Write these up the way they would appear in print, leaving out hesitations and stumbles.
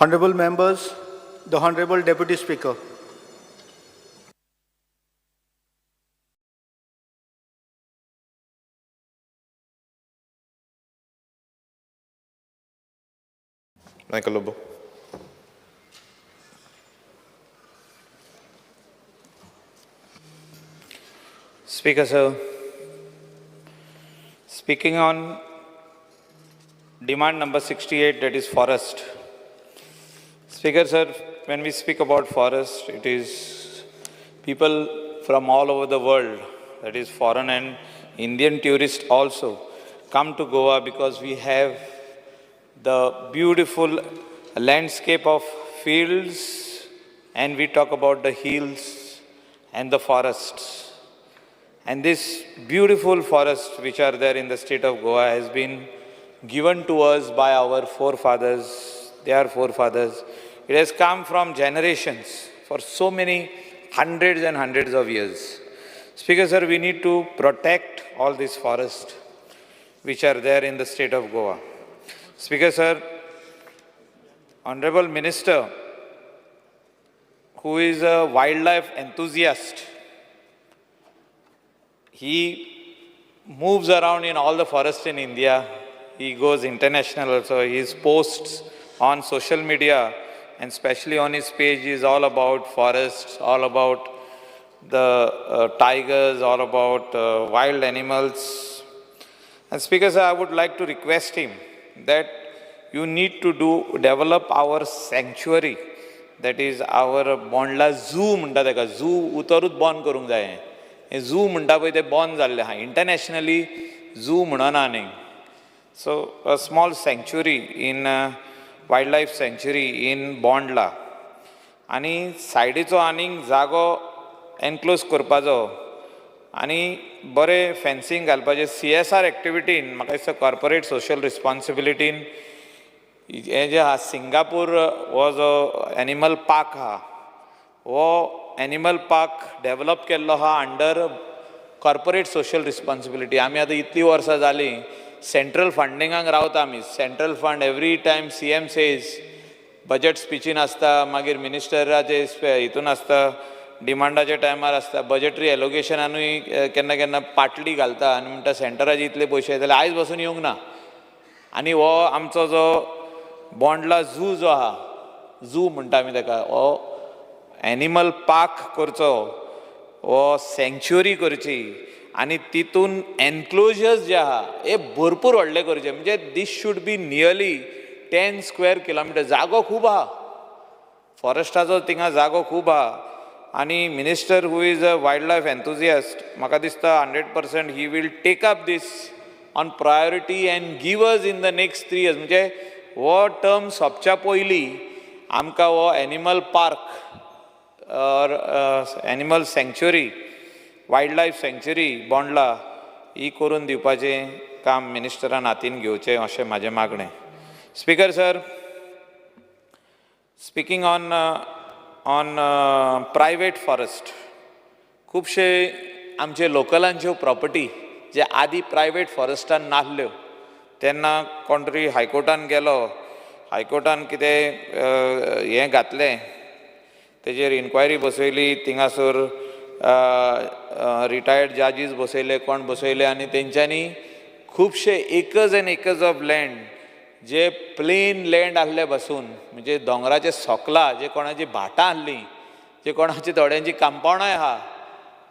Honorable members, the Honorable Deputy Speaker. Michael Lobo. Speaker, sir, speaking on demand number 68, that is forest. Speaker, sir, when we speak about forest, it is people from all over the world, that is foreign and Indian tourists also, come to Goa because we have the beautiful landscape of fields, and we talk about the hills and the forests. And this beautiful forest which are there in the state of Goa has been given to us by our forefathers, their forefathers. It has come from generations for so many hundreds and hundreds of years. Speaker sir, we need to protect all these forests which are there in the state of Goa. Speaker sir, Honorable Minister, who is a wildlife enthusiast, he moves around in all the forests in India. He goes international also. His posts on social media and especially on his page is all about forests, all about the tigers, all about wild animals. And Speaker sir, I would like to request him that you need to develop our sanctuary, that is our Bondla Zoo म्हणटा ताका, zoo उतरूच बंद करूंक जाय. हें zoo म्हणटा पळय तें बंद जाल्लें आहा, इंटरनॅशनली झू म्हणना न्ही. So a small sanctuary in wild life sanctuary in Bondla, आनी सायडीचो आनीक जागो एनक्लोज करपाचो आनी बरें फेन्सींग घालपाचें. सी एस आर एक्टिविटीन म्हाका दिसता कॉर्पोरेट सोशल रिस्पॉन्सिबिलिटीन हें जें आहा, सिंगापूर हो जो एनिमल पार्क आहा, हो एनिमल पार्क डेवलप केल्लो आहा अंडर कॉर्पोरेट सोशल रिस्पॉन्सिबिलिटी. आमी आतां इतलीं वर्सां जालीं सेंट्रल फंडिंगाक रावता आमी. Central fund every time C M says budget स्पिचीन आसता, मागीर मिनिस्टराचे हितून आसता, डिमांडाच्या टायमार आसता, बजेटरी एलोकेशनानूय केन्ना केन्ना पाटली घालता आनी म्हणटा सेंटराचे इतले पयशे जाल्यार आयज बसून येवंक ना. आनी हो आमचो जो बोंडला झू जो आहा, झू म्हणटा आमी ताका, हो एनिमल पार्क करचो, हो सँक्च्युरी करची आनी तितून एनक्लोजर्स जे आहा हे भरपूर व्हडले करचे. म्हणजे this should be nearly 10 square kilometre. जागो खूब आहा, फॉरेस्टाचो थिंगा जागो खूब आहा. आनी minister who is a wild life enthusiast, म्हाका दिसता 100% he will take up this on priority and give us in the next 3 years. म्हणजे हो टर्म सोंपच्या पयलीं आमकां हो animal park or animal sanctuary, wild life sanctuary Bondla ही करून दिवपाचें काम मिनिस्टरान हातीन घेवचें अशें म्हाजें मागणें. Speaker sir, speaking on private forest, खुबशे आमचे लोकलांच्यो प्रॉपर्टी जे आदी प्रायवेट फॉरेस्टान नासल्यो, तेन्ना कोण तरी हायकोर्टान गेलो, हायकोर्टान कितें हें घातलें, तेजेर इन्क्वायरी बसयली, थिंगासर रिटायर्ड जजीस बसयले, कोण बसयले, आनी तेंच्यांनी खुबशे acres and acres of land जे प्लेन लँड आहले बसून, म्हणजे दोंगराचे सोकला जे कोणाची भाटां आहलीं, जे कोणाची थोड्यांची कंपावंडाय आहा,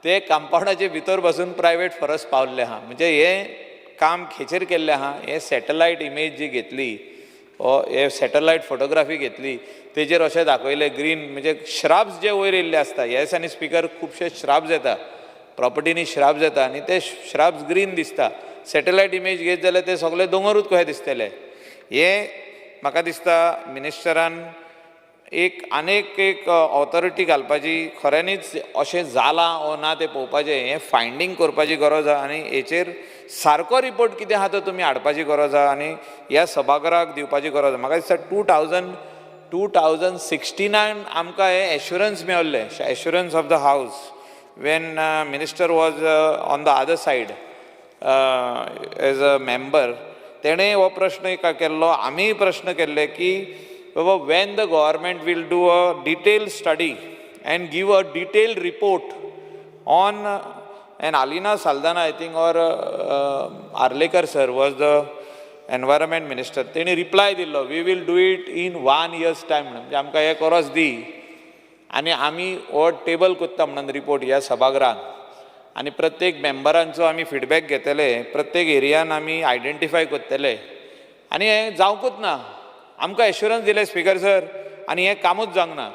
ते कंपावंडाचे भितर बसून प्रायवेट फॉरेस्ट पावल्ले आहा. म्हणजे हें काम खेचेर केल्लें आहा, हें सॅटलायट इमेज जी घेतली, हे सॅटलायट फोटोग्राफी घेतली, तेजेर अशें दाखयलें ग्रीन, म्हणजे श्राब्स जे वयर येयल्ले आसता. ह्या दिसांनी स्पिकर खुबशे श्राब्स येता, प्रॉपर्टीनी श्राब्स येता आनी ते श्राब्स ग्रीन दिसता. सॅटलायट इमेज घेत जाल्यार ते सगळे दोंगरूच कशे दिसतले. हें म्हाका दिसता मिनिस्टरान एक आनीक एक ऑथॉरिटी घालपाची, खऱ्यांनीच अशें जालां ओ ना तें पळोवपाचें, हें फायंडींग करपाची गरज आहा आनी हेचेर सारको रिपोर्ट कितें आहा तो तुमी हाडपाची गरज आहा आनी ह्या सभाघराक दिवपाची गरज आहा. म्हाका दिसता 2016 आमकां हें एश्युरन्स मेळिल्लें, assurance of the house when minister was on the other side as a member. तेणें हो प्रश्न केल्लो, आमीय प्रश्न केल्ले की बाबा, when the government will do a detail study and give a detailed report on, and Alina Saldanha, I think, or Arlekar sir was the environment minister, तेणी रिप्लाय दिल्लो, "We will do it in one year's time." म्हणून. म्हणजे आमकां एक वर्स दी आनी आमी हो टेबल कोत्ता म्हणून रिपोर्ट ह्या सभागृहान आनी प्रत्येक मेंबरांचो आमी फिडबॅक घेतले, प्रत्येक एरियान आमी आयडेंटिफाय करतले. आनी हें जावंकूच ना. आमकां एश्युरन्स दिलें, स्पिकर सर, आनी हें कामूच जावंक ना.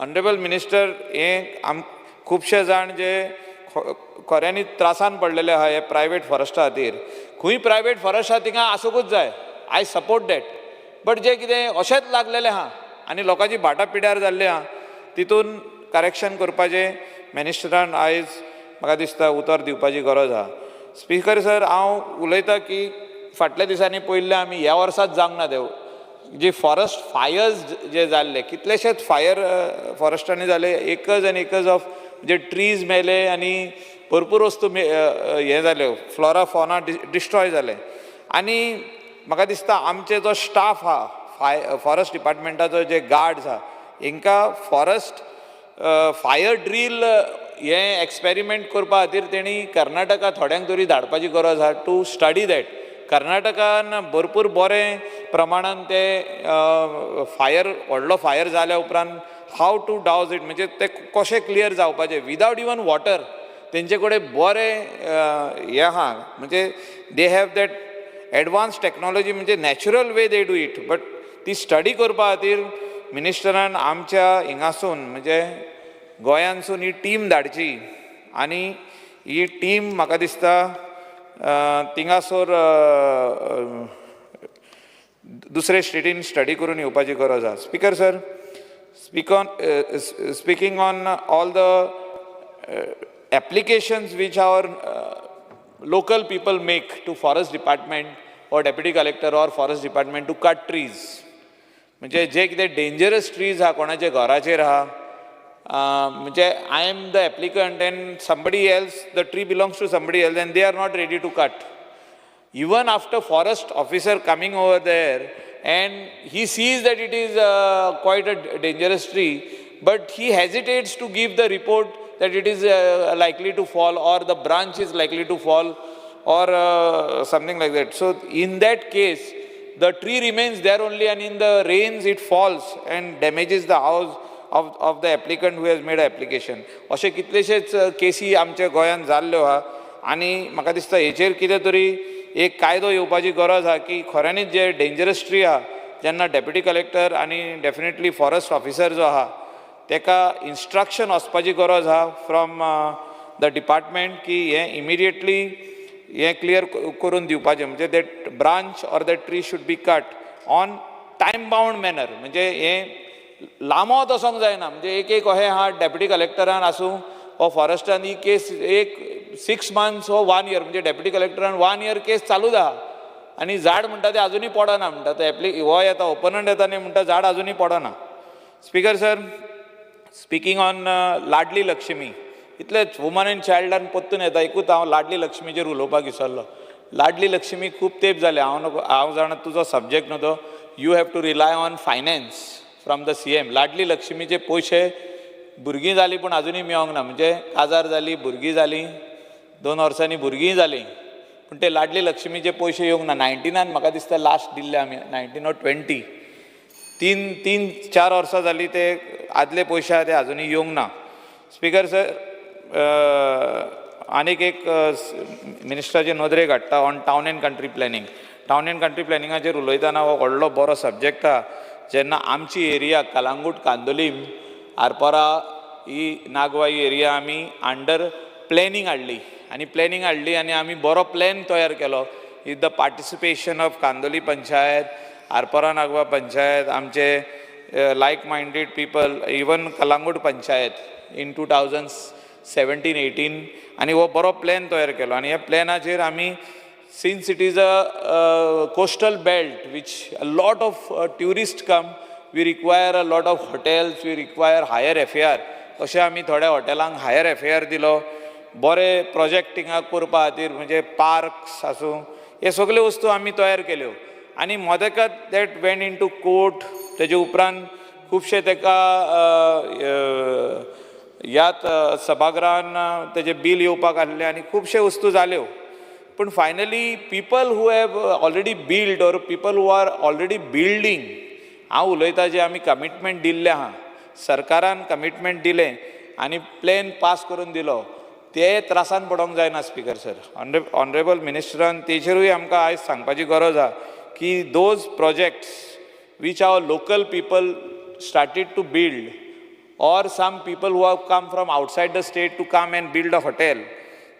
ऑनरेबल मिनिस्टर, हें आम खुबशे जाण जे खऱ्यांनी त्रासान पडलेले आहा हे प्रायवेट फॉरेस्टा खातीर. खंय प्रायवेट फॉरेस्ट आहा थिंगा आसूंकूच जाय, I support that, but जे कितें अशेंच लागलेलें आहा आनी लोकांची भाटां पिड्यार जाल्ली आहा, तितून करेक्शन करपाचें मिनिस्टरान आयज म्हाका दिसता उतर दिवपाची गरज आहा. स्पिकर सर, हांव उलयतां की फाटल्या दिसांनी पळयल्लें आमी, ह्या वर्साच जावंक ना देव जी फॉरेस्ट फायर्स जे जाल्ले, कितलेशेच फायर फॉरेस्टांनी जाले, एकर्स आनी एकर्स ऑफ म्हणजे ट्रीज मेले आनी भरपूर वस्तू हें जाल्यो, फ्लोरा फॉना डिस्ट्रॉय जाले. आनी म्हाका दिसता आमचे जो स्टाफ आहा, फॉरेस्ट डिपार्टमेंटाचो जे गार्ड्स आहा, हेंकां फॉरेस्ट फायर ड्रील हें एक्सपेरिमेंट करपा खातीर तेणी कर्नाटका थोड्यांक तरी धाडपाची गरज आहा टू स्टडी that. कर्नाटकान भरपूर बरें प्रमाणान ते फायर, व्हडलो फायर जाल्या उपरांत how to डावज it, म्हणजे ते कशें क्लियर जावपाचें विदावट इवन वॉटर, तेंचे कडेन बरें हें आहा, म्हणजे they have that advance technology, म्हणजे natural way they do it. But ती स्टडी करपा खातीर मिनिस्टरान आमच्या हिंगासून, म्हणजे गोंयांसून ही टीम धाडची आनी ही टीम म्हाका दिसता थिंगासर दुसरे स्टेटीन स्टडी करून येवपाची गरज आसा. Speaker sir, speaking on all the applications which our local people make to forest department or deputy collector or forest department to cut trees, म्हणजे जे कितें डेंजरस ट्रीज आहा, कोणाच्या घराचेर आहा, म्हणजे I am the applicant and somebody else, the tree belongs to somebody else and they are not ready to cut, even after forest officer coming over there and he sees that it is quite a dangerous tree, but he hesitates to give the report that it is likely to fall or the branch is likely to fall or something like that. So in that case, the tree remains there only and in the rains it falls and damages the house of the applicant who has made application. अशे कितलेशेच केसी आमच्या गोंयांत जाल्ल्यो आहा आनी म्हाका दिसता हेचेर कितें तरी एक कायदो येवपाची गरज आहा की खऱ्यांनीच जे डेंजरस ट्री आहा, जेन्ना डेप्युटी कलेक्टर आनी डेफिनेटली फॉरेस्ट ऑफिसर जो आहा तेका इन्स्ट्रक्शन वचपाची गरज आहा फ्रॉम the department की हें इमिडिएटली हें क्लियर करून दिवपाचें, म्हणजे that branch or that tree should be cut on time bound manner. म्हणजे हें लांबत वचोंक जायना. म्हणजे एक एक अशें आहा, डेप्युटी कलेक्टरान आसूं वो फॉरेस्टान ही केस एक 6 मंथ्स वो वन इयर, म्हणजे डेप्युटी कलेक्टरान वन इयर केस चालूच आहा आनी झाड म्हणटा तें अजुनूय पडना म्हणटा. तो एप्ली हो येता, ओपनंट येता न्ही, म्हणटा झाड अजुनूय पडना. Speaker sir, speaking on Ladli Lakshmi, इतलेच वुमन एंड चायल्डान परतून येता. एकूच हांव लाडली लक्ष्मीचेर उलोवपाक विसरलो. लाडली लक्ष्मी खूब तेंप जाले हांव नको, हांव जाणा तुजो सब्जेक्ट न्हू तो, you have to rely on finance from the CM. Ladli लक्ष्मीचे पयशे भुरगीं जालीं पूण अजुनूय मेळोंक ना. म्हणजे काजार जाली, भुरगीं जालीं, 2 वर्सांनी भुरगींय जालीं, पूण ते लाडली लक्ष्मीचे पयशे येवंक ना. 19नान म्हाका दिसता लास्ट दिल्ले आमी, 19 ऑर 20. तीन तीन चार वर्सां जालीं, ते आदले पयशे आहा ते अजुनूय येवंक ना. स्पिकर सर, आनीक एक मिनिस्टराचे नदरेक हाडटा on town and country planning. Town and country प्लॅनिंगाचेर उलयतना हो व्हडलो बरो सब्जेक्ट आहा. जेन्ना आमची एरिया कलांगूट, कांदोलीम, आरपोरा ही नागवा ही एरिया आमी अंडर प्लॅनिंग हाडली आनी प्लॅनिंग हाडली आनी आमी बरो प्लॅन तयार केलो with the participation of Candolim panchayat, Arpora Nagwa panchayat, आमचे like minded people, even Calangute panchayat in 2017-18. आनी हो बरो प्लॅन तयार केलो आनी ह्या प्लॅनाचेर आमी, since it is a coastal belt which a lot of tourists come, we require a lot of hotels, we require higher FAR. अशें आमी थोड्या हॉटेलांक हायर एफएआर दिलो, बरे प्रोजेक्ट हिंगा करपा खातीर, म्हणजे पार्क्स आसूं, हे सगल्यो वस्तू आमी तयार केल्यो आनी मदेकात that went into court. तेजे उपरांत खुबशे ताका ह्यात सभागृहान तेजें बील येवपाक आसलें आनी खुबशे वस्तू जाल्यो. पूण finally people who have already build or people who are already building, हांव उलयतां जे आमी कमिटमेंट दिल्लें आहा, सरकारान कमिटमेंट दिलें आनी प्लॅन पास करून दिलो, ते त्रासान पडोंक जायना. स्पिकर सर, ऑनरेबल मिनिस्टरान तेजेरूय आमकां आयज सांगपाची गरज आहा की those projects which our local people started to build or some people who have come from outside the state to come and build a hotel,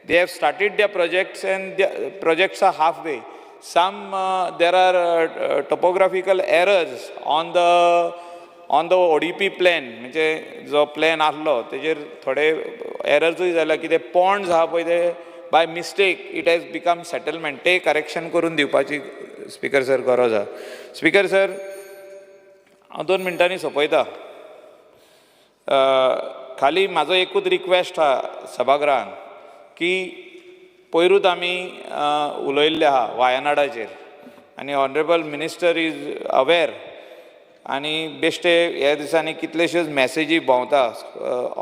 they have started their projects and the projects are halfway. Some there are topographical errors on the ODP plan. म्हणजे जो plan आसलो तेजेर थोडे एरर्सूय जाल्या की ते Pond's आहा पळय, ते by mistake it has become settlement. ते करेक्शन करून दिवपाची, स्पिकर सर, गरज आहा. स्पिकर सर, हांव 2 मिनटांनी सोंपयता. खाली म्हाजो एकूच रिक्वेस्ट आहा सभागृहान की पयरूच आमी उलयल्ले आहा वायनाडाचेर आनी ऑनरेबल मिनिस्टर is aware. आनी बेश्टे ह्या दिसांनी कितलेश्योच मॅसेजी भोंवता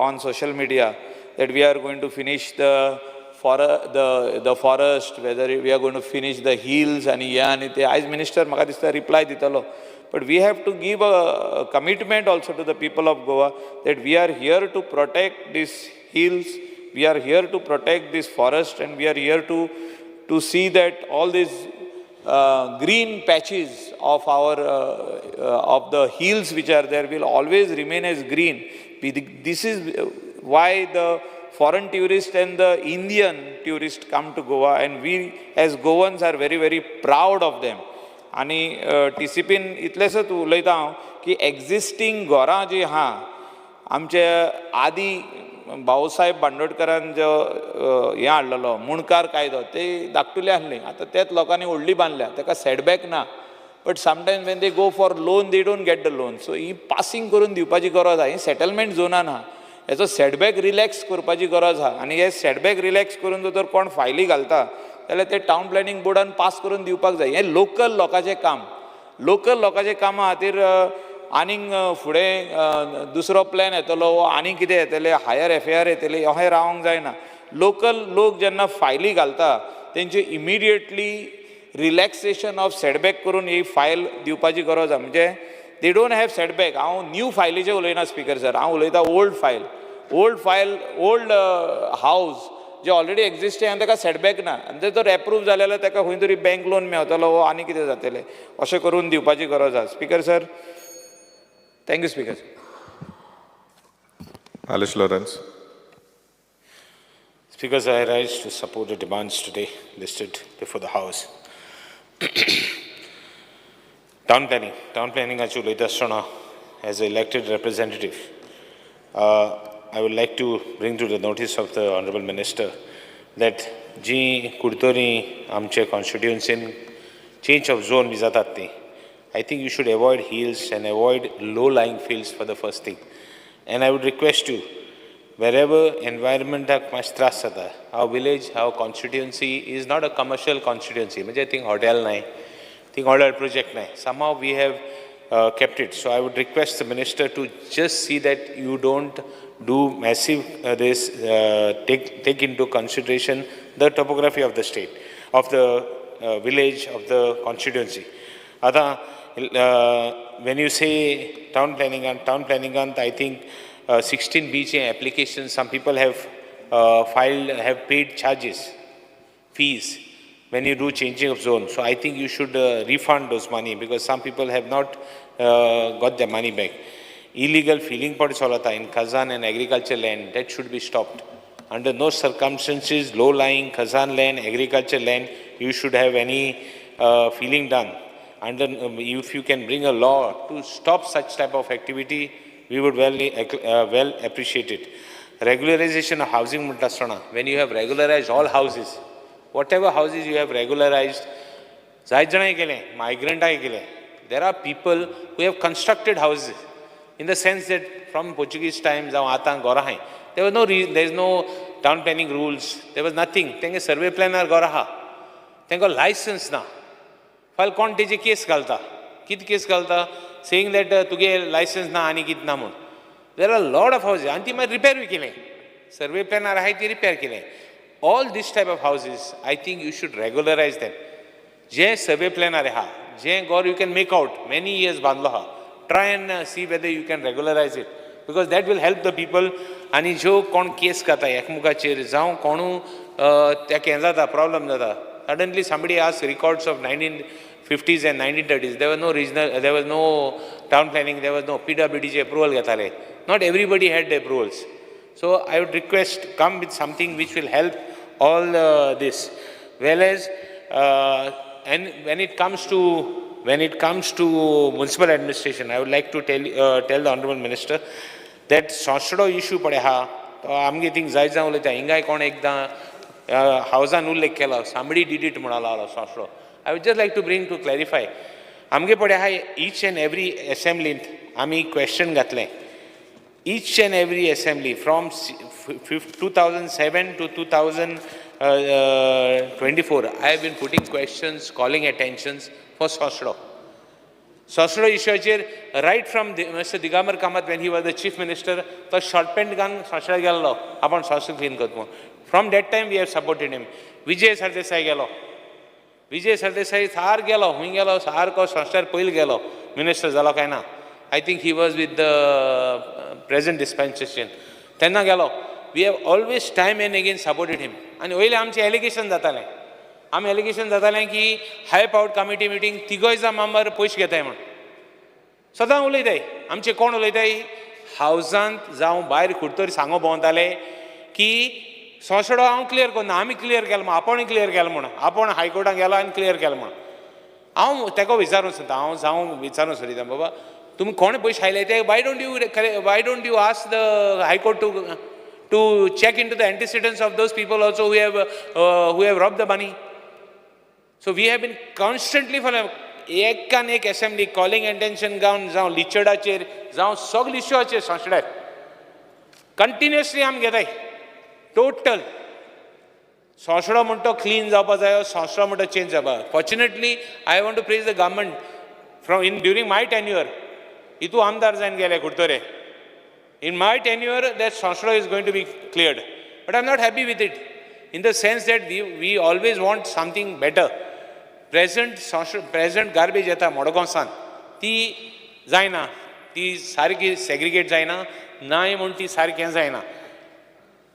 on social media that we are going to finish the forest, whether we are going to finish the hills आनी हे आनी ते. आयज मिनिस्टर म्हाका दिसता रिप्लाय दितलो, but we have to give a commitment also to the people of Goa that we are here to protect these hills, we are here to protect this forest, and we are here to see that all these green patches of the hills which are there will always remain as green. This is why the foreign tourist and the Indian tourist come to Goa, and we as Goans are very, very proud of them. आनी टीसीपीन इतलेंसच उलयता हांव की existing घरां जीं आहा, आमचे आदी भाऊसाहेब बांदोडकरान जो हें हाडलेलो मुणकार कायदो, ते धाकटुले आसली. आतां तेच लोकांनी व्हडली बांदल्या, ताका सेटबॅक ना, but sometimes when they go for loan, they don't get the loan. So he passing करून दिवपाची गरज आहा. ही सेटलमेंट झोनान आहा, हेचो सेटबॅक रिलॅक्स करपाची गरज आहा. आनी हे सेटबॅक रिलॅक्स करून जर कोण फायली घालता जाल्यार ते टावन प्लॅनिंग बोर्डान पास करून दिवपाक जाय. हें लोकल लोकांचें काम. लोकल लोकांच्या कामा खातीर आनीक फुडें दुसरो प्लॅन येतलो वो आनीक कितें येतलें, हायर एफआर येतले, अशें रावंक जायना. लोकल लोक जेन्ना फायली घालता तेंचे इमिडिएटली रिलॅक्सेशन ऑफ सेटबॅक करून ही फायल दिवपाची गरज आहा. म्हणजे they don't have setback. हांव न्यू फायलीचेर उलयना, स्पिकर सर, हांव उलयतां old file, old file, old house जे ऑलरेडी एक्झिस्टींग आनी ताका सेटबॅक ना आनी ते जर एप्रूव जाले जाल्यार ताका खंय तरी बँक लोन मेवतलो वो आनी कितें जातलें, अशें करून दिवपाची गरज आसा, speaker sir. Thank you, speaker sir. Alice Lawrence. Speaker, sir, I rise to support the demands today listed before the House. Town planning, town planning उलयता आसतना, as an elected representative, I would like to bring to the notice of the Honorable Minister that जी कुडतरी आमचे कॉन्स्टिट्युएन्सीन change of zone B जातात ती, I think you should avoid hills and avoid low lying fields for the first thing. And I would request you, wherever environmental मातशें त्रास जाता, our village, our constituency is not a commercial constituency. म्हणजे thing hotel नाय, thing hotel project नाय. Somehow we have kept it. So I would request the minister to just see that you don't do massive this, take into consideration the topography of the state, of the village, of the constituency. आतां when you say town planning and town planning, I think 16B चे applications, some people have filed, have paid charges, fees when you do changing of zone. So I think you should refund those money because some people have not got their money back. Illegal filling पण चलता in Khazan and agriculture land, that should be stopped. Under no circumstances, low-lying Khazan land, agriculture land, you should have any filling done. If you can bring a law to stop such type of activity, we would well appreciate it. Regularization of housing म्हणटा आसतना, when you have regularized all houses, whatever houses you have regularized, जायत जाणांय केलें, मायग्रंटाय केलें. There are people who have constructed houses in the sense that from Portuguese time जावं आतां घरां आहाय. There was no reason, there is no town planning rules, there was nothing. तेंगे survey प्लॅनार घरां आहा, तेंकां लायसन्स ना. फाल्यां कोण तेजी केस घालता. कितें केस घालता सेईंग that तुगे लायसन्स ना आनी कितें ना म्हूण. There are lot of houses आनी ती मागीर रिपेरूय केलें, सर्वे प्लॅनार आहाय ती रिपेर केलें. All this type of houses I think you should regularise them. जे सर्वे प्लॅनार आहा, जे गोर you can make out many years बांदलो आहा, try and see whether you can regularise it because that will help the people. आनी ज्यो कोण केस घाता एकमुखाचेर जावं कोणू तेका हें जाता, प्रॉब्लम जाता. Suddenly somebody ask records of 1950s and 1930s. There was no regional, there was no town planning, there was no PWDचे approval घेताले. Not everybody had the approvals. So I would request come with something which will help all this. Whereas, and when it comes to municipal administration, I would like to tell the honorable minister that Sonsodo issue पळय आहा तो आमगे thing जाय जावं उलयता. हिंगाय कोण एकदां हावजान उल्लेख केलो, somebody did it म्हणून लागलो सोंसडो. I would just like to bring to clarify, आमगे पळय आहा इच अँड एवरी एसेंब्लींत आमी क्वेश्चन घातलें. Each and every assembly from 2007 to 2024, I have been putting questions, calling attentions for Sosro. Sosro इश्यूचेर right from Mister Digambar Kamat, when he was the chief minister, तो short pant घालून सोंसड्यार गेल्लो, आपूण सोंसो clean करता म्हणून. From that time we have supported him. Vijay Sardesai गेलो, विजय सरदेसाई सार गेलो, खूंय गेलो, सारको सोंसड्यार पयलीं गेलो, मिनिस्टर जालो काय ना. I think he was with the present dispensation तेन्ना गेलो. We have always time and again supported him. आनी वयलें आमचें एलिगेशन जातालें, आमी एलिगेशन जातालें की हाय पावर्ड कमिटी मिटींग तिगय जाण मेंबर पयशे घेताय म्हूण सदां उलयताय. आमचे कोण उलयताय हावजांत जावं भायर कुडतरी सांगो भोंवताले की सोंसडो हांव क्लियर करना, आमी क्लियर केलो म्हूण, आपूण क्लियर केलो म्हूण, आपूण हायकोर्टान गेलो आनी क्लियर केलो म्हूण. हांव तेका विचारूंक सोदता, हांव जावं विचारूंक सोदिता, बाबा तुमी कोणे पयशे खायले ते, why don't you ask the High Court to check into the antecedents of those people also who have rob the money? So we have been constantly for एकान एक असेंब्ली कॉलिंग एटेन्शन गावन जावं लिचडाचेर जावं सगळे इश्यूचेर सोंसड्यार कंटिन्युअसली आमी घेताय. Total सोंसडो म्हणटा तो क्लीन जावपा जायो, सोंसडो म्हणटा चेंज जावपा. Fortunately, I want to praise the government from in during my tenure, हितू आमदार जावन गेले कुडतरे. In my tenure that Sonsodo is going to be cleared, but I am not happy with it in the sense that we always want something better. Present present garbage येता मडगांवसान ती जायना, ती सारकी segregate जायना, नाय म्हूण ती सारकें जायना.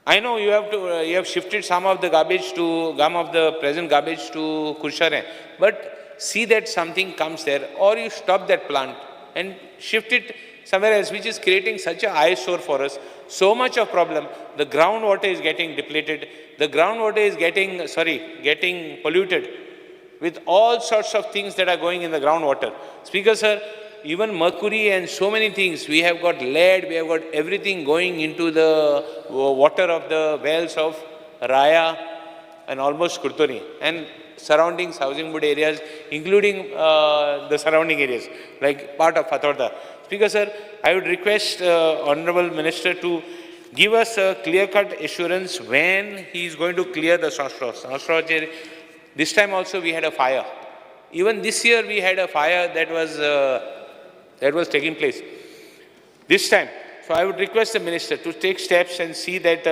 I know you have shifted some of the garbage to, some of the present garbage to Curchorem, but see that something comes there or you stop that plant and shift it somewhere else, which is creating such a eyesore for us, so much of problem. The groundwater is getting depleted, the groundwater is getting, sorry, getting polluted with all sorts of things that are going in the groundwater. Speaker sir, even mercury and so many things, we have got lead, we have got everything going into the water of the wells of Raya and almost Curtorim and surrounding housing board areas, including the surrounding areas, like part of Fatorda. Speaker sir, I would request Honorable Minister to give us a clear-cut assurance when he is going to clear the Sosro. Sosro, this time also we had a fire. Even this year we had a fire that was taking place. This time, so I would request the minister to take steps and see that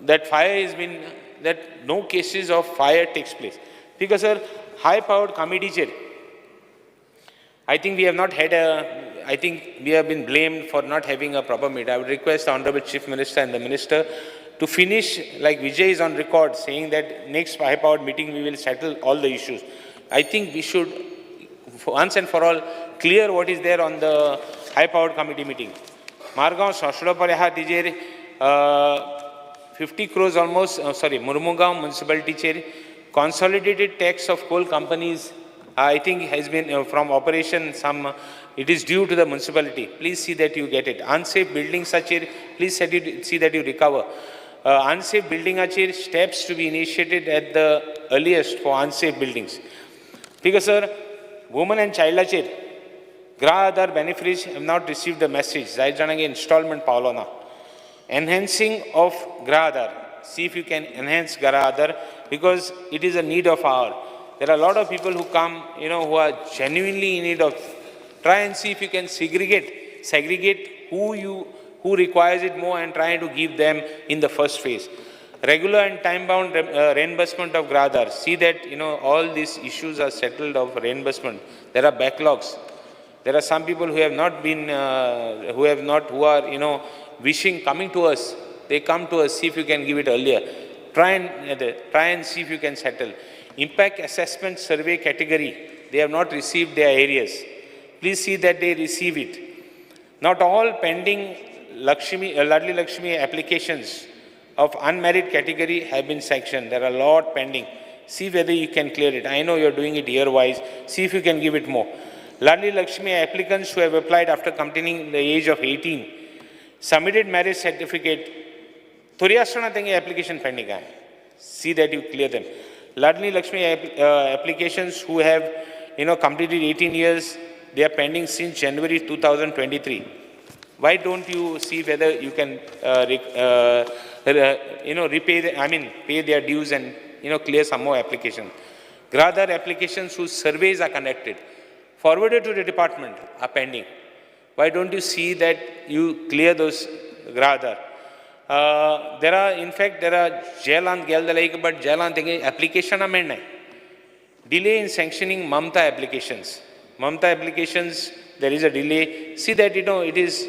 that fire has been, that no cases of fire takes place. Because sir, high-powered committee chair, I think we have not had a, I think we have been blamed for not having a proper meet. I would request the Honorable Chief Minister and the Minister to finish, like Vijay is on record saying that next high-powered meeting we will settle all the issues. I think we should, once and for all, clear what is there on the high-powered committee meeting. Margao सोंसडो पळय आहा तिजेर 50 crores almost, sorry, Mormugao म्युनिसिपालिटीचेर consolidated tax of coal companies, I think has been from operation some, it is due to the municipality. Please see that you get it. Unsafe buildings आचेर please see that you recover. Unsafe building आचेर steps to be initiated at the earliest for unsafe buildings. Because sir, woman and child आचेर Grah Aadhaar beneficiaries have not received the message. जायत जाणांक installment पावलो ना. Enhancing of Grah Aadhaar. See if you can enhance Grah Aadhaar because it is a need of hour. There are a lot of people who come, you know, who are genuinely in need of. Try and see if you can segregate who requires it more and try to give them in the first phase. Regular and time-bound reimbursement of Grah Aadhar. See that, you know, all these issues are settled of reimbursement. There are backlogs. There are some people who have not been, who are, you know, wishing, coming to us. They come to us, see if you can give it earlier. Try and see if you can settle. Impact assessment survey category, they have not received their areas. Please see that they receive it. Not all pending Ladli Lakshmi applications of unmarried category have been sanctioned. There are a lot pending. See whether you can clear it. I know you are doing it year-wise. See if you can give it more. Ladli Lakshmi applicants who have applied after completing the age of 18, submitted marriage certificate, थोड़ी तेंगे application pending hai. See that you clear them. Ladli Lakshmi applications who have, you know, completed 18 years, they are pending since January 2023. Why don't you see whether you can, you know, pay their dues and, you know, clear some more applications. Grah Aadhar applications whose surveys are conducted, forwarded to the department, are pending. Why don't you see that you clear those Grah Aadhar? There are, in fact, there are jailan gel, but jailan application amendment. Delay in sanctioning Mamta applications. Mamta applications, there is a delay. See that, you know, it is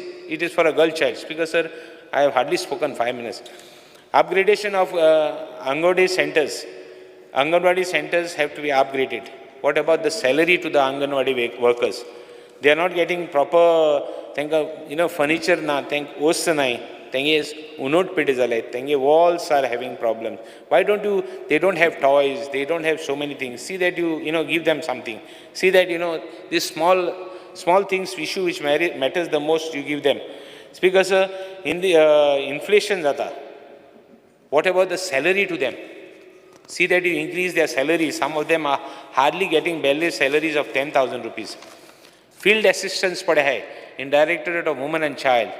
for a girl child. Speaker sir, I have hardly spoken 5 minutes. Upgradation of Anganwadi centers. Anganwadi centers have to be upgraded. What about the salary to the Anganwadi workers? They are not getting proper, you know, furniture na, thank ost nai, tenge unot pete jale, tenge walls are having problems. Why don't you, they don't have toys, they don't have so many things. See that you know, give them something. See that, you know, these small things, issue which matters the most, you give them. Speaker sir, in the inflation data, what about the salary to them? See that you increase their salary. Some of them are hardly getting barely salaries of 10,000 rupees. Field assistants pade hai in Directorate of Women and Child.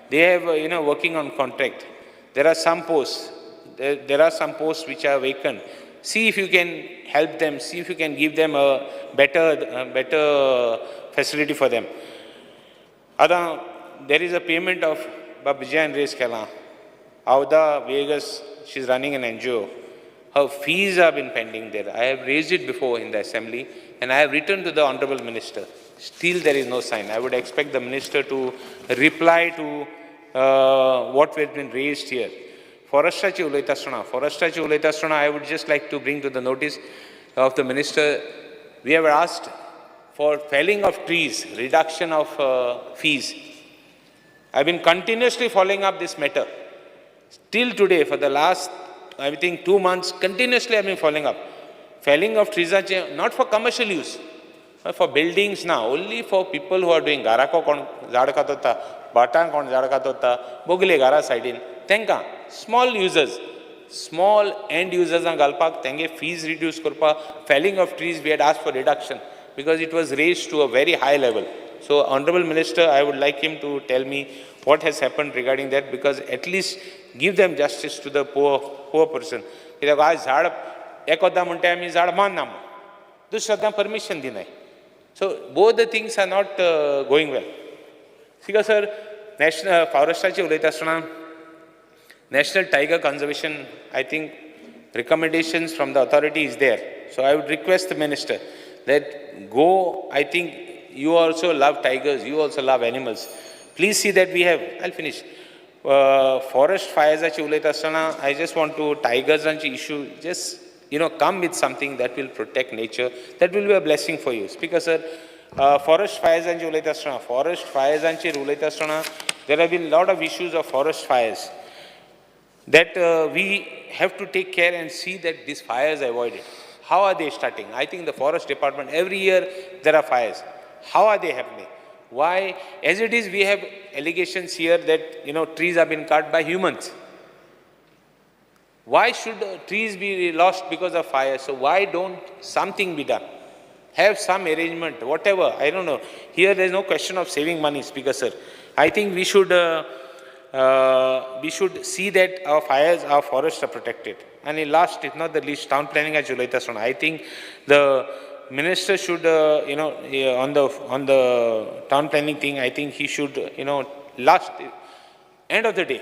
They have, you know, working on contract. There are some posts. There are some posts which are vacant. See if you can help them. See if you can give them a better facility for them. Ada, there is a payment of Babijan raise kela. Avda Vegas, she's running an NGO. Her fees have been pending there. I have raised it before in the assembly and I have written to the Honorable Minister. Still there is no sign. I would expect the minister to reply to what has been raised here. Forestrachi ulayta, I would just like to bring to the notice of the minister. We have asked for felling of trees, reduction of fees. I have been continuously following up this matter. Till today, for the last, I think, 2 months, continuously I have been following up. Felling of trees, not for commercial use, but for buildings now, only for people who are doing garako kon zad khatota, batan kon zad khatota, bogle gara side in, tenka, small users, small end users ang galpak, tenge fees reduce karpa, felling of trees, we had asked for reduction because it was raised to a very high level. So, Honorable Minister, I would like him to tell me what has happened regarding that, because at least give them justice to the poor person. कित्याक आज झाड एकोदा म्हणटा आमी झाड मानना म्हूण, दुसऱ्या permission दिनाय. So both the things are not going well. Speaker sir, national फॉरेस्टाचे उलयता आसतना National Tiger Conservation, I think recommendations from the authority is there. So I would request the minister that go, I think you also love tigers, you also love animals. Please see that we have, I'll finish. Forest fires, I just want to, tigers issue, just, you know, come with something that will protect nature. That will be a blessing for you. Speaker sir, forest fires, there have been a lot of issues of forest fires that we have to take care and see that these fires are avoided. How are they starting? I think the forest department, every year there are fires. How are they happening? Why? As it is, we have allegations here that, you know, trees have been cut by humans. Why should trees be lost because of fire? So why don't something be done? Have some arrangement, whatever, I don't know. Here there is no question of saving money, Speaker sir. I think we should, We should see that our fires, our forests are protected. And last, if not the least, town planning as उलयता आसतना I think the minister should, on the town planning thing, I think he should, last, end of the day,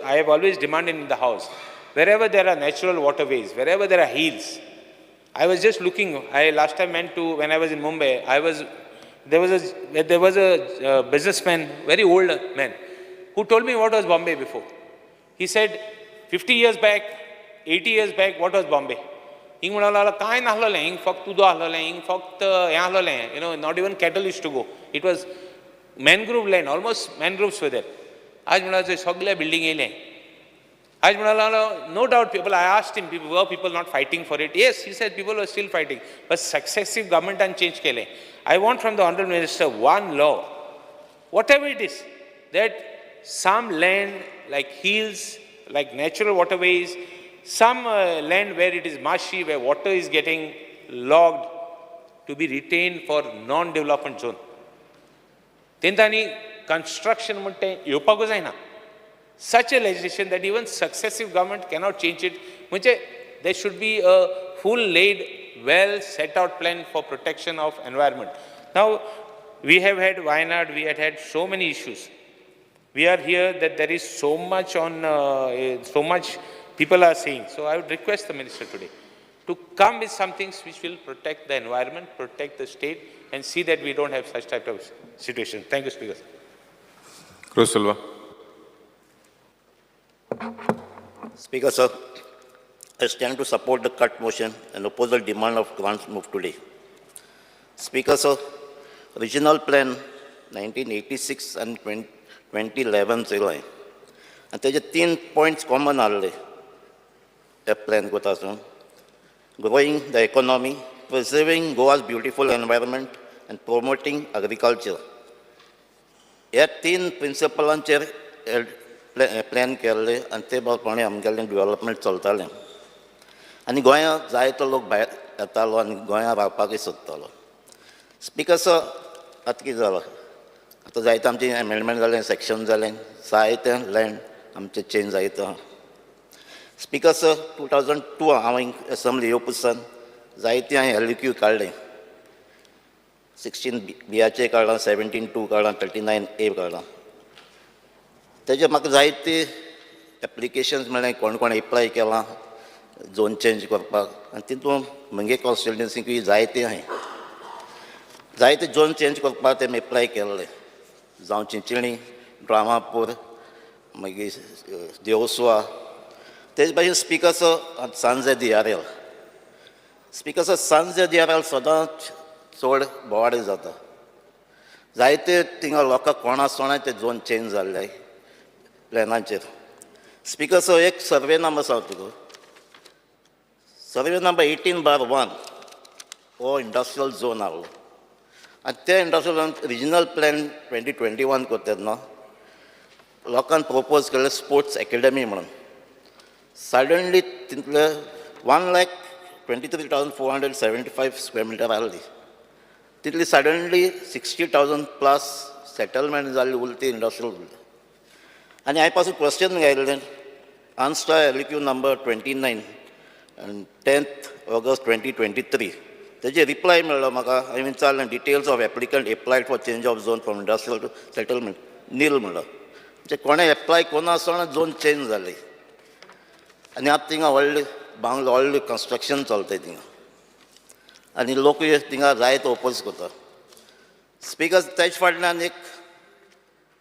I have always demanded in the house, wherever there are natural waterways, wherever there are hills. I was just looking, I last time went to, when I was in Mumbai, there was a businessman, very old man, who told me what was Bombay before. He said, 50 years back, 80 years back, what was Bombay? हिंग म्हणूंक लागलो कांय नासलोलें, हिंग फक्त उदक आसलोलें, हिंग फक्त हें आसलोलें, not even cattle used to go. It was mangrove land, almost mangroves were there. आज म्हणल्यार सगळे बिल्डींग येयले. आज म्हणूंक लागलो, no doubt people, I asked him, were people not fighting for it? Yes, he said people were still fighting. But successive governmentan change केलें. I want from the Honorable Minister one law, whatever it is, that some land like hills, like natural waterways, some land where it is marshy, where water is getting logged, to be retained for non-development zone. तेंच्यांनी construction म्हणटा तें येवपाकूच जायना. Such a legislation that even successive government cannot change it. म्हणजे there should be a full laid, well set out plan for protection of environment. Now, we have had Wayanad, we had had so many issues. We are here that there is so much on, so much people are saying. So I would request the minister today to come with some things which will protect the environment, protect the state, and see that we don't have such type of situation. Thank you, Speaker. Cruz Silva. Speaker, sir, I stand to support the cut motion and oppose the demand of grants moved today. Speaker, sir, regional plan 1986 and 2011 चयलाय आनी तेजे तीन points common आहले त्या plan कोता आसून, growing the economy, preserving Goa's beautiful environment and promoting agriculture. ह्या तीन प्रिंसिपलांचेर plan केल्ले आनी ते प्रमाणे आमगेलें डेवलपमेंट चलतालें आनी गोंयांत जायतो लोक भायर येतालो आनी गोंयांत रावपाकूय सोदतालो. स्पिकर सर, आतां कितें जालां, आतां जायते आमचें एमेंडमेंट जालें, सेक्शन जालें, जायतें लँड आमचें चेंज जायत आहा. स्पिकर सर, 2002 हांव एसेंब्ली येवपा सावन जायते हांवें एल क्यू काडलें. 16 बियाचे काडलां, 17(2) काडलां, 39A काडलां. तेजे म्हाका जायते एप्लिकेशन्स मेळ्ळें, कोण कोण एप्लाय केलां झोन चेंज करपाक आनी तितून म्हगे कॉन्स्टिट्युन्सीकूय जायते आहाय, जायते झोन चेंज करपाक तेमी एप्लाय केल्ले, जावं चिंचणी, रामापूर, मागीर देवसवा. तेज भाशेन स्पिकर सर, सांजे दियारेल. स्पिकर सर, सांजे दियारेल सदांच चड बोवाळ जाता. जायते थिंगा लोकांक कोणा आसतना ते झोन चेंज जाल्ले प्लॅनाचेर. स्पिकर सर, एक सर्वे नंबर सांगता तुका, सर्वे नंबर 18/1 हो इंडस्ट्रियल झोन आहलो आनी ते industrial zone regional plan 2021 करता तेन्ना लोकांक प्रपोज केल्ले स्पोर्ट्स एकेडमी म्हणून. सडनली तितले 1,23,475 square meter आहली, तितली सडनली 60,000 प्लस सेटलमेंट जाल्ली, उरली इंडस्ट्रियल उरली. आनी हांवें पासून question घायल्लें, answer LQ number 29 10th August 2023. तेजे रिप्लाय मेळ्ळो म्हाका. हांवें विचारलें, details of applicant applied for change of zone from industrial to settlement, nil म्हणलो. म्हणजे कोणें एप्लाय करूं आसतना झोन चेंज जाली आनी आतां थिंगा व्हडलें बांगलो, व्हडलें कन्स्ट्रक्शन चलताय थिंगा आनी लोकूय थिंगा जायतो ओपोज करता. स्पिकर, तेज फाटल्यान एक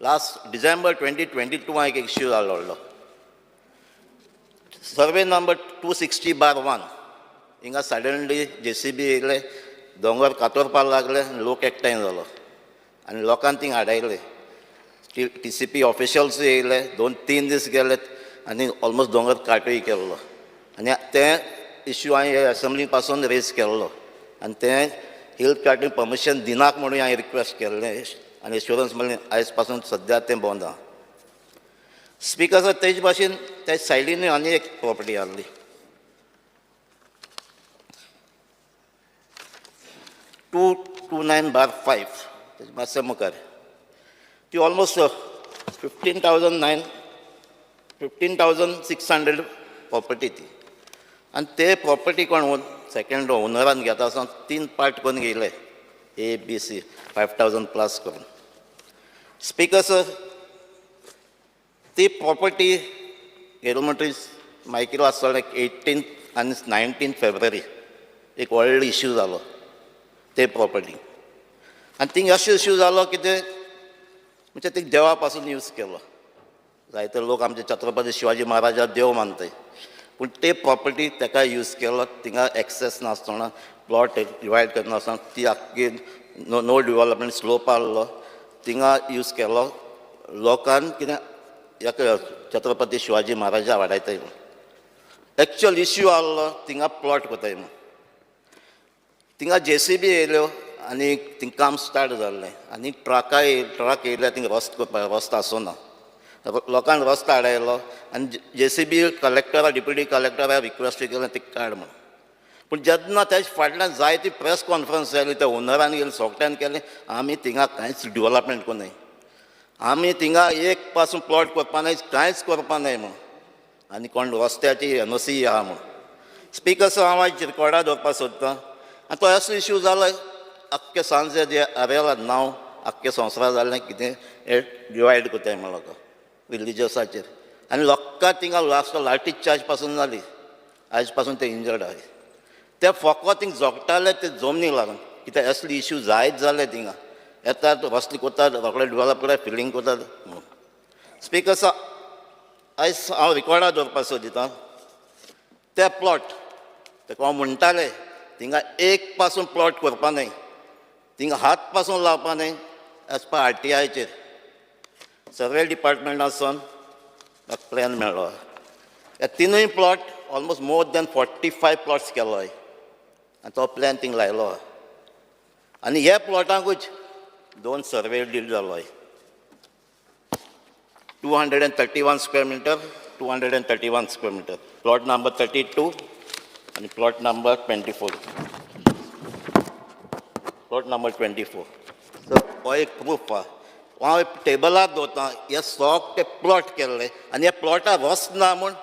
लास्ट डिसेंबर 2022 एक इश्यू जालो व्हडलो. सर्वे नंबर 260/1, हिंगा सडनली जेसीबी येयले, दोंगर कातरपाक लागले आनी लोक एकठांय जालो आनी लोकांक थिंगा आडायले. टीसीपी ऑफिशियल्स येयले, 2-3 दीस गेले आनी ऑलमोस्ट दोंगर काटूय केल्लो. आनी तें इश्यू हांवें एसेंब्ली पासून रेज केल्लो आनी तें हिल कार्टींग परमिशन दिनाक म्हणून हांवें रिक्वेस्ट केल्लें आनी एश्योरन्स मेळ्ळें. आयज पासून सद्या तें बंद आहा. स्पिकर सर, तेज भाशेन त्या सायडीनूय आनी एक प्रॉपर्टी आहली, 229/5, मातशें मुखार. ती ऑलमोस्ट 15,600 property ती. आनी ते प्रॉपर्टी कोण सेकंड ओनरान घेता आसतना 3 पार्ट करून घेयले, A B C 5,000 plus करून. स्पीकर सर, ती प्रॉपर्टी घेयलो म्हणटकीर मायकील आसतलो 18 आनी 19 फेब्रुवारी एक व्हडलो इश्यू जालो ते प्रॉपर्टी. आनी थिंग अशें इश्यू जालो की ते म्हणजे ते देवा पासून यूज केलो. जायते लोक आमचे छत्रपती शिवाजी महाराजा देव मानताय, पूण ते प्रॉपर्टी ताका यूज केलो. थिंगा एक्सेस नासतना, प्लॉट डिवायड करनासतना, ती आख्खी नो डिवलपमेंट स्लोप आहलो, थिंगा यूज केलो. लोकान कितें छत्रपती शिवाजी महाराजा वाडयताय म्हूण एक्चुअल इश्यू आहलो थिंगा प्लॉट कोताय म्हूण. थिंगा जेसीबी येयल्यो आनी थिंग काम स्टार्ट जाल्लें आनी ट्रक येयल्या थिंगा रस्तो करपाक, रस्तो आसना, लोकांक रस्तो हाडयलो आनी जेसीबी कलेक्टरा डिप्युटी कलेक्टरा रिक्वेस्ट केलें ती काड म्हूण. पूण जेन्ना तेज फाटल्यान जायती प्रेस कॉन्फरन्स जाली, त्या ओनरान गेली, सगळ्यान केलें, आमी थिंगा कांयच डिवलपमेंट कोन्नाय, आमी थिंगा एक पासून प्लॉट करपा नाय, कांयच करपा नाय म्हूण, आनी कोण रस्त्याची एनओसी आहा म्हूण. स्पीकर सर, हांव आयज रिकॉर्डार दवरपाक सोदतां. आनी तो असो इश्यू जालो आख्खे सांजे जे आरेला नांव आख्खे संवसार जालें कितें हे डिवायड करताय म्हण लोकां रिलिजियसाचेर. आनी लोकां थिंगा लास्ट लाठी चार्ज पासून जाली, आयज पासून ते इंजर्ड आहाय. ते फकत थिंग जोगताले ते जमनीक लागून, कित्याक असले इश्यू जायत जाले थिंगा येतात, रस्ते करतात, रोखडे डेवलप करतात, फिलींग करतात म्हणून. स्पीकर सर, आयज हांव रिकॉर्डार दवरपाक सोदितां ते प्लॉट तेका हांव म्हणटाले थिंगा एक पासून प्लॉट करपा न्हय, थिंगा हात पासून लावपा न्हय. एज पर आरटीआयचेर सर्वे डिपार्टमेंटासून म्हाका प्लॅन मेळ्ळो. ह्या तिनूय plot almost more than 45 plots केलो आनी तो प्लॅन थिंग लायलो. आनी ह्या प्लॉटांकूच 2 सर्वे डील जालो. 231 square metre, 231 square metre, plot number 32 आनी plot number 24, plot number 24. So हो एक प्रूफ आहा. हांव टेबलार दवरता हे सगळे प्लॉट केल्ले आनी ह्या प्लॉटार वचना म्हूण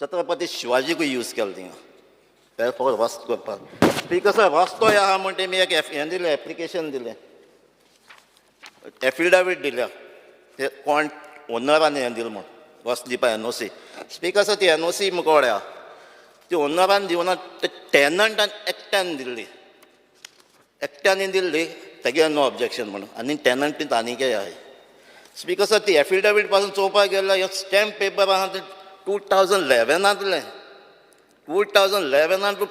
छत्रपती शिवाजीकूय यूज केलो थिंगा, ते फकत रस्तो करपाक. स्पीकर सर, रस्तो आहा म्हूण तेमी एक हें दिलें, एप्लिकेशन दिलें, एफिडावीट दिल्या, ते कोण ओनरान हें दिलें म्हूण रस्तो दिवपा एनओसी. स्पीकर सर, ती एनओसी मुखार आहा, ती ओनरान दिवना, ते टेनंटान एकट्यान दिल्ली, एकट्यान दिल्ली, तेगे नो ऑब्जेक्शन म्हणून, आनी टेनंटीन आनीकय आहाय. स्पीकर सर, ती एफिडावीट पासून चोवपाक गेल्यार हे स्टॅम्प पेपर आहा ते 2011, 2011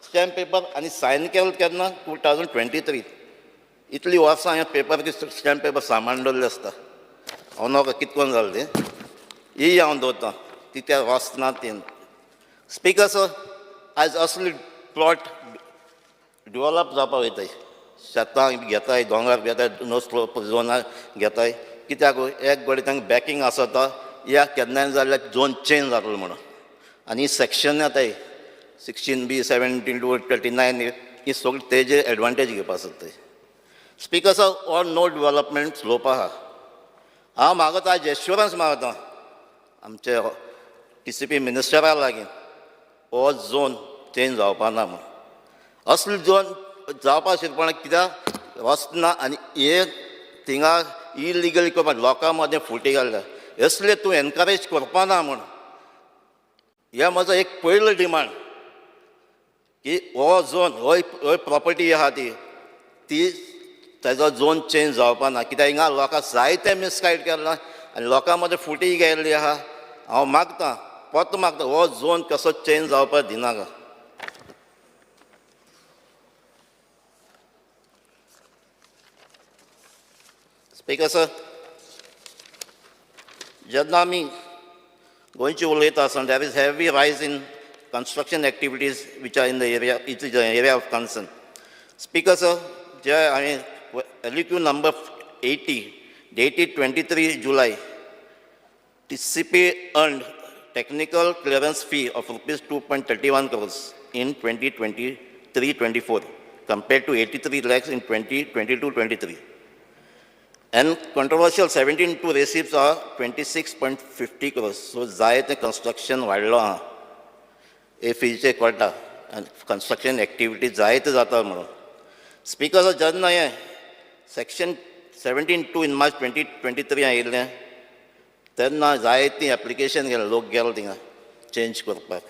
स्टॅम्प पेपर आनी सायन केलो केन्ना 2023. इतली वर्सां हे पेपर स्टॅम्प पेपर सामान दवरलें आसता. हांव नाका कितें करून जालें तें ही हांव दवरतां ती त्या वचना तीन. स्पीकर सर, आयज असली प्लॉट डिवलप जावपाक वयताय, शेतां घेताय, दोंगर घेताय, नो स्लोप झोनार घेताय, कित्याक एक घडये तांकां बॅकींग आसता या केन्नाय जाल्यार झोन चेंज जातलो म्हणून. आनी सेक्शन येताय 16B 17 to 39, ही सगळी तेजे एडवांटेज घेवपाक सोदताय. स्पीकर सर, हो नो डिवलपमेंट स्लोप आहा. हांव मागता आयज एश्योरन्स मागता आमचे टीसीपी मिनिस्टरा लागीं, हो झोन चेंज जावपा ना म्हूण. असलो झोन जावपा शिरपणाक कित्याक वचना आनी हे थिंगा इलिगली करपाक लोकां मदें फुटी घालता, असले तूं एनकरेज करपा ना म्हूण. हे म्हजो एक पयलो डिमांड की हो झोन, हो प्रॉपर्टी आहा ती ती तेजो झोन चेंज जावपा ना, कित्याक हिंगा लोकांक जायते मिसगायड केलां आनी लोकां मदें फुटी गेल्ली आहा. हांव मागता, परतो मागता, हो झोन कसो चेंज जावपाक दिनाका. स्पीकर सर, जेन्ना आमी गोंयची उलयता आसतना there is heavy rise in construction activities which are in the area, it is an area of concern. Speaker sir, जे हांवें LQ number 80 dated 23 July, TCP earned technical clearance fee of rupees 2.31 crores in 2023-24 compared to 83 lakhs in 2022-23. And controversial 17(2) receipts are 26.50 crores. So जाय तें construction वाडलो आहा, एफीचे कळटा आनी construction activity जायते जाता म्हणून. स्पीकर, जेन्ना हें section 17(2) in March 2023 आयिल्लें तेन्ना जायतीं एप्लिकेशन गेलें, लोक गेलो थिंगा चेंज करपाक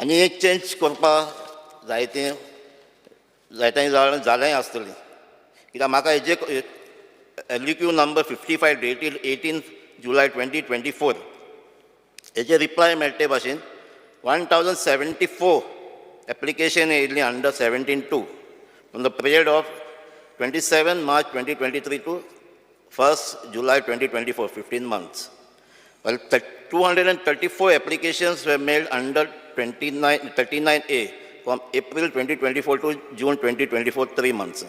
आनी एक चेंज करपाक जायतें जायते जाणां जालेंय आसतलें, कित्याक म्हाका हेजे LQ number 55 dated 18 July 2024 हेजे रिप्लाय मेळटे भाशेन 1074 application येयल्ली under 17(2) from the period of 27 March 2023 to 1st July 2024, 15 months. Well, 234 applications were made under 29, 39A from April 2024 to June 2024, 3 months.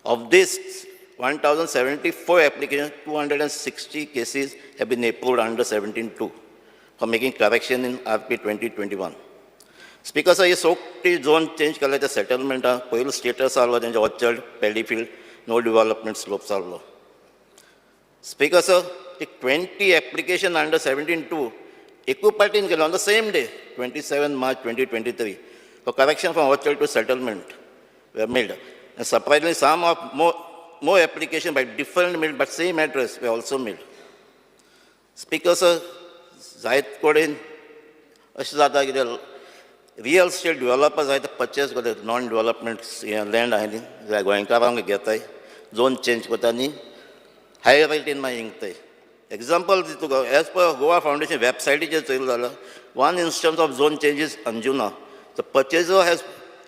Of this 1074 applications, 260 cases have been approved under 17(2) for making correction in RP 2021. Speaker sir, he सोगटी zone change केल्ले ते सेटलमेंटां पयलो status आहलो तेंचे orchard, paddy field, no development slopes आहलो. Speaker sir, एक 20 application under 17(2) एकूय पार्टीन केलो on the same day, 27 March 2023, for correction from orchard to settlement were made. And surprisingly, some of more application by different mill but same address were also made. Speaker sir, जायत कडेन अशें जाता कितें, real estate developer जायते purchase करतात non development land आहा न्ही, जाल्यार गोंयकारांक घेताय, झोन चेंज करता आनी हाय रेटीन मागीर विकताय. एग्जाम्पल दिता तुका, एज पर गोवा फावंडेशन वेबसायटीचेर चोयलें जाल्यार one instance of zone change is Anjuna. The purchaser has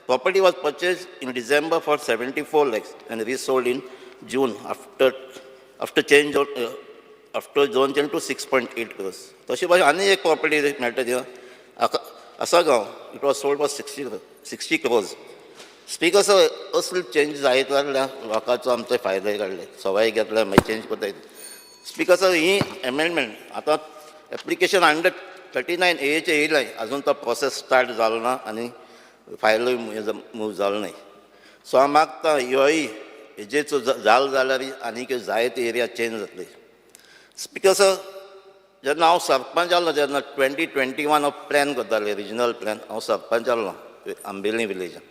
property was purchased in December for 74 lakhs and resold in June after change of, after zone change to 6.8 crores. तशी भाशेन आनी एक property मेळटा ती Assagao, it was sold for 60 crores. Speaker sir, असले change जायत लागल्या लोकांचो आमचो फायदो काडले, सवाय घेतल्या मागीर चेंज करता. स्पीकर सर, ही एमेंडमेंट आतां एप्लिकेशन अंडर 39 एचे येयलाय, अजून तो प्रोसेस स्टार्ट जालो ना आनी फायलूय मूव जालो न्हय. सो हांव मागता, ह्योय हेजेर जालो जाल्यार आनीक जायते एरिया चेंज जातली. स्पीकर सर, जेन्ना हांव सरपंच जालो तेन्ना 2021 हांव प्लॅन करताले, रिजनल प्लॅन. हांव सरपंच जाल्लो आंबेली विलेजान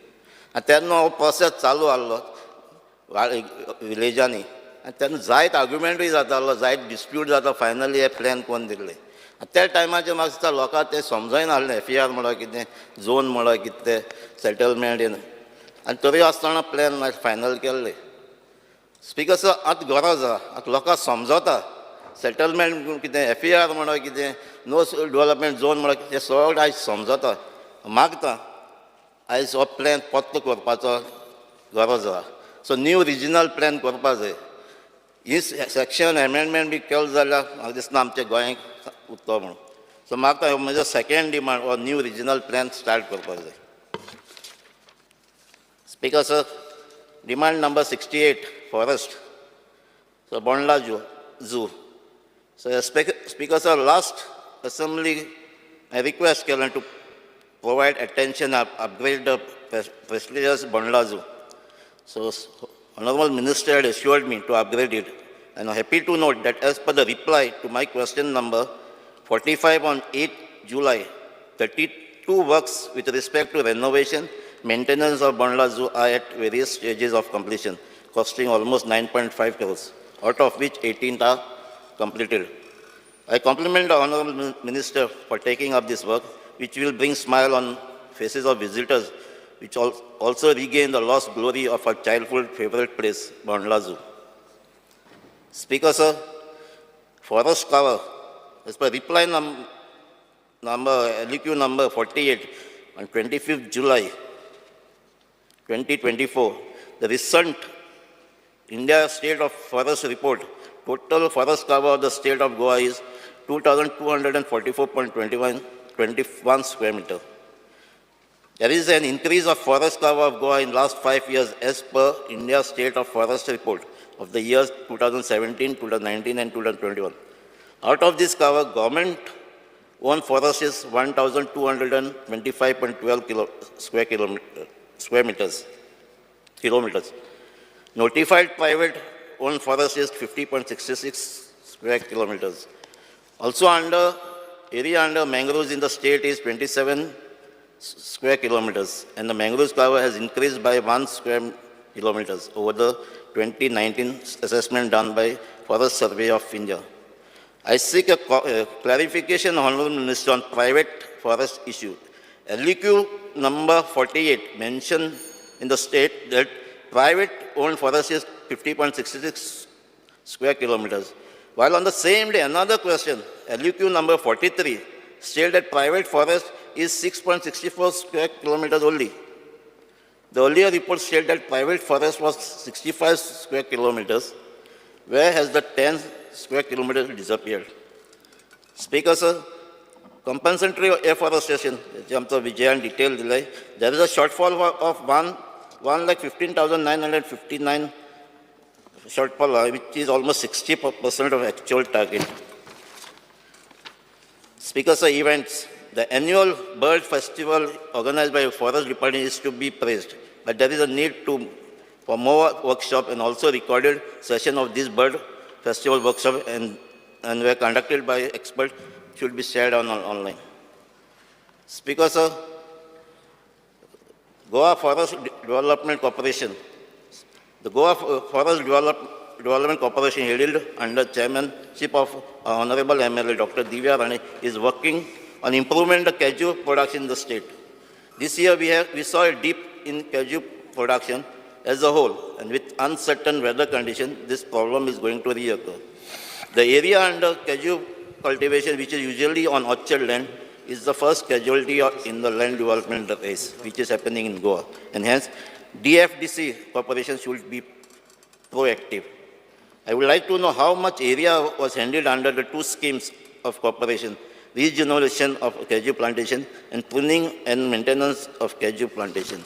आनी तेन्ना हो प्रोसेस चालू आहलो विलेजांनी आनी तेन्ना जायत आर्ग्युमेंटूय जातालो, जायत डिस्प्यूट जाता. फायनली हे प्लॅन कोन्न दिल्ले आनी त्या टायमाचेर म्हाका दिसता लोकांक तें समजनासलें, एफईआर म्हळ्यार कितें, झोन म्हळ्यार कितें तें, सेटलमेंट आनी तरी आसतना प्लॅन फायनल केल्ले. स्पीकर सर, आतां गरज आहा, आतां लोकांक समजता सेटलमेंट कितें, एफईआर म्हणून कितें, नो डेव्हलपमेंट झोन म्हणून हें सगळें आयज समजता. मागता, आयज हो प्लॅन परतो करपाचो गरज आहा. सो न्यू रिजनल प्लॅन करपा जाय. ही सेक्शन एमेंडमेंट बी केलो जाल्यार म्हाका दिसना आमच्या गोंयांक उरतो म्हणून. सो म्हाका म्हजो सेकेंड डिमांड, हो न्यू रिजनल प्लॅन स्टार्ट करपाक जाय. Speaker sir, demand number 68, forest, so Bondla Zoo. So Speaker sir, last assembly I request केलें to provide attention, upgrade the prestigious Bondla Zoo. So Honorable Minister had assured me to upgrade it, and I'm happy to note that as per the reply to my question number 45 on 8 July, 32 works with respect to renovation, maintenance of Bondla Zoo are at various stages of completion, costing almost 9.5 crores, out of which 18 are completed. I compliment the Honorable Minister for taking up this work, which will bring smile on faces of visitors, which also regain the lost glory of our childhood favorite place, Bondla Zoo. Speaker sir, forest cover, as per reply number, LQ number 48 on 25th July 2024, the recent India State of Forest Report, total forest cover of the state of Goa is 2,244.21 21 square meter. There is an increase of forest cover of Goa in last 5 years as per India State of Forest Report of the years 2017, 2019 and 2021. Out of this cover, government owned forest is 1,225.12 square kilometer, square meters, kilometers. Notified private owned forest is 50.66 square kilometers. Also under area under mangroves in the state is 27 square kilometers, and the mangroves cover has increased by 1 square kilometers over the 2019 assessment done by Forest Survey of India. I seek a clarification, Honorable Minister, on private forest issue. LEQ number 48 mentioned in the state that private owned forest is 50.66 square kilometers. While on the same day, another question, LUQ number 43, stated that private forest is 6.64 square kilometers only. The earlier report stated that private forest was 65 square kilometers. Where has the 10 square kilometers disappeared? Speaker, sir, compensatory afforestation, आमचो विजयान detail दिलाय, there is a shortfall of 1,15,959 shortfall, which is almost 60% of actual target. Speaker, sir, events. The annual bird festival organized by Forest Department is to be praised, but there is a need for more workshop and also recorded session of this bird festival workshop and were conducted by experts should be shared on online. Speaker, sir, Goa Forest Development Corporation. The Goa Forest Development Corporation, headed under chairmanship of Honorable MLA Dr. Divya Rane, is working on improvement the cashew production in the state. This year we saw a dip in cashew production as a whole, and with uncertain weather conditions, this problem is going to reoccur. The area under cashew cultivation, which is usually on orchard land, is the first casualty in the land development race, which is happening in Goa. And hence, DFDC corporation should be proactive. I would like to know how much area was handled under the two schemes of corporation, regeneration of cashew plantation and pruning and maintenance of cashew plantation.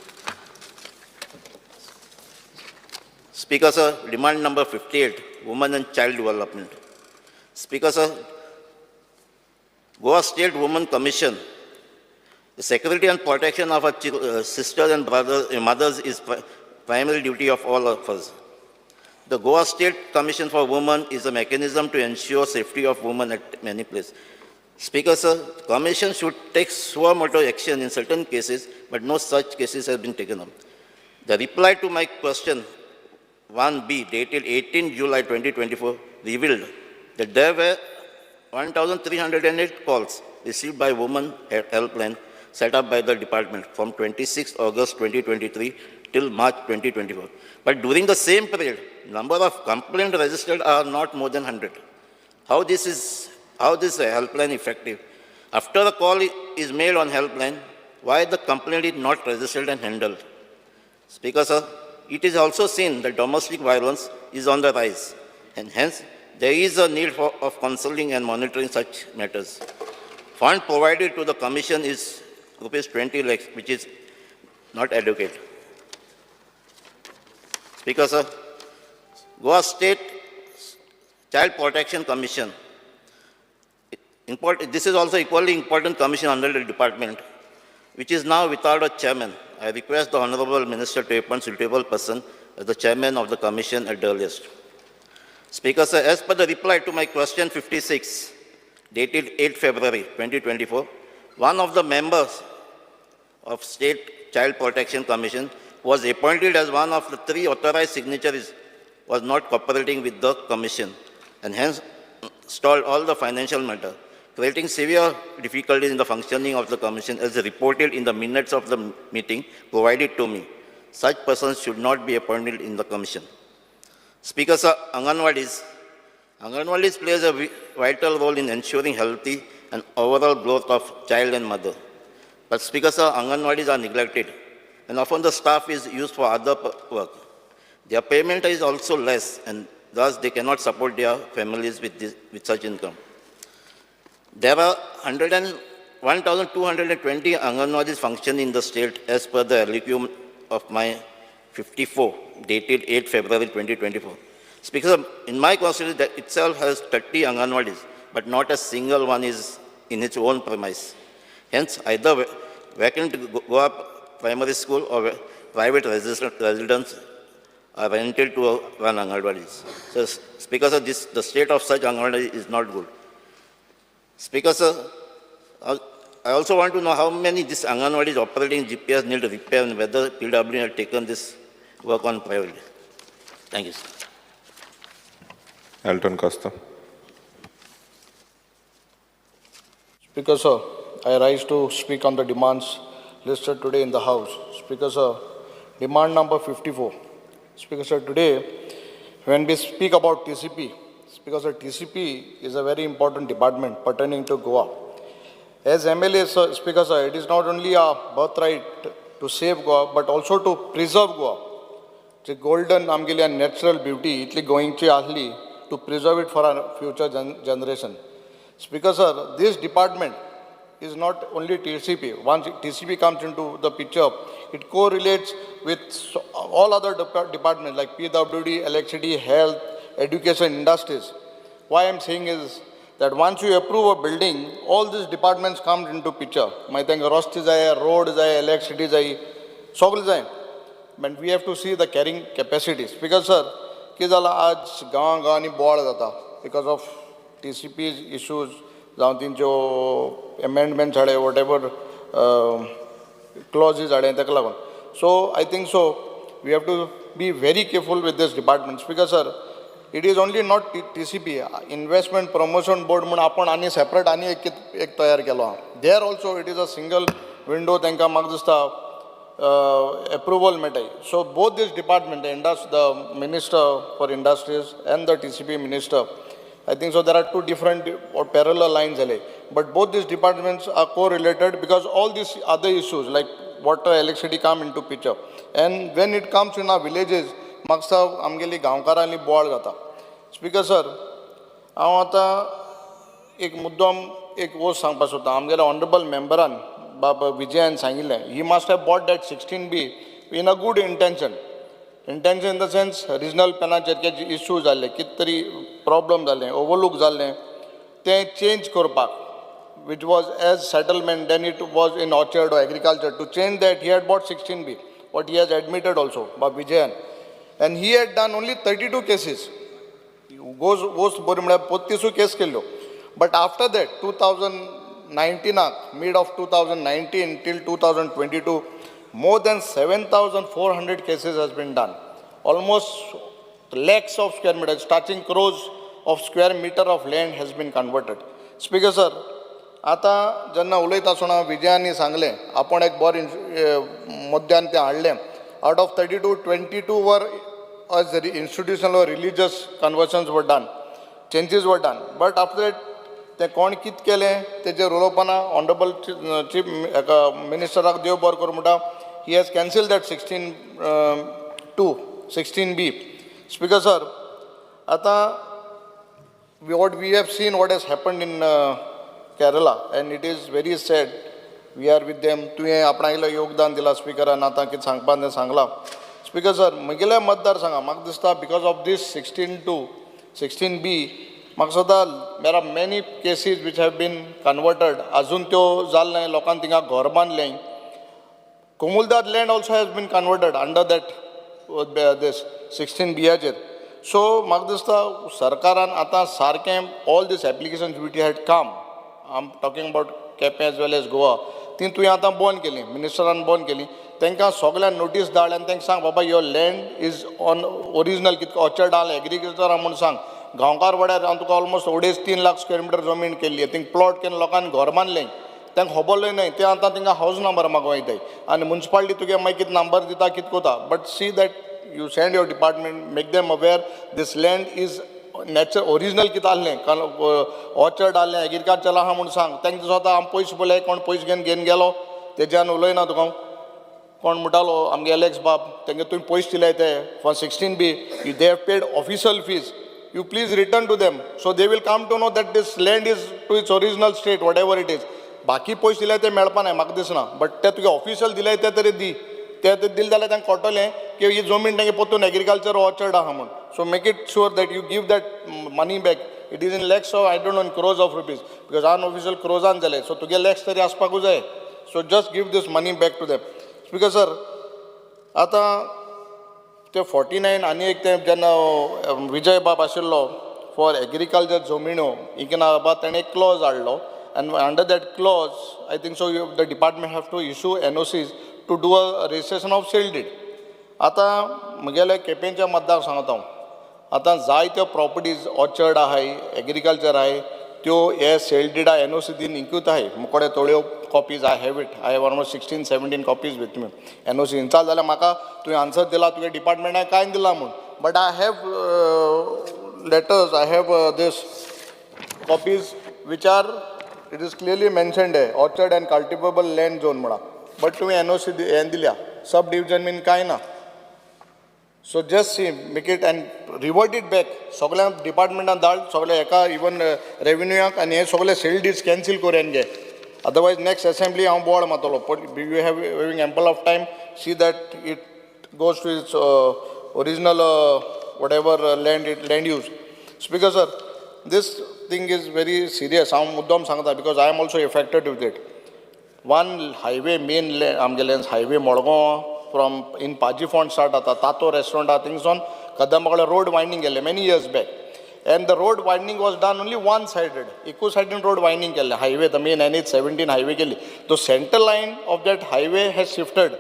Speaker, sir, demand number 58, women and child development. Speaker, sir, Goa State Women Commission, the security and protection of our sisters and brothers and mothers is primary duty of all of us. The Goa State Commission for Women is a mechanism to ensure safety of women at many places. Speaker, sir, the Commission should take suo motu action in certain cases, but no such cases have been taken up. The reply to my question 1B, dated 18 July 2024, revealed that there were 1,308 calls received by women helpline set up by the department from 26 August 2023 till March 2024. But during the same period, number of complaints registered are not more than 100. How this helpline effective? After a call is made on helpline, why the complaint is not registered and handled? Speaker, sir, it is also seen that domestic violence is on the rise, and hence there is a need of counseling and monitoring such matters. Fund provided to the commission is rupees 20 lakhs, which is not adequate. Speaker, sir, Goa State Child Protection Commission. This is also equally important commission under the department, which is now without a chairman. I request the Honorable Minister to appoint suitable person as the chairman of the commission at the earliest. Speaker, sir, as per the reply to my question 56, dated 8 February 2024, one of the members of State Child Protection Commission was appointed as one of the three authorized signatories, was not cooperating with the commission and hence stalled all the financial matter, creating severe difficulties in the functioning of the commission as reported in the minutes of the meeting provided to me. Such persons should not be appointed in the commission. Speaker, sir, Anganwadis. Anganwadis plays a vital role in ensuring healthy and overall growth of child and mother. But Speaker, sir, Anganwadis are neglected, and often the staff is used for other work. Their payment is also less, and thus they cannot support their families with such income. There are 1,220 Anganwadis functioning in the state as per the LEQ of my 54, dated 8 February 2024. Speaker, in my constituency that itself has 30 Anganwadis, but not a single one is in its own premise. Hence, either vacant Goa primary school or private residence are rented to run Anganwadis. So, Speaker sir, this, the state of such Anganwadi is not good. Speaker sir, I also want to know how many this Anganwadis operating GPS need repair and whether PWD have taken this work on priority. Thank you, sir. Elton Costa. Speaker, sir, I rise to speak on the demands listed today in the House. Speaker, sir, demand number 54. Speaker, sir, today, when we speak about TCP, Speaker, sir, TCP is a very important department pertaining to Goa. As MLA, sir, Speaker, sir, it is not only our birthright to save Goa, but also to preserve Goa. Ji golden आमगेली natural beauty इतली गोंयची आसली to preserve it for our future generation. Speaker sir, this department is not only TCP. Once TCP comes into the picture, it correlates with all other departments like PWD, electricity, health, education, industries. Why I'm saying is that once you approve a building, all these departments come into picture. मागीर तांकां रस्ते जाय, road जाय, electricity जाय, सगळें जाय. But we have to see the carrying capacities. Because sir, कितें जालां आज गांवां गांवांनी बोवाळ जाता because of TCP issues जावं तेंच्यो एमेंडमेंट्स हाडले, what ever clauses हाडले ताका लागून. So I think so we have to be very careful with this departments. Because sir, it is only not TCP, Investment Promotion Board म्हूण आपण आनी सेपरेट आनी एक एक तयार केलो आहा. There also it is a single window. तांकां म्हाका दिसता approval मेळटाय. So both this department, the Minister for Industries and the TCP Minister, I think so there are two different or parallel lines जाले, but both these departments are correlated because all these other issues like water, electricity come into picture. And when it comes in our villages, म्हाका दिसता आमगेली गांवकारांनी बोवाळ जाता. Speaker sir, हांव आतां एक मुद्दम एक वस्त सांगपाक सोदता. आमगेल्या ऑनरेबल मेंबरान बाब विजयान सांगिल्लें, he must have brought that 16B in a good intention, in the sense regional प्लॅनाचेर issue जाल्ले, कितें तरी प्रॉब्लम जालें, ओवरलूक जाल्लें, तें चेंज करपाक, which was as settlement, then it was in orchard or agriculture. To change that, he had brought 16B, what he has admitted also, Bab Vijayan. And he had done only 32 cases. Goes वस्त बरी म्हळ्यार बत्तीसूय केस केल्ल्यो. But after that, 2019, mid of 2019 till 2022, more than 7400 cases has been done. Almost lakhs of square meters, touching crores of square meter of land has been converted. Speaker sir, आतां जेन्ना उलयता आसतना विजयांनी सांगलें, आपूण एक बरें मुद्द्यान तें हाडलें. Out of 32, 22 were as institutional or religious conversions were done, changes were done. But after that, तें कोण कितें केलें तेजेर उलोवपाना. ऑनरेबल चीफ हेका मिनिस्टराक देव बरो करूं म्हणटा, he has cancel that 16 2, 16B. Speaker sir, आतां what we have seen, what has happened in Kerala, and it is very sad. We are with them. तुवें आपणागेलो योगदान दिलां स्पिकरान, आतां कितें सांगपा तें सांगलां. स्पिकर सर, म्हगेल्या मतदारसंघा म्हाका दिसता because of this 16 2, 16B, म्हाका दिसता there are many cases which have been converted, अजून त्यो जाल्ले, लोकांक थिंगा घर बांदलें. Comunidade land also has been converted under that this 16 बियाचेर. So म्हाका दिसता सरकारान आतां सारकें all these application which had come, I am talking about Quepem as well as Goa, ती तुवें आतां बंद केली, मिनिस्टरान बंद केली. तांकां सगल्यांक नोटीस धाड आनी तांकां सांग, बाबा, your land is on original कितें ऑर्चर्ड आहा, एग्रीकल्चर आहा म्हूण सांग. गांवकार वाड्यार हांव तुका ऑलमोस्ट 2.5-3 लाख स्क्वेअर मिटर जमीन केल्ली, थिंग प्लॉट केवन लोकांनी घर बांदलें, तांकां खबरय न्हय. ते आतां थिंगा हावज नंबर मागूंक वयताय आनी मुन्सिपालिटी तुगे मागीर कितें नंबर दिता, कितें करता. But see that you send your department, make them aware this land is nature original कितें आहलें, ऑर्चर्ड आहलें, एग्रीकल्चर आहा म्हूण सांग. तांकां दिसता आम पयशे पळय, कोण पयशे घेवन घेवन गेलो तेज्यान उलयना तुका. कोण म्हणटालो आमगे एलेक्स बाब, तेंगे तुवें पयशे दिले ते for 16B, they have paid official fees, you please return to them, so they will come to know that this land is to its original state, whatever it is. बाकी पयशे दिले ते मेळपा नाय म्हाका दिसना, बट ते तुगे ऑफिशियल दिले ते तरी दी. ते दिले जाल्यार तांकां कळटलें की ही जमीन तेंगे परतून एग्रीकल्चर ऑर्चर्ड आहा म्हूण. So make it sure that you give that money back. It is in lakhs of, I don't know, in crores of rupees, because unofficial क्रोजान जाले, सो तुगे लॅक्स तरी आसपाकूच जाय. So just give this money back to them. Speaker sir, आतां ते 49 आनी एक ते जेन्ना विजय बाब आशिल्लो फॉर एग्रीकल्चर जमिनो इकना ताणें एक क्लॉज हाडलो and under that clause I think so the department have to issue NOCs to do a registration of sale deed. आतां म्हगेल्या केपेंच्या मतदार सांगता हांव, आतां जायत्यो प्रॉपर्टीज ऑर्चर्ड आहाय, एग्रीकल्चर आहाय, त्यो हे सेल डिडा एनओसी दिवन इंकूत आहाय. मुकोडे थोड्यो copies I have it. I have almost 16 17 copies with me. NOC विचार जाल्यार म्हाका तुवें आन्सर दिला तुगे डिपार्टमेंटान कांय दिला म्हूण, but I have letters, I have this copies which are, it is clearly mentioned आहे orchard and cultivable land zone म्हणा, बट तुवें एनओसी हें दिल्या, सब डिविजन बीन कांय ना. So just see, make it and revert it back. सगळ्या डिपार्टमेंटान धाड सगळे हेका, इवन रेवेन्यूयाक, आनी हे सगळे सेल डीड्स कॅन्सील करून घे. अदरवायज नेक्स्ट असेंब्ली हांव बोवाळ मारतलो. But you have having ample of time. See that it goes to its original whatever land it land use. Speaker sir, this thing is very serious. हांव मुद्दम सांगता because I am also affected with it. One highway, main आमगेले highway Madgaon from in Pajifond start जाता, तातो restaurant आहा, थिंगसोन कदंबा कडेन road वायडनींग केल्लें many years back, and the road widening was done only one sided. एकूच सायडीन रोड वायडनींग केल्लें. Highway, the main NH 17 highway केली. The center line of that highway has shifted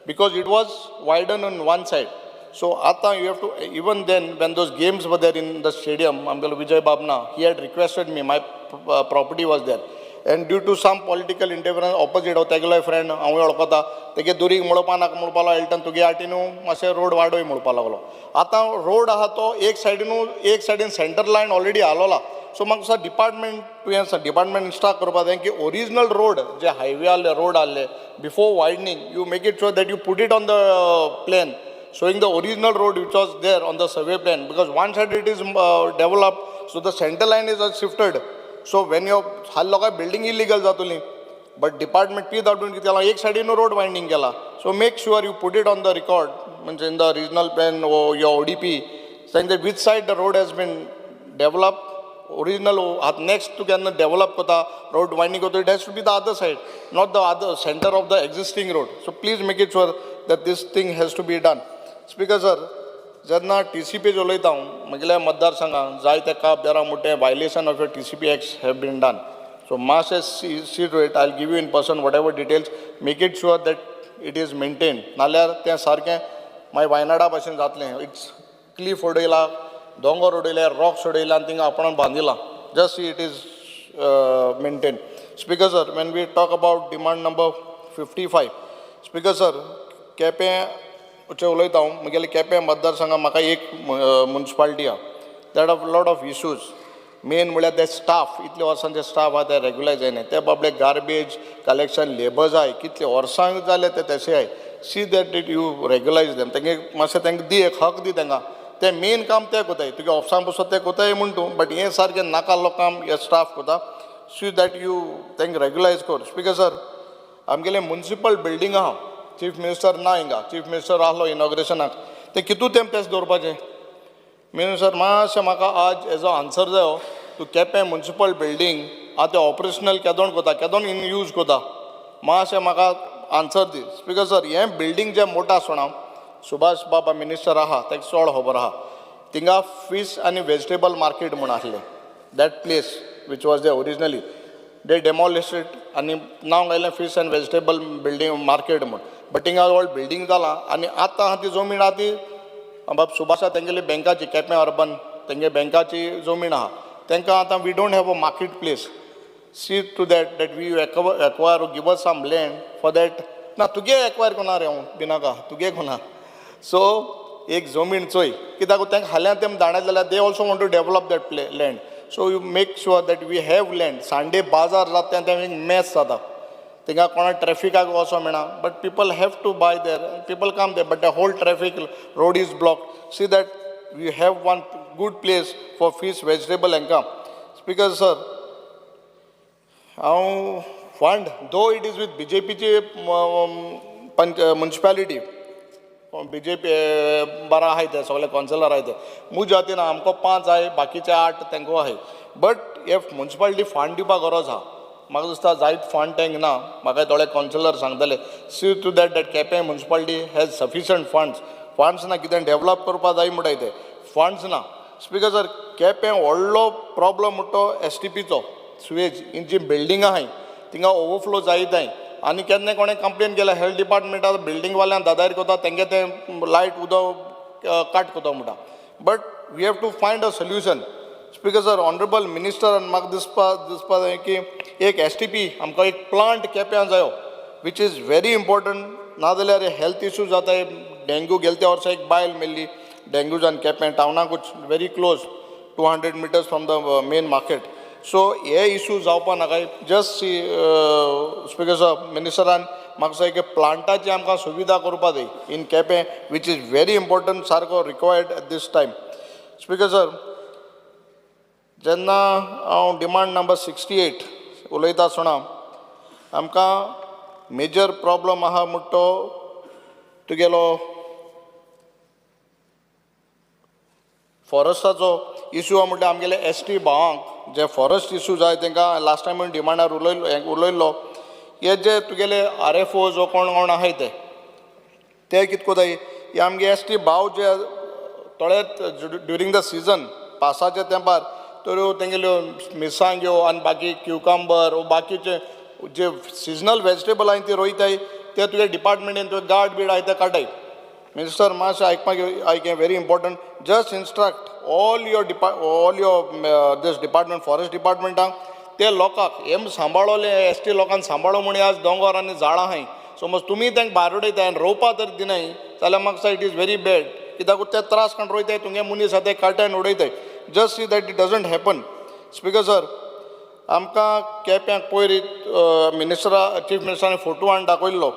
because it was widen on one side. So आतां you have to, even then when those games were there in the stadium, आमगेलो Vijay बाबना, he had requested me. My property was there and due to some political interference opposite हांव तेगेलो friend हांवूय वळखता, तेगे दुरीग म्हणपा नाका म्हणपा लागलो. एल्टन तुगे आटी न्हू मातशें रोड वाडोय म्हणपा लागलो. आतां रोड आहा तो एक सायडीनू, एक सायडीन सेंटर लायन ऑलरेडी हालोला. सो म्हाका दिसता डिपार्टमेंट, तुवें डिपार्टमेंट इन्स्ट्रक्ट करपा जाय की ओरिजिनल रोड जे हायवे आहले, रोड आहले before widening, you make it sure that you put it on the plan showing the original road which was there on the survey plan, because one side it is developed, so the center line is shifted. So when you हाल लोकां building illegal जातली, but department P W कितें केलां, एक सायडीन road वायडनींग केला. So make sure you put it on the record, म्हणजे in the regional plan or your ODP, saying that which side the road has been developed original. Next तूं केन्ना develop करता, road वायडनींग करता, it has to be the other side, not the other center of the existing road. So please make it sure that this thing has to be done. Speaker sir, जेन्ना TCP उलयता हांव, म्हगेल्या मतदारसंघात जायते काब दे राम मोठे violation of your TCP Acts have been done. So मातशें see to it. I give you in person whatever details. Make it sure that it is maintain, नाल्यार तें सारकें मागीर वायनाडा भशेन जातलें. It's cliff उडयला, दोंगर उडयले, रॉक्स उडयला आनी थिंगा आपणान बांदिला. Just see it is maintain. Speaker sir, when we talk about demand number 55, Speaker sir, Quepem उलयता हांव. म्हगेले केपें मतदारसंघात म्हाका एक मुन्सिपालिटी आहा that of lot of issues. Main म्हळ्यार ते स्टाफ, इतले वर्सांचे स्टाफ आहा ते रेगुलर जायना. ते बाबडे गार्बेज कलेक्शन लेबर्स आहाय, कितले वर्सां जाले ते तशे आहाय. See that it you regularize them. तेंगे मातशें तांकां दी, एक हक दी तांकां. ते मेन काम ते कोताय, तुगे ऑफिसान बसोन ते कोताय म्हूण तूं, बट हें सारकें नाका काम हे स्टाफ कोता. सी that you तांकां रेगुलरायज कर. स्पीकर सर, आमगेले मुन्सिपल बिल्डींग आहा. चीफ मिनिस्टर ना हिंगा, चीफ मिनिस्टर आहलो इनॉग्रेशनाक, ते कितू तेंप तेच दवरपाचें? मिनिस्टर, मातशें म्हाका आज हेजो आन्सर जायो. तूं केपें मुन्सिपल बिल्डींग आतां ऑपरेशनल केदोण कोता, केदोण इन यूज कोता, मातशें म्हाका आन्सर दी. स्पीकर सर, हें बिल्डींग जें मोठो आसना, सुभाष बाबा मिनिस्टर आहा, ताका चड खबर आहा. थिंगा फीश आनी वेजिटेबल मार्केट म्हूण आसलें. That place which was there originally, they demolish it आनी नांव घायलें fish and vegetable building market म्हूण. बट थिंगा व्हड बिल्डींग जालां आनी आतां आहा ती जमीन आहा ती बाब सुभाषा तेंगेली बँकाची, केपें अर्बन तेंगे बँकाची जमीन आहा. तांकां आतां we don't have a market place. See to that that we acquire, give us some land for that. ना तुगे एक्वायर कोना रे, हांव बिनाका तुगे कोना. सो एक जमीन चोय, कित्याक तांकां हाल्यां तेम दाणें जाल्यार they also want to develop that play land. So you make sure that we have land. Sunday बाजार जाता तें एक मॅस जाता थिंगा, कोणा ट्रॅफिकाक वचों मेळना, but people have to buy there, people come there, but the whole traffic road is block. See that we have one good place for fish, vegetable हांकां. स्पीकर सर, हांव fund though it is with बीजेपीची पंच municipality, BJP बरा आहाय, ते सगळे councillor आहाय. ते म्हज्या जातीन आमकां पांच आहाय, बाकीचे आठ तांकां आहाय. बट हे मुन्सिपालिटी फंड दिवपा गरज आहा. म्हाका दिसता जायत फंड तांकां ना. म्हाका थोडे कावन्सिलर सांगतले. See to that that Quepem municipality has sufficient funds. Funds ना, कितें डेवलप करपा जाय म्हणटाय ते फंड्स ना. स्पिकर सर, केपें व्हडलो प्रॉब्लम म्हणटा तो एस टी पीचो सुवेज. ही जी बिल्डिंगां आहाय थिंगा ओवरफ्लो जायत आहाय आनी केन्ना कोणें कंप्लेन केल्या हेल्थ डिपार्टमेंटा, बिल्डींगवाल्यान दादागिरी करता, तेंगे तें लायट उदक काट करता म्हणटा, but we have to find a solution. Speaker sir, honourable मिनिस्टरान म्हाका दिसपा जाय की एक एस टी पी आमकां एक प्लांट केप्यां जायो, which is very important. नाजाल्यार हेल्थ इश्यू जाताय. डेंग्यू, गेले त्या वर्सा एक बायल मेल्ली डेंग्यू जावन Quepem टावनाकूच, very close, 200 meters from the main market. So हे इशू जावपा नाका. जस्ट सी स्पिकर सर, मिनिस्टरान म्हाका दिसता की प्लांटाची आमकां सुविधा करपा जाय in Quepem, which is very important, सारको required at this time. Speaker sir, जेन्ना हांव डिमांड नंबर 68 उलयता आसतना आमकां मेजर प्रॉब्लम आहा म्हणटा तो तुगेलो फॉरेस्टाचो इशू आहा. म्हणल्यार आमगेले एस टी भावांक जे फॉरेस्ट इशू जाय, तांकां लास्ट टायम डिमांडार उलयल्लो. हे जे तुगेले आर एफ ओ जो कोण कोण आहाय ते कित कोताय, हे आमगे एस टी भाव जे थोडे ड्युरींग the season पावसाच्या तेंपार तर तेंगेल्यो मिरसांग्यो आनी बाकी क्युकंबर बाकीचे जे सिजनल वेजिटेबल आहाय ती रोयताय. ते तुगे डिपार्टमेंटीन तुगे गार्ड बीड आहाय ते काडटाय. मिनिस्टर, मातशें आयकपाक आयक, very important. Just instruct all your this department, forest डिपार्टमेंटाक, ते लोकांक हेम सांबाळोले, एस टी लोकांक सांबाळो म्हूण आज दोंगोर आनी झाडां आहाय. समज तुमी तांकां भायर उडयताय आनी रोवपा जर दिनाय जाल्यार म्हाका it is very bad, कित्याक ते त्रास काडून रोयताय, तुमगे मनीस आहा ते काडटाय आनी उडयताय. Just see that it doesn't happen. Speaker sir, आमकां केप्यांक पयर मिनिस्टरा, चीफ मिनिस्टरान फोटो हाडून दाखयल्लो.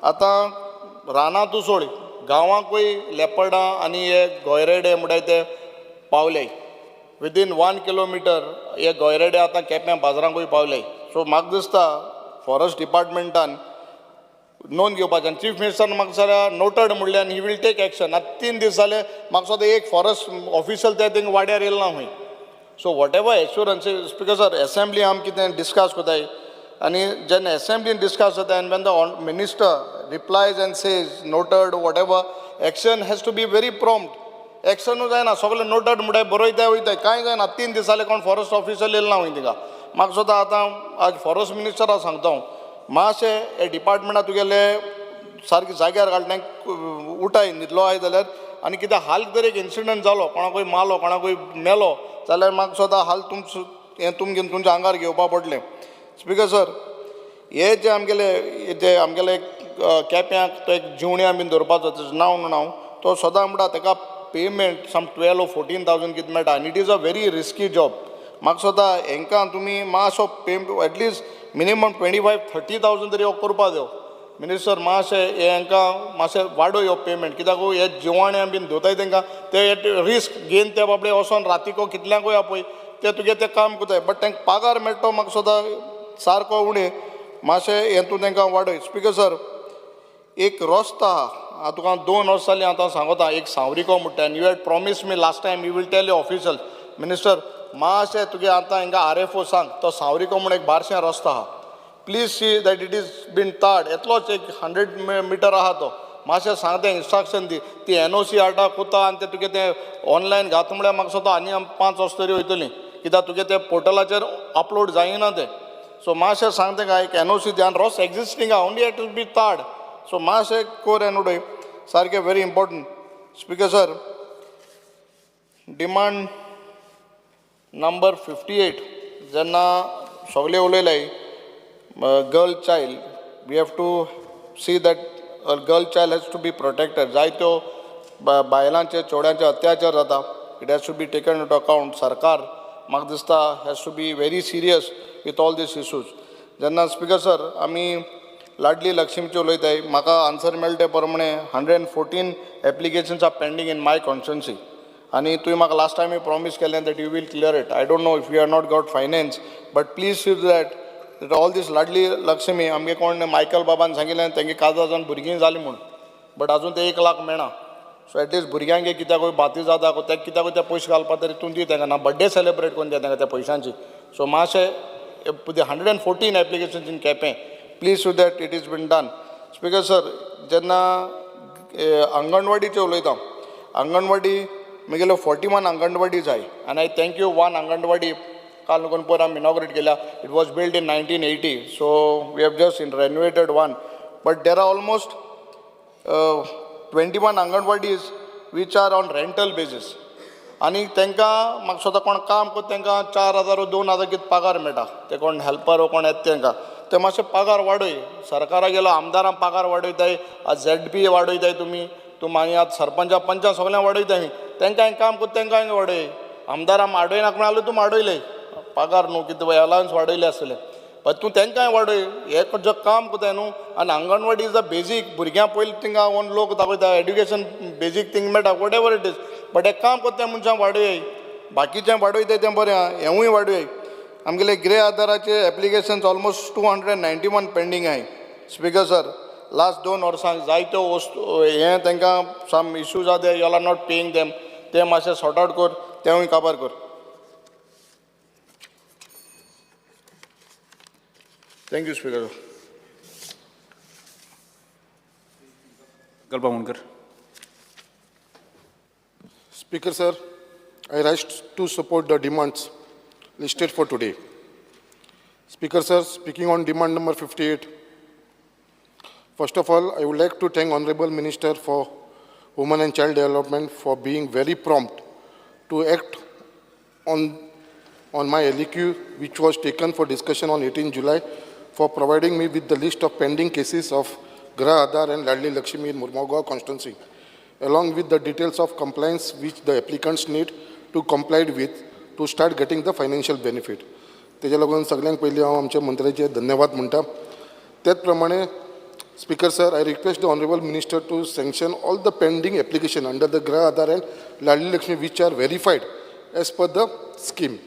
आतां रानांतू सोड, गांवांकूय लेपर्डां आनी हे गोयरेडे म्हणटाय ते पावले. विदीन 1 किलोमिटर हे गोयरेडे आतां केप्यां बाजारांकूय पावले. सो म्हाका दिसता फॉरेस्ट डिपार्टमेंटान नोंद घेवपाचें आनी चीफ मिनिस्टरान म्हाका जाल्यार नोटड म्हणलें आनी he will take action. आतां 3 दीस जाले, म्हाका दिसता एक फॉरेस्ट ऑफिसर ते थिंग वाड्यार येयला ना खंय. So whatever assurance, speaker sir, assembly आमी कितें डिस्कस कोताय आनी जेन्ना एसेंब्लीन डिस्कस जाता and when the minister replies and says noted, whatever, action has to be very prompt. एक्शनूय जायना. सगळे नोटेड म्हणटाय, बरयताय, वयताय, कांय जायना. 3 दीस जाले, कोण फॉरेस्ट ऑफिसर येयला ना खंय थिंगा. म्हाका सुद्दां आतां आज फॉरेस्ट मिनिस्टराक सांगता हांव, मातशें हे डिपार्टमेंटा तुगेले सारकें जाग्यार घालता, उठाय, न्हिदलो आहाय जाल्यार. आनी कितें हाल जर एक इन्सिडंट जालो, कोणाकूय मारलो, कोणाकूय मेलो जाल्यार म्हाका सुद्दां हाल तुमचो हें तुमगे तुमच्या आंगार घेवपा पडलें. स्पिकर सर, हे जे आमगेले एक केप्यांक तो एक जिवण्या बीन दवरपाचो, तेजें नांव न्हू हांव, तो सदां म्हणटा ताका payment some 12 or 14 thousand कितें मेळटा आनी it is a very risky job. म्हाका सुद्दां हेंकां तुमी मातसो pay at least minimum 25-30 thousand तरी हो करपा जायो. मिनिस्टर, मातशें हे हांकां मातशें वाडोय हो पेमेंट, कित्याक हे जिवाण्या बीन धरताय, तांकां ते रिस्क घेवन ते बाबडे वचोन रातीको कितल्यांकूय आपय ते तुगे ते काम करताय, बट तांकां पागार मेळटा तो म्हाका सुद्दां सारको उणें. मातशें हें तूं तांकां वाडय. स्पिकर सर, एक रस्तो आहा. हांव तुका 2 वर्सां जालीं आतां सांगता, एक सांवरिको म्हणटा, आनी you had promise me last time you will tell your official. Minister, मातशें तुगे आतां हांगा आर एफ ओ सांग, तो सांवरिको म्हूण एक बारशें रस्तो आहा, please see that it is been tarred. येतलोच एक 100 मिटर आहा तो. मातशें सांग, तें इन्स्ट्रक्शन दी. ती एन ओ सी हाडटा कोता आनी ते तुगे तें ऑनलायन घात म्हळ्यार म्हाका दिसता आनी आम 5 वर्सां तरी वयतलीं, कित्याक तुगे तें पोर्टलाचेर अपलोड जायना तें. सो मातशें सांग तेंका, एक एन ओ सी दी आनी रस्तो एग्जिस्टींग आहा, only it will be tarred. So मातशें कोर आनी उडय, सारकें very important. Speaker sir, demand number 58, जेन्ना सगळे उलयले girl child, we have to see that a girl child has to be protected. जायत्यो बायलांचे, चेड्यांचे अत्याचार जाता. It has to be taken into account. सरकार म्हाका दिसता has to be very serious with all these issues. जेन्ना स्पिकर सर, आमी लाडली लक्ष्मीचे उलयताय, म्हाका आन्सर मेळटा ते प्रमाणे 114 applications are pending in my constituency आनी तुवें म्हाका लास्ट टायम प्रॉमीस केलें that you will clear it. I don't know if you are not got finance, but please see that all this Ladli Lakshmi. आमगे कोण Michael बाबान सांगिल्लें तेंगे काजार जावन भुरगीं जालीं म्हूण, बट अजून ते 1 लाख मेळना. सो एटलिस्ट भुरग्यांक कित्याकूय बाती जाता ते कित्याकूय ते पयशे घालपा तरी तूं दी तांकां, ना बड्डे सेलेब्रेट करून दी तांकां त्या पयशांची. सो मातशें 114 applications in Quepem, please see that it is been done. Speaker sir, जेन्ना अंगणवाडीचें उलयता. अंगणवाडी म्हगेल्यो 41 अंगणवाडी जाय आनी I thank you one anganwadi काल लागून पयर आमी इनॉग्रेट केल्या. It was build in 1980, so we have just in renovated one, but there are almost 21 anganwadis which are on rental basis. आनी तांकां म्हाका स्वता कोण काम करता तांकां 4000 2000 कितें पगार मेळटा. ते कोण हेल्पर कोण येता तांकां ते मातशे पगार वाडय. सरकारा गेलो आमदारां पगार वाडयताय, आज झेड पी वाडयताय तुमी, तूं मागीर आतां सरपंचा पंचां सगळ्यांक वाडयताय. तांकां काम करता तांकां वाडय. आमदारां वाडयनाका म्हणल्यार तूं वाडयले पगार न्हू कितें अलावन्स वाडयले आसतले, बट तूं तांकांय वाडय. हें जे काम करताय न्हू. आनी अंगणवाडी is a basic, भुरग्यां पयलीं थिंगा वचून लोक दाखयता, एड्युकेशन बेजीक थिंग मेळटा, whatever it is, but हें काम करता त्या मनशांक वाडय. बाकीचें वाडयताय तें बरें आहा, हेंवूय वाडय. आमगेले गृह आधाराचे applications almost 291 pending आहाय. स्पिकर सर, लास्ट 2 वर्सांक जायत्यो वस्तू हें तांकां सम इश्यूज आहा, they you are not paying them. तें मातशें सॉर्ट आवट कर, तेंवूय काबार कर. Thank you speaker. Kalpa Amonkar. Speaker sir, I rise to support the demands listed for today. Speaker sir, speaking on demand number 58, first of all, I would like to thank Honorable Minister for Women and Child Development for being very prompt to act on my LEQ, which was taken for discussion on 18 July, for providing me with the list of pending cases of Grah Aadhaar and Ladli Lakshmi in Mormugao constituency, along with the details of compliance which the applicants need to comply with to start getting the financial benefit. तेज्या लागून सगळ्यांत पयलीं हांव आमच्या मंत्र्याचे धन्यवाद म्हणटा. तेच प्रमाणे, Speaker sir, I request the Honorable Minister to sanction all the pending application under the Grah Aadhaar and Ladli Lakshmi which are verified as per the scheme.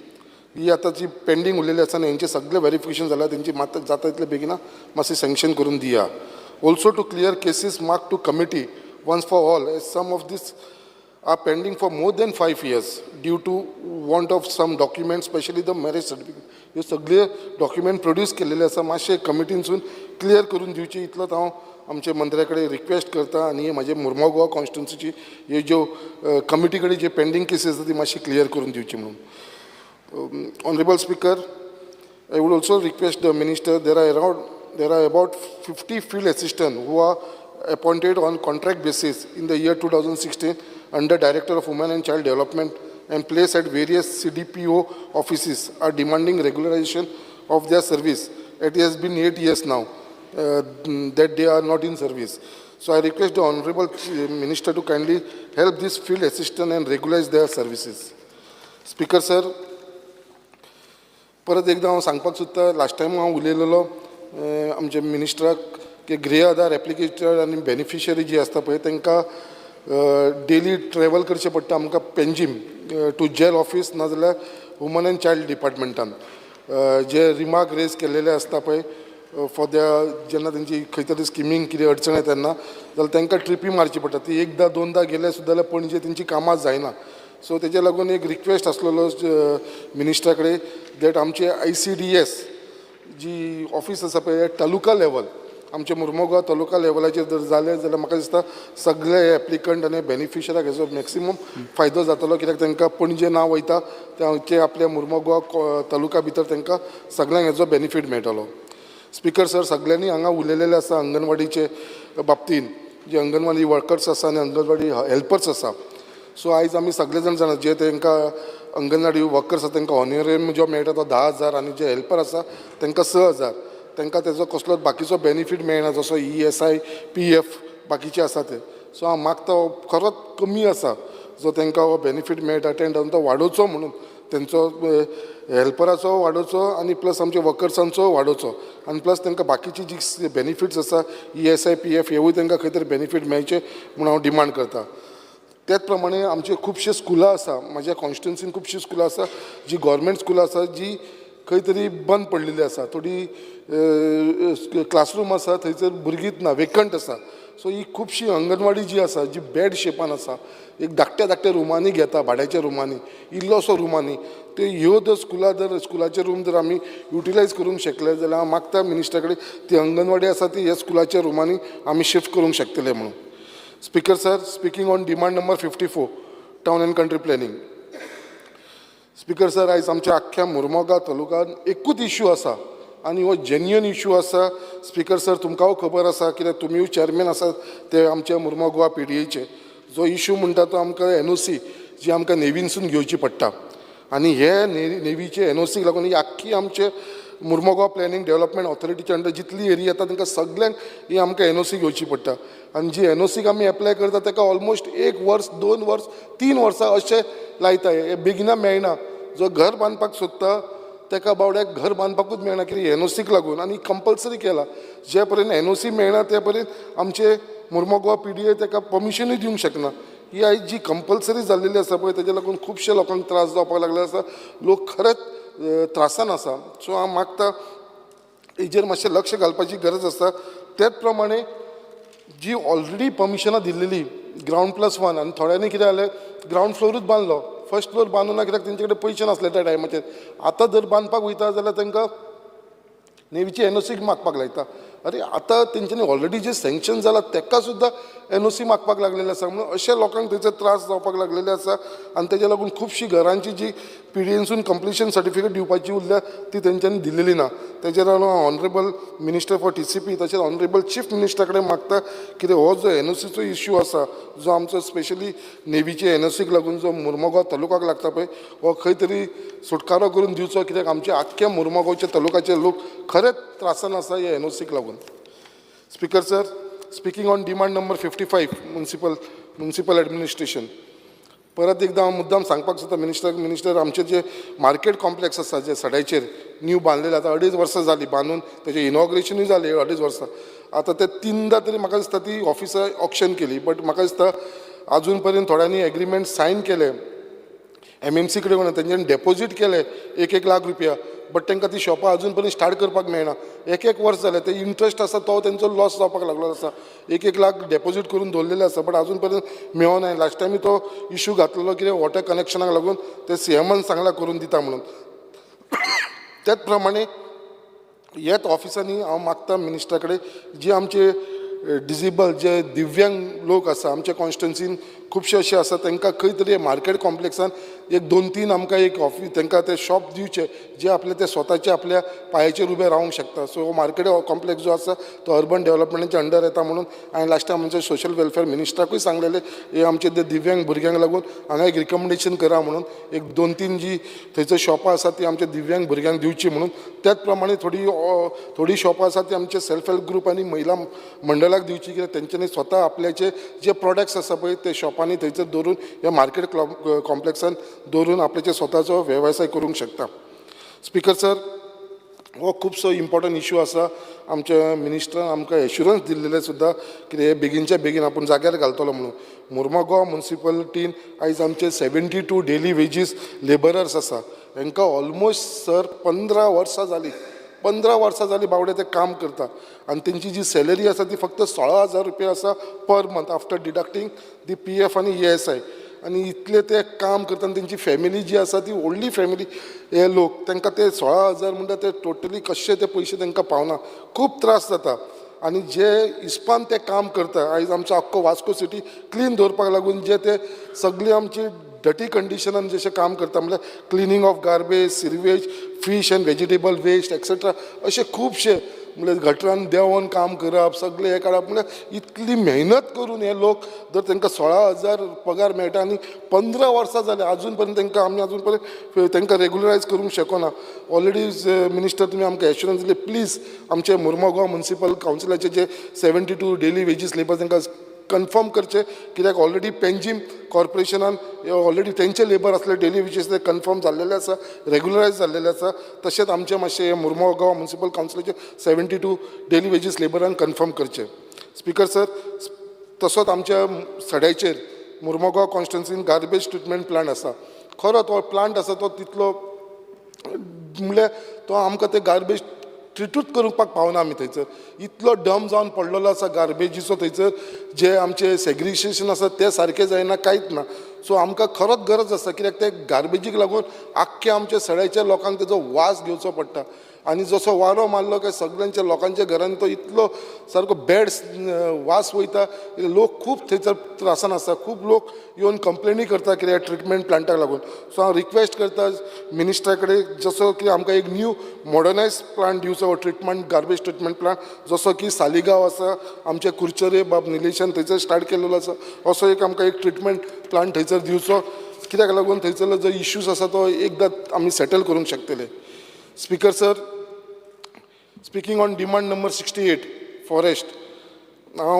ही आतां जी पेंडींग उरलेली आसा न्ही, हेंचे सगळे वेरिफिकेशन जालां, तेंची मात जाता तितले बेगिना मातशें सँक्शन करून दिया. Also to clear cases mark to committee once for all, as some of this are pending for more than 5 years due to want of some documents, especially the marriage certificate. ह्यो सगळे document produce केलेले आसा, मातशे कमिटीनसून clear करून दिवचे, इतलोच हांव आमच्या मंत्र्या कडेन रिक्वेस्ट करता. आनी हे म्हाजे मुर्मो गोवा कॉन्स्टिट्युन्सीची हे ज्यो कमिटी कडेन जे पेंडींग केसीस आसा ती मातशी क्लियर करून दिवची म्हणून. Honorable Speaker, I would also request the minister, there are about 50 field assistants who are appointed on contract basis in the year 2016 under Director of Women and Child Development and placed at various CDPO offices are demanding regularization of their service. It has been 8 years now that they are not in service. So I request the Honorable Minister to kindly help this field assistant and regularize their services. Speaker sir, परत एकदां हांव सांगपाक सोदता, last time हांव उलयलेलो आमच्या मिनिस्टराक की गृह आधार application आनी beneficiary जी आसता पळय, तांकां डेली ट्रॅवल करचें पडटा आमकां पेंजीम टू जेल ऑफीस नाजाल्यार वुमन एंड चायल्ड डिपार्टमेंटान जे रिमार्क रेज केल्लेले आसता पळय फॉर the जेन्ना तेंची खंय तरी स्किमींग कितें अडचण येता तेन्ना जाल्यार तांकां ट्रिपी मारची पडटा. ती एकदां दोनदां गेले सुद्दां जाल्यार पणजे तेंची कामां जायना. सो तेज्या लागून एक रिक्वेस्ट आसलेलो मिनिस्टरा कडेन that आमचे आयसीडीएस जी ऑफीस आसा पळय तालुका लेवल, आमच्या मुर्मुगांव तालुका लेवलाचेर जर जालें जाल्यार म्हाका दिसता सगळे एप्लिकंट आनी बेनिफिशराक हेजो मॅक्सिमम फायदो जातलो, कित्याक तांकां पणजे ना वयता ते आपल्या मुर्मुगांव तालुका भितर तांकां सगळ्यांक हेजो बेनिफीट मेळटलो. स्पिकर सर, सगळ्यांनी हांगा उलयलेलें आसा अंगणवाडीचे बाबतीन, जे अंगणवाडी वर्कर्स आसा आनी अंगणवाडी हेल्पर्स आसा. सो आयज आमी सगळे जाण जाणा, जे तांकां अंगणवाडी वर्कर्स आसा तांकां ऑनरेरियम जो मेळटा तो 10,000 आनी जे हेल्पर आसा तांकां 6000. तांकां तेजो कसलोच बाकीचो बेनिफीट मेळना, जसो ईएसआय, पीएफ बाकीचे आसा ते. सो हांव मागता, हो खरोच कमी आसा जो तांकां हो बेनिफीट मेळटा 10,000, तो वाडोवचो म्हणून, तेंचो हेल्पराचो वाडोवचो आनी प्लस आमच्या वर्कर्सांचो वाडोवचो आनी प्लस तांकां बाकीची जी बेनिफिट्स आसा ईएसआय, पीएफ, हेवूय तांकां खंय तरी बेनिफीट मेळचे म्हूण हांव डिमांड करता. त्याच प्रमाणे आमचे खुबशीं स्कुलां आसा, म्हाज्या कॉन्स्टिट्युन्सीन खुबशीं स्कुलां आसा जी गोवोरमेंट स्कुलां आसा, जी खंय तरी बंद पडलेली आसा. थोडी क्लासरूम आसा थंयसर भुरगींच ना, वेकंट आसा. सो ही खुबशी अंगणवाडी जी आसा जी बॅड शेपान आसा, एक धाकट्या धाकट्या रुमांनी घेता, भाड्याच्या रुमांनी, इल्लोसो रुमांनी त्यो. ह्यो जर स्कुलां जर स्कुलाचे रूम जर आमी युटिलायज करूंक शकले जाल्यार हांव मागता मिनिस्टरा कडेन, ती अंगणवाडी आसा ती ह्या स्कुलाच्या रुमांनी आमी शिफ्ट करूंक शकतले म्हणून. Speaker sir, speaking on demand number 54, town and country planning. Speaker sir, आयज आमच्या आख्ख्या मुरमोगा तालुक्यान एकूच इश्यू आसा आनी हो जेन्युइन इश्यू आसा. स्पीकर सर, तुमकांय खबर आसा, कित्याक तुमीय चॅरमॅन आसात ते आमच्या मुरमोगोवा पीडीएचे. जो इश्यू म्हणटा तो आमकां एनओसी जी आमकां नेवीनसून घेवची पडटा आनी हे नेवीचे एनओसीक लागून ही आख्खी आमचे मुरमोगांव प्लॅनिंग डेव्हलपमेंट ऑथॉरिटीच्या अंडर जितली एरिया येता तांकां सगल्यांक ही आमकां एनओसी घेवची पडटा. आनी जी एनओसीक आमी एप्लाय करता ताका ऑलमोस्ट एक वर्स, 2 वर्स, 3 वर्सां अशें लायता. हे बेगिना मेळना. जो घर बांदपाक सोदता ताका बावड्याक घर बांदपाकूच मेळना, कित्याक एनओसीक लागून. आनी कंपल्सरी केला, जे पर्यंत एनओसी मेळना ते पर्यंत आमचे मुरमोगोवा पीडीए ताका परमिशनूय दिवंक शकना. ही आयज जी कंपल्सरी जाल्लेली आसा पळय, तेजे लागून खुबशे लोकांक त्रास जावपाक लागले आसा. लोक खरेंच त्रासान आसा. सो हांव मागता, हेजेर मातशें लक्ष घालपाची गरज आसा. तेच प्रमाणे जी ऑलरेडी परमिशनां दिल्लेली ग्रावंड प्लस वन, आनी थोड्यांनी कितें जालें, ग्रावंड फ्लोरूच बांदलो, फर्स्ट फ्लोर बांदूं ना, कित्याक तेंचे कडेन पयशे नासले त्या टायमाचेर. आतां जर बांदपाक वयता जाल्यार तांकां नेवीची एनओसी मागपाक लायता. अरे, आतां तेंच्यांनी ऑलरेडी जे सँक्शन जाला तेका सुद्दां एनओसी मागपाक लागलेले आसा. म्हणून अशे लोकांक तेचो त्रास जावपाक लागलेले आसा आनी तेज्या लागून खुबशीं घरांची जी पीडीएनसून कंप्लिशन सर्टिफिकेट दिवपाची उरल्या ती तेंच्यांनी दिलेली ना. तेजेर हांव honourable minister for TCP तशेंच ऑनरेबल चीफ मिनिस्टरा कडेन मागता, कितें हो जो एनओसीचो इश्यू आसा, जो आमचो स्पेशली नेवीचे एनओसीक लागून जो मुरमुगांव तालुकाक लागता पळय, हो खंय तरी सुटकारो करून दिवचो, कित्याक आमच्या आख्ख्या मुरमुगांवच्या तालुकाचे लोक खरेंच त्रासान आसा ह्या एनओसीक लागून. Speaker sir, speaking on demand number 55, municipal administration. परत एकदां हांव मुद्दाम सांगपाक सोदता मिनिस्टर, मिनिस्टर, आमचे जे मार्केट कॉम्प्लेक्स आसा, जे सड्याचेर न्यू बांदलेले, आतां अडेज वर्सां जालीं बांदून, तेजें इनॉग्रेशनूय जालें अडेज वर्सां. आतां ते तिनदां तरी म्हाका दिसता ती ऑफिसां ऑक्शन केली, बट म्हाका दिसता आजून पर्यंत थोड्यांनी एग्रीमेंट सायन केले एमएमसी कडेन वचून, तेंच्यांनी डेपोजीट केले एक एक लाख रुपया, बट तांकां ती शॉपां अजून पर्यंत स्टार्ट करपाक मेळना. एक एक वर्स जालें. ते इंट्रस्ट आसा तो तेंचो लॉस जावपाक लागलो आसा. एक एक लाख डेपोजीट करून दवरलेले आसा, बट अजून पर्यंत मेळोना. लास्ट टायमी तो इशू घातलेलो कितें वॉटर कनेक्शनाक लागून, ते सीएमान सांगलां करून दिता म्हणून. त्याच प्रमाणे ह्याच ऑफिसांनी हांव मागता मिनिस्टरा कडेन, जे आमचे डिजेबल, जे दिव्यांग लोक आसा, आमच्या कॉन्स्टिट्युन्सीन खुबशे अशे आसा, तांकां खंय तरी मार्केट कॉम्प्लेक्सान एक दोन तीन आमकां एक ऑफीस तांकां ते शॉप दिवचे, जे आपले ते स्वताचे आपल्या पांयाचेर उबे रावंक शकता. सो हो मार्केट कॉम्प्लेक्स जो आसा तो अर्बन डेव्हलपमेंटाच्या अंडर येता म्हणून हांवें लास्ट टायम आमच्या सोशल वेलफेअर मिनिस्टराकूय सांगलेलें, हे आमचे ते दिव्यांग भुरग्यांक लागून हांगा एक रिकमेंडेशन करा म्हणून, एक दोन तीन जी थंयसर शॉपां आसा ती आमच्या दिव्यांग भुरग्यांक दिवची म्हणून. त्याच प्रमाणे थोडी थोडी शॉपां आसा ती आमचे सेल्फ हेल्प ग्रूप आनी महिला मंडळाक दिवची, कित्याक तेंच्यांनी स्वता आपल्याचे जे प्रोडक्ट्स आसा पळय ते शॉपांनी थंयसर दवरून, ह्या मार्केट कॉम्प्लेक्सान दवरून आपल्याचे स्वताचो वेवसाय करूंक शकता. स्पीकर सर, हो खुबसो इम्पॉर्टंट इशू आसा. आमच्या मिनिस्टरान आमकां एश्युरन्स दिल्लेले सुद्दां कितें हे बेगीनच्या बेगीन आपूण जाग्यार घालतलो म्हणून. मुर्मगांव मुन्सिपालिटीन आयज आमचे 72 daily wages labourers आसा. हांकां ऑलमोस्ट सर 15 वर्सां जालीं, 15 वर्सां जालीं बावडे ते काम करता आनी तेंची जी सॅलरी आसा ती फक्त 16,000 रुपया आसा per month after deducting the PF आनी ईएसआय. आनी इतले ते काम करता आनी तेंची फॅमिली जी आसा ती व्हडली फॅमिली. हे लोक तांकां ते 16,000 म्हणटा ते टोटली कशे ते पयशे तांकां पावना, खूब त्रास जाता. आनी जे हिसपान ते काम करता, आयज आमचो आख्खो वास्को सिटी क्लीन दवरपाक लागून जे ते सगळी आमची डटी कंडिशनान जशें काम करता, म्हणल्यार cleaning of garbage, sewage, fish and vegetable waste etcetera, अशे खुबशे, म्हणल्यार गटरान देंवोन काम करप, सगळें हें काडप, म्हणल्यार इतली मेहनत करून हे लोक जर तांकां 16,000 पगार मेळटा आनी 15 वर्सां जालीं, आजून पर्यंत तांकां आमी आजून पर्यंत तांकां रेगुलरायज करूंक शकना. ऑलरेडी मिनिस्टर, तुमी आमकां एश्युरन्स दिले. प्लीज आमचे मुर्मगांव म्युनिसिपल कावन्सिलाचे जे 72 daily wages labour तांकां कन्फर्म करचे, कित्याक ऑलरेडी पेंजीम कॉर्पोरेशनान ऑलरेडी तेंचे लेबर आसले डेली वेजीस ते कन्फर्म जाल्लेले आसा, रेगुलरायज जाल्लेले आसा. तशेंच आमचे मातशे Mormugao municipal कावन्सिलाचे 72 daily wages लेबरान confirm करचे. स्पीकर सर, तसोच आमच्या सड्याचेर मुर्मगांव कॉन्स्टिट्युन्सीन गार्बेज ट्रिटमेंट प्लांट आसा. खरो तो प्लांट आसा तो तितलो, म्हणल्यार तो आमकां ते गार्बेज ट्रिटूच करपाक पावना आमी. थंयसर इतलो डंप जावन पडलेलो आसा गार्बेजीचो थंयसर, जे आमचे सेग्रिगेशन आसा तें सारकें जायना, कांयच ना. सो आमकां खरोच गरज आसा, कित्याक ते गार्बेजीक लागून आख्ख्या आमच्या सड्याच्या लोकांक तेजो वास घेवचो पडटा आनी जसो वारो मारलो काय सगळ्यांच्या लोकांच्या घरान तो इतलो सारको बॅड वास वयता. लोक खूब थंयसर त्रासान आसा, खूब लोक येवन कंप्लेनी करता कित्याक ट्रिटमेंट प्लांटाक लागून. सो हांव रिक्वेस्ट करता मिनिस्टरा कडेन जसो की आमकां एक न्यू मॉडर्नायज प्लांट दिवचो हो ट्रिटमेंट गार्बेज ट्रिटमेंट प्लांट, जसो की सालिगांव आसा, आमच्या कुडचडे बाब निलेशान थंयसर स्टार्ट केल्लो आसा, असो एक आमकां एक ट्रिटमेंट प्लांट थंयसर दिवचो, कित्याक लागून थंयसरलो जो इश्यूज आसा तो एकदां आमी सेटल करूंक शकतले. Speaker sir, speaking on demand number 68, forest. Now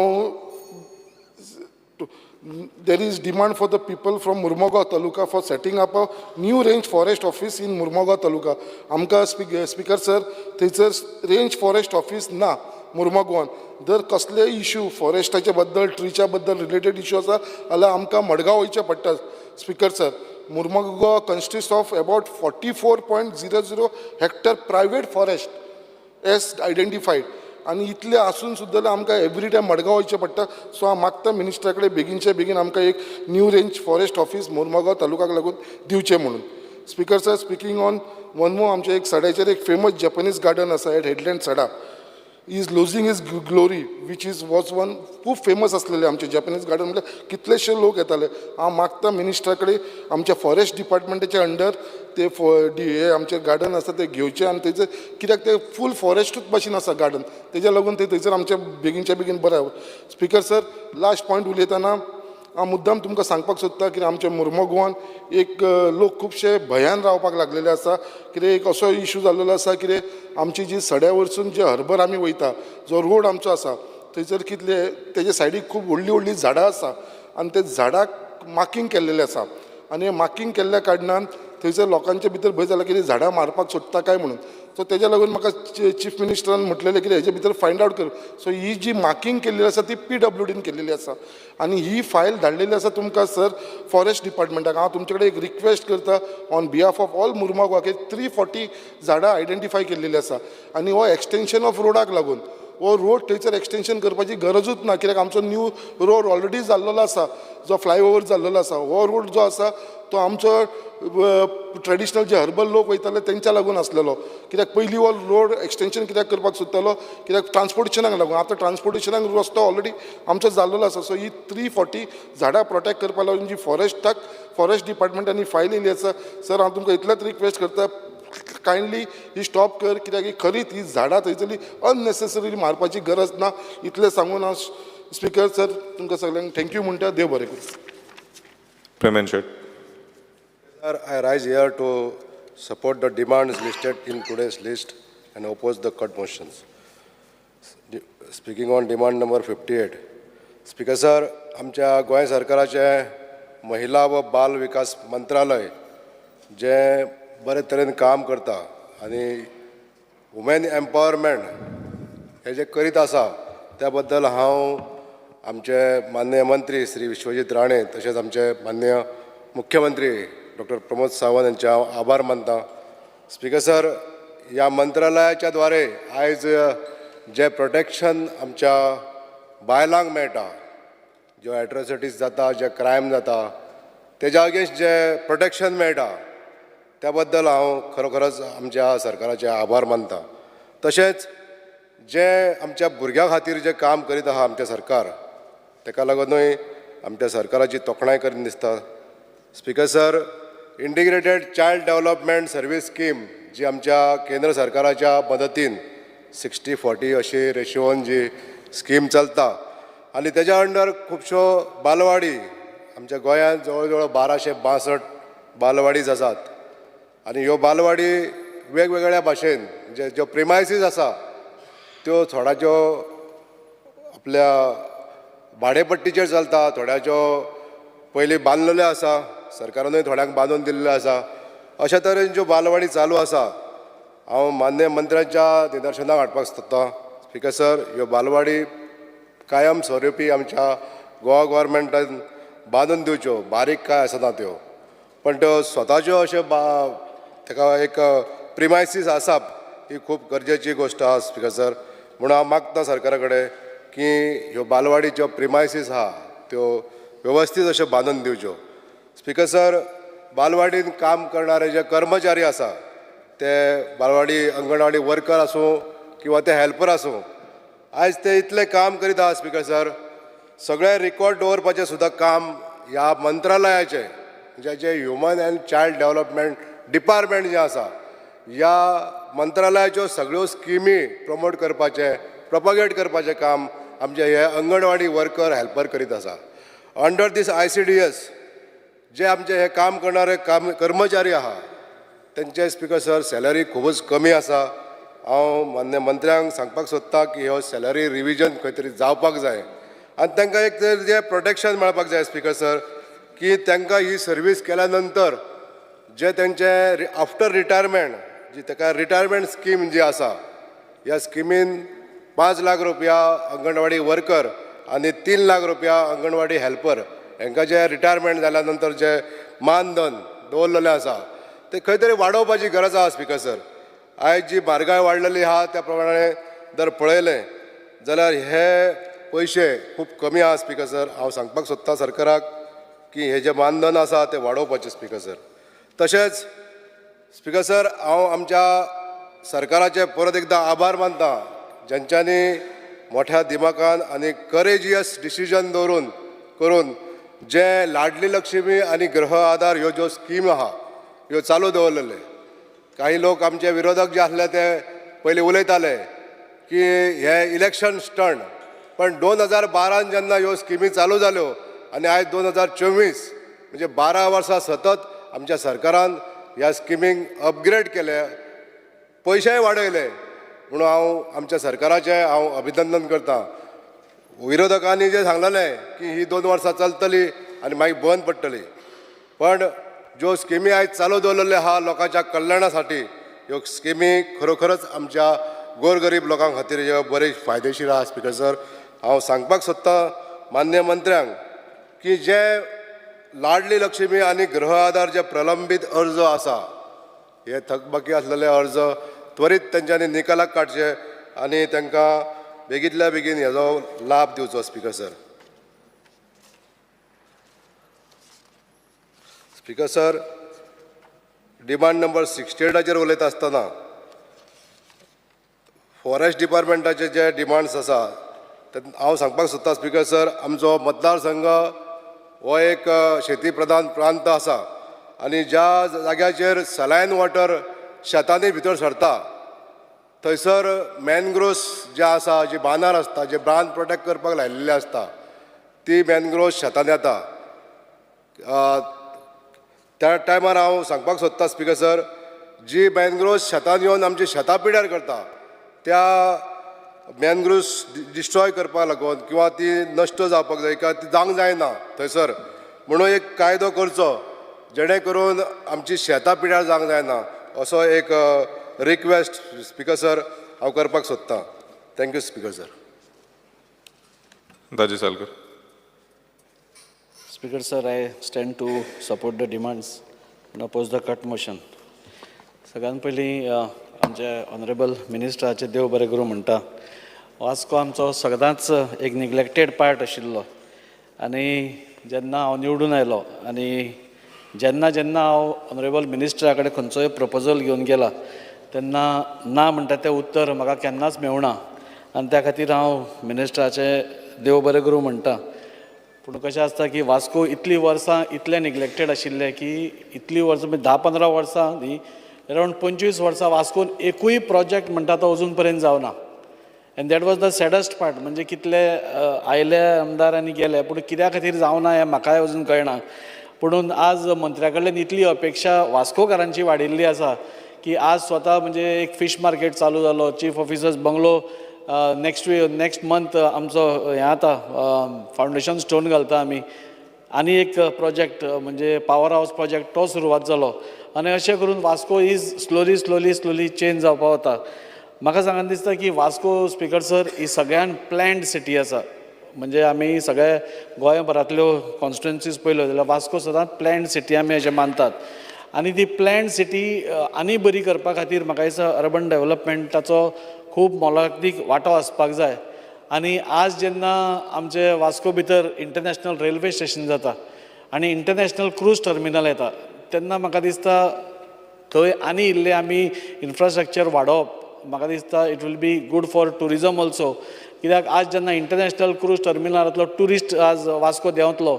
there is demand for the people from Murmugao Taluka for setting up a new range forest office in Murmugao Taluka. आमकां स्पीकर सर, थंयसर range forest office ना मुर्मोगांवान. जर कसलेय issue फॉरेस्टाच्या बद्दल, ट्रीच्या बद्दल related issue आसा जाल्यार आमकां मडगांव वयचें पडटा. Speaker sir, Mormugao consist of about 44.00 hectare private forest as identified आनी इतलें आसून सुद्दां जाल्यार आमकां एवरी टायम मडगांव वयचें पडटा. सो हांव मागता मिनिस्टरा कडेन बेगीनच्या बेगीन आमकां एक new range forest office Mormugao तालुकाक लागून दिवचें म्हणून. Speaker sir, speaking on one more, आमच्या एक सड्याचेर एक फेमस जॅपनीज गार्डन आसा at Headland Sada is losing its glory, which is was one खूब फेमस आसलेले आमचे जॅपनीज गार्डन म्हळ्यार कितलेशे लोक येताले. हांव मागता मिनिस्टरा कडेन आमच्या फॉरेस्ट डिपार्टमेंटाच्या अंडर ते हे आमचे गार्डन आसा ते घेवचे आनी तेजे, कित्याक ते फूल फॉरेस्टूच भाशेन आसा गार्डन, तेज्या लागून ते थंयसर आमचे बेगीनच्या बेगीन बरें. स्पीकर सर, लास्ट पॉयंट उलयतना हांव मुद्दाम तुमकां सांगपाक सोदता की आमच्या मुर्मो एक लोक खुबशे भंयान रावपाक लागलेले आसा, कितें एक असो इशू जाल्लेलो आसा कितें आमची जी सड्या वरसून जे हर्बर आमी वयता, जो रोड आमचो आसा थंयसर कितले तेजे सायडीक खूब व्हडलीं व्हडलीं झाडां आसा आनी ते झाडाक मार्कींग केल्लेलें आसा आनी मार्कींग केल्ल्या कारणान थंयसर लोकांचे भितर भंय जाला कितें झाडां मारपाक सोदता काय म्हणून. सो तेज्या लागून म्हाका चीफ मिनिस्टरान म्हटलेलें कितें हेजे भितर फायंड आवट कर. सो ही जी मार्कींग केल्ली आसा ती पीडब्ल्यूडीन केल्लेली आसा आनी ही फायल धाडलेली आसा तुमकां सर फॉरेस्ट डिपार्टमेंटाक. हांव तुमचे कडेन एक रिक्वेस्ट करता on behalf of all Mormugao की 340 झाडां आयडेंटिफाय केल्लेली आसा आनी हो एक्सटेंशन ऑफ रोडाक लागून हो रोड थंयसर एक्सटेंशन करपाची गरजूच ना, कित्याक आमचो न्यू रोड ऑलरेडी जाल्लेलो आसा, जो फ्लायओवर जाल्लेलो आसा. हो रोड जो आसा तो आमचो ट्रेडिशनल जे हर्बल लोक वयताले तेंच्या लागून आसलेलो, कित्याक पयलीं हो रोड एक्सटेंशन कित्याक करपाक सोदतालो, कित्याक ट्रान्सपोर्टेशनाक लागून. आतां ट्रान्सपोर्टेशनाक रस्तो ऑलरेडी आमचो जाल्लेलो आसा. सो ही 340 झाडां प्रोटेक्ट करपा लागून जी फॉरेस्टाक फॉरेस्ट डिपार्टमेंटांनी फायल येयली आसा. सर, हांव तुमकां इतलेंच रिक्वेस्ट करता, कायंडली ही स्टॉप कर, कित्याक ही खरीच ही झाडां थंयसरली अननेसेसरी मारपाची गरज ना. इतलें सांगून हांव स्पीकर सर तुमकां सगल्यांक thank you म्हणटा. देव बरें करूं. Prem Shet. Sir, I rise here to support the demands listed in today's list and oppose the cut motions. Speaking on demand number 58. Speaker sir, आमच्या गोंय सरकाराचें महिला व बाल विकास मंत्रालय जें बरे तरेन काम करता आनी वुमेन एम्पावरमेंट हे जे करीत आसा त्या बद्दल हांव आमचे माननीय मंत्री श्री विश्वजीत राणे तशेंच आमचे माननीय मुख्यमंत्री डॉक्टर प्रमोद सावंत यांचे हांव आभार मानता. स्पीकर सर, ह्या मंत्रालयाच्या द्वारे आयज जें प्रोटेक्शन आमच्या बायलांक मेळटा, ज्यो एट्रोसिटीज जाता, जे क्रायम जाता तेज्या अगेन्स्ट जें प्रोटेक्शन मेळटा त्या बद्दल हांव खरोखरच आमच्या सरकाराचे आभार मानता. तशेंच जें आमच्या भुरग्यां खातीर जें काम करीत आहा आमचें सरकार, तेका लागूनय आमच्या सरकाराची तोखणाय करीन दिसता. Speaker sir, integrated child development service scheme जी आमच्या केंद्र सरकाराच्या मदतीन 60-40 अशी रेशियोन जी स्कीम चलता आनी तेज्या अंडर खुबश्यो बालवाडी आमच्या गोंयांत जवळ जवळ 1262 बालवाडीज आसात आनी ह्यो बालवाडी वेगवेगळ्या भाशेन म्हणजे ज्यो प्रिमायसीस आसा त्यो थोड्याच्यो आपल्या भाडेपट्टीचेर चलता, थोड्याच्यो पयलीं बांदलेल्यो आसा, सरकारानूय थोड्यांक बांदून दिल्ल्यो आसा. अशा तरेन ज्यो बालवाडी चालू आसा हांव मान्य मंत्र्यांच्या निदर्शनाक हाडपाक सोदतां. स्पीकर सर, ह्यो बालवाडी कायम स्वरुपी आमच्या गोवा गोवोरमेंटान बांदून दिवच्यो, बारीक काय आसना त्यो, पण त्यो स्वताच्यो अश्यो ताका एक प्रिमायसीस आसप ही खूब गरजेची गोश्ट आसा. स्पीकर सर, म्हणून हांव मागता सरकारा कडेन की ह्यो बालवाडीच्यो प्रिमायसीस आहा त्यो वेवस्थीत अश्यो बांदून दिवच्यो. स्पीकर सर, बालवाडीन काम करणारे जे कर्मचारी आसा, ते बालवाडी अंगणवाडी वर्कर आसूं किंवा ते हेल्पर आसूं, आयज ते इतलें काम करीत आहा स्पीकर सर. सगळे रिकॉर्ड दवरपाचें सुद्दां काम ह्या मंत्रालयाचें, म्हणजे जें human and child development department जें आसा, ह्या मंत्रालयाच्यो सगळ्यो स्किमी प्रमोट करपाचें, प्रोपगेट करपाचें काम आमचे हे अंगणवाडी वर्कर हेल्पर करीत आसा. अंडर दीस ICDS जे आमचे हे काम करणारे काम कर्मचारी आहा, तेंचे स्पीकर सर सॅलरी खुबूच कमी आसा. हांव मान्य मंत्र्यांक सांगपाक सोदता की ह्यो सॅलरी रिविजन खंय तरी जावपाक जाय आनी तांकां एक तर जें प्रोटेक्शन मेळपाक जाय स्पीकर सर, की तांकां ही सर्वीस केल्या नंतर जे तेंचे आफ्टर रिटायरमेंट जी ताका रिटायरमेंट स्कीम जी आसा, ह्या स्किमीन 5 लाख रुपया अंगणवाडी वर्कर आनी 3 लाख रुपया अंगणवाडी हेल्पर हांकां जे रिटायरमेंट जाल्या नंतर जे मानधन दवरलेलें आसा, ते खंय तरी वाडोवपाची गरज आसा स्पीकर सर. आयज जी म्हारगाय वाडलेली आहा, त्या प्रमाणे जर पळयलें जाल्यार हे पयशे खूब कमी आहा स्पीकर सर. हांव सांगपाक सोदता सरकाराक की हे जे मानधन आसा ते वाडोवपाचें स्पीकर सर. तशेंच स्पीकर सर, हांव आमच्या सरकाराचे परत एकदां आभार मानता, ज्यांच्यांनी मोठ्या दिमाकान आनी करेजियस डिसिजन दवरून करून जे लाडली लक्ष्मी आनी गृह आधार ह्यो ज्यो स्कीम आहा, ह्यो चालू दवरलेले. काही लोक आमचे विरोधक जे आसले, ते पयलीं उलयताले की हे इलेक्शन स्टंट. पण 2012न जेन्ना ह्यो स्किमी चालू जाल्यो आनी आयज 2024, म्हणजे 12 वर्सां सतत आमच्या सरकारान ह्या स्किमींक अपग्रेड केले, पयशेय वाडयले, म्हणून हांव आमच्या सरकाराचें हांव अभिनंदन करता. विरोधकांनी जें सांगलेलें की ही 2 वर्सां चलतली आनी मागीर बंद पडटली, पण ज्यो स्किमी आयज चालू दवरलेल्यो आहा लोकांच्या कल्याणासाठी, ह्यो स्किमी खरोखरच आमच्या गोरगरीब लोकां खातीर ह्यो बरे फायदेशीर आहा स्पीकर सर. हांव सांगपाक सोदतां मान्य मंत्र्यांक की जे लाडली लक्ष्मी आनी गृह आधार जे प्रलंबीत अर्ज आसा, हे थकबाकी आसलेले अर्ज त्वरीत तेंच्यांनी निकालाक काडचे आनी तांकां बेगींतल्या बेगीन हेजो लाभ दिवचो speaker sir. Speaker sir, demand number 68आचेर उलयता आसतना फॉरेस्ट डिपार्टमेंटाचे जे डिमांड्स आसा, ते हांव सांगपाक सोदता स्पीकर सर. आमचो मतदारसंघ हो एक शेती प्रधान प्रांत आसा आनी ज्या जाग्याचेर सलायन वॉटर शेतांनी भितर सरता, थंयसर मॅनग्रोव्स जे आसा, जी बांदार आसता, जे बांद प्रोटेक्ट करपाक लायिल्ले आसता, ती मॅनग्रोव्स शेतान येता. त्या टायमार हांव सांगपाक सोदता स्पीकर सर, जी मॅनग्रोव्स शेतान येवन आमची शेतां पिड्यार करता, त्या मॅनग्रोव्स डिस्ट्रॉय करपाक लागून किंवा ती नश्ट जावपाक जाय किंवा ती जावंक जायना थंयसर म्हणून एक कायदो करचो, जेणे करून आमची शेतां पिड्यार जावंक जायना, असो एक रिक्वेस्ट स्पीकर सर हांव करपाक सोदतां. Thank you, Speaker sir. Daji Salkar. Speaker sir, I stand to support the demands and oppose the cut motion. सगळ्यात पयलीं आमचे ऑनरेबल मिनिस्टराचे देव बरें करूं म्हणटा. वास्को आमचो सदांच एक निग्लेक्टेड पार्ट आशिल्लो आनी जेन्ना हांव निवडून आयलो आनी जेन्ना जेन्ना हांव ऑनरेबल मिनिस्टरा कडेन खंयचोय प्रपोजल घेवन गेला, तेन्ना ना म्हणटा तें उत्तर म्हाका केन्नाच मेळना आनी त्या खातीर हांव मिनिस्टराचें देव बरें करूं म्हणटा. पूण कशें आसता की वास्को इतलीं वर्सां इतलें निग्लेक्टेड आशिल्लें की इतलीं वर्सां म्हणजे 10-15 वर्सां न्ही, अरावंड 25 वर्सां वास्कोन एकूय प्रोजेक्ट म्हणटा तो अजून पर्यंत जावना and that was the saddest part. म्हणजे कितले आयले आमदार आनी गेले, पूण कित्या खातीर जावना हें म्हाकाय अजून कळना. पुणून आज मंत्र्या कडल्यान इतली अपेक्षा वास्कोकारांची वाडिल्ली आसा की आज स्वता म्हणजे एक फीश मार्केट चालू जालो, chief officers bungalow next week, next month आमचो हें जाता, फावंडेशन स्टोन घालता आमी. आनी एक प्रोजेक्ट म्हणजे पावर हावस प्रोजेक्ट, तो सुरवात जालो आनी अशें करून Vasco is slowly slowly slowly change जावपा वता. म्हाका सांगन दिसता की वास्को, स्पीकर सर, ही सगळ्यान प्लॅन्ड सिटी आसा. म्हणजे आमी सगळे गोंयभरांतल्यो कॉन्स्टिट्युएन्सीज पळयल्यो जाल्यार वास्को सदांच प्लॅन्ड सिटी आमी अशें मानतात आनी ती प्लॅन्ड सिटी आनी बरी करपा खातीर म्हाका दिसता अर्बन डेवलपमेंटाचो खूब मोलादीक वांटो आसपाक जाय. आनी आज जेन्ना आमचे वास्को भितर इंटरनॅशनल रेल्वे स्टेशन जाता आनी इंटरनॅशनल क्रूज टर्मिनल येता तेन्ना म्हाका दिसता थंय आनी इल्लें आमी इन्फ्रास्ट्रक्चर वाडोवप म्हाका दिसता it will be good for tourism also. कित्याक आज जेन्ना इंटरनॅशनल क्रूज टर्मिनलांतलो ट्युरिस्ट आज वास्को देंवतलो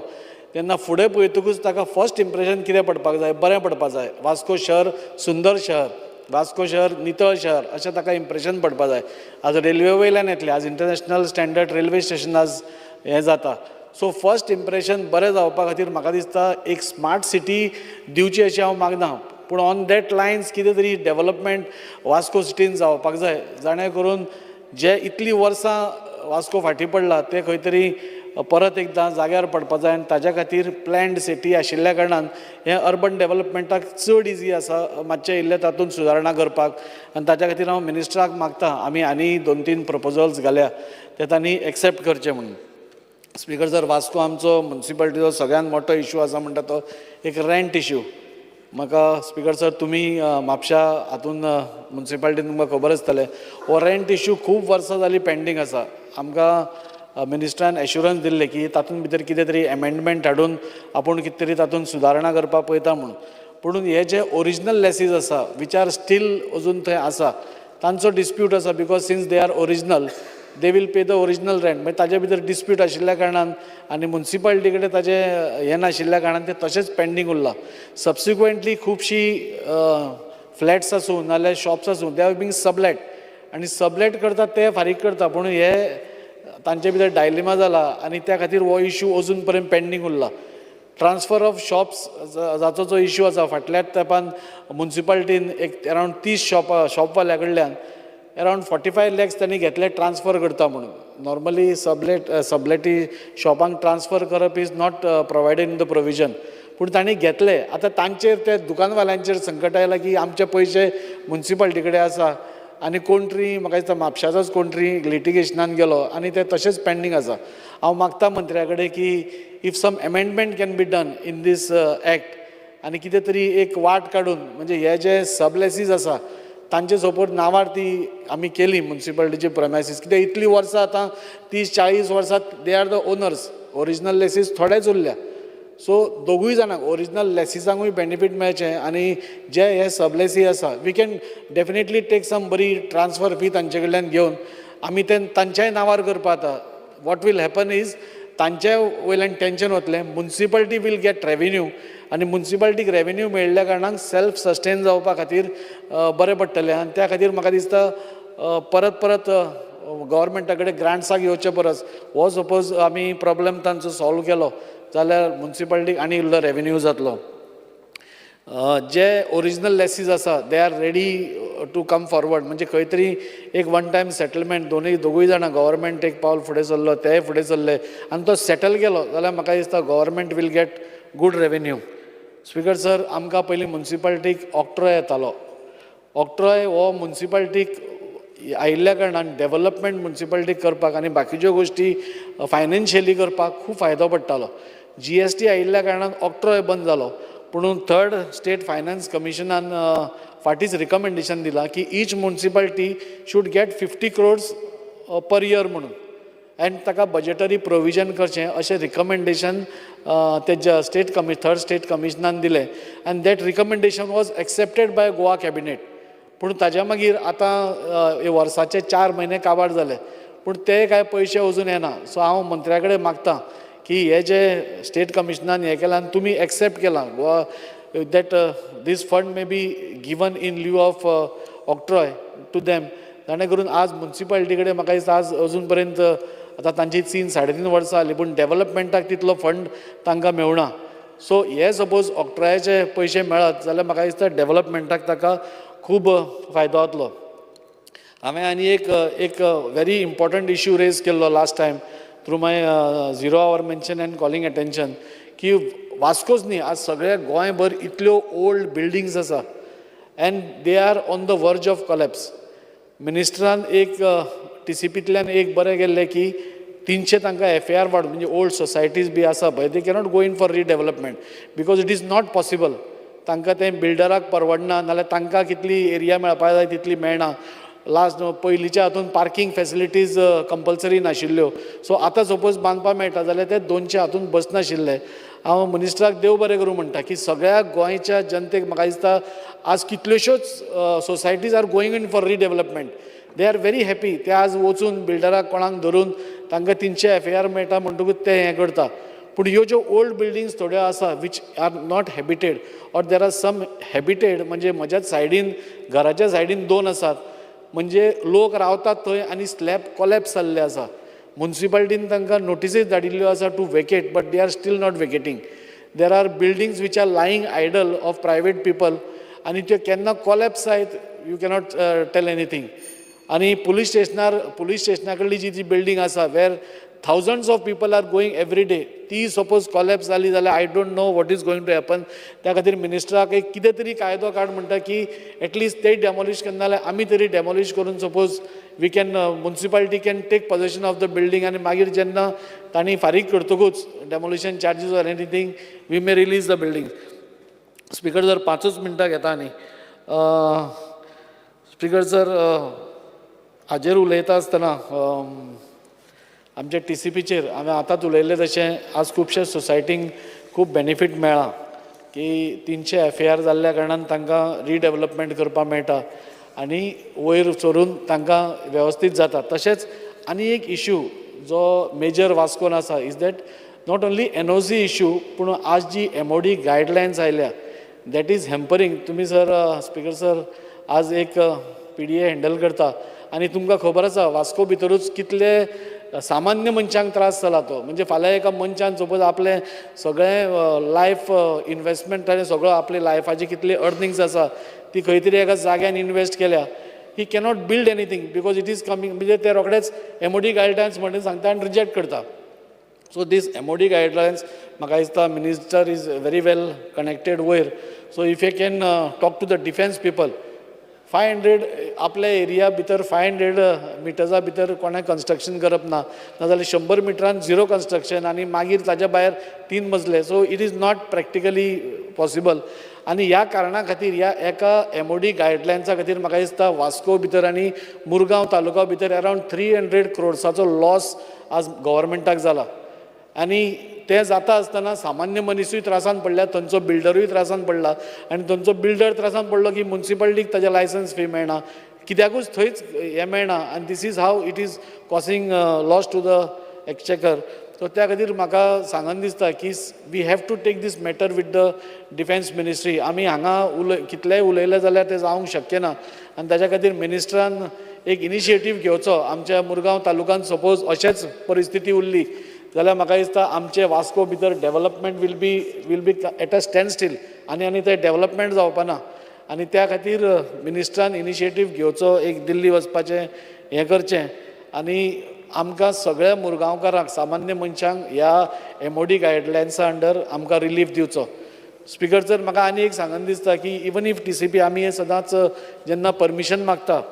तेन्ना फुडें पळयतकूच ताका फर्स्ट इम्प्रेशन कितें पडपाक जाय, बरें पडपाक जाय. वास्को शहर सुंदर शहर, वास्को शहर नितळ शहर अशें ताका इम्प्रेशन पडपाक जाय. आज रेल्वे वयल्यान येतले, आज इंटरनॅशनल स्टँडर्ड रेल्वे स्टेशन आज हें जाता. सो फर्स्ट इम्प्रेशन बरें जावपा खातीर म्हाका दिसता एक स्मार्ट सिटी दिवची अशें हांव मागना, पूण ऑन that lines कितें तरी डेवलपमेंट वास्को सिटीन जावपाक जाय, जाणें करून जे इतलीं वर्सां वास्को फाटीं पडला ते खंय तरी परत एकदां जाग्यार पडपा जाय. आनी ताज्या खातीर प्लॅन्ड सिटी आशिल्ल्या कारणान हें अर्बन डेवलपमेंटाक चड इजी आसा मातशें इल्लें तातूंत सुदारणा करपाक. आनी ताज्या खातीर हांव मिनिस्टराक मागता आमी आनी 2-3 प्रपोजल्स घाल्या ते तांणी एक्सेप्ट करचे म्हणून. स्पीकर सर, वास्को आमचो मुन्सिपालिटीचो सगळ्यांत मोठो इशू आसा म्हणटा तो एक रेंट इशू. म्हाका स्पीकर सर तुमी म्हापशा हातून मुन्सिपालिटीन तुमकां खबर आसतलें हो रेंट इशू खूब वर्सां जालीं पेंडींग आसा. आमकां मिनिस्टरान एश्युरन्स दिल्लें की तातूंत भितर कितें तरी एमेंडमेंट हाडून आपूण कितें तरी तातूंत सुदारणा करपाक पळयता म्हणून. पूण हे जे ओरिजिनल लेसीज आसा which are still अजून थंय आसा तांचो डिस्प्यूट आसा, because since they are original they will pay the original rent. मागीर ताजे भितर डिस्प्यूट आशिल्ल्या कारणान आनी मुन्सिपालिटी कडेन ताजें हें नाशिल्ल्या कारणान तें तशेंच पेंडींग उरलां. सबसिक्वंटली खुबशीं फ्लॅट्स आसूं नाल्यार शॉप्स आसूं they are being sublet, आनी सबलेट करतात ते फारीक करता, पूण हे तांचे भितर डायलेमा जाला आनी त्या खातीर हो इशू अजून पर्यंत पेंडींग उरला. ट्रान्सफर ऑफ शॉप्स जाचो जो इशू आसा फाटल्या तेंपान मुन्सिपालिटीन एक अरावंड 30 शॉपवाल्या कडल्यान अरावंड 45 लॅक्स त्यांनी घेतले ट्रान्सफर करता म्हणून. नॉर्मली सबलेटी शॉपांक ट्रान्सफर करप is not provided in the provision, पूण तांणी घेतले. आतां तांचेर त्या दुकानवाल्यांचेर संकट आयलां की आमचे पयशे मुन्सिपालिटी कडेन आसा आनी कोण तरी म्हाका दिसता म्हापशाचोच कोण तरी लिटिगेशनान गेलो आनी ते तशेंच पेंडींग आसा. हांव मागता मंत्र्या कडेन की if some amendment can be done in this act आनी कितें तरी एक वाट काडून म्हणजे हे जे सबलेसीज आसा तांचे सपोज नांवार ती आमी केली मुन्सिपालिटीची प्रमायसीस, कित्याक इतलीं वर्सां आतां 30-40 वर्सां they are the owners, original lessees थोडेच उरल्या. सो दोगूय जाणांक ओरिजिनल लेसिसांकूय बेनिफीट मेळचें आनी जे हे सबलेसी आसा we can definitely take some बरी ट्रान्सफर फी तांचे कडल्यान घेवन आमी ते तांच्याय नांवार करपा. आतां what will happen is तांचे वयल्यान टेंशन वतलें, मुन्सिपालिटी will get revenue आनी मुन्सिपालिटीक रेवेन्यू मेळिल्ल्या कारणान सेल्फ सस्टेन जावपा खातीर बरें पडटलें. आनी त्या खातीर म्हाका दिसता परत परत गव्हर्मेंटा कडेन ग्रांट्साक येवचे परस हो सपोज आमी प्रॉब्लम तांचो सॉल्व केलो जाल्यार मुन्सिपालिटीक आनी इल्लो रेवेन्यू जातलो. जे ओरिजिनल लेसीज आसा they are ready to come forward, म्हणजे खंय तरी एक वन टायम सेटलमेंट दोगूय जाणां गव्हर्मेंट एक पावल फुडें सरलो तेय फुडें सरले आनी तो सेटल केलो जाल्यार म्हाका दिसता government will get good revenue. Speaker sir, आमकां पयलीं मुन्सिपालिटीक ऑक्ट्रॉय येतालो. ऑक्ट्रॉय हो मुन्सिपालिटीक आयिल्ल्या कारणान डेवलपमेंट मुन्सिपालिटीक करपाक आनी बाकीच्यो गोश्टी फायनान्शियली करपाक खूब फायदो पडटालो. GST आयिल्ल्या कारणान ऑक्ट्रॉय बंद जालो, पूण थर्ड स्टेट फायनान्स कमिशनान फाटींच रिकमेंडेशन दिलां की each municipality should get 50 crores per year म्हणून, एंड ताका बजेटरी प्रोविजन करचें अशें रिकमेंडेशन ते स्टेट थर्ड स्टेट कमिशनान दिलें and that recommendation was accepted by Goa cabinet. पूण ताज्या मागीर आतां वर्साचे 4 म्हयने काबार जाले, पूण ते कांय पयशे अजून येना. सो हांव मंत्र्या कडेन मागता की हे जे स्टेट कमिशनान हें केलां आनी तुमी एक्सेप्ट केलां Goa that this fund may be given in lieu of octroi to them, जाणें करून आज मुन्सिपालिटी कडेन म्हाका दिसता आज अजून पर्यंत आतां तांची 3-3.5 वर्सां जालीं पूण डेवलपमेंटाक तितलो फंड तांकां मेळना. सो हे सपोज ऑक्ट्रॉयाचे पयशे मेळत जाल्यार म्हाका दिसता डेवलपमेंटाक ताका खूब फायदो जातलो. हांवें आनी एक व्हेरी इम्पॉर्टंट इश्यू रेज केल्लो last time through my zero hour mention and calling attention की वास्कोच न्ही आज सगळ्या गोंयभर इतल्यो ओल्ड बिल्डींग्स आसा and they are on the verge of collapse. मिनिस्टरान एक TCPतल्यान एक बरें केल्लें की 300 तांकां FAR वाड म्हणजे ओल्ड सोसायटीज बी आसा पळय they cannot go in for redevelopment because it is not possible. तांकां तें बिल्डराक परवडना नाल्यार तांकां कितली एरिया मेळपाक जाय तितली मेळना. लास्ट पयलींच्या हातून पार्कींग फॅसिलिटीज कंपल्सरी नाशिल्ल्यो. सो आतां सपोज बांदपाक मेळटा जाल्यार ते 200 हातून बसनाशिल्ले. हांव मिनिस्टराक देव बरें करूं म्हणटा की सगळ्या गोंयच्या जनतेक म्हाका दिसता आज कितल्योश्योच societies are going in for redevelopment. They are very happy. ते आज वचून बिल्डराक कोणाक धरून तांकां 300 FAR मेळटा म्हणटकूच ते हें करता. पूण ह्यो ज्यो ओल्ड बिल्डींग्स थोड्यो आसा which are not habited or there are some habited, म्हणजे म्हज्याच सायडीन घराच्या सायडीन 2 आसात, म्हणजे लोक रावतात थंय आनी स्लॅब कॉलॅप्स जाल्ले आसा. मुन्सिपालिटीन तांकां नोटिसीस धाडिल्ल्यो आसा to vacate, but they are still not vacating. There are buildings which are lying idle of private people आनी त्यो केन्ना कॉलॅप्स जायत you cannot tell anything. आनी पुलीस स्टेशना कडली जी जी बिल्डींग आसा where thousands of people are going every day, ती suppose collapse जाली जाल्यार I don't know what is going to happen. त्या खातीर मिनिस्टराक एक कितें तरी कायदो काड म्हणटा की एटलिस्ट ते डेमोलिश करना जाल्यार आमी तरी डेमोलिश करून suppose we can municipality can take possession of the building आनी मागीर जेन्ना तांणी फारीक करतकूच demolition charges or anything we may release the building. Speaker sir 5 मिनटां घेता. आनी स्पीकर सर हाजेर उलयता आसतना आमच्या TCPचेर हांवें आतांच उलयल्लें तशें आज खुबशे सोसायटींक खूब बेनिफीट मेळ्ळा की 300 FAR जाल्ल्या कारणान तांकां रिडेवलपमेंट करपाक मेळटा आनी वयर सरून तांकां वेवस्थीत जाता. तशेंच आनी एक इशू जो मेजर वास्कोन आसा is that not only NOC issue, पूण आज जी MOD guidelines आयल्या that is हॅम्परींग. तुमी सर स्पीकर सर आज एक PDA handle करता आनी तुमकां खबर आसा वास्को भितरूच कितले सामान्य मनशांक त्रास जाला तो. म्हणजे फाल्यां एका मनशान सपोज आपलें सगळें लायफ इनवेस्टमेंट ताणें सगळो आपले लायफाची कितली अर्निंग्स आसा ती खंय तरी एका जाग्यान इनवेस्ट केल्या, he cannot build anything because it is coming, म्हणजे ते रोखडेच MOD guidelines म्हणून सांगता आनी रिजेक्ट करता. सो दीस MOD guidelines म्हाका दिसता minister is very well connected वयर. So if you can talk to the defence people, 500 आपल्या एरिया भितर 500 मिटर्सा भितर कोणाक कन्स्ट्रक्शन करप ना, नाजाल्यार 100 मिटरान 0 कन्स्ट्रक्शन आनी मागीर ताज्या भायर 3 मजले. So it is not practically possible. आनी ह्या कारणा खातीर ह्या एका MOD गायडलायन्सा खातीर म्हाका दिसता वास्को भितर आनी मुरगांव तालुका भितर अरावंड 300 क्रोर्साचो लॉस आज गव्हर्मेंटाक जाला. आनी तें जाता आसतना सामान्य मनिसूय त्रासान पडल्या, थंयचो बिल्डरूय त्रासान पडला आनी थंयचो बिल्डर त्रासान पडलो की मुन्सिपालिटीक ताजें लायसन्स फी मेळना, कित्याकूच थंयच हें मेळना. आनी this is how it is causing loss to the exchequer. So त्या खातीर म्हाका सांगन दिसता की we have to take this matter with the defence ministry. आमी हांगा कितलेंय उलयलें जाल्यार तें जावंक शक्य ना आनी ताज्या खातीर मिनिस्टरान एक इनिशिएटीव घेवचो. आमच्या मुरगांव तालुक्यांत सपोज अशेंच परिस्थिती उरली जाल्यार म्हाका दिसता आमचे वास्को भितर development will be at a standstill आनी आनी तें डेवलपमेंट जावपा ना. आनी त्या खातीर मिनिस्टरान इनिशिएटीव घेवचो, एक दिल्ली वचपाचें हें करचें आनी आमकां सगळ्या मुरगांवकारांक सामान्य मनशांक ह्या MOD गायडलायन्सा अंडर आमकां रिलीफ दिवचो. स्पीकर सर म्हाका आनी एक सांगन दिसता की इवन if TCP आमी सदांच जेन्ना परमिशन मागता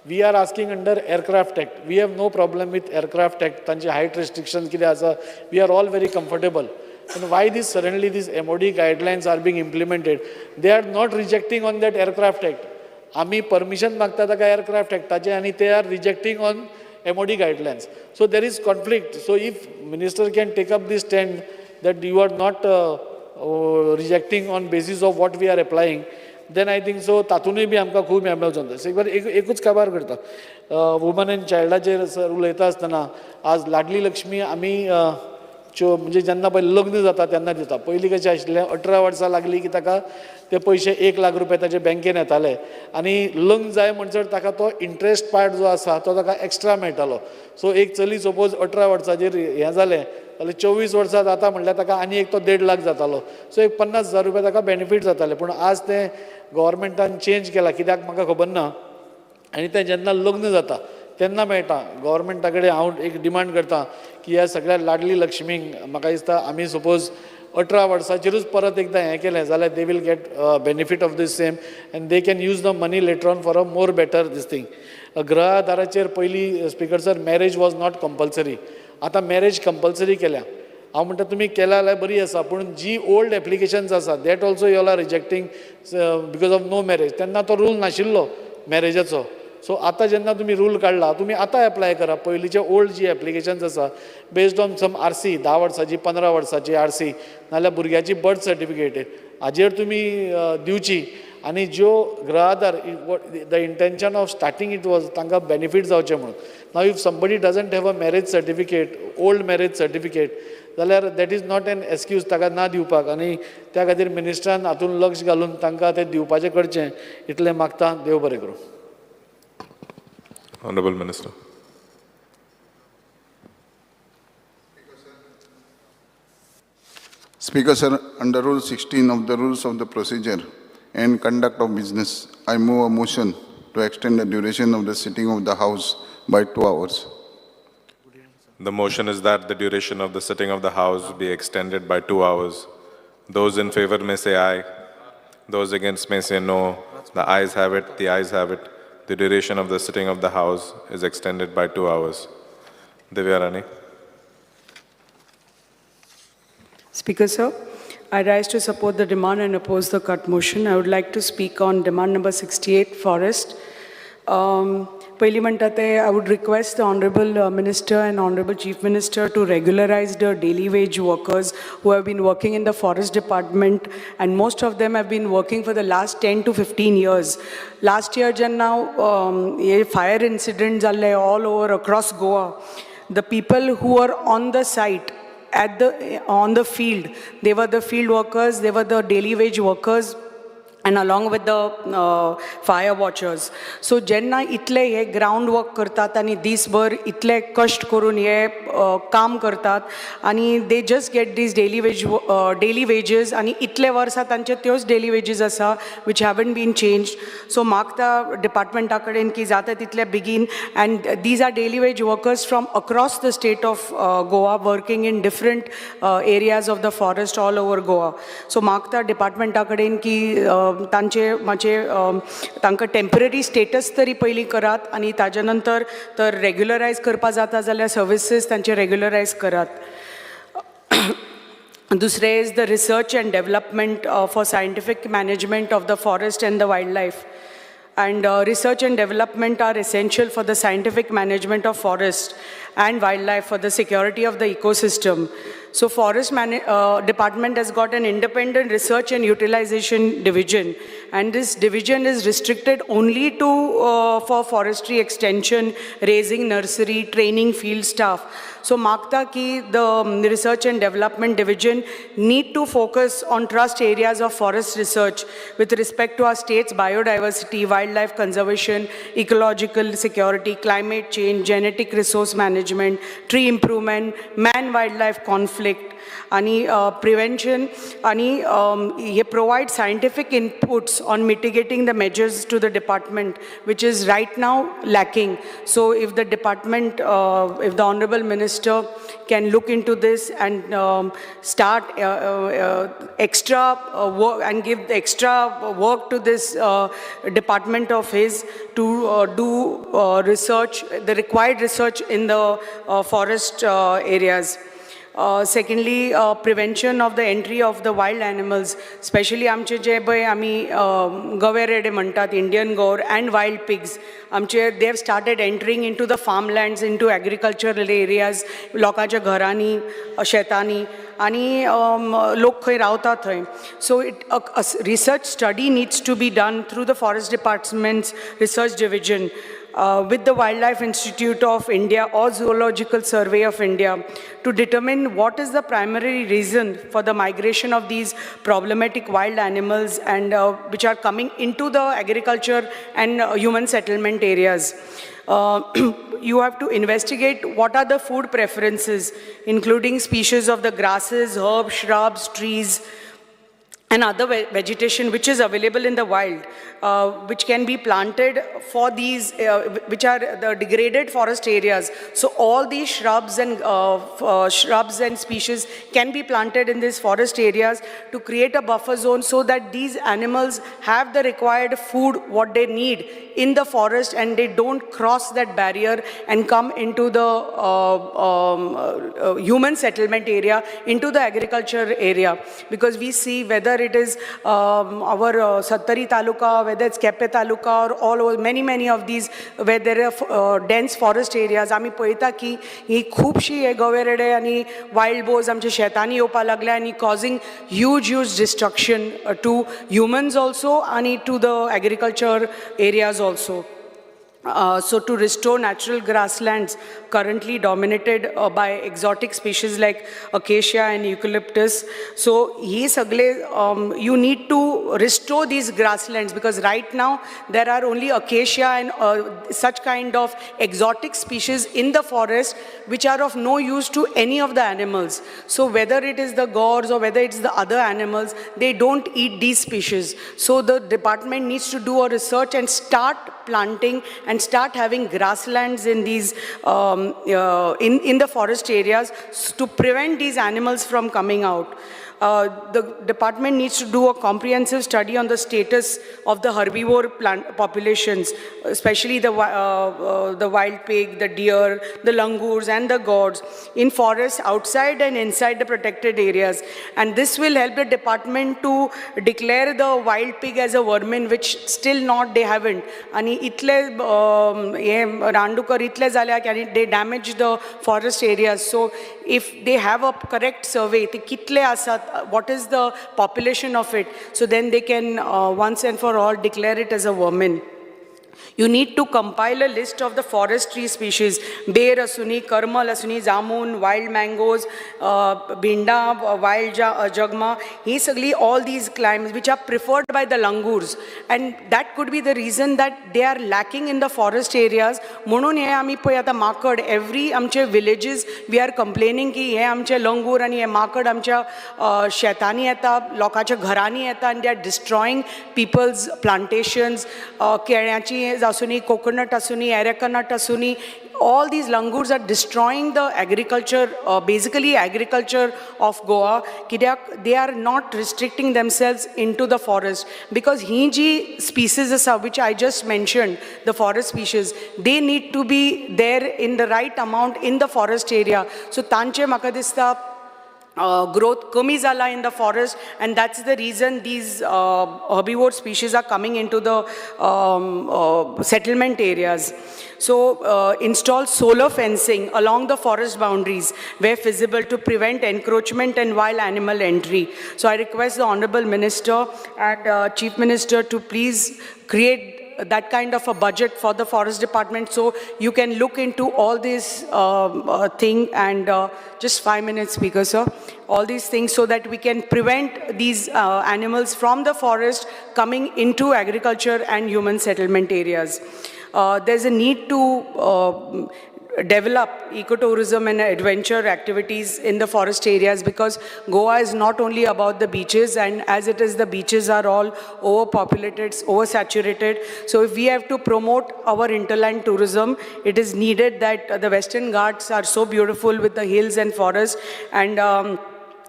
we are asking under Aircraft Act. We have no problem with Aircraft Act. तांची हायट रिस्ट्रिक्शन कितें आसा we are all very comfortable. And why this suddenly these MOD guidelines are being implemented? They are not rejecting on that Aircraft Act. आमी permission मागता ताका aircraft एक्टाचें आनी they are rejecting on MOD guidelines. So there is conflict. So if minister can take up this stand that you are not rejecting on basis of what we are applying, then I think so तातूनय बी आमकां खूब हें मेळचो. एक एकूच काबार करता woman and चायल्डाचेर sir उलयता आसतना आज लाडली लक्ष्मी आमी च्यो म्हणजे जेन्ना पळय लग्न जाता तेन्ना दिता. पयलीं कशें आशिल्लें 18 वर्सां लागलीं की ताका ते पयशे 1 लाख रुपया ताजे बँकेन येताले आनी लग्न जाय म्हणसर ताका तो इंट्रस्ट पार्ट जो आसा तो ताका एक्स्ट्रा मेळटालो. सो एक चली सपोज 18 वर्सांचेर हें जालें जाल्यार 24 वर्सां जाता म्हणल्यार ताका आनी एक तो 1.5 लाख जातालो. सो एक 50,000 रुपया ताका बेनिफीट जाताले. पूण आज तें गव्हर्मेंटान चेंज केलां कित्याक म्हाका खबर ना. आनी तें जेन्ना लग्न जाता तेन्ना मेळटा. गव्हर्मेंटा कडेन हांव एक डिमांड करता की ह्या सगळ्या लाडली लक्ष्मींक म्हाका दिसता आमी सपोज 18 वर्सांचेरूच परत एकदां हें केलें जाल्यार they will get benefit of this same and they can use the money later on for a more better this thing. गृह आधाराचेर पयलीं speaker sir marriage was not compulsory, आतां मॅरेज कंपल्सरी केल्या. हांव म्हणटा तुमी केल्या जाल्यार बरी आसा, पूण जी ओल्ड एप्लिकेशन्स आसा that also you all are rejecting because of no marriage. तेन्ना तो रूल नाशिल्लो मॅरेजाचो. सो आतां जेन्ना तुमी रूल काडला तुमी आतां एप्लाय करा. पयलींचे ओल्ड जी एप्लिकेशन्स आसा बेज्ड ऑन सम आरसी, 10 वर्सांची 15 वर्सांची आरसी नाल्यार भुरग्याची बर्थ सर्टिफिकेट हाजेर तुमी दिवची. आनी ज्यो Grih Aadhaar, the intention of starting it was तांकां बेनिफीट जावचें म्हणून. Now if somebody doesn't have a marriage certificate, old marriage certificate, जाल्यार that is not an excuse ताका ना दिवपाक. आनी त्या खातीर मिनिस्टरान हातून लक्ष घालून तांकां तें दिवपाचें करचें इतलें मागता. देव बरें करूं. Honorable Minister. Speaker sir, under Rule 16 of the Rules of the Procedure and Conduct of Business, I move a motion to extend the duration of the sitting of the House by 2 hours. The motion is that the duration of the sitting of the House be extended by 2 hours. Those in favor may say aye. Those against may say no. The ayes have it. The ayes have it. The duration of the sitting of the House is extended by 2 hours. Divya Rani. Speaker sir, I rise to support the demand and oppose the cut motion. I would like to speak on demand number 68, forest. Pahili म्हणटा ते I would request the Honorable Minister and Honorable Chief Minister to regularize the daily wage workers who have been working in the forest department, and most of them have been working for the last 10 to 15 years. Last year जेन्ना हे fire incident जाल्ले all over across Goa, the people who are on the site, on the field, they were the field workers, they were the daily wage workers, and along with the fire watchers. So जेन्ना इतले हे ground work करतात आनी दीसभर इतले कश्ट करून हे काम करतात आनी they just get these daily wages आनी इतले वर्सां तांचे त्योच डेली वेजीस आसा which haven't been changed. So मागता डिपार्टमेंटा कडेन की जाता तितले बेगीन, and these are daily wage workers from across the state of Goa working in different areas of the forest all over Goa. So मागता डिपार्टमेंटा कडेन की तांचे मातशे तांकां टेम्पररी स्टेटस तरी पयलीं करात आनी ताजे नंतर तर रेग्युलरायज करपा जाता जाल्यार सर्विसीस तांचे रेग्युलरायज करात. दुसरें is the research and development for scientific management of the forest and the wild life. And research and development are essential for the scientific management of forest and wildlife for the security of the ecosystem. So forest department has got an independent research and utilization division, and this division is restricted only to for forestry extension, raising nursery, training field staff. So मागता की the research and development division need to focus on trust areas of forest research with respect to our state's biodiversity, wildlife conservation, ecological security, climate change, genetic resource management, tree improvement, man-wildlife conflict, आणि prevention, आणि हे provide scientific inputs on mitigating the measures to the department, which is right now lacking. So if the department, if the Honorable Minister can look into this and start extra work and give the extra work to this department of his to do research, the required research in the forest areas. Secondly, prevention of the entry of the wild animals, especially आमचे जे पळय आमी गवे रेडे म्हणटात, Indian gaur and wild pigs, आमचे they have started entering into the farm lands, into agricultural areas, लोकांच्या घरांनी, शेतांनी, आनी लोक खंय रावता थंय. So it research study needs to be done through the forest department's research division with the Wildlife Institute of India or Zoological Survey of India to determine what is the primary reason for the migration of these problematic wild animals and which are coming into the agriculture and human settlement areas. You have to investigate what are the food preferences, including species of the grasses, herbs, shrubs, trees, and other vegetation which is available in the wild, which can be planted for these, which are the degraded forest areas. So all these shrubs and species can be planted in these forest areas to create a buffer zone so that these animals have the required food, what they need in the forest, and they don't cross that barrier and come into the human settlement area, into the agriculture area. Because we see whether Whether it is our Sattari Taluka, whether it's Kepe Taluka, or all over, many, many of these where there are dense forest areas, आमी पळयता की ही खुबशी हे गवे रेडे आनी wild bourse आमच्या शेतांनी येवपाक लागले आनी causing huge, huge destruction to humans also आनी to the agriculture areas also. So to restore natural grasslands currently dominated by exotic species like acacia and eucalyptus. So ही सगळे you need to restore these grasslands because right now there are only acacia and such kind of exotic species in the forest which are of no use to any of the animals. So whether it is the gaurs or whether it's the other animals, they don't eat these species. So the department needs to do a research and start planting and start having grasslands in these in the forest areas to prevent these animals from coming out. The department needs to do a comprehensive study on the status of the herbivore plant populations, especially the wild pig, the deer, the langurs and the gourds in forests outside and inside the protected areas. And this will help the department to declare the wild pig as a vermin, which still not, they haven't. आणि इतले हे रानडुकर इतले जाल्या की आनी they damage the forest areas. So if they have a correct survey, ते कितले आसात, what is the population of it, so then they can once and for all declare it as a vermin. You need to compile a list of the forest tree species, ber asuni, karmal asuni, jamun, wild mangoes, bhinda, wild jagma, ही सगळी all these climbs which are preferred by the langurs, and that could be the reason that they are lacking in the forest areas. म्हणून हे आमी पळय आतां माकड every आमचे villages we are complaining की हे आमचे लंगूर आनी हे माकड आमच्या शेतांनी येता, लोकांच्या घरांनी येता आनी they are destroying people's plantations. केळ्याची आसूनी, कोकोनट आसूनी, एरेकनट आसूनी, all these langurs are destroying the agriculture, basically agriculture of Goa. कित्याक they are not restricting themselves into the forest, because he ji species आसा which I just mentioned, the forest species, they need to be there in the right amount in the forest area. So तांचे म्हाका दिसता growth कमी जाला in the forest, and that's the reason these herbivore species are coming into the settlement areas. So install solar fencing along the forest boundaries where feasible to prevent encroachment and wild animal entry. So I request the Honorable Minister and Chief Minister to please create that kind of a budget for the forest department, so you can look into all this thing and just 5 minutes, Speaker sir, all these things so that we can prevent these animals from the forest coming into agriculture and human settlement areas. There's a need to develop ecotourism and adventure activities in the forest areas, because Goa is not only about the beaches, and as it is, the beaches are all overpopulated, oversaturated. So if we have to promote our hinterland tourism, it is needed that the Western Ghats are so beautiful with the hills and forests, and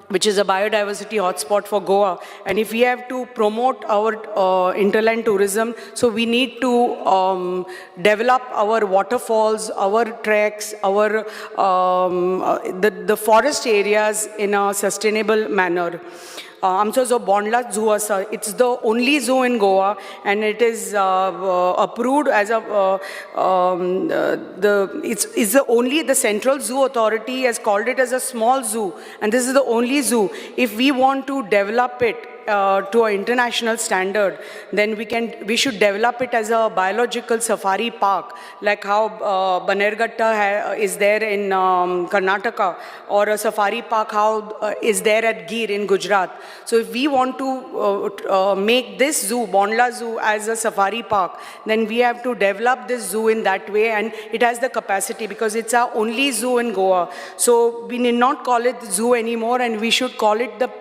which is a biodiversity hotspot for Goa. And if we have to promote our hinterland tourism, so we need to develop our waterfalls, our treks, our the forest areas in a sustainable manner. आमचो जो Bondla zoo आसा, it's the only zoo in Goa, and it is approved as a the it's the only, the Central Zoo Authority has called it as a small zoo, and this is the only zoo. If we want to develop it to an international standard, then we should develop it as a biological safari park, like how Bannerghatta is there in Karnataka, or a safari park how is there at Gir in Gujarat. So if we want to make this zoo, Bondla Zoo, as a safari park, then we have to develop this zoo in that way, and it has the capacity because it's our only zoo in Goa. So we need not call it zoo anymore, and we should call it the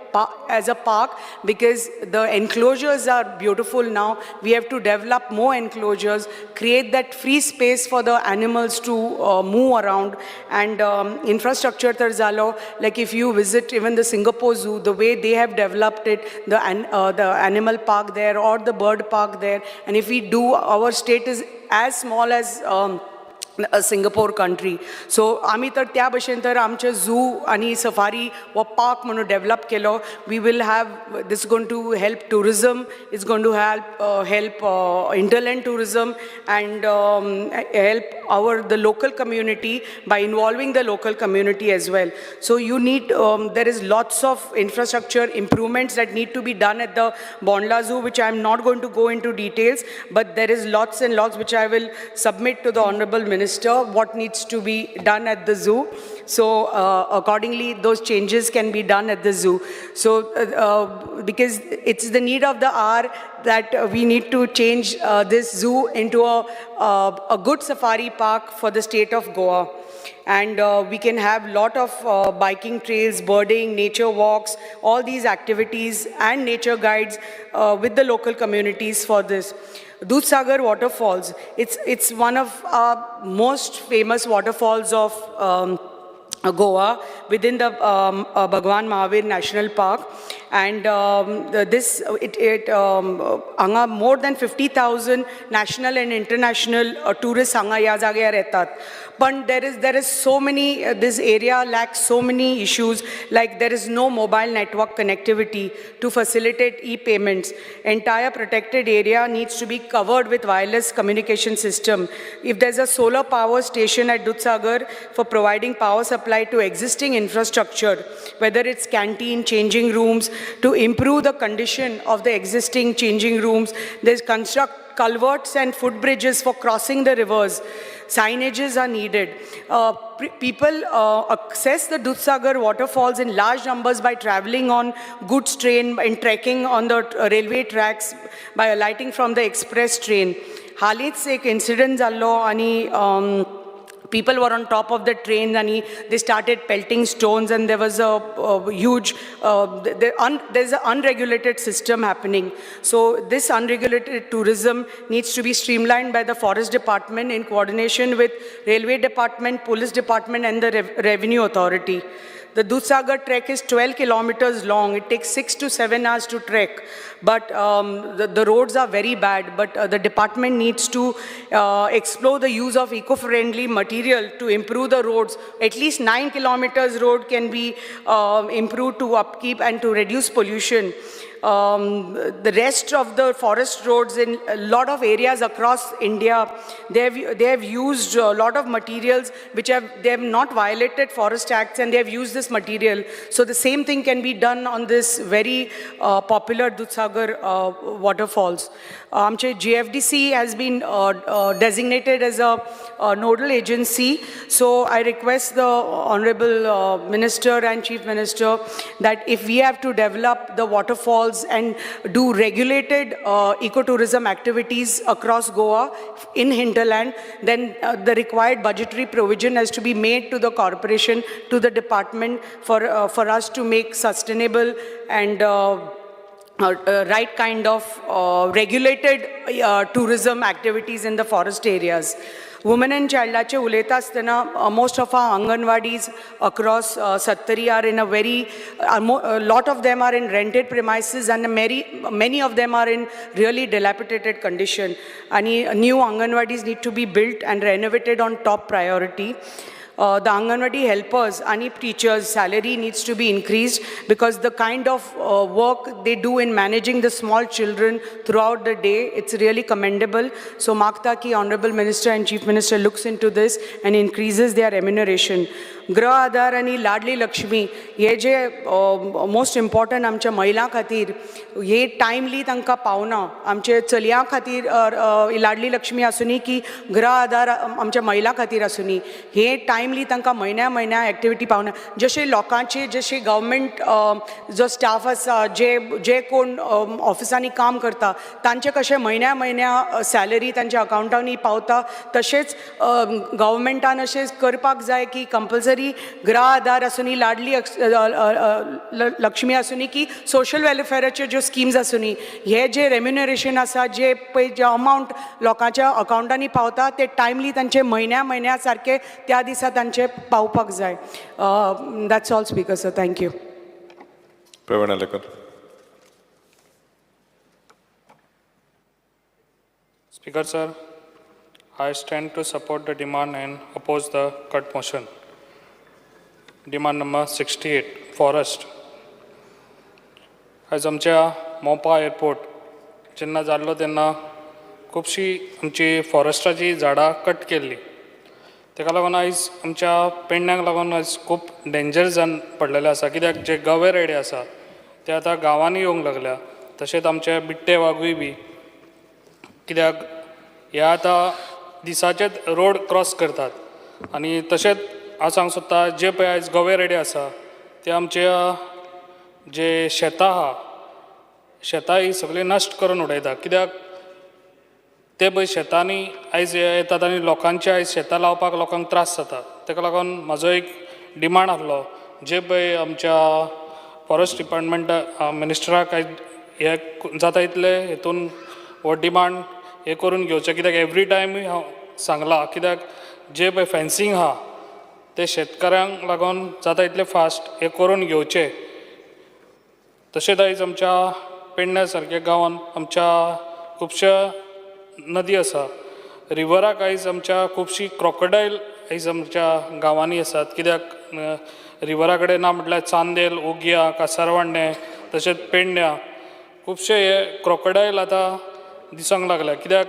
as a park, because the enclosures are beautiful now. We have to develop more enclosures, create that free space for the animals to move around, and infrastructure tar zalo, like if you visit even the Singapore Zoo, the way they have developed it, the animal park there or the bird park there, and if we do, our state is as small as Singapore country. So आमी तर त्या भशेन तर आमचे zoo आनी safari हो park म्हणून develop केलो, we will have this going to help tourism, it's going to help hinterland tourism and help our the local community by involving the local community as well. So you need, there is lots of infrastructure improvements that need to be done at the Bondla Zoo, which I am not going to go into details, but there is lots and lots which I will submit to the Honorable Minister, what needs to be done at the zoo. So accordingly, those changes can be done at the zoo. So because it's the need of the hour that we need to change this zoo into a good safari park for the state of Goa. And we can have lot of biking trails, birding, nature walks, all these activities and nature guides with the local communities for this. Dudhsagar waterfalls, it's one of our most famous waterfalls of Goa within the Bhagwan Mahavir National Park, and hanga more than 50,000 national and international tourists hanga ह्या जाग्यार येतात. पण there is so many, this area lacks so many issues, like there is no mobile network connectivity to facilitate e-payments. Entire protected area needs to be covered with wireless communication system. If there's a solar power station at Dudhsagar for providing power supply to existing infrastructure, whether it's canteen, changing rooms, to improve the condition of the existing changing rooms, there's construct culverts and footbridges for crossing the rivers. Signages are needed. People access the Dudhsagar waterfalls in large numbers by traveling on goods train and trekking on the railway tracks by alighting from the express train. हालींच एक incident जाल्लो आनी people were on top of the train and they started pelting stones, and there was a huge, there's an unregulated system happening. So this unregulated tourism needs to be streamlined by the forest department in coordination with railway department, police department, and the revenue authority. The Dudhsagar trek is 12 kilometers long. It takes 6 to 7 hours to trek. But the roads are very bad. But the department needs to explore the use of eco-friendly material to improve the roads. At least 9 kilometers road can be improved to upkeep and to reduce pollution. The rest of the forest roads in a lot of areas across India, they have used a lot of materials which have, they have not violated forest acts, and they have used this material. So the same thing can be done on this very popular Dudhsagar waterfalls. आमचे GFDC has been designated as a nodal agency. So I request the Honorable Minister and Chief Minister that if we have to develop the waterfalls and do regulated ecotourism activities across Goa in hinterland, then the required budgetary provision has to be made to the corporation, to the department for us to make sustainable and right kind of regulated tourism activities in the forest areas. Women and childाचे उलयता आसतना most of our anganwadis across Sattari are in a very, a lot of them are in rented premises, and many of them are in really dilapidated condition. And new anganwadis need to be built and renovated on top priority. The Anganwadi helpers and teachers' salary needs to be increased, because the kind of work they do in managing the small children throughout the day, it's really commendable. So Makta ki Honorable Minister and Chief Minister looks into this and increases their remuneration. Grah Aadhar आनी लाडली लक्ष्मी हे जे most important आमच्या महिलां खातीर हे timely तांकां पावना. आमचे चलयां खातीर लाडली लक्ष्मी आसुनी की गृह आधार आमच्या महिलां खातीर आसुनी, हे टायमली तांकां म्हयन्या म्हयन्या एक्टिविटी पावना. जशे लोकांचे जशे गव्हर्मेंट जो स्टाफ आसा, जे जे कोण ऑफिसांनी काम करता तांचे कशे म्हयन्या म्हयन्या सॅलरी तांच्या अकावंटांनी पावता, तशेंच गव्हर्मेंटान अशें करपाक जाय की कंपल्सरी गृह आधार आसुनी, लाडली लक्ष्मी आसुनी की सोशल वेलफेअराच्यो ज्यो स्किम्स आसुनी, हे जे रेम्युनरेशन आसा, जे पळय जे अमावंट लोकांच्या अकावंटांनी पावता ते टायमली तांचे म्हयन्या म्हयन्या सारके त्या दिसा तांचे पावपाक जाय. That's all speaker sir, thank you. Praveen Alekar. Speaker sir, I stand to support the demand and oppose the cut motion. Demand number 68, forest. आयज आमच्या मोपा एअरपोर्ट जेन्ना जाल्लो तेन्ना खुबशीं आमची फॉरेस्टाचीं झाडां कट केल्लीं. ताका लागून आयज आमच्या पेडण्याक लागून आयज खूब डेंजर जावन पडलेलें आसा, कित्याक जे गवे रेडे आसा ते आतां गांवांनी येवंक लागल्या, तशेंच आमचे बिट्टे वागूय बी, कित्याक हे आतां दिसाचेच रोड क्रॉस करतात. आनी तशेंच हांव सांगूंक सोदता, जे पळय आयज गवे रेडे आसा ते आमच्या जे शेतां आहा, शेतां ही सगळीं नश्ट करून उडयता, कित्याक ते पळय शेतांनी आयज येतात आनी लोकांचे आयज शेतां लावपाक लोकांक त्रास जाता. ताका लागून म्हाजो एक डिमांड आसलो, जे पळय आमच्या फॉरेस्ट डिपार्टमेंटा मिनिस्टराक आयज हे जाता इतले हेतून हो डिमांड हे करून घेवचें, कित्याक एवरी टायमूय हांव सांगलां, कित्याक जे पळय फेन्सींग आहा ते शेतकारांक लागून जाता इतले फास्ट हे करून घेवचें. तशेंच आयज आमच्या पेडण्या सारक्या गांवांत आमच्या खुबश्या नदी आसा, रिवराक आयज आमच्या खुबशीं क्रोकोडायल आयज आमच्या गांवांनी आसात, कित्याक रिवरा कडेन ना म्हटल्यार चांदेल, ओगिया, कासारवाडणें, तशेंच पेडण्यां खुबशे हे क्रोकोडायल आतां दिसोंक लागल्या, कित्याक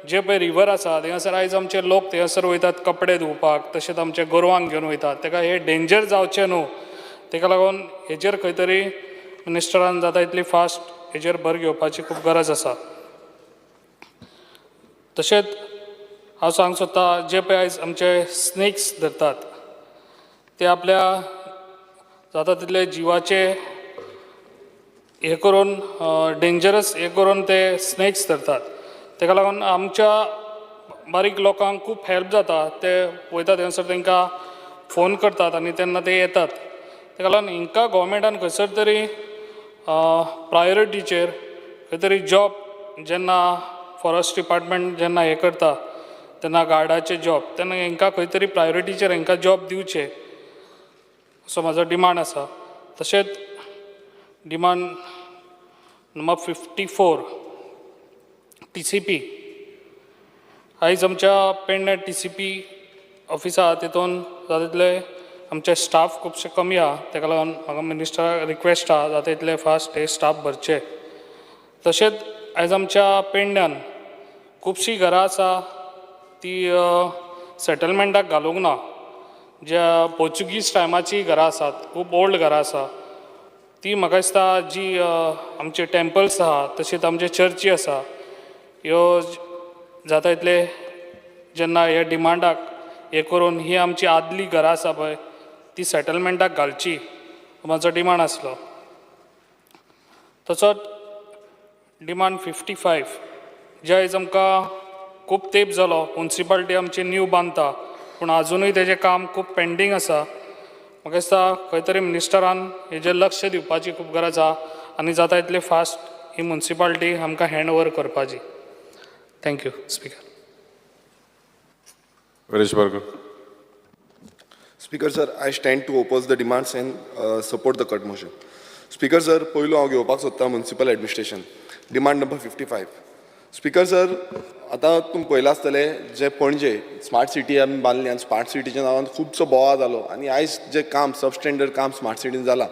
जे पळय रिवर आसा थंयसर आयज आमचे लोक थंयसर वयतात कपडे धुवपाक, तशेंच आमचे गोरवांक घेवन वयतात, ताका हे डेंजर जावचें न्हू, ताका लागून हेजेर खंय तरी मिनिस्टरान जाता इतली फास्ट हेजेर भर घेवपाची खूब गरज आसा. तशेंच हांव सांगूंक सोदता, जे पळय आयज आमचे स्नेक्स धरतात ते आपल्या जाता तितले जिवाचे हे करून डेंजरस हे करून ते स्नेक्स धरतात, ताका लागून आमच्या बारीक लोकांक खूब हेल्प जाता, ते वयता थंयसर तांकां फोन करतात आनी तेन्ना ते येतात. ताका लागून हांकां गोवोरमेंटान खंयसर तरी प्रायोरिटीचेर खंय तरी जॉब जेन्ना फॉरेस्ट डिपार्टमेंट जेन्ना हें करता तेन्ना गार्डाचे जॉब तेन्ना हांकां खंय तरी प्रायोरिटीचेर हांकां जॉब दिवचे असो म्हाजो डिमांड आसा. तशेंच डिमांड नंबर 54 TCP. आयज आमच्या पेडणे TCP office आहा तितून जाता तितले आमचे स्टाफ खुबशे कमी आहा, ताका लागून म्हाका मिनिस्टराक रिक्वेस्ट आहा जाता तितले फास्ट हे स्टाफ भरचे. तशेंच आयज आमच्या पेडण्यान खुबशीं घरां आसा ती सेटलमेंटाक घालूंक ना, ज्या पोर्चुगीज टायमाची घरां आसात, खूब ओल्ड घरां आसा, ती म्हाका दिसता जी आमचे टेम्पल्स आहा तशीच आमचे चर्ची आसा, ह्यो जाता इतले जेन्ना ह्या डिमांडाक हे करून ही आमची आदली घरां आसा पळय ती सेटलमेंटाक घालची म्हाजो डिमांड आसलो. तसोच डिमांड 55, जे आयज आमकां खूब तेंप जालो मुन्सिपाल्टी आमची न्यू बांदता पूण आजुनूय तेजें काम खूब पेंडींग आसा. म्हाका दिसता खंय तरी मिनिस्टरान हेजेर लक्ष दिवपाची खूब गरज आहा आनी जाता इतले फास्ट ही मुन्सिपाल्टी आमकां हँड ओवर करपाची. Thank you speaker. Viresh Borkar. Speaker sir, I stand to oppose the demands and support the cut motion. Speaker sir, पयलो हांव घेवपाक सोदता municipal administration demand number 55. Speaker sir, आतां तुमी पळयलां आसतलें जे पणजे स्मार्ट सिटी आमी बांदली आनी स्मार्ट सिटीच्या नांवान खुबसो बोवाळ जालो आनी आयज जें काम सबस्टँडर्ड काम स्मार्ट सिटीन जालां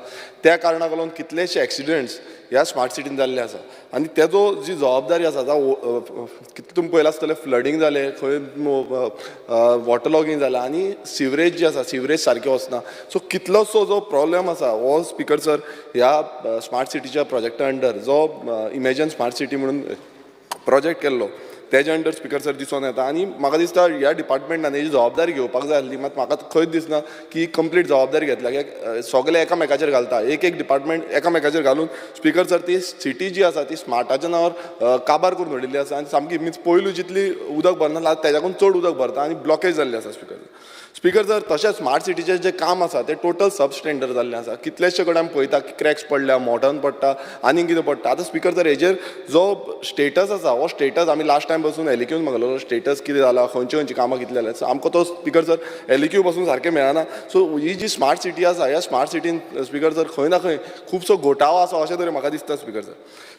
त्या कारणाक लागून कितलेशे एक्सिडंट्स ह्या स्मार्ट सिटीन जाल्ले आसा आनी तेजो जी जबाबदारी आसा जावं कितले तुमी पळयलां आसतलें फ्लडींग जालें, खंय वॉटर लॉगींग जालां आनी सिवरेज जी आसा सिवरेज सारकें वचना. सो कितलोसो जो प्रॉब्लेम आसा हो स्पीकर सर ह्या स्मार्ट सिटीच्या प्रोजेक्टा अंडर जो इमेजन स्मार्ट सिटी म्हणून प्रोजेक्ट केल्लो तेज्या अंडर स्पीकर सर दिसून येता आनी म्हाका दिसता ह्या डिपार्टमेंटान हेजी जबाबदारी घेवपाक जाय आसली, मात म्हाका खंयच दिसना की कंप्लीट जबाबदारी घेतल्या, कित्याक सगळे एकामेकाचेर घालता, एक एक डिपार्टमेंट एकामेकाचेर घालून स्पीकर सर ती सिटी जी आसा ती स्मार्टाच्या नांवार काबार करून उडयल्ली आसा आनी सामकी मिन्स पयलू जितली उदक भरना तेज्याकून चड उदक भरता आनी ब्लॉकेज जाल्ली आसा स्पीकर. स्पीकर सर तशेंच स्मार्ट सिटीचें जें काम आसा तें टोटल सबस्टँडर्ड जाल्लें आसा. कितलेशे कडेन आमी पळयता की क्रॅक्स पडल्या, मोटन पडटा, आनी कितें पडटा. आतां स्पीकर सर हेजेर जो स्टेटस आसा हो स्टेटस आमी लास्ट टायम बसून एलइक्यून मागलेलो स्टेटस कितें जाला, खंयची खंयची कामां कितली जाल्या, सो आमकां तो स्पीकर सर एलइक्यू बसून सारकें मेळना. सो ही जी स्मार्ट सिटी आसा ह्या स्मार्ट सिटीन स्पीकर सर खंय ना खंय खुबसो घोटाळो आसा अशें तरी म्हाका दिसता स्पीकर सर.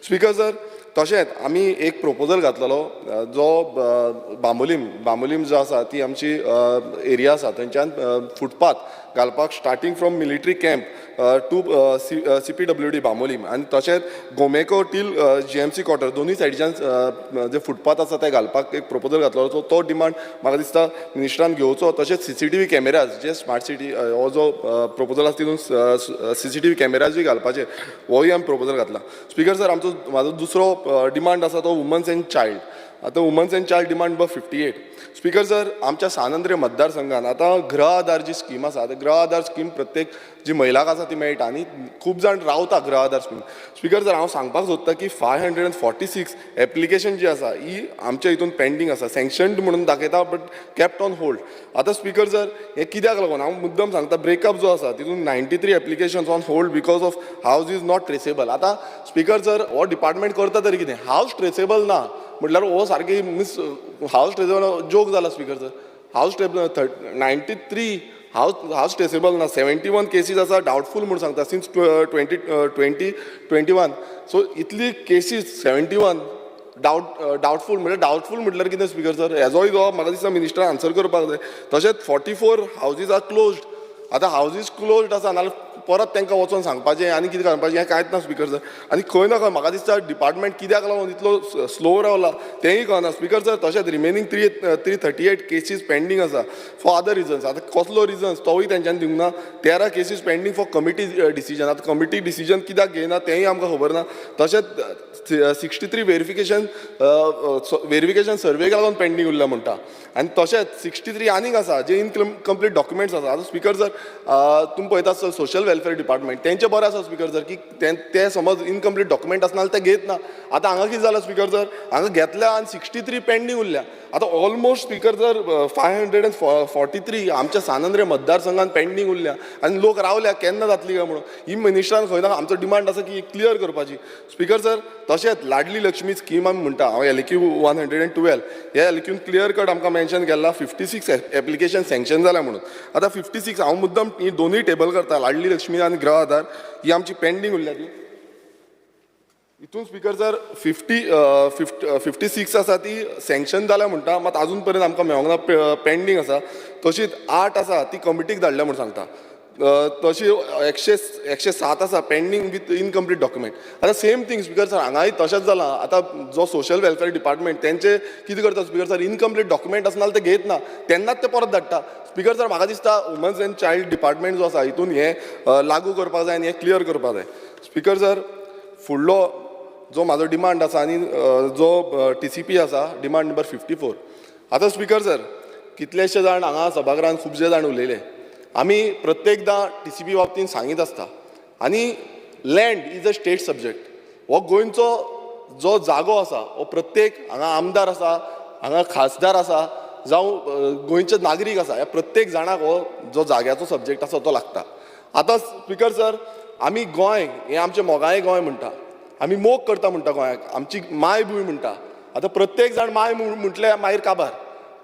Speaker sir तशेंच आमी एक प्रोपोजल घातलेलो जो बांबोलीम जो आसा ती आमची एरिया आसा थंयच्यान फुटपाथ घालपाक starting from military camp to CPWD Bambolim आनी तशेंच गोमेको टील GMC quarter दोनूय सायडीच्यान जे फुटपाथ आसा ते घालपाक एक प्रोपोजल घातलेलो. सो तो डिमांड म्हाका दिसता मिनिस्टरान घेवचो. तशेंच CCTV cameras जे स्मार्ट सिटी हो जो प्रोपोजल आसा तितून CCTV कॅमेराजूय घालपाचे होय आमी प्रोपोजल घातला. स्पीकर सर, आमचो म्हाजो दुसरो डिमांड आसा तो वुमन्स एंड चायल्ड. आतां womens and child demand number 58. Speaker sir, आमच्या सान आंद्रे मतदारसंघान आतां गृह आधार जी स्कीम आसा, आतां गृह आधार स्कीम प्रत्येक जी महिलाक आसा ती मेळटा आनी खूब जाण रावता गृह आधार स्कीम. स्पीकर सर, हांव सांगपाक सोदता की 546 एप्लिकेशन जी आसा ही आमच्या हितून पेंडींग आसा, सँक्शन्ड म्हणून दाखयता बट केप्ट ऑन होल्ड. आतां स्पीकर सर, हें कित्याक लागून हांव मुद्दम सांगता, ब्रेकअप जो आसा तितून 93 applications on hold because of house is not traceable. आतां स्पीकर सर, हो डिपार्टमेंट करता तरी कितें, हावज ट्रेसेबल ना म्हटल्यार हो सारकी मिस हावज ट्रेसेबल जोक जाला. Speaker sir, house traceable 93 house traceable ना, 71 केसीस आसा डावटफूल म्हूण सांगता सिन्स 2020-21. सो इतली केसीस 71 डावटफूल म्हळ्यार डावटफूल म्हटल्यार कितें स्पीकर सर, हेजोय जो म्हाका दिसता मिनिस्टरान आन्सर करपाक जाय. तशेंच 44 हावजीस आर क्लोज्ड. आतां हावजीस क्लोज्ड आसा नाल्यार परत तांकां वचोन सांगपाचें आनी कितें करपाचें हें कांयच ना स्पीकर सर. आनी खंय ना खंय म्हाका दिसता डिपार्टमेंट कित्याक लागून इतलो स्लो रावला तेंय कळना स्पीकर सर. तशेंच रिमेनींग 338 केसीस पेंडींग आसा फॉर अदर रिजन्स. आतां कसलो रिजन्स तोवूय तेंच्यांनी दिवंक ना. 13 cases pending for committee decision. आतां कमिटी डिसिजन कित्याक घेयना तेंय आमकां खबर ना. तशेंच 63 वेरिफिकेशन सर्वेक लागून पेंडींग उरला म्हणटा आनी तशेंच 63 आनीक आसा जे इनकम्प्लीट डॉक्युमेंट्स आसा. आतां स्पीकर सर, तुमी पळयता सोशल वेलफेअर डिपार्टमेंट तेंचें बरें आसा स्पीकर सर की ते समज इनकम्प्लीट डॉक्युमेंट आसना जाल्यार ते घेत ना. आतां हांगा कितें जालां स्पीकर सर, हांगा घेतल्या आनी 63 पेंडींग उरल्या. आतां ऑलमोस्ट स्पीकर सर 543 आमच्या सान आंद्रे मतदारसंघान पेंडींग उरल्या आनी लोक रावल्या केन्ना जातली काय म्हणून. ही मिनिस्टरान खंय ना आमचो डिमांड आसा की क्लियर करपाची स्पीकर सर. तशेंच लाडली लक्ष्मी स्कीम आमी म्हणटा, हांव LQ 112 ह्या LQन क्लियर कट आमकां मेन्शन केल्ला 56 एप्लिकेशन सँक्शन जाल्या म्हणून. आतां 56 हांव मुद्दम ही दोनूय टेबल करता, लाडली लक्ष्मी आनी गृह आधार ही आमची पेंडींग उरल्या ती हितून स्पीकर सर 56 आसा ती सँक्शन जाल्या म्हणटा, मात आजून पर्यंत आमकां मेळोंक ना, पेंडींग आसा. तशीच 8 आसा ती कमिटीक धाडल्या म्हूण सांगता. तशी 107 आसा पेंडींग विथ इनकम्प्लीट डॉक्युमेंट. आतां सेम थींग स्पीकर सर, हांगाय तशेंच जालां. आतां जो सोशल वेलफेअर डिपार्टमेंट तेंचे कितें करता स्पीकर सर, इनकम्प्लीट डॉक्युमेंट आसना जाल्यार ते घेत ना, तेन्नाच ते परत धाडटा. स्पीकर सर, म्हाका दिसता वुमन्स एंड चायल्ड डिपार्टमेंट जो आसा हितून हें लागू करपाक जाय आनी हें क्लियर करपाक जाय. स्पीकर सर, फुडलो जो म्हाजो डिमांड आसा आनी जो TCP आसा डिमांड नंबर 54. आतां स्पीकर सर, कितलेशे जाण हांगा सभागृहान खुबशे जाण उलयले, आमी प्रत्येकदां TCP बाबतीन सांगीत आसता आनी land is a state subject. हो गोंयचो जो जागो आसा हो प्रत्येक हांगा आमदार आसा, हांगा खासदार आसा, जावं गोंयचे नागरीक आसा, ह्या प्रत्येक जाणाक हो जो जाग्याचो सब्जेक्ट आसा तो लागता. आतां स्पीकर सर, आमी गोंय हें आमचें मोगाये गोंय म्हणटा, आमी मोग करता म्हणटा गोंयाक, आमची मायभूंय म्हणटा. आतां प्रत्येक जाण माय म्हटल्यार मागीर काबार,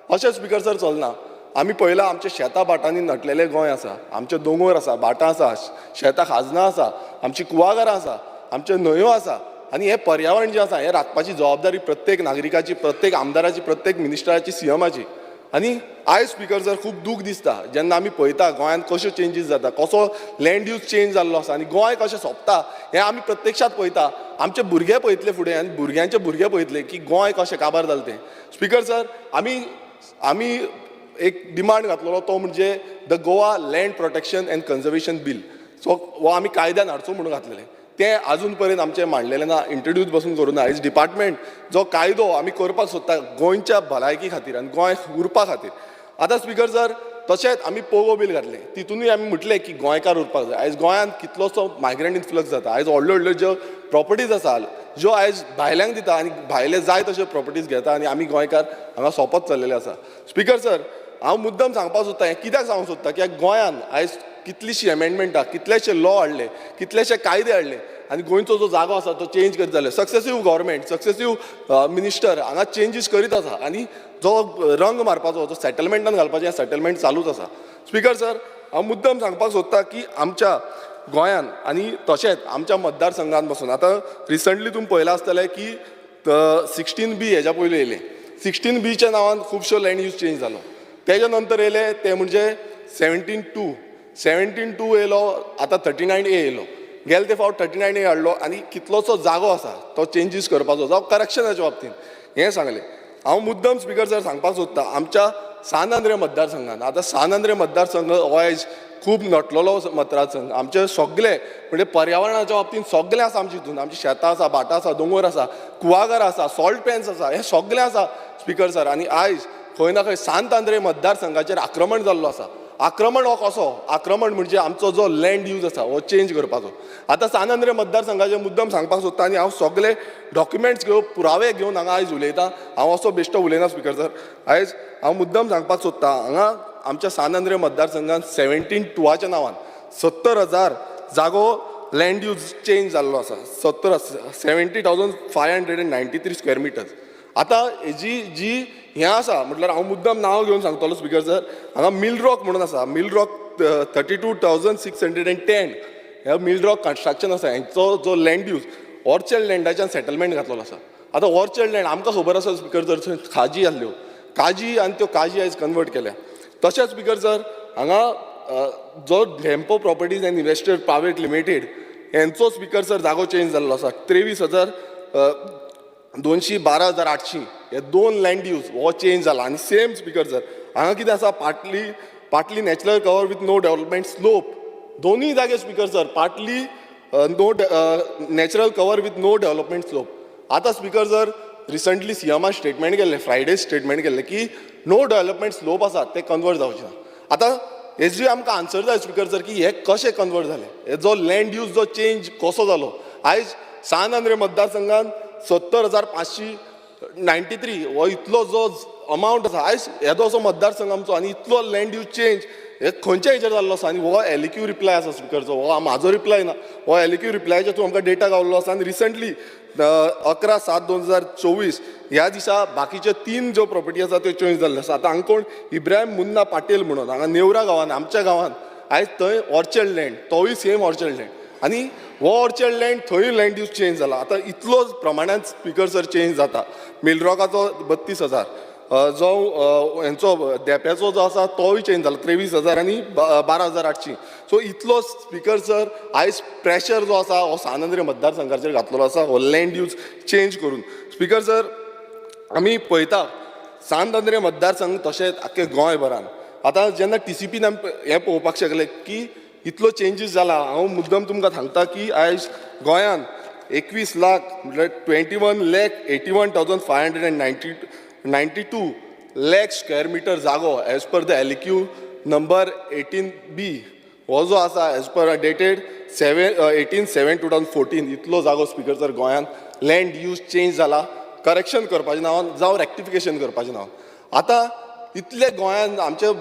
अशें स्पीकर सर चलना. आमी पळयलां आमच्या शेतां भाटांनी नटलेलें गोंय आसा, आमचे दोंगर आसा, भाटां आसा, शेतां खाजनां आसा, आमची कुळागरां आसा, आमच्यो न्हंयो आसा आनी हें पर्यावरण जें आसा हें राखपाची जबाबदारी प्रत्येक नागरिकाची, प्रत्येक आमदाराची, प्रत्येक मिनिस्टराची, CMाची. आनी आयज स्पीकर सर खूब दूख दिसता जेन्ना आमी पळयता गोंयांत कश्यो चेंजीस जाता, कसो लँड यूज चेंज जाल्लो आसा आनी गोंय कशें सोंपता हें आमी प्रत्यक्षांत पळयता. आमचे भुरगे पळयतले फुडें आनी भुरग्यांचे भुरगे पळयतले की गोंय कशें काबार जालें तें. स्पीकर सर, आमी एक डिमांड घातलेलो तो म्हणजे the Goa land protection and conservation bill. So हो आमी कायद्यान हाडचो म्हणून घातलेलें, तें आजून पर्यंत आमचें मांडलेलें ना, इंट्रोड्यूस बसून करूं ना. आयज डिपार्टमेंट जो कायदो आमी करपाक सोदता गोंयच्या भलायकी खातीर आनी गोंय उरपा खातीर. आतां स्पीकर सर, तशेंच आमी पोगो बील घातलें, तितूनय आमी म्हटलें की गोंयकार उरपाक जाय. आयज गोंयांत कितलोसो मायग्रंट इन्फ्लक्स जाता, आयज व्हडल्यो व्हडल्यो ज्यो प्रॉपर्टीज आसा ज्यो आयज भायल्यांक दिता आनी भायले जाय तश्यो प्रॉपर्टीज घेता आनी आमी गोंयकार हांगा सोंपत चल्लेले आसा. स्पीकर सर, हांव मुद्दम सांगपाक सोदता, हें कित्याक सांगूंक सोदता की गोंयांत आयज कितलीशीं एमेंडमेंटां, कितलेशे लॉ हाडले, कितलेशे कायदे हाडले आनी गोंयचो जो जागो आसा तो चेंज करीत जाले. सक्सेसीव गव्हर्मेंट, सक्सेसीव मिनिस्टर हांगा चेंजीस करीत आसा आनी जो रंग मारपाचो, जो सेटलमेंटान घालपाचें, हें सेटलमेंट चालूच आसा. स्पीकर सर, हांव मुद्दम सांगपाक सोदता की आमच्या गोंयान आनी तशेंच आमच्या मतदारसंघान बसून आतां रिसंटली तुमी पळयलां आसतलें की 16B हेज्या पयलीं येयलें. 16Bच्या नांवान खुबश्यो लँड यूज चेंज जालो. तेज्या नंतर येयले ते म्हणजे 17(2). 17(2 येयलो, आतां 39A येयलो. गेले ते फावट 39A हाडलो आनी कितलोसो जागो आसा तो चेंजीस करपाचो जावं करॅक्शनाच्या बाबतींत हें सांगलें. हांव मुद्दम स्पिकर सर सांगपाक सोदता, आमच्या सान आंद्रे मतदारसंघान, आतां सान आंद्रे मतदारसंघ हो आयज खूब नटलेलो मतदारसंघ. आमचे सगळे म्हणजे पर्यावरणाच्या बाबतींत सगळें आसा आमच्या हितून. आमची शेतां आसा, भाटां आसा, दोंगर आसा, कुळागरां आसा, सॉल्ट पॅन्स आसा, हें सगळें आसा स्पिकर सर. आनी आयज खंय ना खंय सांत आंद्रे मतदारसंघाचेर आक्रमण जाल्लो आसा. आक्रमण हो कसो? आक्रमण म्हणजे आमचो जो लँड यूज आसा हो चेंज करपाचो. आतां सान आंद्रे मतदारसंघाचे मुद्दम सांगपाक सोदता आनी हांव सगळे डॉक्युमेंट्स घेवन, पुरावे घेवन हांगा आयज उलयतां. हांव असो बेश्टो उलयना स्पिकर सर. आयज हांव मुद्दम सांगपाक सोदता, हांगा आमच्या सान आंद्रे मतदारसंघान 17(2च्या नांवान 70,000 जागो लँड यूज चेंज जाल्लो आसा. 70,593 square meters. आतां हेजी जी हें आसा म्हटल्यार हांव मुद्दम नांव घेवन सांगतलो स्पिकर सर. हांगा मिलरॉक म्हणून आसा, मिलरॉक 32,610 हे मिलरॉक कन्स्ट्रक्शन आसा. हेंचो जो लँड यूज ऑर्चर्ड लँडाच्यान सेटलमेंट घातलेलो आसा. आतां ऑर्चर्ड लँड आमकां खबर आसा स्पिकर सर, थंय खाजी आहल्यो, काजी आनी त्यो काजी आयज कन्वर्ट केल्या. तशेंच स्पिकर सर हांगा जो Dempo properties and investor private limited हेंचो स्पिकर सर जागो चेंज जाल्लो आसा. 23,200, 12,800 हे दोन लँड यूज हो चेंज जाला. आनी सेम स्पिकर सर हांगा कितें आसा, partly natural cover with no development slope. दोनूय जागे speaker sir partly no natural cover with no development slope. आतां स्पिकर सर रिसंटली सीएमान स्टेटमेंट केल्लें, फ्रायडे स्टेटमेंट केल्लें की नो डेव्हलपमेंट स्लोप आसा ते कन्वर्ट जावचे ना. आतां हेजी आमकां आन्सर जाय स्पिकर सर की हे कशें कन्वर्ट जालें, हे जो लँड यूज जो चेंज कसो जालो. आयज सान आंद्रे मतदारसंघान 70,593 हो इतलो जो अमावंट आसा, आयज येदो असो मतदारसंघ आमचो आनी इतलो लँड यूज चेंज हे खंयच्या हेचेर जाल्लो आसा. आनी हो एलक्यू रिप्लाय आसा स्पिकरचो, हो म्हाजो रिप्लाय ना, हो एलक्यू रिप्लायाचेर तूं आमकां डेटा गावल्लो आसा. आनी रिसंटली 11/7/2024 ह्या दिसा बाकीच्यो 3 ज्यो प्रॉपर्टी आसा त्यो चेंज जाल्ल्यो आसा. आतां हांगा कोण इब्राहिम मुन्ना पाटील म्हणून हांगा नेवरा गांवान, आमच्या गांवान आयज थंय ऑर्चर्ड लँड, तोवूय सेम ऑर्चर्ड लँड, आनी हो ऑर्चर्ड लँड थंय लँड यूज चेंज जाला. आतां इतलो प्रमाणान स्पिकर सर चेंज जाता. मिलरॉकाचो 32,000, जो हेंचो धेंप्याचो जो आसा तोवूय चेंज जाला 23,000 आनी 12,800. सो इतलो स्पिकर सर आयज प्रेशर जो आसा हो सान आंद्रे मतदारसंघाचेर घातलेलो आसा हो लँड यूज चेंज करून. स्पिकर सर आमी पळयता सान आंद्रे मतदारसंघ तशेंच आख्खे गोंयभरान आतां जेन्ना टीसीपीन आमी हें पळोवपाक शकले की इतलो चेंजीस जाला. हांव मुद्दम तुमकां सांगता की आयज गोंयान 21 लाख म्हटल्यार 21,81,592 lakh square meter जागो as per the LQ number 18B हो जो आसा एज पर डेटेड 18/7/2014 इतलो जागो स्पिकर सर गोंयान लँड यूज चेंज जाला करेक्शन करपाचें नांवान जावं रेक्टिफिकेशन करपाचें नांवान. आतां इतले गोंयान आमचे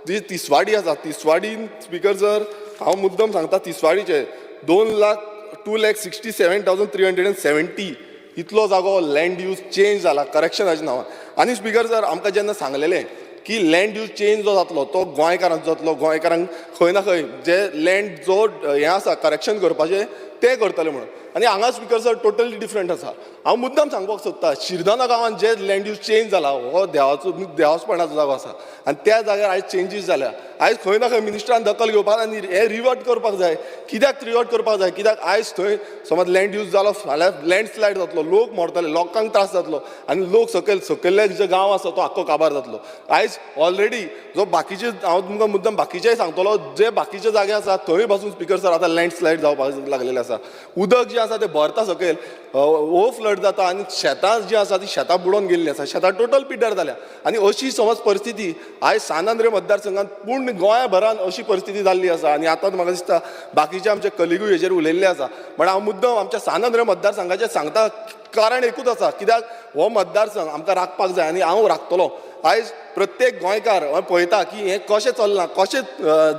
जी तिसवाडी आसा, तिसवाडीन स्पिकर सर हांव मुद्दम सांगता तिसवाडीचे 2,67,370 इतलो जागो लँड यूज चेंज जाला करेक्शनाच्या नांवान. आनी स्पिकर सर आमकां जेन्ना सांगलेलें की लँड यूज चेंज जो जातलो तो गोंयकारांचो जातलो, गोंयकारांक खंय ना खंय जे लँड जो हें आसा करेक्शन करपाचें तें करतले म्हणून. आनी हांगा स्पिकर सर टोटली डिफरंट आसा. हांव मुद्दम सांगपाक सोदता शिरदोना गांवांत जे लँड यूज चेंज जाला हो देवाचो देवासपणाचो जागो आसा आनी त्या जाग्यार आयज चेंजीस जाल्या. आयज खंय ना खंय मिनिस्टरान दखल घेवपाक आनी हें रिवर्ट करपाक जाय. कित्याक रिवर्ट करपाक जाय? कित्याक आयज थंय समज लँड यूज जालो फाल्यां लँडस्लायड जातलो, लोक मरतले, लोकांक त्रास जातलो आनी लोक सकयल्ले जे गांव आसा तो आख्खो काबार जातलो. आयज ऑलरेडी जो बाकीचे हांव तुमकां मुद्दम बाकीचेय सांगतलो जे बाकीचे जागे आसा थंय पासून स्पिकर सर आतां लँडस्लायड जावपाक लागलेले आसा. उदक जें आसा तें भरता सकयल, हो फ्लड जाता आनी शेतां जीं आसा तीं शेतां बुडोवन गेल्लीं आसा, शेतां टोटल पिड्ड्यार जाल्या. आनी अशी समज परिस्थिती आयज सान आंद्रे मतदारसंघात पूर्ण गोंयभरान अशी परिस्थिती जाल्ली आसा. आनी आतां म्हाका दिसता बाकीचे आमचे कलिगूय हेजेर उलयल्ले आसा, पण हांव मुद्दम आमच्या सान आंद्रे मतदारसंघाचेर सांगता कारण एकूच आसा, कित्याक हो मतदारसंघ आमकां राखपाक जाय आनी हांव राखतलो. आयज प्रत्येक गोंयकार पळयता की हें कशें चल्लां, कशें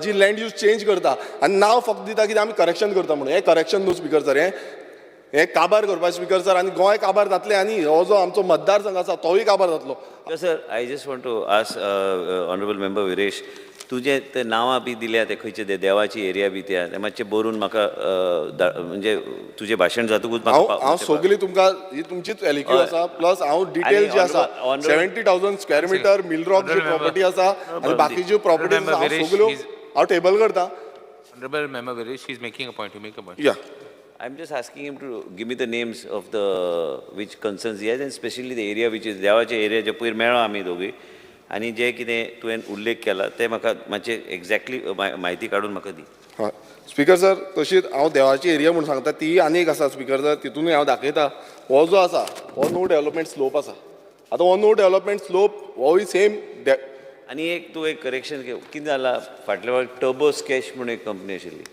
जी लँड यूज चेंज करता आनी नांव फक्त दिता कित्याक आमी करेक्शन करता म्हणून. हें करेक्शन न्हू स्पिकर सर, हें हें काबार करपाचें स्पीकर सर, आनी गोंय काबार जातलें आनी हो जो आमचो मतदारसंघ आसा तोवूय काबार जातलो. Sir, I just want to ask honourable member Viresh, तुजें ते नांवां बी दिल्या ते खंयचे ते देवाची एरिया बी ते मातशें बरोवन म्हाका म्हणजे तुजें भाशण जातकूच हांव सगळी तुमकां ही तुमचीच एलक्यू आसा, प्लस हांव डिटेल जी आसा 70,000 स्क्वेअर मिटर मिलरॉक जी प्रॉपर्टी आसा आनी बाकीच्यो प्रॉपर्टीज हांव सगळ्यो हांव टेबल करता. Honorable Member Viresh, he is making a point. You make a point. Yeah. I'm just asking him to give me the names of the which concerns he has, and especially the area which is देवाचे area जे पयर मेळ्ळो आमी दोगूय, आनी जे कितें तुवें उल्लेख केला ते म्हाका मातशें एक्झॅक्टली म्हायती काडून म्हाका दी. हय स्पीकर सर, तशीच हांव देवाची एरिया म्हूण सांगता ती आनी एक आसा स्पीकर सर, तितूनय हांव दाखयता. हो जो आसा हो नो डेवलपमेंट स्लोप आसा. आतां हो नो डेवलपमेंट स्लोप होय सेम. आनी एक तूं एक करेक्शन कितें जालां, फाटल्या वेळार टर्बो स्कॅच म्हूण एक कंपनी आशिल्ली,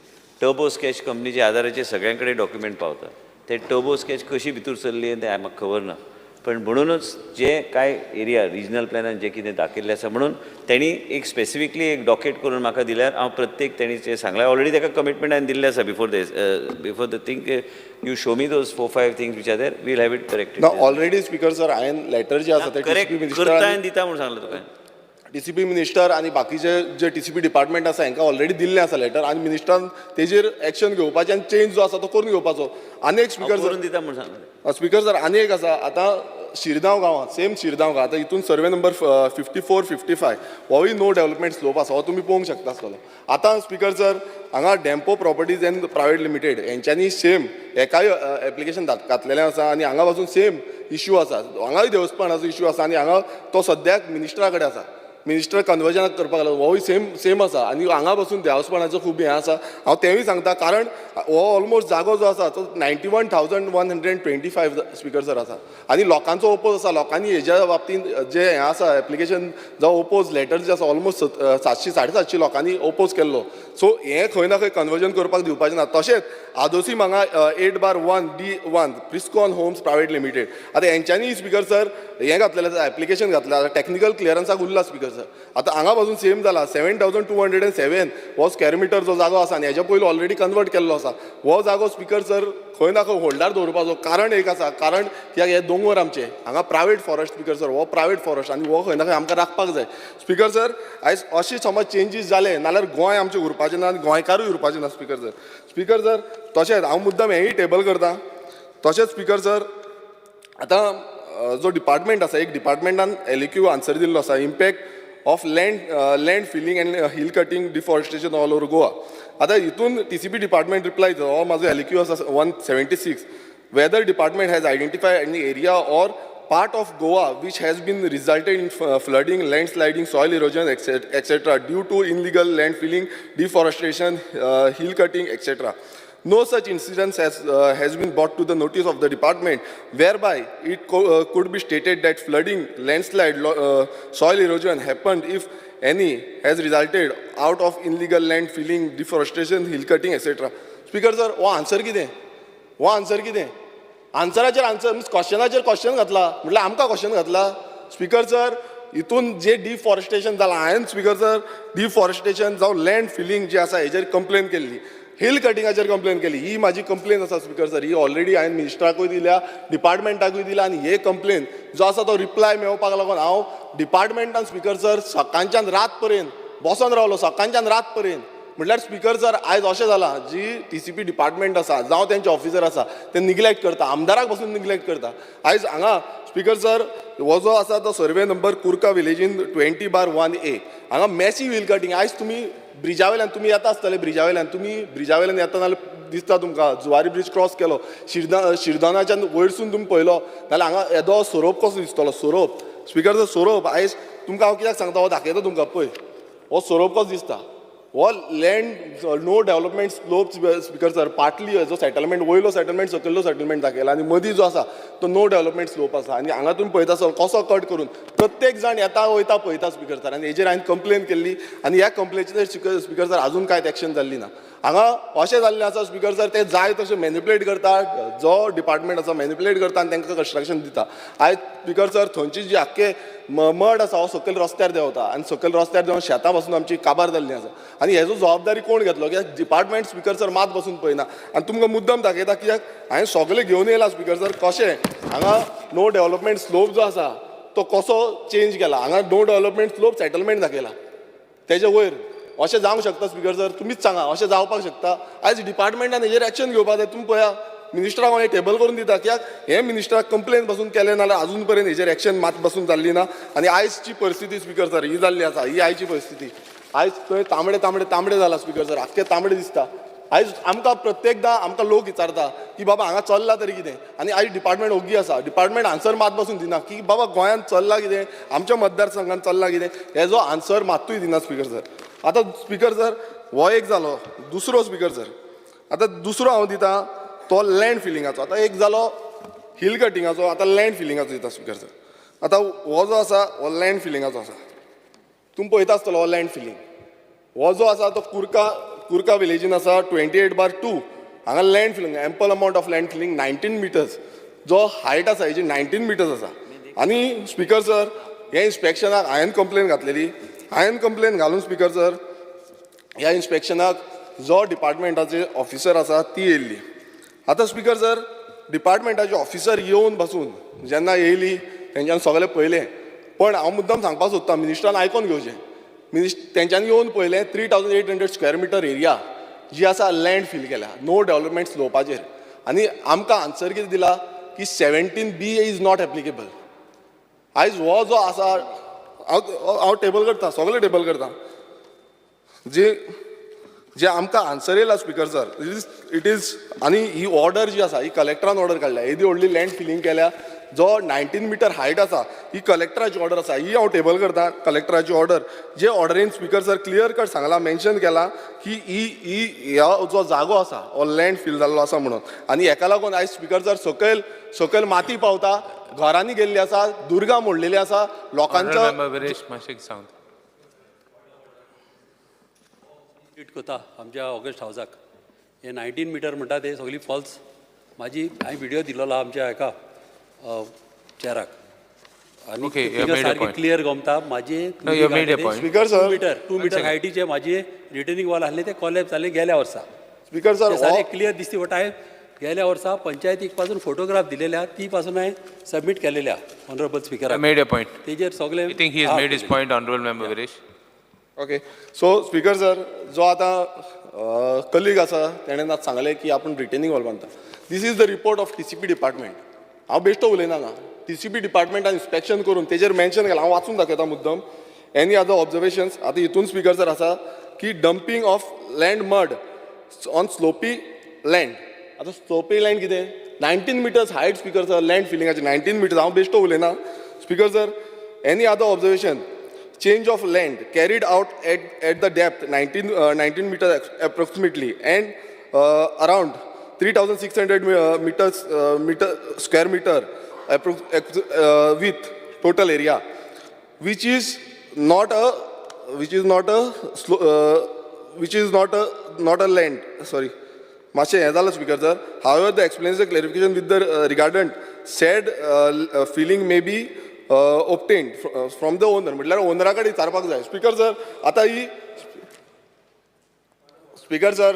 टर्बो स्कॅच कंपनीच्या आदाराचेर सगळ्यां कडेन डॉक्युमेंट पावता. ते टर्बो स्कॅच कशी भितर सरली तें म्हाका खबर ना, पण म्हणूनच जे कांय एरिया रिजनल प्लॅनान जे कितें दाखयल्लें आसा म्हणून तेणी एक स्पेसिफिकली एक डॉकेट करून म्हाका दिल्यार हांव प्रत्येक तेणी जें सांगलां ऑलरेडी ताका कमिटमेंट हांवें दिल्लें आसा before the thing you show me those 4-5 things which are there, we'll have it corrected. ना ऑलरेडी स्पीकर सर हांवें लेटर जे आसा ते करेक्ट करता आनी दिता म्हूण सांगलां तुका. टीसीपी मिनिस्टर आनी बाकीचे जे टीसीपी डिपार्टमेंट आसा हांकां ऑलरेडी दिल्लें आसा लेटर, आनी मिनिस्टरान तेजेर एक्शन घेवपाचें आनी चेंज जो आसा तो करून घेवपाचो. आनी एक स्पीकर करून दिता म्हूण सांगलां. स्पीकर सर आनी एक आसा, आतां शिरदांव गांवांत सेम शिरदांव गांव, आतां हितून सर्वे नंबर 54, 55 होवूय नो डेवलपमेंट स्लोप आसा, हो तुमी पळोवंक शकता आसतलो. आतां स्पीकर सर हांगा Dempo properties and private limited हेंच्यांनी सेम हेकाय एप्लिकेशन घातलेलें आसा आनी हांगा पासून सेम इश्यू आसा, हांगाय देवस्थानाचो इश्यू आसा आनी हांगा तो सद्याक मिनिस्टरा कडेन आसा, मिनिस्टर कन्वर्जनाक करपाक लागलो, होवूय सेम आसा आनी हांगा पासून देवस्थानाचो खूब हें आसा. हांव तेंवूय सांगता कारण हो ऑलमोस्ट जागो जो आसा तो 91,125 स्पीकर सर आसा आनी लोकांचो ओपोज आसा. लोकांनी हेज्या बाबतींत जे हें आसा एप्लिकेशन जावं ओपोज लेटर जे आसा ऑलमोस्ट 700 750 लोकांनी ओपोज केल्लो. सो हें खंय ना खंय कन्वर्जन करपाक दिवपाचें ना. तशेंच आदोसीम हांगा 8/1 D1 प्रिस्कॉन होम्स प्रायवेट लिमिटेड, आतां हेंच्यांनी स्पीकर सर हें घातलेलें आसा, एप्लिकेशन घातलें आसा, टॅक्निकल क्लियरन्साक उरला स्पीकर सर. आतां हांगा पासून सेम जाला 7,207 हो स्क्वेअर मिटर जो जागो आसा आनी हेज्या पयलीं ऑलरेडी कन्वर्ट केल्लो आसा हो जागो स्पीकर सर खंय ना खंय होल्डार दवरपाचो. कारण एक आसा, कारण कित्याक हे दोंगर आमचे हांगा प्रायवेट फॉरेस्ट स्पीकर सर, हो प्रायवेट फॉरेस्ट आनी हो खंय ना खंय आमकां राखपाक जाय स्पीकर सर. आयज अशें समज चेंजीस जाले नाल्यार गोंय आमचें उरपाचें ना आनी गोंयकारूय उरपाचें ना स्पीकर सर. स्पीकर सर तशेंच हांव मुद्दम हेंय टेबल करता. तशेंच स्पीकर सर आतां जो डिपार्टमेंट आसा, एक डिपार्टमेंटान एलक्यू आन्सर दिल्लो आसा, impact of land filling and hill cutting deforestation all over Goa. आतां हितून टीसीपी डिपार्टमेंट रिप्लाय दिता, हो म्हाजो एलक्यू आसा 176, whether department has identified any area or part of Goa which has been resulted in flooding, landsliding, soil erosion, etc. due to illegal land filling, deforestation, hill cutting, etc. No such incidents has been brought to the notice of the department, whereby it could be stated that flooding, landslide, soil erosion happened, if any, has resulted out of illegal land filling, deforestation, hill cutting, etc. Speaker sir, हो answer कितें? हो answer कितें? आन्सराचेर answer means क्वेश्चनाचेर question घातला, म्हटल्यार आमकां question घातला. Speaker sir हितून जे deforestation जालां, हांवें स्पीकर सर डिफॉरेस्टेशन जावं लँड फिलींग जे आसा हेजेर कंप्लेन केल्ली, हिल कटिंगाचेर कंप्लेन केली, ही म्हाजी कंप्लेन आसा स्पीकर सर. ही ऑलरेडी हांवें मिनिस्टराकूय दिल्या, डिपार्टमेंटाकूय दिल्या आनी हे कंप्लेन जो आसा तो रिप्लाय मेळोवपाक लागून हांव डिपार्टमेंटान स्पीकर सर सकाळच्यान रात पर्यंत बसोन रावलो, सकाळच्यान रात पर्यंत. म्हटल्यार स्पीकर सर आयज अशें जालां, जी टीसीपी डिपार्टमेंट आसा जावं तेंचे ऑफिसर आसा ते निग्लेक्ट करता, आमदाराक पसून निग्लेक्ट करता. आयज हांगा स्पीकर सर हो जो आसा तो सर्वे नंबर कुर्का विलेजीन 20/1A हांगा मॅसीव हिल कटिंग. आयज तुमी ब्रिजा वयल्यान तुमी येता आसतले, ब्रिजा वयल्यान तुमी ब्रिजा वयल्यान येता जाल्यार दिसता तुमकां जुवारी ब्रीज क्रॉस केलो, शिरदोनाच्यान वयरसून तुमी पळयलो जाल्यार हांगा येदो सोरोप कसो दिसतलो, सोरोप स्पीकर सर सोरोप. आयज तुमकां हांव कित्याक सांगता, हो दाखयता तुमकां पळय हो सोरोप कसो दिसता. हो land no development slope speaker sir, partly हेजो सेटलमेंट वयलो सेटलमेंट सकयल्लो सेटलमेंट दाखयला आनी मदीं जो आसा तो नो डेवलपमेंट स्लोप आसा आनी हांगा तुमी पळयता सर कसो कट करून प्रत्येक जाण येता वयता पळयता स्पीकर सर. आनी हेजेर हांवें कंप्लेन केल्ली आनी ह्या कंप्लेनीचेर स्पीकर सर अजून कांयच एक्शन जाल्ली ना. हांगा अशें जाल्लें आसा स्पीकर सर, ते जाय तशें मॅनिपुलेट करता, जो डिपार्टमेंट आसा मॅनिपुलेट करता आनी तांकां कन्स्ट्रक्शन दिता. आयज स्पीकर सर थंयची जी आख्खे मड आसा हो सकयल रस्त्यार देंवता आनी सकयल रस्त्यार देंवन शेतां पासून आमची काबार जाल्ली आसा. आनी हेजो जबाबदारी कोण घेतलो? कित्याक डिपार्टमेंट स्पीकर सर मात बसून पळयना. आनी तुमकां मुद्दम दाखयता कित्याक हांवें सगळें घेवन येयला स्पीकर सर, कशें हांगा नो डेव्हलपमेंट स्लोप जो आसा तो कसो चेंज केला. हांगा नो डेव्हलपमेंट स्लोप सेटलमेंट दाखयला तेजे वयर. अशें जावंक शकता स्पीकर सर? तुमीच सांगा, अशें जावपाक शकता? आयज डिपार्टमेंटान हेजेर एक्शन घेवपाक जाय. तुमी पळया मिनिस्टराक हांव हें टेबल करून दिता, कित्याक हे मिनिस्टराक कंप्लेन पासून केलें नाल्यार अजून पर्यंत हेजेर एक्शन मात पासून जाल्ली ना. आनी आयजची परिस्थिती स्पीकर सर ही जाल्ली आसा, ही आयची परिस्थिती. आयज थंय तांबडे तांबडे तांबडे जाला स्पीकर सर, आख्खे तांबडे दिसता. आयज आमकां प्रत्येकदां आमकां लोक विचारता की बाबा हांगा चल्ला तरी कितें, आनी आयज डिपार्टमेंट ओगी आसा. डिपार्टमेंट आन्सर मात पासून दिना की बाबा गोंयांत चल्ला कितें, आमच्या मतदारसंघात चल्ला कितें, हेजो आन्सर मात्तूय दिना स्पीकर सर. आतां स्पीकर सर हो एक जालो. दुसरो स्पीकर सर आतां दुसरो हांव दिता तो लँड फिलिंगाचो. आतां एक जालो हिल कटिंगाचो, आतां लँड फिलिंगाचो दिता स्पीकर सर. आतां हो जो आसा हो लँड फिलिंगाचो आसा. तुमी पळयता आसतलो हो लँड फिलिंग हो जो आसा तो कुर्का कुर्का विलेजीन आसा 28/2. हांगा land filling ample amount of land filling 19 meters, जो हायट आसा हेजी 19 मिटर्स आसा. आनी स्पीकर सर हे इन्स्पेक्शनाक हांवें कंप्लेन घातलेली. हांवें कंप्लेन घालून स्पीकर सर ह्या इन्स्पेक्शनाक जो डिपार्टमेंटाचे ऑफिसर आसा ती येयल्ली. आतां स्पीकर सर डिपार्टमेंटाचे ऑफिसर येवन बसून जेन्ना येयली तेंच्यान सगळें पळयलें. पण हांव मुद्दम सांगपाक सोदता मिनिस्टरान आयकोन घेवचें. तेंच्यांनी येवन पळयलें 3800 स्क्वेअर मिटर एरिया जी आसा लँड फील केल्या नो डेव्हलपमेंट स्लोपाचेर. आनी आमकां आन्सर कितें दिला की 17B is not applicable. आयज हो जो आसा हांव टेबल करता, सगळें टेबल करता. जे जे आमकां आन्सर येयला स्पीकर सर it is. आनी ही ऑर्डर जी आसा ही कलेक्टरान ऑर्डर काडल्या. येदी व्हडली लँड फिलींग केल्या, जो 19 मिटर हायट आसा ही कलेक्टराची ऑर्डर आसा. ही हांव टेबल करता कलेक्टराची ऑर्डर. जे ऑर्डरीन स्पीकर सर क्लियर कट सांगला, मेन्शन केला की ही ही ह्या जो जागो आसा हो लँड फील जाल्लो आसा म्हणून. आनी हेका लागून आयज स्पीकर सर सकयल सकयल माती पावता, घरांनी गेल्ली आसा, दुर्गा मोडलेली आसा लोकांचो. करता आमच्या ऑगस्ट हावजाक हे 19 मिटर म्हणटा ते सगळी फॉल्स. म्हाजी हांवें व्हिडियो दिलेलो आमच्या हेका चेराक आनी सारकें क्लियर गमता म्हाजी 2 मिटर हायटीचे म्हाजी रिटर्निंग वॉल आसले ते कॉलेप्स जाले गेल्या वर्सा. स्पीकर सर सारकें क्लियर दिसती वटा. हांवें गेल्या वर्सा पंचायतीक पासून फोटोग्राफ दिलेले आहा, ती पासून हांवें सबमीट केलेले आहा ऑनरेबल स्पिकराक. तेजेर सगळे. Okay so speaker sir जो आतां कलीग आसा तेणें आतां सांगलें की आपूण रिटेनिंग वॉल बांदता. This is the report of TCP department. हांव बेश्टो उलयना ना. TCP डिपार्टमेंटान इन्स्पेक्शन करून तेजेर मेन्शन केलां. हांव वाचून दाखयता मुद्दम. एनी अदर ऑब्जर्वेशन्स आतां हितून स्पीकर सर आसा की dumping of land mud on slopy land. आतां स्लोपी लँड कितें? 19 meters height speaker sir land फिलिंगाचें 19 meters. हांव बेश्टो उलयना speaker sir. Any other observation change of land carried out at the depth 19 meters approximately and around 3600 meters square meter with total area, which is not a land. Sorry, मातशें हें जालें speaker sir. However, the explanation clarification with the regarding said feeling may be obtained from the owner. म्हटल्यार ओनरा कडेन विचारपाक जाय speaker sir. आतां ही speaker sir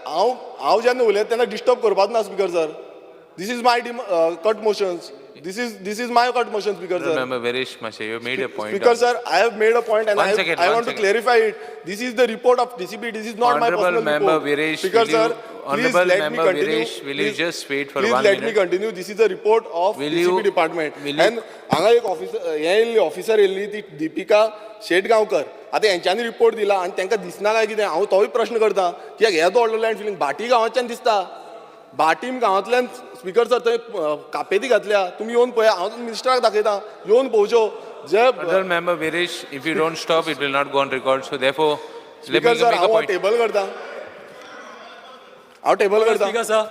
हांव हांव जेन्ना उलयता तेन्ना डिस्टर्ब करपाक ना speaker sir. This is my cut motions. This is my cut motion, Speaker sir. Remember, Viresh Mashe, you made a point. Speaker sir, I have made a point and I want to clarify it. This is the report of TCP. This is not my personal report. Honorable member Viresh, Speaker sir, please let me continue. Viresh, will you just wait for 1 minute? Please let me continue. This is a report of TCP department. And हांगा एक officer हे येयल्ली, officer येयल्ली ती दीपिका शेटगांवकर. आतां हेंच्यांनी report दिला आनी तांकां दिसना काय कितें? हांव तोय प्रश्न करता कित्याक येदो व्हडलो लँड फिलिंग भाटी गांवाच्यान दिसता. भाटीम गांवांतल्यान स्पीकर सर थंय कापेती घातल्या. तुमी येवन पळया, हांव मिनिस्टराक दाखयता, येवन पळोवच्यो. जे Honorable member Viresh, if you don't stop, it will not go on record. So therefore, let me speaker sir, make a हांव point. Table करता, हांव टेबल करता. Speaker sir,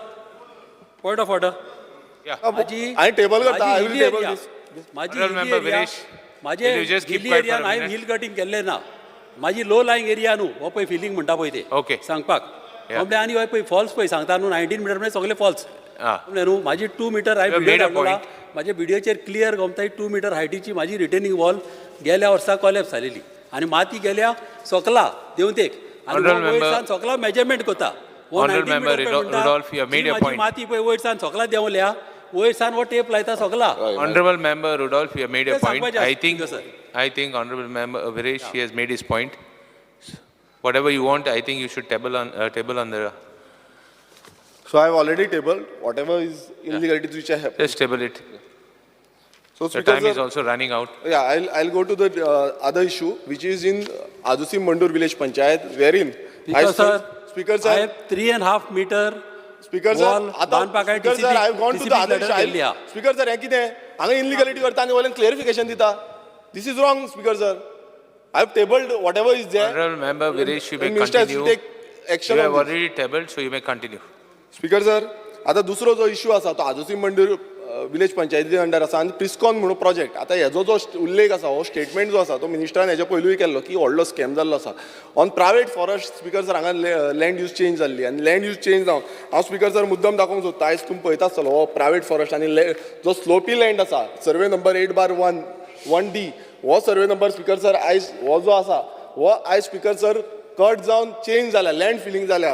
point of order. हांवें टेबल करता. I will table this. माझी Honorable hilly Member area Viresh, माझे will you just keep hilly quiet for एरियान a हांवें minute? Hill cutting केल्लें ना. माझी लो लायंग एरिया न्हू हो पळय फिलींग म्हणटा पळय ते ओके. सांगपाक. म्हळ्यार आनी हय पळय फॉल्स पळय सांगता न्हू 19 मिटर म्हणजे सगळे फॉल्स. म्हणलें न्हू माझी 2 मिटर हांवें You have video made a धाडलेला point. माझ्या व्हिडिओचेर क्लियर गमता 2 मिटर हायटीची माझी रिटेनिंग वॉल गेल्या वर्सा कॉलेप्स जालेली आनी माती गेल्या सकला देंवतेक आनी Honorable वयर Member- सान सकला मेजरमेंट करता. हो Honorable 19 Member metre पळय म्हणटा, Rudolph, you have made ji your माझी point. माती पळय वयर सान सकला देंवल्या वयर सान हो टेप लायता सकला. Honorable Member Rudolph, you have made your ते point. सांगपाचें I आसा, think, Speaker, sir. I think Honorable Member Viresh, he has made his point. Whatever you want, I think you should table on the. So I have already tabled whatever is illegalities which I have. Just table it. So The Speaker time is sir, also running out. Yeah, I'll go to the other issue, which is in Adusim Mandur village panchayat, wherein Speaker sir, Speaker sir, I have 3.5 meter Speaker sir, wall आतां बांदपाक हांवें Speaker sir, I have gone to the TCP other letter केल्ली issue. आहा. Speaker sir, हें कितें हांगा इनलिगलिटी करता आनी वयल्यान क्लॅरिफिकेशन दिता. This is wrong, Speaker sir. I have tabled whatever is there. Honorable Member Viresh, you may Minister has to continue. take action You have on this. already tabled, so you may continue. Speaker sir, आतां दुसरो जो issue आसा तो आजोसी मंडूर village पंचायती under आसा आनी प्रिस्कॉन म्हणून project. आतां हेजो जो उल्लेख आसा हो स्टेटमेंट जो आसा तो मिनिस्टरान हेजे पयलूय केल्लो की व्हडलो स्कॅम जाल्लो आसा on private forest. Speaker sir, हांगा लँड यूज चेंज जाल्ली आनी लँड यूज चेंज जावन हांव स्पीकर सर मुद्दम दाखोवंक सोदता. आयज तुमी पळयता आसतलो हो प्रायवेट फॉरेस्ट आनी जो स्लोपी लँड आसा सर्वे नंबर 8/1 1D हो सर्वे नंबर स्पीकर सर आयज हो जो आसा हो आयज स्पीकर सर कट जावन चेंज जाल्या, लँड फिलींग जाल्या,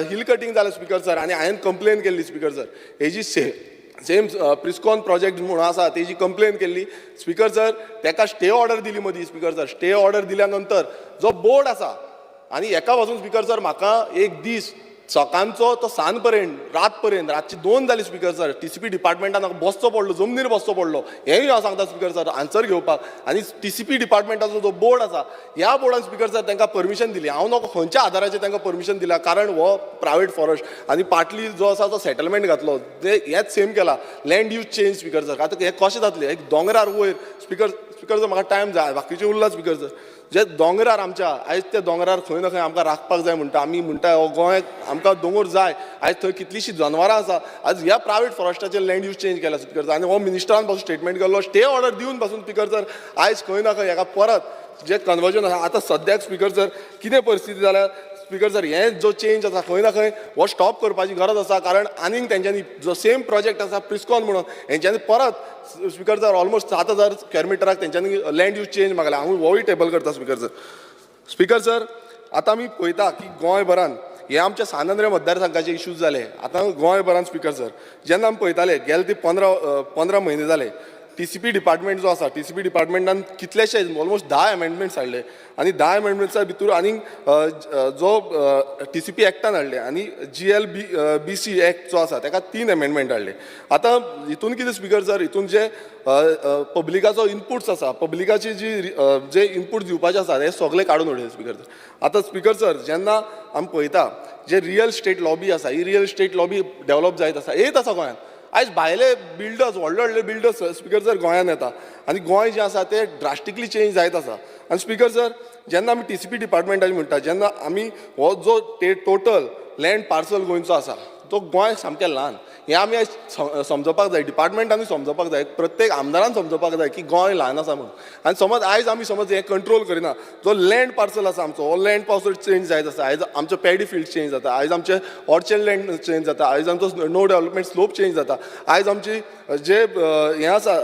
हिल कटींग जाल्या स्पीकर सर. आनी हांवें कंप्लेन केल्ली स्पीकर सर हेजी सेम प्रिस्कॉन प्रोजेक्ट म्हणून आसा तेजी कंप्लेन केल्ली स्पीकर सर. तेका स्टे ऑर्डर दिली मदीं स्पीकर सर. स्टे ऑर्डर दिल्या नंतर जो बोर्ड आसा आनी एका पासून स्पीकर सर म्हाका एक दीस सकाळचो तो सांज पर्यंत रात पर्यंत रातची 2 जाली स्पीकर सर TCP डिपार्टमेंटान म्हाका बसचो पडलो, जमनीर बसचो पडलो. हेंय हांव सांगता स्पीकर सर आन्सर घेवपाक. आनी TCP डिपार्टमेंटाचो जो बोर्ड आसा ह्या बोर्डान स्पीकर सर तांकां परमिशन दिली. हांव नको खंयच्या आदाराचेर तांकां परमिशन दिला, कारण हो प्रायवेट फॉरेस्ट आनी पाटली जो आसा तो सेटलमेंट घातलो ते हेच सेम केला land use change speaker sir. आतां हें कशें जातलें एक दोंगरार वयर स्पीकर स्पीकर सर म्हाका टायम जाय बाकीचे उरला स्पीकर सर. जे दोंगरार आमच्या आयज त्या दोंगरार खंय ना खंय आमकां राखपाक जाय म्हणटा आमी, म्हणटा हो गोंय आमकां दोंगर जाय. आयज थंय कितलींशीं जनवरां आसा. आज ह्या प्रायवेट फॉरेस्टाचेर लँड यूज चेंज केला स्पीकर सर. आनी हो मिनिस्टरान पासून स्टेटमेंट केल्लो स्टे ऑर्डर दिवन पासून स्पीकर सर आयज खंय ना खंय हेका परत जे कन्वर्जन आसा आतां सद्याक स्पीकर सर कितें परिस्थिती जाल्या स्पीकर सर हें जो चेंज आसा खंय ना खंय हो स्टॉप करपाची गरज आसा. कारण आनीक तेंच्यांनी जो सेम प्रोजेक्ट आसा प्रिस्कॉन म्हणून हेंच्यांनी परत स्पीकर सर ऑलमोस्ट 7000 स्क्वेअर मिटराक तेंच्यांनी लँड यूज चेंज मागला. हांव होय टेबल करता स्पीकर सर. स्पीकर सर आतां आमी पळयता की गोंयभरान हे आमच्या सान आंद्रे मतदारसंघाचे इश्यूज जाले. आतां गोंयभरान स्पीकर सर जेन्ना आमी पळयताले गेले ते 15 म्हयने जाले TCP department जो आसा TCP डिपार्टमेंटान कितलेशे ऑलमोस्ट 10 अमेंडमेंट्स हाडले आनी 10 अमेंडमेंट्सा भितूर आनीक जो TCP एक्टान हाडले आनी GLBC act जो आसा तेका 3 अमेंडमेंट हाडले. आतां हितून कितें स्पीकर सर हितून जे पब्लिकाचो इनपुट्स आसा पब्लिकाची जी जे इनपुट्स दिवपाचे आसा हे सगळे काडून उडयले स्पीकर सर. आतां स्पीकर सर जेन्ना आमी पळयता जे रियल स्टेट लॉबी आसा ही रियल स्टेट लॉबी डेवलप जायत आसा येत आसा गोंयांत. आयज भायले बिल्डर्स व्हडले व्हडले बिल्डर्स स्पीकर सर गोंयांत येता आनी गोंय जें आसा तें ड्रास्टिकली चेंज जायत आसा. आनी स्पीकर सर जेन्ना आमी TCP डिपार्टमेंटाचे म्हणटा जेन्ना आमी हो जो टोटल लँड पार्सल गोंयचो आसा तो गोंय सामकें ल्हान हें आमी आयज समजपाक जाय, डिपार्टमेंटानूय समजपाक जाय, प्रत्येक आमदारान समजपाक जाय की गोंय ल्हान आसा म्हणून. आनी समज आयज आमी समज हें कंट्रोल करिना जो लँड पार्सल आसा आमचो हो लँड पार्सल चेंज जायत आसा. आयज आमचो पॅडी फिल्ड चेंज जाता, आयज आमचे ऑर्चर्ड लँड चेंज जाता, आयज आमचो नो डेवलपमेंट स्लोप चेंज जाता, आयज आमची जे हें आसा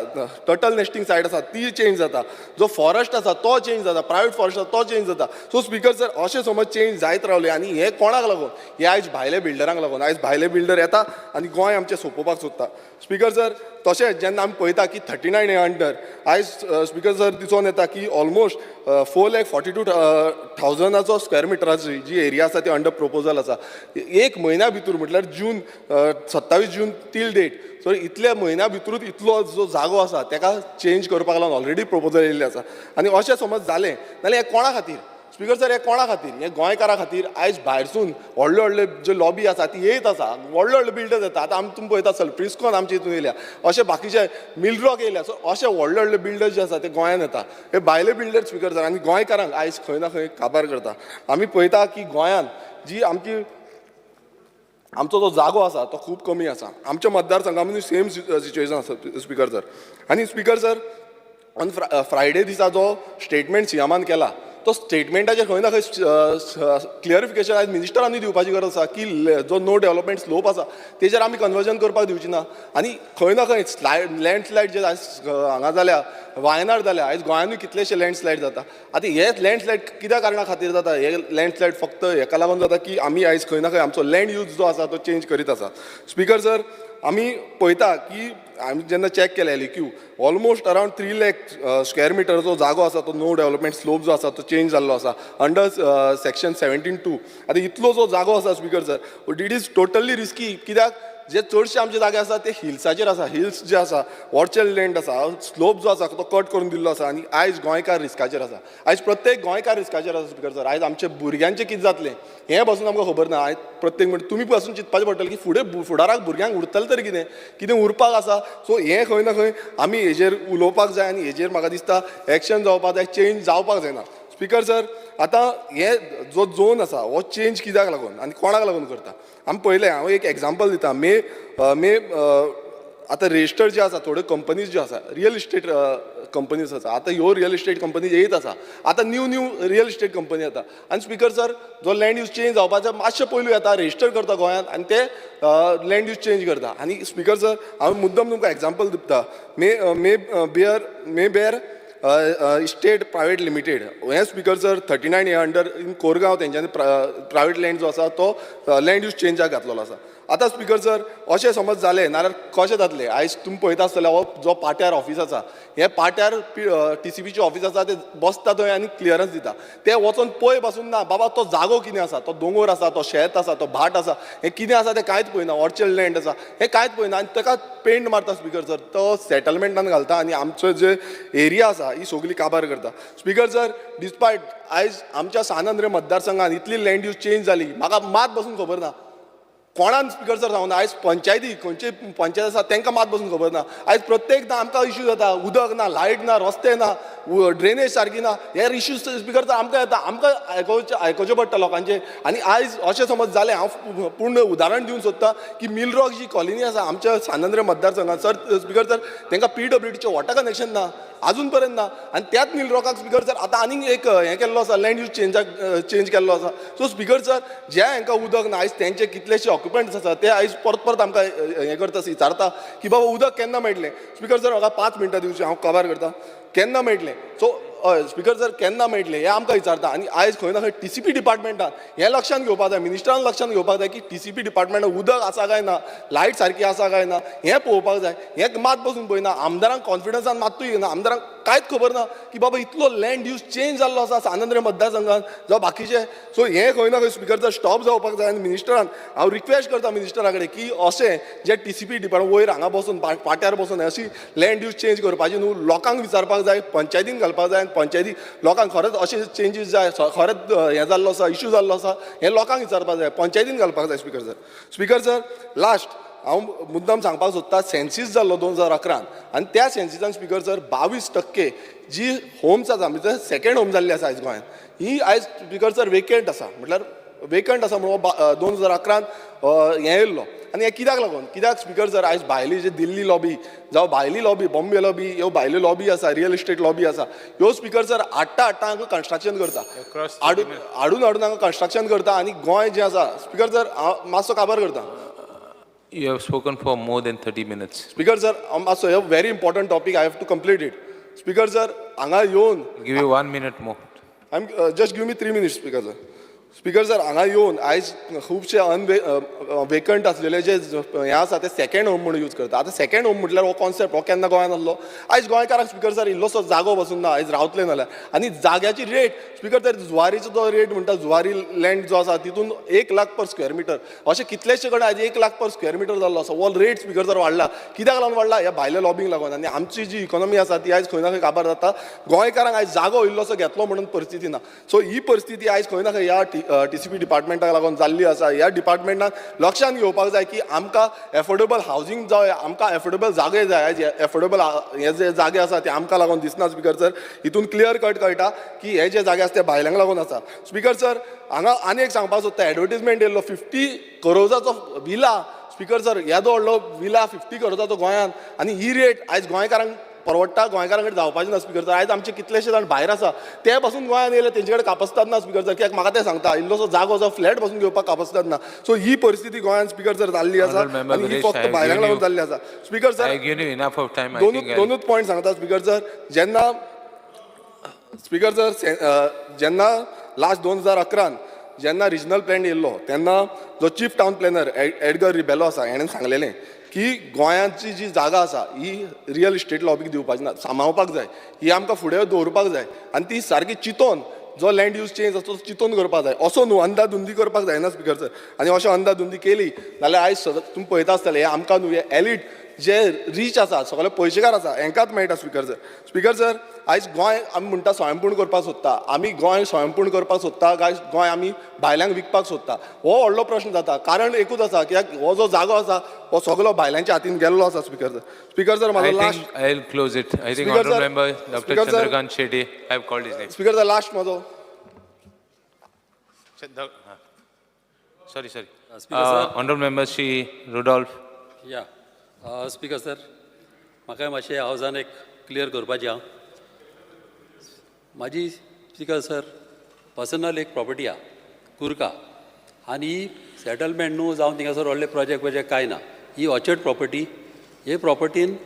टर्टल नेस्टिंग सायट आसा ती चेंज जाता, जो फॉरेस्ट आसा तो चेंज जाता, प्रायवेट फॉरेस्ट आसा तो चेंज जाता. सो स्पीकर सर अशें समज चेंज जायत रावले आनी हें कोणाक लागून हें आयज भायले बिल्डरांक लागून. आयज भायले बिल्डर येता आनी गोंय आमचें सोंपोवपाक सोदता. स्पीकर सर तशेंच जेन्ना आमी पळयता की 39 ए अंडर आयज स्पीकर सर दिसून येता की ऑलमोस्ट 4,42,000 स्क्वेअर मिटराची जी एरिया आसा ती अंडर प्रपोजल आसा. एक म्हयन्या भितर म्हटल्यार जून 27 जून टील डेट सो इतल्या म्हयन्या भितरूच इतलो जो जागो आसा तेका चेंज करपाक लागून ऑलरेडी प्रपोजल येयल्लें आसा. आनी अशें समज जालें जाल्यार हें कोणा खातीर स्पीकर सर हें कोणा खातीर हें गोंयकारां खातीर. आयज भायरसून व्हडले व्हडले जे लॉबी आसा ती येयत आसा, व्हडले व्हडले बिल्डर्स येता. आतां आमी तुमी पळयता आसतले प्रिस्कॉन आमचे हितून येयल्या, अशे बाकीचे मिलरॉक येयल्या. सो अशे व्हडले व्हडले बिल्डर्स जे आसा ते गोंयांत येता. हे भायले बिल्डर्स स्पीकर सर आनी गोंयकारांक आयज खंय ना खंय काबार करता. आमी पळयता की गोंयांत जी आमची आमचो जो जागो आसा तो खूब कमी आसा. आमच्या मतदारसंघा सेम सिच्युएशन आसा स्पीकर सर. आनी स्पीकर सर, ऑन फ्रायडे दिसा जो स्टेटमेंट सीएमान केला तो स्टेटमेंटाचेर खंय ना खंय क्लियरिफिकेशन आयज मिनिस्टरांनी दिवपाची गरज आसा की जो नो डेव्हलपमेंट स्लोप आसा तेजेर आमी कन्वर्जन करपाक दिवची ना. आनी खंय ना खंय लँडस्लायड जे आयज हांगा जाल्या, वायनाड जाल्या, आयज गोंयानूय कितलेशे लँडस्लायड जाता. आतां हे लँडस्लायड कित्या कारणा खातीर जाता? हे लँडस्लायड फक्त हेका लागून जाता की आमी आयज खंय ना खंय आमचो लँड यूज जो आसा तो चेंज करीत आसा. स्पीकर सर, आमी पळयता की आमी जेन्ना चॅक केले LAQ, almost around 3 lakh square meter जो जागो आसा तो नो डेव्हलपमेंट स्लोप जो आसा तो चेंज जाल्लो आसा अंडर सेक्शन 17(2). आतां इतलो जो जागो आसा speaker sir, it is totally risky. कित्याक जे चडशे आमचे जागे आसा ते हिल्साचेर आसा, हिल्स जे आसा, ऑर्चर्ड लँड आसा, स्लोप जो आसा तो कट करून दिल्लो आसा आनी आयज गोंयकार रिस्काचेर आसा. आयज प्रत्येक गोंयकार रिस्काचेर आसा स्पीकर सर. आयज आमच्या भुरग्यांचें कितें जातलें हें पासून आमकां खबर ना. आयज प्रत्येक म्हणटा तुमी पासून चिंतपाचें पडटलें की फुडें फुडाराक भुरग्यांक उरतलें तरी कितें, कितें उरपाक आसा. सो हें खंय ना खंय आमी हेजेर उलोवपाक जाय आनी हेजेर म्हाका दिसता एक्शन जावपाक जाय, चेंज जावपाक जायना. स्पीकर सर, आतां हे जो झोन आसा हो चेंज कित्याक लागून आनी कोणाक लागून करता आमी पळयलें. हांव एक एग्जाम्पल दिता. मे मे आतां रजिस्टर्ड जे आसा थोड्यो कंपनीज ज्यो आसा, रियल इस्टेट कंपनीज आसा, आतां ह्यो रियल इस्टेट कंपनीज येयत आसा. आतां new new real estate company येता आनी स्पीकर सर जो लँड यूज चेंज जावपाचो मातशें पयलू येता, रजिस्टर करता गोंयांत आनी ते लँड यूज चेंज करता. आनी स्पीकर सर, हांव मुद्दम तुमकां एग्जाम्पल दिता. May May Bear May Bear Estate Private Limited हें speaker sir 39A under in Korgaon तेंच्यांनी प्रायवेट लँड जो आसा तो लँड यूज चेंजाक घातलेलो आसा. आतां स्पीकर सर, अशें समज जालें नाल्यार कशें जातलें? आयज तुमी पळयता आसतले हो जो पाट्यार ऑफीस आसा, हें पाट्यार TCPचें ऑफीस आसा, ते बसता थंय आनी क्लियरन्स दिता. ते वचोन पळय पासून ना बाबा तो जागो कितें आसा, तो दोंगोर आसा, तो शेत आसा, तो भाट आसा, हें कितें आसा तें कांयच पळयना. ऑर्चर्ड लँड आसा हें कांयच पळयना आनी ताका पेंट मारता स्पीकर सर, तो सेटलमेंटान घालता आनी आमचो जे एरिया आसा ही सगळी काबार करता. स्पीकर सर, डिस्पायट आयज आमच्या सान आंद्रे मतदारसंघात इतली लँड यूज चेंज जाली, म्हाका मात बसून खबर ना कोणान स्पीकर सर सांगूना. आयज पंचायती खंयची पंचायत आसा तांकां मात बसून खबर ना. आयज प्रत्येकदां आमकां इश्यू जाता, उदक ना, लायट ना, रस्ते ना, ड्रेनेज सारकी ना, हे इश्यू स्पीकर सर आमकां येता, आमकां आयकुचें पडटा लोकांचे. आनी आयज अशें समज जालें, हांव पूर्ण उदाहरण दिवंक सोदता की मिलरॉक जी कॉलनी आसा आमच्या सान आंद्रे मतदारसंघात सर, स्पीकर सर तांकां PWDचें वॉटर कनेक्शन ना आजून पर्यंत ना. आनी त्याच मिलरॉकाक स्पीकर सर आतां आनीक एक हें केल्लो आसा, लँड यूज चेंज केल्लो आसा. सो स्पीकर सर, जे हांकां उदक ना आयज तेंचे कितलेशे ऑक्युपंट्स आसा ते आयज परत परत आमकां हें करता, विचारता की बाबा उदक केन्ना मेळटलें. स्पीकर सर, म्हाका 5 मिनटां दिवची, हांव कवर करता. केन्ना मेळटलें? सो हय स्पीकर सर, केन्ना मेळटलें हें आमकां विचारता. आनी आयज खंय ना खंय TCP डिपार्टमेंटान हें लक्षांत घेवपाक जाय, मिनिस्टरान लक्षांत घेवपाक जाय की TCP डिपार्टमेंटान उदक आसा काय ना, लायट सारकी आसा काय ना हें पळोवपाक जाय. हें मात बसून पळयना. आमदारांक कॉन्फिडन्सान मात्तूय येना, आमदारांक कांयच खबर ना की बाबा इतलो लँड यूज चेंज जाल्लो आसा सान आंद्रे मतदारसंघात जावं बाकीचे. सो हें खंय ना खंय स्पीकर सर स्टॉप जावपाक जाय. आनी मिनिस्टरान हांव रिक्वेस्ट करता मिनिस्टरा कडेन की अशें जे TCP department वयर हांगा बसून पाट्यार बसून अशी लँड यूज चेंज करपाची न्हू, लोकांक विचारपाक जाय, पंचायतीन घालपाक जाय. आनी पंचायती लोकांक खरेंच अशे चेंजीस जाय, खरेंच हें जाल्लो आसा, इश्यू जाल्लो आसा, हें लोकांक विचारपाक जाय, पंचायतीन घालपाक जाय speaker sir. Speaker sir, last हांव मुद्दम सांगपाक सोदता, सेन्सीस जाल्लो 2011 आनी त्या सेन्सिसान स्पीकर सर 22% जी होम्स आसा, म्हणजे सेकेंड होम जाल्ली आसा आयज गोंयांत, ही आयज स्पीकर सर वेकंट आसा. म्हटल्यार वेकंट आसा म्हणून 2011 हें येयल्लो. आनी हें कित्याक लागून? कित्याक स्पीकर सर आयज भायली जी दिल्ली लॉबी जावं भायली लॉबी, बॉम्बे लॉबी, ह्यो भायल्यो लॉबी आसा, रियल इस्टेट लॉबी आसा, ह्यो स्पीकर सर हाडटा हाडटा हांगा कन्स्ट्रक्शन करता, हाडून हाडून हांगा कन्स्ट्रक्शन करता. आनी गोंय जें आसा स्पीकर सर, हांव मातसो काबार करता. You have spoken for more than 30 minutes. Speaker sir, मातसो हो very important topic, I have to complete it. Speaker sir, हांगा येवन Give you 1 minute more. I'm just give me 3 minutes, Speaker sir. Speaker sir, हांगा येवन आयज खुबशे vacant आसलेले जे हें आसा ते सेकेंड होम म्हणून यूज करता. आतां सेकेंड होम म्हटल्यार हो कॉन्सेप्ट हो केन्ना गोंयांत आसलो? आयज गोंयकारांक स्पीकर सर इल्लोसो जागो बसून ना आयज रावतले नाल्यार. आनी जाग्याची रेट स्पीकर सर, जुवारीचो जो रेट म्हणटा, जुवारी लँड जो आसा तितून 1 लाख पर स्क्वेअर मिटर, अशें कितलेशे कडेन आयज 1 लाख पर स्क्वेअर मिटर जाल्लो आसा. हो रेट स्पीकर सर वाडला. कित्याक लागून वाडला? ह्या भायल्या लॉबींक लागून. आनी आमची जी इकॉनॉमी आसा ती आयज खंय ना खंय काबार जाता. गोंयकारांक आयज जागो इल्लोसो घेतलो म्हणून परिस्थिती ना. सो ही परिस्थिती आयज खंय ना खंय ह्या TCP डिपार्टमेंटाक लागून जाल्ली आसा. ह्या डिपार्टमेंटान लक्षांत घेवपाक जाय की आमकां एफोर्डेबल हावजींग जाय, आमकां एफोर्डेबल जागे जाय. आयज एफोर्डेबल हे जे जागे आसा ते आमकां लागून दिसना स्पीकर सर. हितून क्लियर कट कळटा की हे जे जागे आसा ते भायल्यांक लागून आसा. स्पीकर सर, हांगा आनी एक सांगपाक सोदता, एडवर्टीजमेंट येयल्लो 50 करोजाचो विला. स्पीकर सर, येदो व्हडलो विला 50 करोजाचो गोंयांत, आनी ही रेट आयज गोंयकारांक परवडटा? गोंयकारां कडेन जावपाचें ना स्पीकर सर. आयज आमचे कितलेशे जाण भायर आसा ते पासून गोंयांत येयले, तेंचे कडेन कापस्ताद ना स्पीकर सर. कित्याक म्हाका तें सांगता, इल्लोसो जागो जो फ्लॅट पासून घेवपाक कापस्ताद ना. सो ही परिस्थिती गोंयांत स्पीकर सर जाल्ली आसा आनी ही फक्त भायल्यांक लागून जाल्ली आसा. स्पीकर सर, दोनूच पॉयंट सांगता स्पीकर सर. जेन्ना स्पीकर सर जेन्ना लास्ट 2011 जेन्ना रिजनल प्लॅन येयल्लो तेन्ना जो chief town planner Edgar Rebelo आसा हेणें सांगलेलें की गोंयांची जी जागा आसा ही रियल इस्टेट लॉबीक दिवपाची ना, सांबाळपाक जाय, ही आमकां फुडें दवरपाक जाय आनी ती सारकी चिंतोन जो लँड यूज चेंज आसा तो चिंतोन करपाक जाय. असो न्हू अंदाधुंदी करपाक जायना स्पीकर सर. आनी अशें अंदाधुंदी केली जाल्यार आयज सगळें तुमी पळयता आसतले, हे आमकां न्हू, हे एलिट जे रीच आसा, सगळे पयशेकार आसा हेंकांच मेळटा स्पीकर सर. स्पीकर सर, आयज गोंय आमी म्हणटा स्वयंपूर्ण करपाक सोदता, आमी गोंय स्वयंपूर्ण करपाक सोदता काय गोंय आमी भायल्यांक विकपाक सोदता, हो व्हडलो प्रश्न जाता. कारण एकूच आसा कित्याक हो जो जागो आसा हो सगलो भायल्यांच्या हातीन गेल्लो आसा स्पीकर सर. स्पीकर सर, म्हाजो last, I will close it. I think honourable member doctor Chandrakant Shetye, I have called his name. Speaker sir, last म्हाजो. Sorry sorry. Honourable member Shri Rudolf. या स्पीकर सर, म्हाका मातशें हावजान एक clear करपाचें आहा. म्हाजी speaker sir personal एक property आहा कुरका, आनी ही सेटलमेंट न्हू जावं थिंगासर व्हडले प्रोजेक्ट प्रोजेक्ट कांय ना, ही ऑर्चर्ड प्रॉपर्टी. हे प्रॉपर्टीन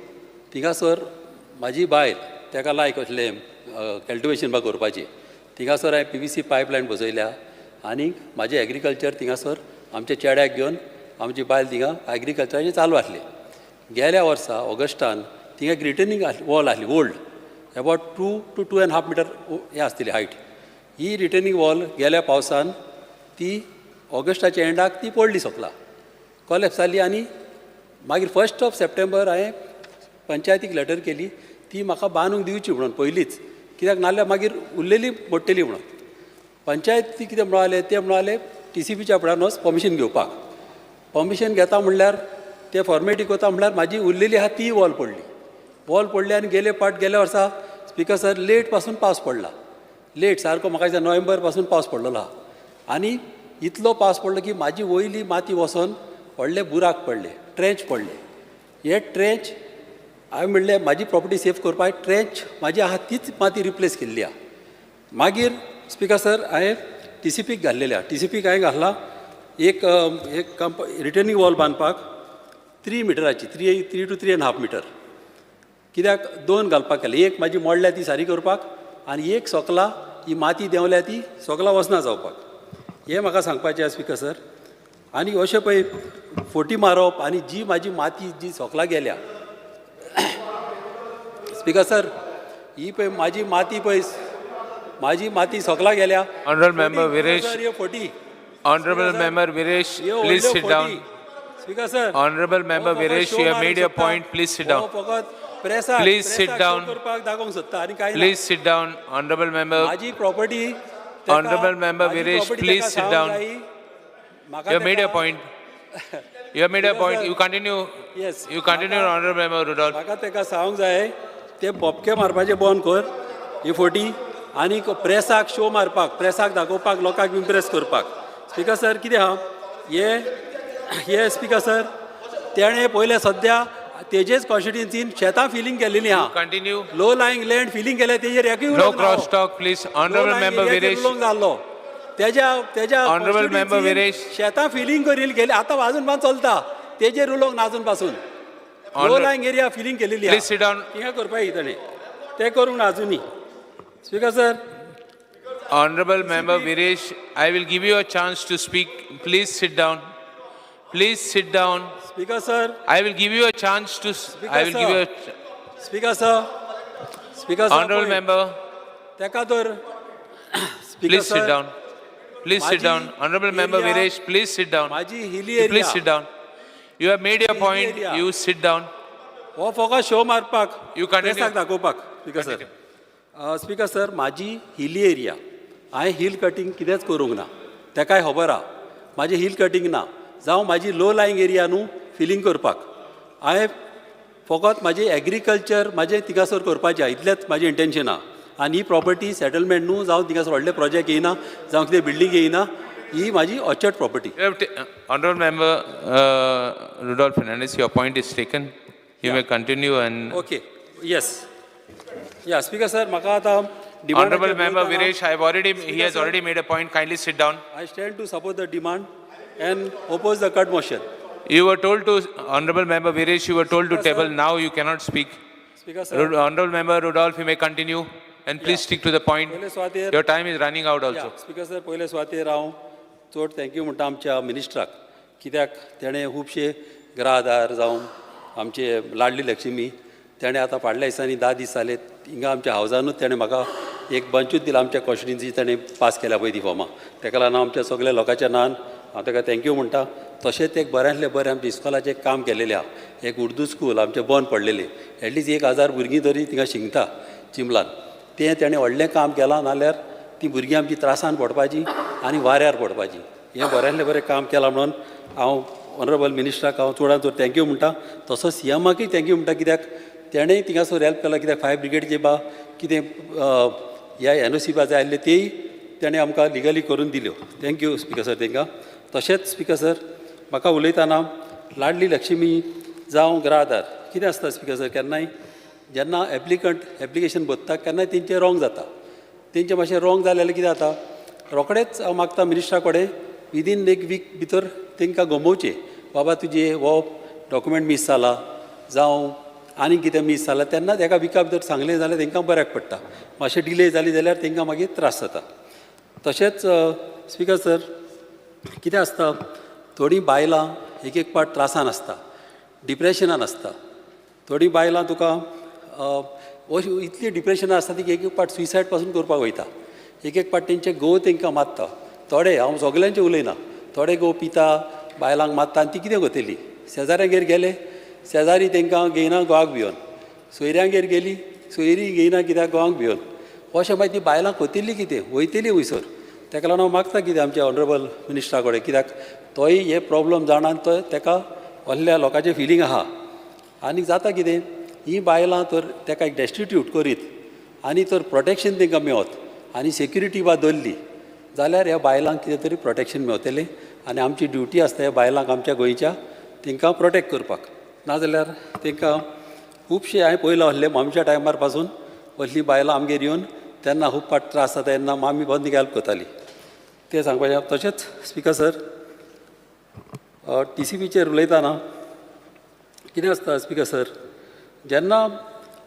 थिंगासर म्हाजी बायल तेका लायक असलें कल्टिवेशन बा करपाची, थिंगासर हांवें PVC pipeline बसयल्या आनी म्हाजें एग्रीकल्चर थिंगासर आमच्या चेड्याक घेवन आमची बायल थिंगा एग्रीकल्चराचें चालू आसलें. गेल्या वर्सा ऑगस्टान थिंगा एक रिटर्निंग वॉल आसली old, about 2 to 2.5 metre हें आसतली हायट. ही रिटर्निंग वॉल गेल्या पावसान ती ऑगस्टाच्या एंडाक ती पडली, सोंपला कॉलेप्स जाली. आनी मागीर 1 सप्टेंबर हांवें पंचायतीक लेटर केली ती म्हाका बांदूंक दिवची म्हणून पयलींच, कित्याक नाल्यार मागीर उरलेली मोडटली म्हणून. पंचायत ती कितें म्हणाले, ते म्हणाले TCPच्या फुड्यान वच परमिशन घेवपाक. परमिशन घेता म्हणल्यार ते फॉर्मेलिटी वता म्हणल्यार म्हाजी उरलेली आहा ती वॉल पडली. वॉल पडली आनी गेले पाट गेल्या वर्सा स्पीकर सर लेट पासून पावस पडला, लेट सारको म्हाका दिसता नोव्हेंबर पासून पावस पडलेलो आहा. आनी इतलो पावस पडलो की म्हाजी वयली माती वचोन व्हडले बुराक पडले, ट्रेंच पडले. हे ट्रेंच हांवें म्हणलें म्हाजी प्रॉपर्टी सेफ करपाक ट्रेंच म्हाजी आहा तीच माती रिप्लेस केल्ली आहा. मागीर स्पीकर सर हांवें TCPक घाल्लेली आहा. TCPक हांवें घातला एक एक रिटर्निंग वॉल बांदपाक 3 मिटराची, 3 to 3.5 metre, कित्याक दोन घालपाक केले, एक म्हाजी मोडल्या ती सारी करपाक आनी एक सोकला ही माती देंवल्या ती सोकला वचना जावपाक. हें म्हाका सांगपाचें आसा स्पीकर सर. आनी अशें पळय फोटी मारप आनी जी म्हाजी माती जी सोकला गेल्या स्पीकर सर, ही पळय म्हाजी माती पळय म्हाजी माती सोकला गेल्या. Honourable member Viresh, forty. Honourable member Viresh, please sit down. Speaker sir, honourable member Viresh, you have made your point, please sit down. Please sit down. Please sit down, honourable member. म्हाजी property, honourable member Viresh, please sit down. You have made your point. You have made your point. You continue. Yes. You continue, honourable member Rudolf. म्हाका तेका सांगूंक जाय ते बोपके मारपाचें बंद कर ही forty, आनी प्रेसाक शो मारपाक, प्रेसाक दाखोवपाक, लोकांक इम्प्रेस करपाक. स्पीकर सर कितें आहा हे हे स्पीकर सर तेणें पयलें सद्या तेजेच कॉन्स्टिट्युएन्सीन शेतां फिलींग केल्लेली आहा. Continue. Low lying land filling केलें तेजेर एकूय no cross talk please. Honourable member Viresh जाल्लो तेज्या तेज्या ऑनरेबल मेंबर विरेश शेतां फिलींग करील गेली आतां अजून पण चलता तेजेर उलोवंक ना अजून पासून. लो लायिंग एरिया फिलींग केलेली प्लीज सिट डावन. थिंगा करपाक ताणें तें करूंक ना अजुनूय. Speaker sir, honourable member Viresh, I will give you a chance to speak. Please sit down. Please sit down. Speaker sir, I will give you a chance to. I will give you a. Speaker sir, Speaker sir, honourable member, तेका तर. Please sit down. Please sit down. Honourable member Viresh, please sit down. माझी hilly area. Please sit down. You have made your point. You sit down. हो फकत show मारपाक, you continue प्रेसाक दाखोवपाक. Speaker sir, speaker sir, म्हाजी hilly area, हांवें hill cutting कितेंच करूंक ना. तेकाय खबर आहा म्हाजें हिल कटींग ना जावं म्हाजी लो लायंग एरिया न्हू फिलींग करपाक. हांवें फकत म्हाजें एग्रीकल्चर म्हाजें थिंगासर करपाचें आहा, इतलेंच म्हाजें इंटेन्शन आहा. आनी ही प्रॉपर्टी सेटलमेंट न्हू, जावं थिंगासर व्हडले प्रोजेक्ट येयना, जावं कितें बिल्डींग येयना, ही म्हाजी orchard property. Honourable member Rudolph Fernandes, your point is taken. You may continue and okay. Yes. Yeah speaker sir, म्हाका आतां Honorable member Viresh, I have already, he has already made a point. Kindly sit down. I stand to support the demand and oppose the cut motion. You were told to, Honorable member Viresh, you were told to table. Now you cannot speak. Speaker sir. Honorable member Rudolph, you may continue and please stick to the point. Your time is running out also. Speaker sir, पयले सुवातेर हांव चड thank you म्हणटा आमच्या मिनिस्टराक, कित्याक तेणें खुबशे ग्राहदार जावं आमचे लाडली लक्ष्मी तेणें आतां फाटल्या दिसांनी 10 दीस जाले हिंगा आमच्या हावजानूच तेणें म्हाका एक बंचूच दिला आमच्या कॉन्स्टिट्युन्सी तेणें पास केल्या पळय ती फॉर्मां. तेका लागून आमच्या सगल्या लोकांच्या नांवान हांव तेका thank you म्हणटा. तशेंच एक बऱ्यांतलें बरें आमच्या इस्कॉलाचें काम केलेलें आहा. एक उर्दू स्कूल आमचें बंद पडलेलें, एटलिस्ट 1000 भुरगीं तरी थिंगा शिकता चिंबलान, तें तेणें व्हडलें काम केलां. नाल्यार ती भुरगीं आमची त्रासान पडपाची आनी वाऱ्यार पडपाची. हें बऱ्यांतलें बरें काम केलां म्हणून हांव ऑनरेबल मिनिस्टराक हांव चडान चड thank you म्हणटा. तसोच सी एमाकय thank you म्हणटा, कित्याक तेणेंय थिंगासर हेल्प केला. कित्याक फायर ब्रिगेडचे बा कितें ह्या एनओसी बा जाय आसले तेय तेणें आमकां लिगली करून दिल्यो. Thank you speaker sir तेंकां. तशेंच स्पीकर सर, म्हाका उलयतना लाडली लक्ष्मी जावं ग्राहदार कितें आसता स्पीकर सर, केन्नाय जेन्ना एप्लिकंट एप्लिकेशन भरता केन्नाय तेंचें रोंग जाता. तेंचें मातशें रोंग जालें जाल्यार कितें जाता, रोखडेंच हांव मागता मिनिस्टरा कडेन विदीन एक वीक भितर तेंकां गमोवचें, बाबा तुजें हो डॉक्युमेंट मीस जाला जावं आनी कितें मीस जाला, तेन्नाच एका विका भितर सांगलें जाल्यार तेंकां बऱ्याक पडटा. मातशें डिले जाली जाल्यार तेंकां मागीर त्रास जाता. तशेंच स्पीकर सर, कितें आसता, थोडीं बायलां एक एक पाट त्रासान आसता, डिप्रेशनान आसता. थोडीं बायलां तुका अशी इतली डिप्रेशनान आसता ती एक एक पाट सुसायड पासून करपाक वयता. एक एक पाट तेंचे घोव तेंकां मारता. थोडे, हांव सगल्यांचें उलयना, थोडे घोव पिता, बायलांक मारता आनी ती कितें करतली, शेजाऱ्यांगेर गेले, शेजारी तेंकां घेयना घोवाक भिवन, सोयऱ्यांगेर गेली, सोयरी घेयना कित्याक घोवाक भिवन. अशें मागीर ती बायलां करतली कितें, वयतली वयसर. तेका लागून हांव मागता कितें आमच्या ऑनरेबल मिनिस्टरा कडेन, कित्याक तोय हे प्रॉब्लम जाणा आनी तो तेका व्हडल्या लोकांचें फिलींग आहा. आनी जाता कितें, ही बायलां तर तेका एक डेस्टिट्यूट करीत आनी तर प्रोटेक्शन तेंकां मेवत आनी सेक्युरिटी बा दवरली जाल्यार ह्या बायलांक कितें तरी प्रोटेक्शन मेवतलें. आनी आमची ड्युटी आसता ह्या बायलांक आमच्या गोंयच्या तेंकां प्रोटेक्ट करपाक. नाजाल्यार तेंकां खुबशे हांवें पयलां आहले मामच्या टायमार पासून असलीं बायलां आमगेर येवन तेन्ना खूब पाट त्रास जाता तेन्ना मामी बंद हेल्प करताली, तें सांगपाचें. तशेंच स्पीकर सर, TCPचेर उलयतना कितें आसता स्पीकर सर, जेन्ना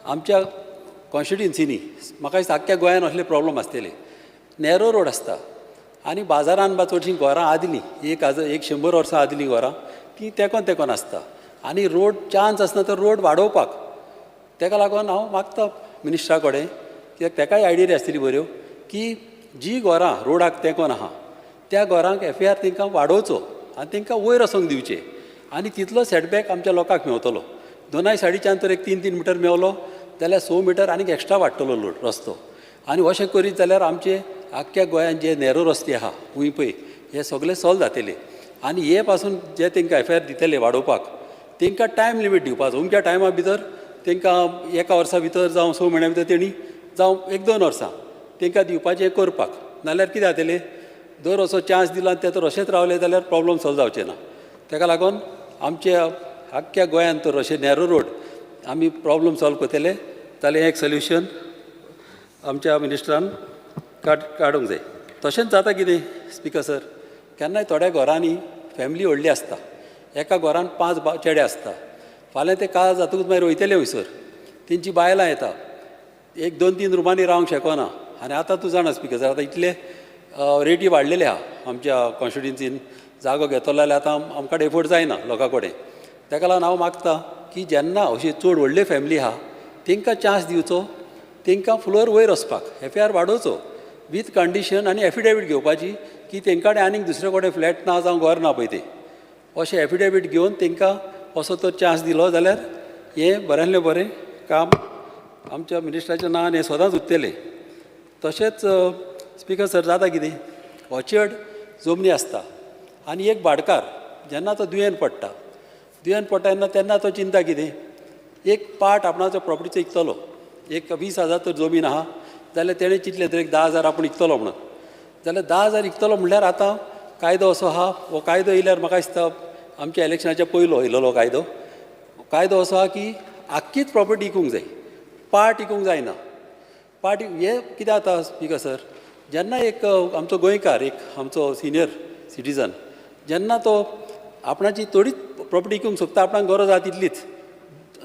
आमच्या कॉन्स्टिट्युन्सीनी म्हाका दिसता आख्ख्या गोंयान असले प्रॉब्लम आसतले, नॅरो रोड आसता आनी बाजारान बा चडशीं घरां आदलीं 100 वर्सां आदलीं घरां तीं तेंकोन तेंकोन आसता आनी रोड चान्स आसना तर रोड वाडोवपाक. तेका लागून हांव मागता मिनिस्टरा कडेन, कित्याक तेकाय आयडिया आसतली बऱ्यो, की जी घरां रोडाक तेंकोन आहा त्या घरांक FAR तेंकां वाडोवचो आनी तेंकां वयर वचोंक दिवचें आनी तितलो सेटबॅक आमच्या लोकांक मेवतलो. दोनाय सायडीच्यान तर एक 3-3 मिटर मेवलो जाल्यार 6 मिटर आनीक एक्स्ट्रा वाडटलो लोड रस्तो. आनी अशें करीत जाल्यार आमचे आख्ख्या गोंयांत जे नॅरो रस्ते आहा वंय पळय हे सगळे सॉल्व जातले. आनी हे पासून जे तेंकां FAR दितले वाडोवपाक तेंकां टायम लिमीट दिवपाचो, अमक्या टायमा भितर तेंकां 1 वर्सा भितर जावं 6 म्हयन्या भितर तेणी जावं 1-2 वर्सां तेंकां दिवपाचें करपाक. नाल्यार कितें जातलें, दर असो चान्स दिला ते तर अशेंच रावले जाल्यार प्रॉब्लम सॉल्व जावचें ना. तेका लागून आमच्या आख्ख्या गोंयांत तर अशें नॅरो रोड आमी प्रॉब्लम सॉल्व करतले जाल्यार एक सोल्युशन आमच्या मिनिस्टरान काडूंक जाय. तशेंच जाता कितें स्पीकर सर, केन्नाय थोड्या घरांनी फॅमिली व्हडली आसता, एका घरान 5 चेडे आसता, फाल्यां ते काळ जातकूच मागीर वयतले वयसर, तेंची बायलां येता, 1-2-3 रुमांनी रावंक शकना. आनी आतां तूं जाणा स्पीकर सर, आतां इतले रेटी वाडलेले आहा आमच्या कॉन्स्टिट्युन्सीन, जागो घेतलो जाल्यार आतां आमकां एफोर्ड जायना लोकां कडेन. तेका लागून हांव मागता की जेन्ना अशी चड व्हडली फॅमिली आहा तेंकां चान्स दिवचो, तेंकां फ्लोर वयर वचपाक FAR वाडोवचो वीथ कंडिशन आनी एफिडेवीट घेवपाची की तेंकां कडेन आनीक दुसरे कडेन फ्लॅट ना जावं घर ना पळय तें, अशें एफिडेवीट घेवन तेंकां असो तर चान्स दिलो जाल्यार हें बऱ्यांतलें बरें काम आमच्या मिनिस्टराच्या नांवान हें सदांच उरतलें. तशेंच स्पीकर सर, जाता कितें, ऑर्चर्ड जमनी आसता आनी एक भाडकार जेन्ना तो दुयेन पडटा, दुयेन पडटा तेन्ना तेन्ना तो चिंता कितें, एक पार्ट आपणाचो प्रॉपर्टीचो इकतलो, एक 20,000 तर जमीन आहा जाल्यार तेणें चिंतलें तर एक 10,000 आपूण इकतलो म्हणून, जाल्यार 10,000 इकतलो म्हणल्यार आतां कायदो असो आहा, हो कायदो येयल्यार म्हाका दिसता आमच्या इलेक्शनाच्या पयलो येयलेलो कायदो, कायदो असो आहा की आख्खीच प्रॉपर्टी इकूंक जाय, पार्ट इकूंक जायना. पार्ट हे कितें जाता स्पीकर सर, जेन्ना एक आमचो गोंयकार, एक आमचो सिनियर सिटीजन जेन्ना तो आपणाची थोडीच प्रॉपर्टी इकूंक सोदता, आपणाक गरज आहा तितलीच,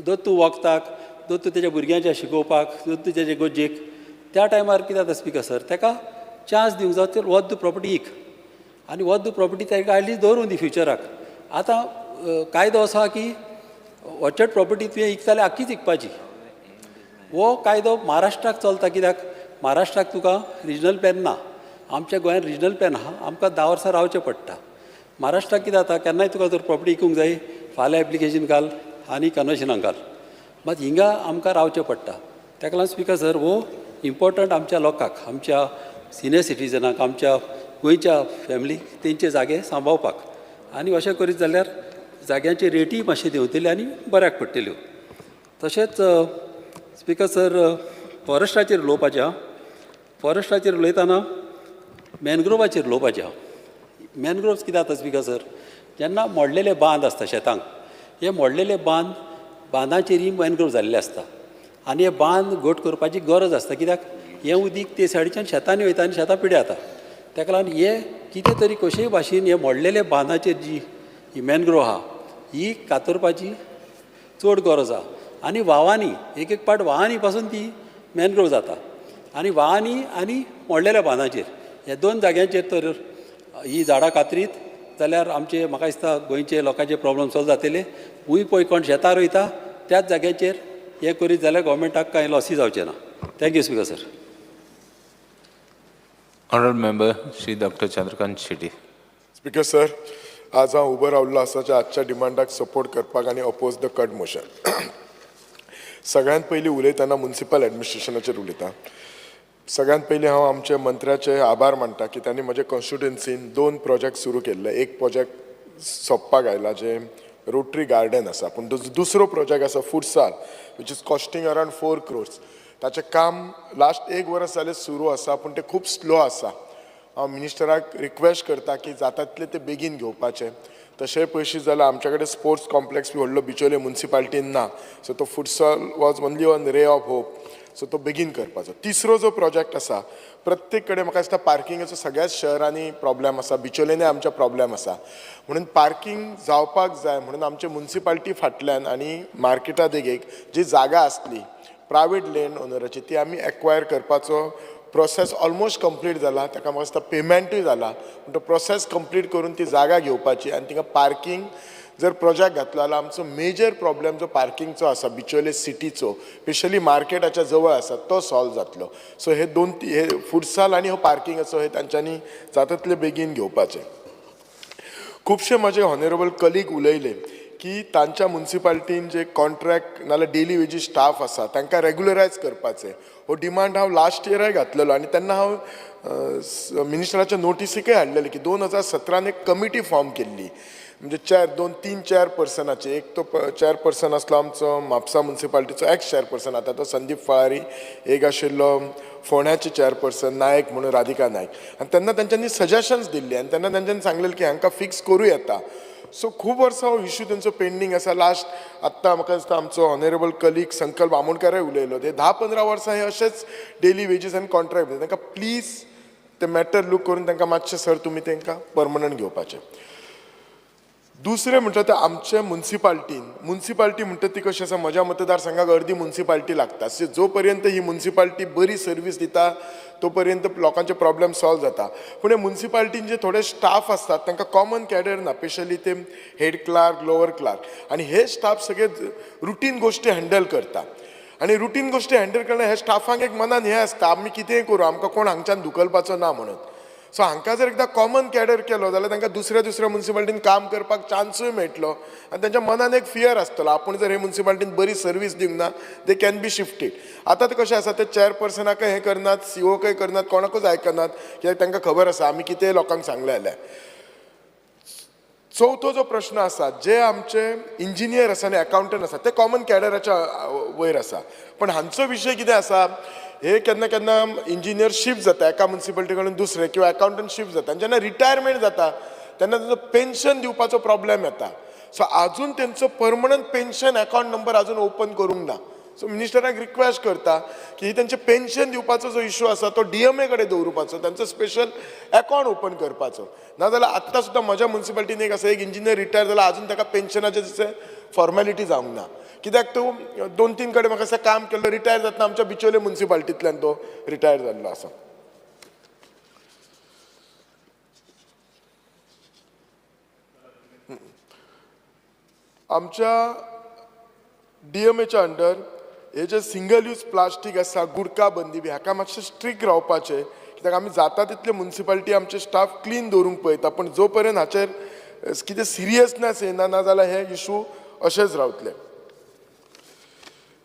दर तूं वखदाक, दर तूं तेज्या भुरग्यांच्या शिकोवपाक, दर तूं तेजे गरजेक, त्या टायमार कितें जाता स्पीकर सर, तेका चान्स दिवंक जाय तर वद्द प्रॉपर्टी इक आनी वद्द प्रॉपर्टी ताका एटलीस्ट दवरूं दी फ्युचराक. आतां कायदो असो आहा की ऑर्चर्ड प्रॉपर्टी तुवें इकता जाल्यार आख्खीच इकपाची. हो कायदो महाराष्ट्राक चलता, कित्याक महाराष्ट्राक तुका रिजनल प्लॅन ना, आमच्या गोंयांत रिजनल प्लॅन आहा, आमकां 10 वर्सां रावचें पडटा. महाराष्ट्राक कितें जाता, केन्नाय तुका जर प्रॉपर्टी इकूंक जाय फाल्यां एप्लिकेशन घाल आनी कन्वेशनाक घाल, मात हिंगा आमकां रावचें पडटा. ताका लागून स्पीकर सर हो इम्पोर्टंट आमच्या लोकांक, आमच्या सिनियर सिटीजनाक, आमच्या गोंयच्या फॅमिलीक तेंचे जागे सांबाळपाक, आनी अशें करीत जाल्यार जाग्यांची रेटीय मातशी देंवतली आनी बऱ्याक पडटल्यो. तशेंच स्पीकर सर फॉरेस्टाचेर उलोवपाचें आहा. फॉरेस्टाचेर उलयतना मॅनग्रोवाचेर उलोवपाचें आहा. मॅनग्रोव्स कितें जाता स्पीकर सर, जेन्ना मोडलेले बांद आसता शेतांक, हे मोडलेले बांद बांदाचेरय मॅनग्रोव जाल्ले आसता आनी हे बांद घट करपाची गरज आसता, कित्याक हें उदीक ते सायडीच्यान शेतांनी वयता आनी शेतां पिड्या जाता. ताका लागून हे कितें तरी कशेय भाशेन हे मोडलेले बांदाचेर जी ही मॅनग्रोव आहा ही कातरपाची चड गरज आहा. आनी वावांनी एक एक पाट वावांनी पासून ती मॅनग्रोव जाता आनी वावांनी आनी मोडलेल्या बांदाचेर ह्या दोन जाग्यांचेर तर ही झाडां कातरीत जाल्यार आमचे म्हाका दिसता गोंयचे लोकांचे प्रॉब्लम सॉल्व जातले. हूंय पळय कोण शेतां रोयता त्याच जाग्याचेर हें करीत जाल्यार गोवोरमेंटाक कांय लॉसूय जावचें ना. Thank you speaker sir. Honourable member Shri doctor Chandrakant Shetty. Speaker sir, आज हांव उबो रावल्लो आसा ज्या आजच्या डिमांडाक सपोर्ट करपाक आनी अपोज the cut motion. सगळ्यांत पयलीं उलयतना मुन्सिपल एडमिनिस्ट्रेशनाचेर उलयता. सगळ्यांत पयलीं हांव आमच्या मंत्र्याचे आभार मानता की तांणी म्हज्या कॉन्स्टिट्युएन्सीन 2 प्रोजेक्ट सुरू केल्ले. एक प्रोजेक्ट सोंपपाक आयला जें रोटरी गार्डन आसा, पूण दुसरो प्रोजेक्ट आसा futsal which is costing around 4 crores. ताचें काम लास्ट 1 वर्स जालें सुरू आसा, पूण तें खूब स्लो आसा. हांव मिनिस्टराक रिक्वेस्ट करता की जाता तितलें तें बेगीन घेवपाचें. तशें पयशे जाल्यार आमच्या कडेन स्पोर्ट्स कॉम्प्लेक्स बी व्हडलो बिचोले मुन्सिपालिटीन ना, सो तो futsal was only one ray of hope, so तो बेगीन करपाचो. तिसरो जो प्रोजेक्ट आसा, प्रत्येक कडेन म्हाका दिसता पार्किंगाचो सगळ्याच शहरांनी प्रॉब्लेम आसा, बिचोलेनय आमच्या प्रॉब्लेम आसा, म्हणून पार्किंग जावपाक जाय म्हणून आमचे मुन्सिपालिटी फाटल्यान आनी मार्केटा देगेक जी जागा आसली प्रायवेट लँड ओनराची ती आमी एक्वायर करपाचो प्रोसेस ऑलमोस्ट कंप्लीट जाला. ताका म्हाका दिसता पेमेंटूय जाला, पूण तो प्रोसेस कंप्लीट करून ती जागा घेवपाची आनी थिंगा पार्किंग जर प्रोजेक्ट घातलो जाल्यार आमचो मेजर प्रॉब्लेम जो पार्किंगचो आसा बिचोले सिटीचो, स्पेशली मार्केटाच्या जवळ आसा, तो सॉल्व जातलो. सो हे दोन हे फुटसाल आनी हो पार्किंगाचो हे तांच्यांनी जाता तितले बेगीन घेवपाचें. खुबशे म्हजे ऑनरेबल कलीग उलयले की तांच्या मुन्सिपालिटीन जे कॉन्ट्रॅक्ट नाल्यार डेली वेजीस स्टाफ आसा तांकां रेगुलरायज करपाचें. हो डिमांड हांव लास्ट इयराय घातलेलो आनी तेन्ना हांव मिनिस्टराच्या नोटिसीकय हाडलेलें की 2017 एक कमिटी फॉर्म केल्ली, म्हणजे 2-3 चेअरपर्सनाचे. एक तो चेअरपर्सन आसलो आमचो म्हापसा मुन्सिपालिटीचो एक्स चेअरपर्सन, आतां तो संदीप फळारी, एक आशिल्लो फोंड्याचे चेअरपर्सन नायक म्हणून राधिका नायक. आनी तेन्ना तेंच्यांनी सजेशन्स दिल्ली आनी तेन्ना तेंच्यांनी सांगलेलें की हांकां फिक्स करूं येता. सो खूब वर्सां हो इशू तेंचो पेंडींग आसा. लास्ट आत्तां म्हाका दिसता आमचो ऑनरेबल कलीग संकल्प आमोणकारय उलयलो, ते 10-15 वर्सां हे अशेंच डेली वेजीस आनी कॉन्ट्रॅक्ट. तांकां प्लीज ते मॅटर लूक करून तांकां मातशें सर तुमी तांकां परमनंट घेवपाचें. दुसरें म्हणटा तें आमचे मुन्सिपालिटीन, मुन्सिपालिटी म्हणटा ती कशी आसा, म्हज्या मतदारसंघाक अर्दी मुन्सिपालिटी लागता. सो जो पर्यंत ही मुन्सिपालिटी बरी सर्वीस दिता तो पर्यंत लोकांचे प्रॉब्लेम सॉल्व जाता. पूण हे मुन्सिपालिटीन जे थोडे स्टाफ आसतात तांकां कॉमन कॅडर ना, स्पेशली ते हेड क्लार्क, लोअर क्लार्क, आनी हे स्टाफ सगळे रुटीन गोश्टी हँडल करता. आनी रुटीन गोश्टी हँडल करना हे स्टाफांक एक मनान हें आसता आमी कितेंय करूं, आमकां कोण हांगच्यान धुकलपाचो ना म्हणून. सो हांकां जर एकदां कॉमन कॅडर केलो जाल्यार तांकां दुसऱ्या दुसऱ्या मुन्सिपालिटीन काम करपाक चान्सूय मेळटलो आनी तांच्या मनान एक फियर आसतलो, आपूण जर हे मुन्सिपालिटीन बरी सर्वीस दिवंक ना they can be shifted. आतां तें कशें आसा, ते चॅरपर्सनाकय हें करनात, सीओकय करनात, कोणाकूच आयकनात, कित्याक तांकां खबर आसा आमी कितेंय लोकांक सांगलें जाल्यार. चवथो जो प्रश्न आसा, जे आमचे इंजिनियर आसा आनी एकावंटंट आसा ते कॉमन कॅडराच्या वयर आसा, पण हांचो विशय कितें आसा, हे केन्ना केन्ना इंजिनियर शिफ्ट जाता एका मुन्सिपालिटी कडून दुसरे किंवा एकावंटंट शिफ्ट जाता आनी जेन्ना रिटायरमेंट जाता तेन्ना तांचो पेन्शन दिवपाचो प्रॉब्लेम येता. सो आजून तेंचो परमनंट पेन्शन अकावंट नंबर आजून ओपन करूंक ना. सो मिनिस्टराक रिक्वेस्ट करता की तेंचे पेन्शन दिवपाचो जो इशू आसा तो डीएमए कडेन दवरुपाचो, तांचो स्पेशल अकावंट ओपन करपाचो. नाजाल्यार आत्तां सुद्दां म्हज्या मुन्सिपालिटीन एक आसा, एक इंजिनियर रिटायर जाला, आजून ताका पेन्शनाचे जशें फॉर्मेलिटी जावंक ना, कित्याक तो 2-3 कडेन म्हाका दिसता काम केल्लो, रिटायर जातना आमच्या बिचोले मुन्सिपालिटींतल्यान तो रिटायर जाल्लो आसा. आमच्या डीएमएच्या अंडर हे जे सिंगल यूज प्लास्टीक आसा, गुडका बंदी बी, हाका मातशें स्ट्रिक्ट रावपाचें, कित्याक आमी जाता तितले मुन्सिपालिटी आमचे स्टाफ क्लीन दवरूंक पळयता, पूण जो पर्यंत हाचेर कितें सिरियसनेस येना ना जाल्यार हे इशू अशेंच रावतले.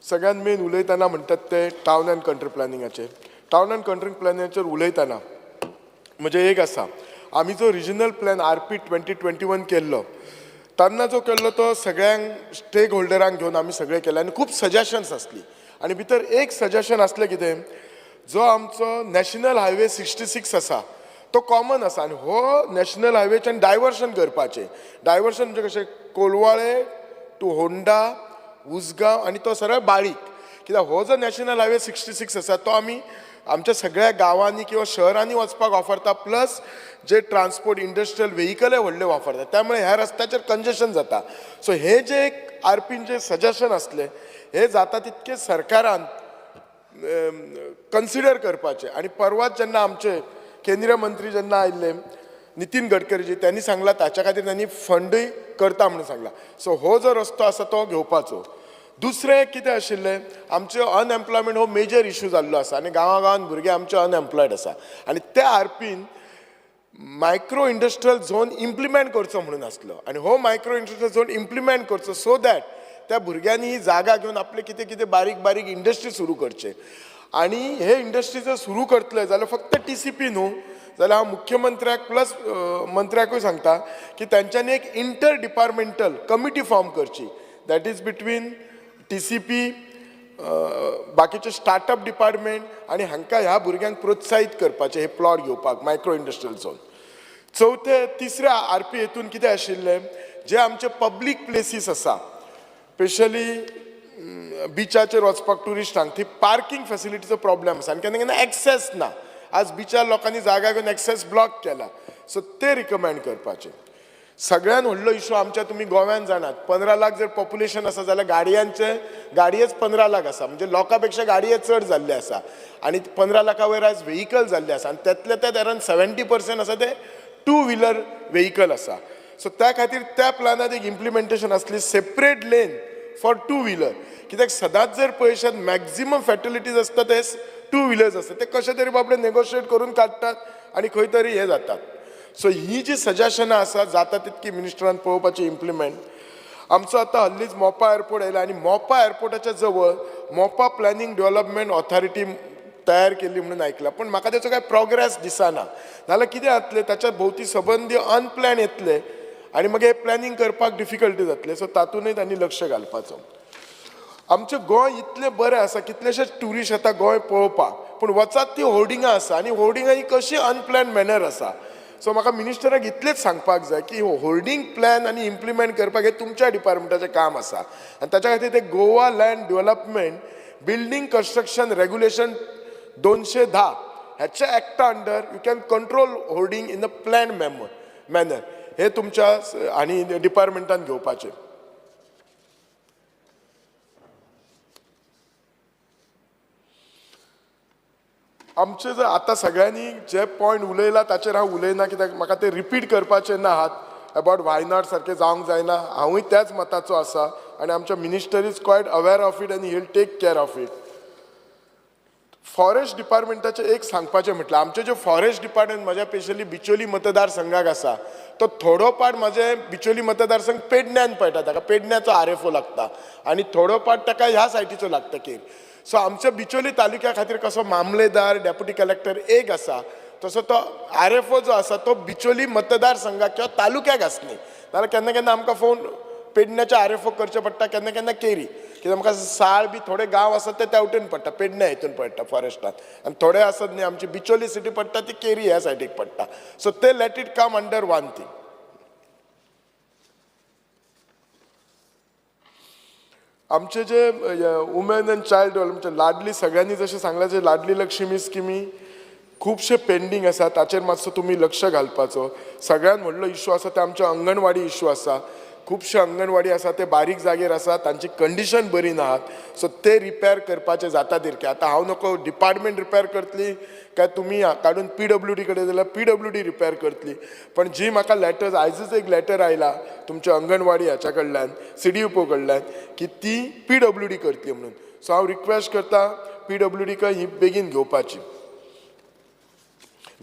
सगळ्यात मेन उलयतना म्हणटात ते टावन अँड कंट्री प्लॅनिंगाचेर. टावन अँड कंट्री प्लॅनिंगाचेर उलयतना म्हणजे एक आसा, आमी जो रिजनल प्लॅन RP 2021 केल्लो तेन्ना जो केल्लो तो सगळ्यांक स्टेक होल्डरांक घेवन आमी सगळें केलें आनी खूब सजेशन्स आसली. आनी भितर एक सजेशन आसलें कितें, जो आमचो नॅशनल हायवे 66 आसा तो कॉमन आसा आनी हो नॅशनल हायवेच्यान डायवर्शन करपाचें. डायवर्शन म्हणजे कशें, कोलवाळे टू होंडा, उसगांव आनी तो सरळ बाळीक, कित्याक हो जो नॅशनल हायवे 66 आसा तो आमी आमच्या सगळ्या गांवांनी किंवा शहरांनी वचपाक वापरता, प्लस जे ट्रान्सपोर्ट इंडस्ट्रियल व्हेकलय व्हडले वापरतात, त्यामुळे ह्या रस्त्याचेर कंजेशन जाता. सो हे जे एक आरपीन जे सजेशन आसलें हे जाता तितकें सरकारान कन्सिडर करपाचें. आनी परवाच जेन्ना आमचे केंद्रीय मंत्री जेन्ना आयिल्ले नितीन गडकरीजी, त्यांनी सांगला ताच्या खातीर त्यांनी फंडूय करता म्हणून सांगला. सो हो जो रस्तो आसा तो घेवपाचो. दुसरें कितें आशिल्लें, आमचें अनएम्प्लॉयमेंट हो मेजर इशू जाल्लो आसा आनी गांवां गांवांत भुरगे आमचे अनएम्प्लॉयड आसा आनी त्या आरपीन मायक्रो इंडस्ट्रियल झोन इम्प्लिमेंट करचो म्हणून आसलो आनी हो मायक्रो इंडस्ट्रियल झोन इम्प्लिमेंट करचो सो that त्या भुरग्यांनी ही जागा घेवन आपले कितें कितें बारीक बारीक इंडस्ट्री सुरू करचे. आनी हे इंडस्ट्री जर सुरू करतले जाल्यार फक्त TCP न्हू, जाल्यार हांव मुख्यमंत्र्याक प्लस मंत्र्याकूय सांगता की तांच्यांनी एक इंटर डिपार्टमेंटल कमिटी फॉर्म करची, that is between TCP, बाकीचे स्टार्टअप डिपार्टमेंट आनी हांकां ह्या भुरग्यांक प्रोत्साहीत करपाचें हे प्लॉट घेवपाक मायक्रो इंडस्ट्रियल झोन. चवथे तिसऱ्या आरपी हेतून कितें आशिल्लें, जे आमचे पब्लीक प्लेसीस आसा स्पेशली बिचाचेर वचपाक ट्युरिस्टांक थंय पार्किंग फेसिलिटीचो प्रॉब्लेम आसा आनी केन्ना केन्ना एक्सेस ना. आज बिचार लोकांनी जागा घेवन एक्सेस ब्लॉक केला, सो ते रिकमेंड करपाचे. सगळ्यान व्हडलो इशू आमच्या तुमी गोव्यान जाणात, 15 लाख जर पॉप्युलेशन आसा जाल्यार गाडयांचे गाडयेच 15 लाख आसा, म्हणजे लोकां पेक्षा गाडये चड जाल्ले आसा आनी 15 लाखा वयर आयज व्हेकल जाल्ले आसा आनी त्यातले त्यात अरावंड 70% आसा ते 2 व्हिलर व्हेकल आसा. सो त्या खातीर त्या प्लॅनात एक इम्प्लिमेंटेशन आसली सेपरेट लेन फॉर 2 व्हिलर, कित्याक सदांच जर पळयशात मॅक्झिमम फॅटलिटीज आसता ते 2 व्हिलर्स आसता, ते कशे तरी बाबडे नेगोशिएट करून काडटात आनी खंय तरी हे जातात. सो ही जी सजेशनां आसा जाता तितकी मिनिस्टरान पळोवपाची इम्प्लिमेंट. आमचो आतां हल्लीच मोपा एअरपोर्ट आयला आनी मोपा एअरपोर्टाच्या जवळ मोपा प्लॅनिंग डेव्हलपमेंट ऑथॉरिटी तयार केल्ली म्हणून आयकलां, पूण म्हाका तेचो कांय प्रोग्रेस दिसना. नाजाल्यार कितें जातलें, ताच्या भोंवती सबंदी अनप्लॅन येतले आनी मागीर प्लॅनिंग करपाक डिफिकल्टी जातले. सो तातूंतय तांणी लक्ष घालपाचो. आमचें गोंय इतलें बरें आसा, कितलेशेच ट्युरिस्ट येता गोंय पळोवपाक, पूण वचात ती होर्डिंगां आसा आनी होर्डिंगां ही कशी अनप्लॅन मॅनर आसा. सो म्हाका मिनिस्टराक इतलेंच सांगपाक जाय की होर्डिंग प्लॅन आनी इम्प्लिमेंट करपाक हें तुमच्या डिपार्टमेंटाचें काम आसा आनी ताच्या खातीर ते Goa land development building construction regulation 210 ह्याच्या एक्टा under you can control hoarding in a plan manner, हे तुमच्या आनी डिपार्टमेंटान घेवपाचें. आमचे जर आतां सगळ्यांनी जे पॉयंट उलयला ताचेर हांव उलयना, कित्याक म्हाका ते रिपीट करपाचे ना आहात. अबाउट वायनाड सारकें जावंक जायना, हांवूय त्याच मताचो आसा आनी आमच्या minister is quite aware of it आनी he will take care of it. Forest डिपार्टमेंटाचें एक सांगपाचें म्हटल्यार आमचें जें फॉरेस्ट डिपार्टमेंट म्हज्या स्पेशली बिचोली मतदारसंघाक आसा तो थोडो पार्ट म्हजे बिचोली मतदारसंघ पेडण्यान पडटा, ताका पेडण्याचो RFO लागता आनी थोडो पार्ट ताका ह्या सायटीचो लागता केर. सो आमच्या बिचोली तालुक्या खातीर कसो मामलेदार, डेप्युटी कलेक्टर एक आसा तसो तो RFO जो आसा तो बिचोली मतदारसंघाक किंवा तालुक्याक आसनी, नाजाल्यार केन्ना केन्ना आमकां फोन पेडण्याचे RFO करचे पडटा, केन्ना केन्ना केरी, कित्याक आमकां साळ बी थोडे गांव आसात ते त्या वटेन पडटा, पेडण्या हितून पडटा फॉरेस्टान, आनी थोडे आसात न्ही आमची बिचोली सिटी पडटा ती केरी ह्या सायडीक पडटा. सो ते let it come under one thing. आमचे जे women and child development Ladli सगळ्यांनी जशें सांगलां, जे लाडली लक्ष्मी स्किमी खुबशे पेंडींग आसा ताचेर मातसो तुमी लक्ष घालपाचो. सगळ्यान व्हडलो इशू आसा ते आमचे अंगणवाडी इशू आसा. खुबशे अंगणवाडी आसा ते बारीक जागेर आसा, तांची कंडिशन बरी ना, सो ते रिपेर करपाचे जाता तिरके. आतां हांव नको डिपार्टमेंट रिपेर करतली काय तुमी काडून PWD कडेन जाल्यार PWD repair करतली, पण जी म्हाका लेटर्स आयजच एक लेटर आयला तुमच्या अंगणवाडी हाच्या कडल्यान CDUPO कडल्यान की ती PWD करतली म्हणून. सो हांव रिक्वेस्ट करता PWD क ही बेगीन घेवपाची.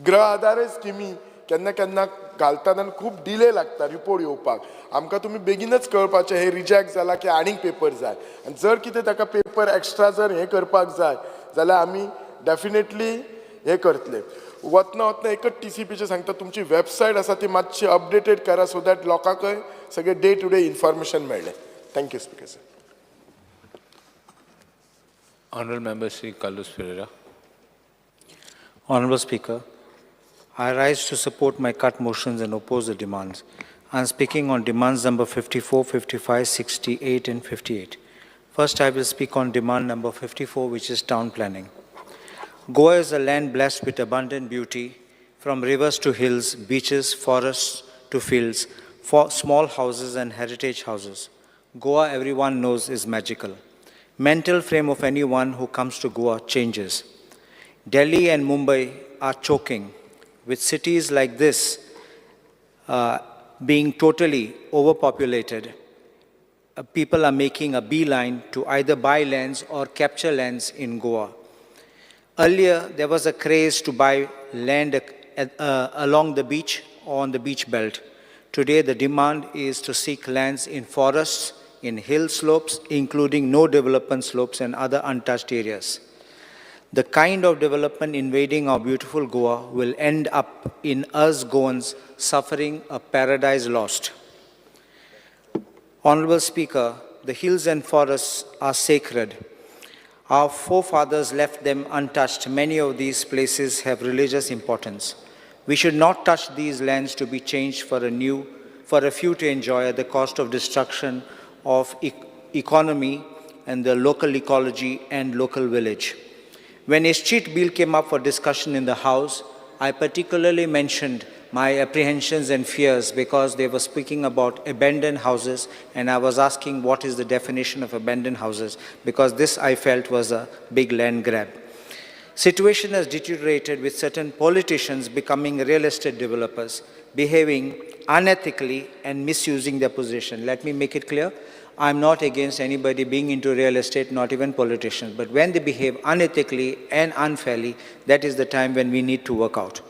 गृह आधार स्किमी केन्ना केन्ना घालतात आनी खूब डिले लागता रिपोर्ट येवपाक. आमकां तुमी बेगीनच कळपाचें हे रिजेक्ट जाला की आनीक पेपर जाय, आनी जर कितें ताका पेपर एक्स्ट्रा जर हें करपाक जाय जाल्यार आमी डेफिनेटली हें करतले. वतना वतना एकच TCPचें सांगता, तुमची वेबसायट आसा ती मातशी अपडेटेड करा सो that लोकांकय सगळें डे टू डे इन्फॉर्मेशन मेळ्ळें. Thank you speaker sir. Honourable Member Shri Carlos Ferreira. Honourable Speaker, I rise to support my cut motions and oppose the demands. I am speaking on demands number 54, 55, 68 and 58. First, I will speak on demand number 54, which is town planning. Goa is a land blessed with abundant beauty, from rivers to hills, beaches, forests to fields, for small houses and heritage houses. Goa, everyone knows, is magical. Mental frame of anyone who comes to Goa changes. Delhi and Mumbai are choking, with cities like this being totally overpopulated. People are making a beeline to either buy lands or capture lands in Goa. Earlier, there was a craze to buy land along the beach or on the beach belt. Today, the demand is to seek lands in forests, in hill slopes, including no development slopes and other untouched areas. The kind of development invading our beautiful Goa will end up in us Goans suffering a paradise lost. Honorable Speaker, the hills and forests are sacred. Our forefathers left them untouched. Many of these places have religious importance. We should not touch these lands to be changed for a few to enjoy at the cost of destruction of economy and the local ecology and local village. When a street bill came up for discussion in the House, I particularly mentioned my apprehensions and fears because they were speaking about abandoned houses, and I was asking what is the definition of abandoned houses, because this I felt was a big land grab. Situation has deteriorated with certain politicians becoming real estate developers, behaving unethically and misusing their position. Let me make it clear, I'm not against anybody being into real estate, not even politicians, but when they behave unethically and unfairly, that is the time when we need to work out.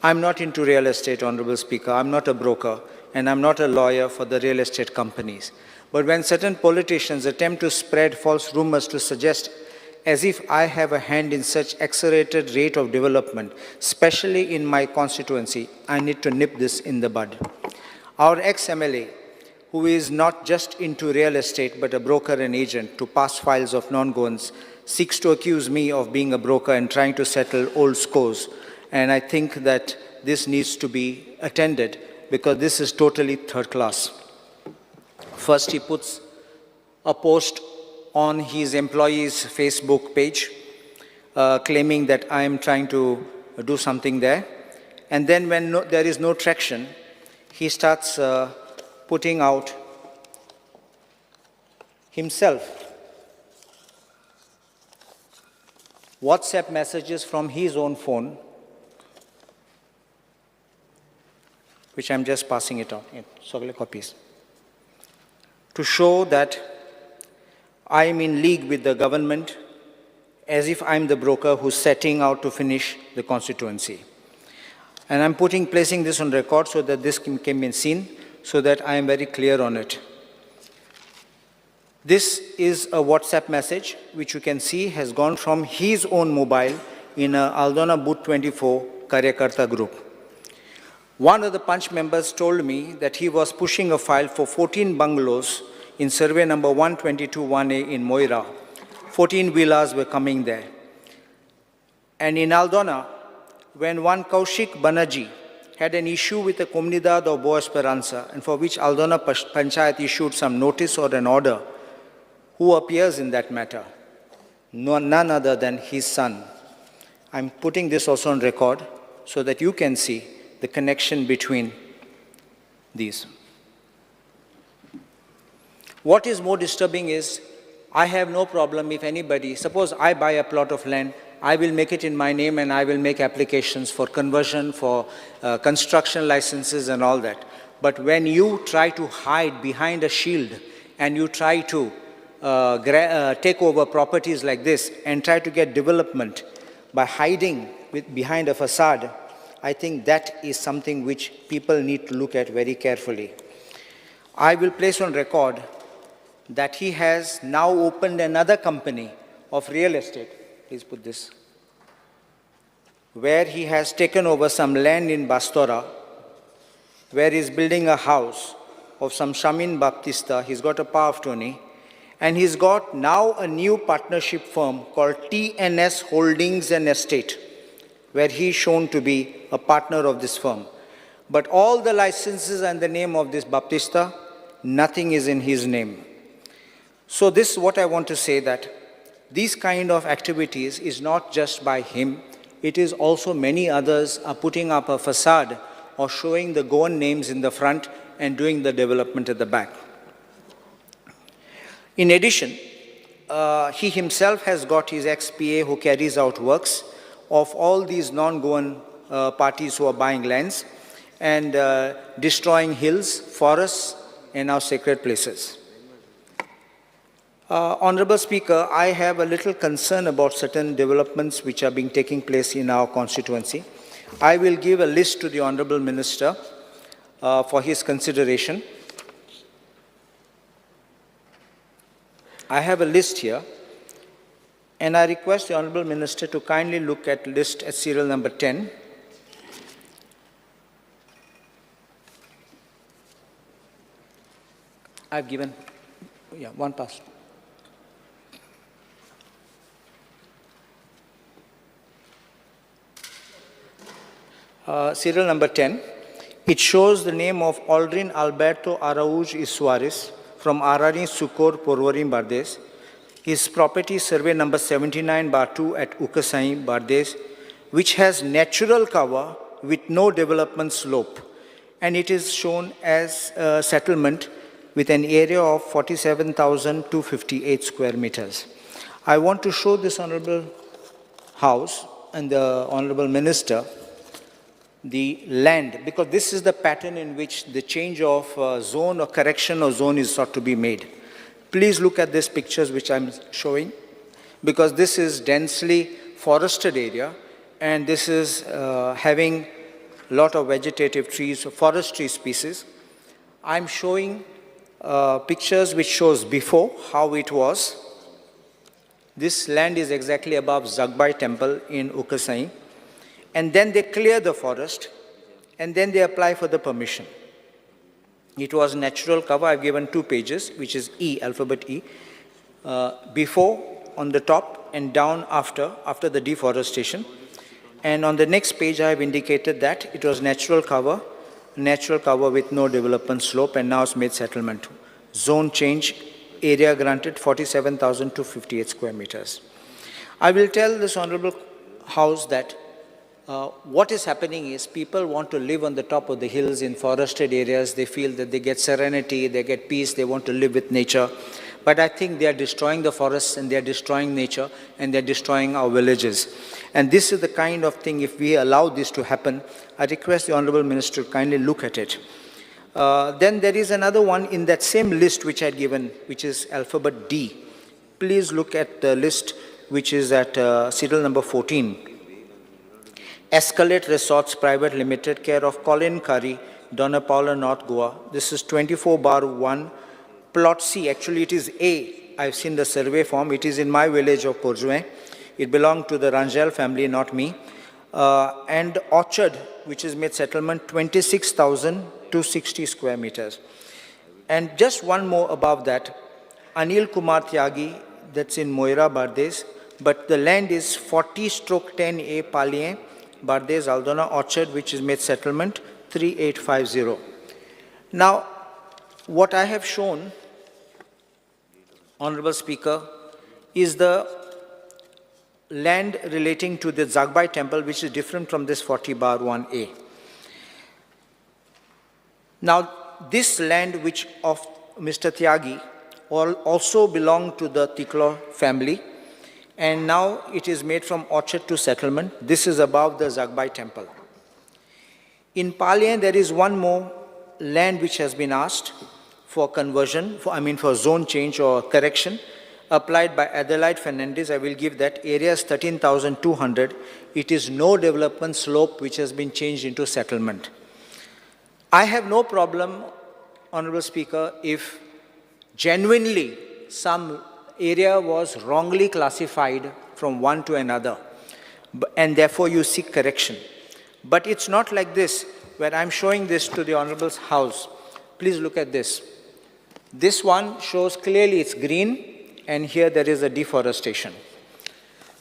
I'm not into real estate, Honorable Speaker. I'm not a broker, and I'm not a lawyer for the real estate companies. But when certain politicians attempt to spread false rumors to suggest as if I have a hand in such accelerated rate of development, especially in my constituency, I need to nip this in the bud. Our ex-MLA, who is not just into real estate but a broker and agent to pass files of non-Goans, seeks to accuse me of being a broker and trying to settle old scores. And I think that this needs to be attended because this is totally third class. First, he puts a post on his employee's Facebook page, claiming that I am trying to do something there. And then when there is no traction, he starts putting out himself WhatsApp messages from his own phone, which I'm just passing it on, in copies, to show that I am in league with the government as if I'm the broker who's setting out to finish the constituency. And I'm placing this on record so that this can be seen, so that I am very clear on it. This is a WhatsApp message, which you can see has gone from his own mobile in a Aldona Booth 24 Karyakarta group. One of the Panch members told me that he was pushing a file for 14 bungalows in survey number 122-1A in Moira. 14 villas were coming there. And in Aldona, when one Kaushik Banerjee had an issue with the Comunidad of Boa Esperanza, and for which Aldona Panchayat issued some notice or an order, who appears in that matter? No, none other than his son. I'm putting this also on record so that you can see the connection between these. What is more disturbing is, I have no problem if anybody, suppose I buy a plot of land, I will make it in my name and I will make applications for conversion, for construction licenses and all that. But when you try to hide behind a shield and you try to take over properties like this and try to get development by hiding behind a facade, I think that is something which people need to look at very carefully. I will place on record that he has now opened another company of real estate. Please put this. Where he has taken over some land in Bastora, where he's building a house of some Shamin Baptista. He's got a power of attorney. And he's got now a new partnership firm called TNS Holdings and Estate, where he's shown to be a partner of this firm. But all the licenses and the name of this Baptista, nothing is in his name. So this is what I want to say, that these kind of activities is not just by him, it is also many others are putting up a facade or showing the Goan names in the front and doing the development at the back. In addition, he himself has got his ex-PA who carries out works of all these non-Goan parties who are buying lands and destroying hills, forests, and our sacred places. Honorable Speaker, I have a little concern about certain developments which are being taking place in our constituency. I will give a list to the Honorable Minister for his consideration. I have a list here, and I request the Honorable Minister to kindly look at list at serial number 10. I've given, yeah, one pass. Serial number 10. It shows the name of Aldrin Alberto Araújo Suarez from Arani, Sukor, Porvorim, Bardez. His property survey number 79/2 at Ukasai, Bardez, which has natural cover with no development slope. And it is shown as a settlement with an area of 47,258 square meters. I want to show this Honorable House and the Honorable Minister the land, because this is the pattern in which the change of zone or correction of zone is sought to be made. Please look at these pictures which I'm showing, because this is densely forested area and this is having a lot of vegetative trees, forestry species. I'm showing pictures which shows before how it was. This land is exactly above Zagbai temple in Ukasai. And then they clear the forest, and then they apply for the permission. It was natural cover. I've given 2 pages, which is E, alphabet E, before on the top and down after the deforestation. And on the next page, I have indicated that it was natural cover with no development slope, and now it's made settlement. Zone change, area granted 47,258 square meters. I will tell this Honorable House that what is happening is people want to live on the top of the hills in forested areas. They feel that they get serenity, they get peace, they want to live with nature. But I think they are destroying the forests and they are destroying nature and they are destroying our villages. And this is the kind of thing, if we allow this to happen, I request the Honorable Minister to kindly look at it. Then there is another one in that same list which I had given, which is alphabet D. Please look at the list which is at serial number 14. Escalate Resorts Private Limited, care of Colin Curry, Dona Paula, North Goa. This is 24/1, Plot C. Actually, it is A. I've seen the survey form. It is in my village of Corjuem. It belonged to the Rangel family, not me. And Orchard, which is made settlement, 26,260 square meters. And just one more above that, Anil Kumar Tyagi, that's in Moira, Bardez, but the land is 40/10A Palien, Bardez, Aldona, Orchard, which is made settlement, 3850. Now, what I have shown, Honorable Speaker, is the land relating to the Zagbai temple, which is different from this 40/1A. Now, this land, which of Mr. Tyagi, also belonged to the Tiklo family, and now it is made from orchard to settlement. This is above the Zagbai temple. In Palien, there is one more land which has been asked for conversion, for zone change or correction, applied by Adelaide Fernandez. I will give that. Area is 13,200. It is no development slope which has been changed into settlement. I have no problem, Honorable Speaker, if genuinely some area was wrongly classified from one to another, and therefore you seek correction. But it's not like this, where I'm showing this to the Honorable House. Please look at this. This one shows clearly it's green, and here there is a deforestation.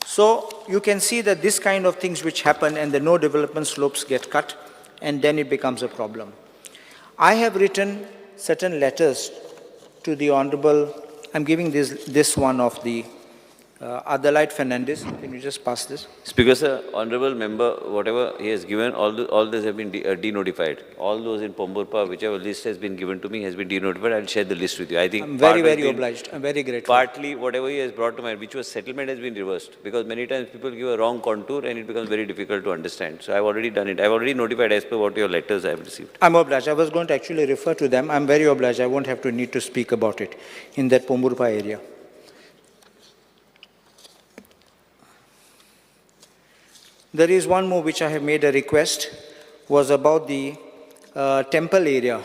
So you can see that this kind of things which happen and the no development slopes get cut, and then it becomes a problem. I have written certain letters to the Honorable, I'm giving this one of the Adelaide Fernandez. Can you just pass this? Speaker sir, Honorable Member, whatever he has given, all those have been denotified. All those in Pomburpa, whichever list has been given to me, has been denotified. I'll share the list with you. I think I'm very, very obliged. I'm very grateful. Partly, whatever he has brought to mind, which was settlement, has been reversed, because many times people give a wrong contour and it becomes very difficult to understand. So I've already done it. I've already notified as per what your letters I have received. I'm obliged. I was going to actually refer to them. I'm very obliged. I won't have to need to speak about it in that Pomburpa area. There is one more which I have made a request, was about the temple area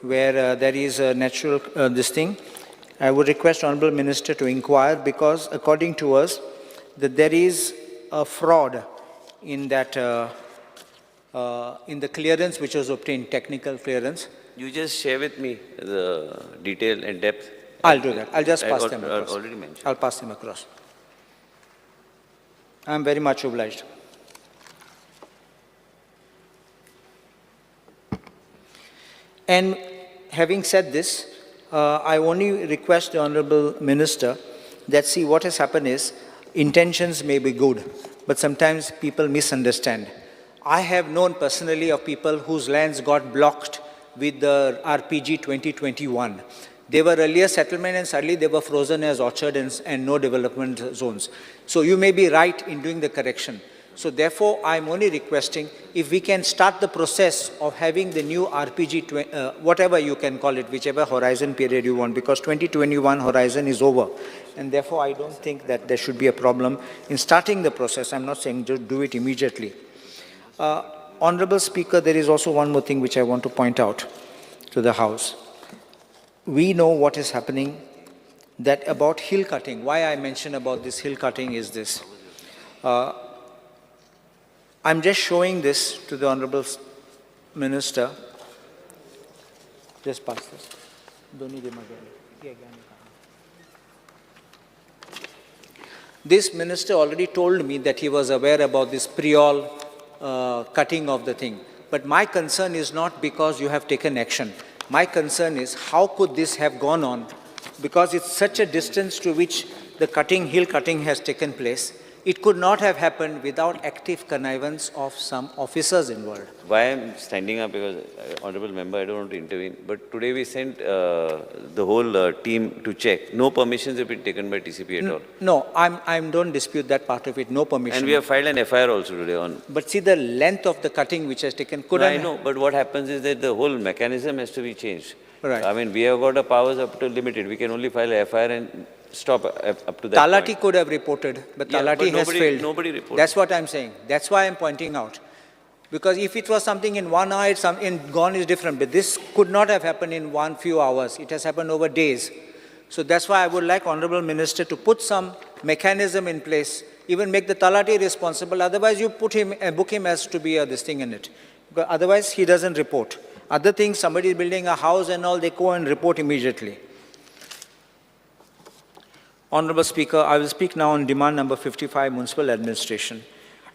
where there is a natural, this thing. I would request Honorable Minister to inquire, because according to us, that there is a fraud in that, in the clearance which was obtained, technical clearance. You just share with me the detail and depth. I'll do that. I'll just pass them across. Already mentioned. I'll pass them across. I'm very much obliged. And having said this, I only request the Honorable Minister that, see, what has happened is, intentions may be good, but sometimes people misunderstand. I have known personally of people whose lands got blocked with the RPG 2021. They were earlier settlement and suddenly they were frozen as orchard and no development zones. So you may be right in doing the correction. So therefore, I'm only requesting if we can start the process of having the new RPG, whatever you can call it, whichever horizon period you want, because 2021 horizon is over. And therefore, I don't think that there should be a problem in starting the process. I'm not saying just do it immediately. Honorable Speaker, there is also one more thing which I want to point out to the House. We know what is happening, that about hill cutting. Why I mention about this hill cutting is this. I'm just showing this to the Honorable Minister. Just pass this. This minister already told me that he was aware about this Priol cutting of the thing. But my concern is not because you have taken action. My concern is how could this have gone on? Because it's such a distance to which the cutting, hill cutting has taken place. It could not have happened without active connivance of some officers involved. Why I'm standing up, because, Honorable Member, I don't want to intervene, but today we sent the whole team to check. No permissions have been taken by TCP at all. No, I don't dispute that part of it, no permission. And we have filed an FIR also today on. But see the length of the cutting which has taken. Could no, I know, but what happens is that the whole mechanism has to be changed. Right. I mean, we have got our powers up to limited. We can only file an FIR and stop up to that Talati point. could have reported, but Yeah, Talati but has failed. Nobody reported. That's what I'm saying. That's why I'm pointing out. Because if it was something in 1 hour, it's some, in gone is different. But this could not have happened in one few hours. It has happened over days. So that's why I would like Honorable Minister to put some mechanism in place, even make the Talati responsible. Otherwise, you put him, book him as to be a this thing in it. Because otherwise, he doesn't report. Other things, somebody is building a house and all, they go and report immediately. Honorable Speaker, I will speak now on demand number 55, Municipal Administration.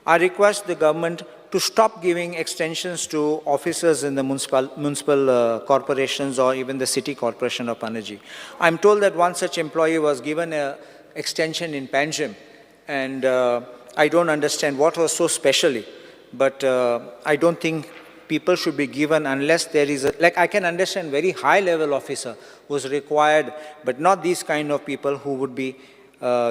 I request the government to stop giving extensions to officers in the municipal corporations or even the city corporation of Panaji. I'm told that one such employee was given an extension in Panjim, and I don't understand what was so specially, but I don't think people should be given unless there is a, like I can understand very high level officer who's required, but not these kind of people who would be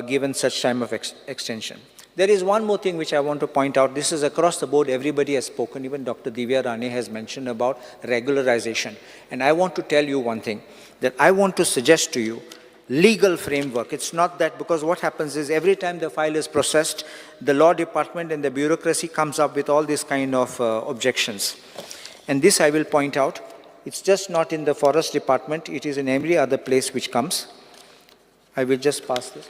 given such time of extension. There is one more thing which I want to point out. This is across the board. Everybody has spoken. Even Dr. Divya Rane has mentioned about regularization. And I want to tell you one thing, that I want to suggest to you legal framework. It's not that, because what happens is every time the file is processed, the law department and the bureaucracy comes up with all these kind of objections. And this I will point out. It's just not in the forest department. It is in every other place which comes. I will just pass this.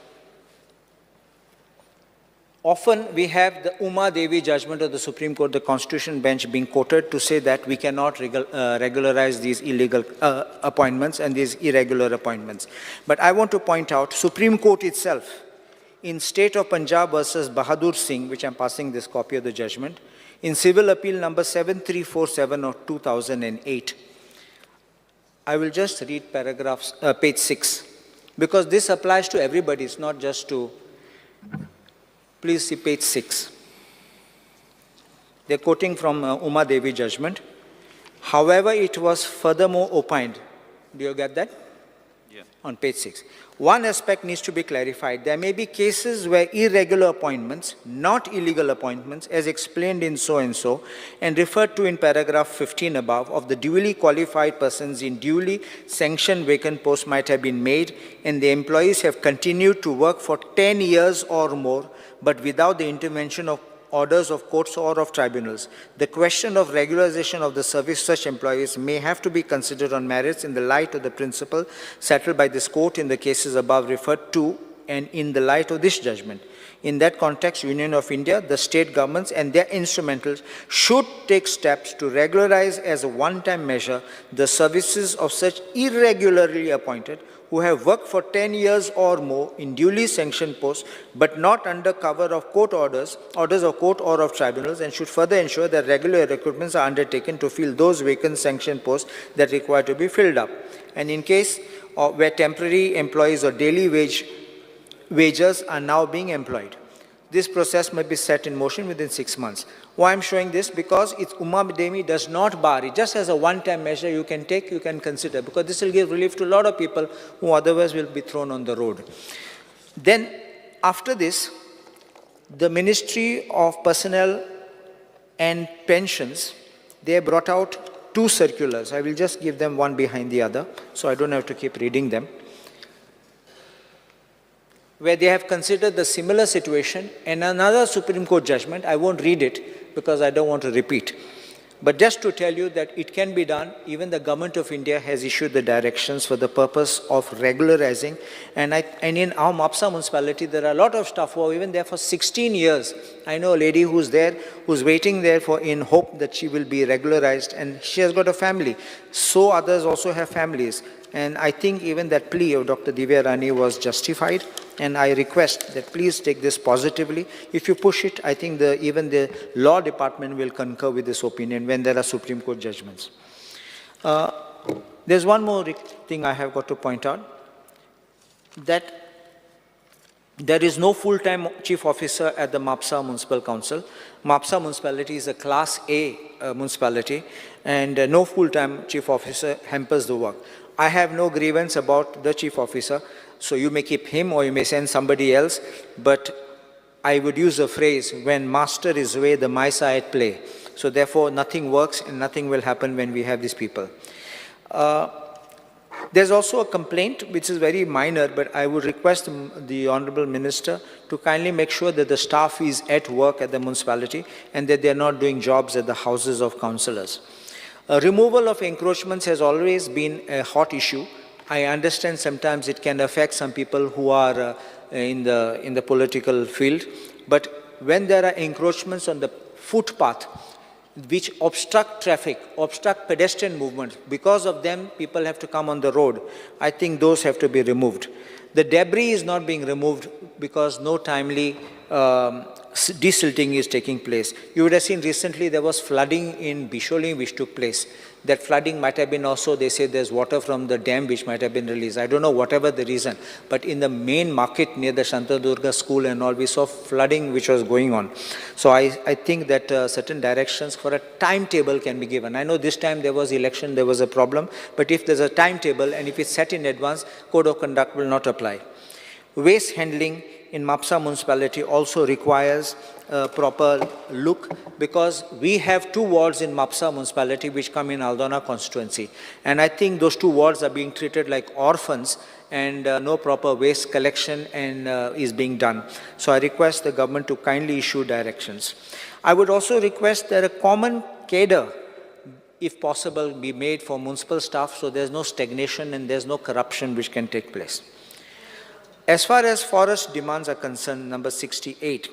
Often we have the Uma Devi judgment of the Supreme Court, the Constitution bench being quoted to say that we cannot regularize these illegal appointments and these irregular appointments. But I want to point out, Supreme Court itself, in State of Punjab versus Bahadur Singh, which I'm passing this copy of the judgment, in Civil Appeal number 7347 of 2008, I will just read paragraphs, page 6, because this applies to everybody, it's not just to... Please see page 6. They're quoting from Uma Devi judgment. However, it was furthermore opined. Do you get that? Yeah. On page 6. One aspect needs to be clarified. There may be cases where irregular appointments, not illegal appointments, as explained in so-and-so, and referred to in paragraph 15 above, of the duly qualified persons in duly sanctioned vacant posts might have been made, and the employees have continued to work for 10 years or more, but without the intervention of orders of courts or of tribunals. The question of regularization of the service such employees may have to be considered on merits in the light of the principle settled by this court in the cases above referred to and in the light of this judgment. In that context, Union of India, the state governments and their instrumentals should take steps to regularize as a one-time measure the services of such irregularly appointed who have worked for 10 years or more in duly sanctioned posts, but not under cover of court orders, orders of court or of tribunals, and should further ensure that regular recruitments are undertaken to fill those vacant sanctioned posts that require to be filled up. And in case where temporary employees or daily wages are now being employed, this process may be set in motion within 6 months. Why I'm showing this? Because it's Uma Devi does not bar it. Just as a one-time measure you can take, you can consider, because this will give relief to a lot of people who otherwise will be thrown on the road. Then, after this, the Ministry of Personnel and Pensions, they brought out 2 circulars. I will just give them one behind the other, so I don't have to keep reading them, where they have considered the similar situation and another Supreme Court judgment. I won't read it because I don't want to repeat. But just to tell you that it can be done, even the Government of India has issued the directions for the purpose of regularizing. And in our Mapsa municipality, there are a lot of staff who are even there for 16 years. I know a lady who's there, who's waiting there for in hope that she will be regularized, and she has got a family. So others also have families. And I think even that plea of Dr. Divya Rane was justified. And I request that please take this positively. If you push it, I think even the law department will concur with this opinion when there are Supreme Court judgments. There's one more thing I have got to point out, that there is no full-time chief officer at the Mapsa Municipal Council. Mapsa Municipality is a Class A municipality, and no full-time chief officer hampers the work. I have no grievance about the chief officer, so you may keep him or you may send somebody else, but I would use a phrase, when master is away, the mice are at play. So therefore, nothing works and nothing will happen when we have these people. There's also a complaint which is very minor, but I would request the Honorable Minister to kindly make sure that the staff is at work at the municipality and that they are not doing jobs at the houses of councillors. Removal of encroachments has always been a hot issue. I understand sometimes it can affect some people who are in the political field, but when there are encroachments on the footpath, which obstruct traffic, obstruct pedestrian movement, because of them people have to come on the road. I think those have to be removed. The debris is not being removed because no timely desilting is taking place. You would have seen recently there was flooding in Bicholim which took place. That flooding might have been also, they say there's water from the dam which might have been released. I don't know whatever the reason, but in the main market near the Shantadurga school and all, we saw flooding which was going on. So I think that certain directions for a timetable can be given. I know this time there was election, there was a problem, but if there's a timetable and if it's set in advance, code of conduct will not apply. Waste handling in Mapsa municipality also requires a proper look, because we have two wards in Mapsa municipality which come in Aldona constituency. And I think those two wards are being treated like orphans and no proper waste collection and is being done. So I request the government to kindly issue directions. I would also request that a common cadre, if possible, be made for municipal staff so there's no stagnation and there's no corruption which can take place. As far as forest demands are concerned, number 68,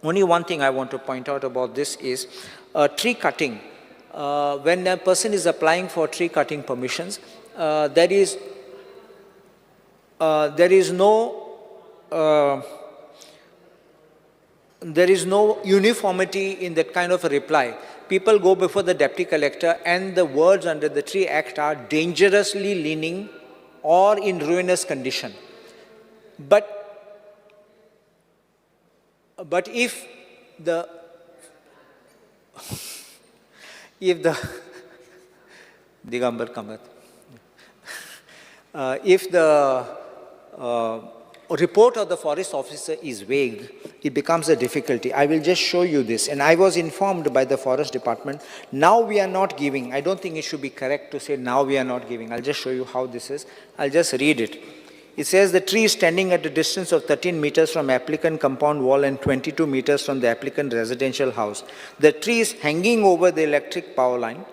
only one thing I want to point out about this is tree cutting. When a person is applying for tree cutting permissions, there is no uniformity in that kind of a reply. People go before the deputy collector and the words under the Tree Act are dangerously leaning or in ruinous condition. But if the Digambar Kamath, if the report of the forest officer is vague, it becomes a difficulty. I will just show you this. And I was informed by the forest department, now we are not giving. I don't think it should be correct to say now we are not giving. I'll just show you how this is. I'll just read it. It says the tree is standing at a distance of 13 meters from applicant compound wall and 22 meters from the applicant residential house. The tree is hanging over the electric power line.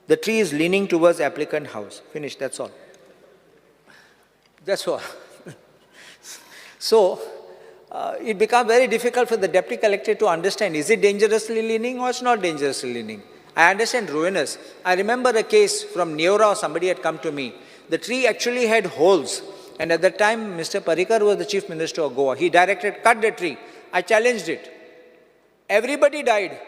The tree is leaning towards applicant house. Finish, that's all. That's all. So, it becomes very difficult for the deputy collector to understand, is it dangerously leaning or it's not dangerously leaning? I understand ruinous. I remember a case from Neora, somebody had come to me. The tree actually had holes. And at that time, Mr. Parrikar was the chief minister of Goa. He directed, cut the tree. I challenged it. Everybody died.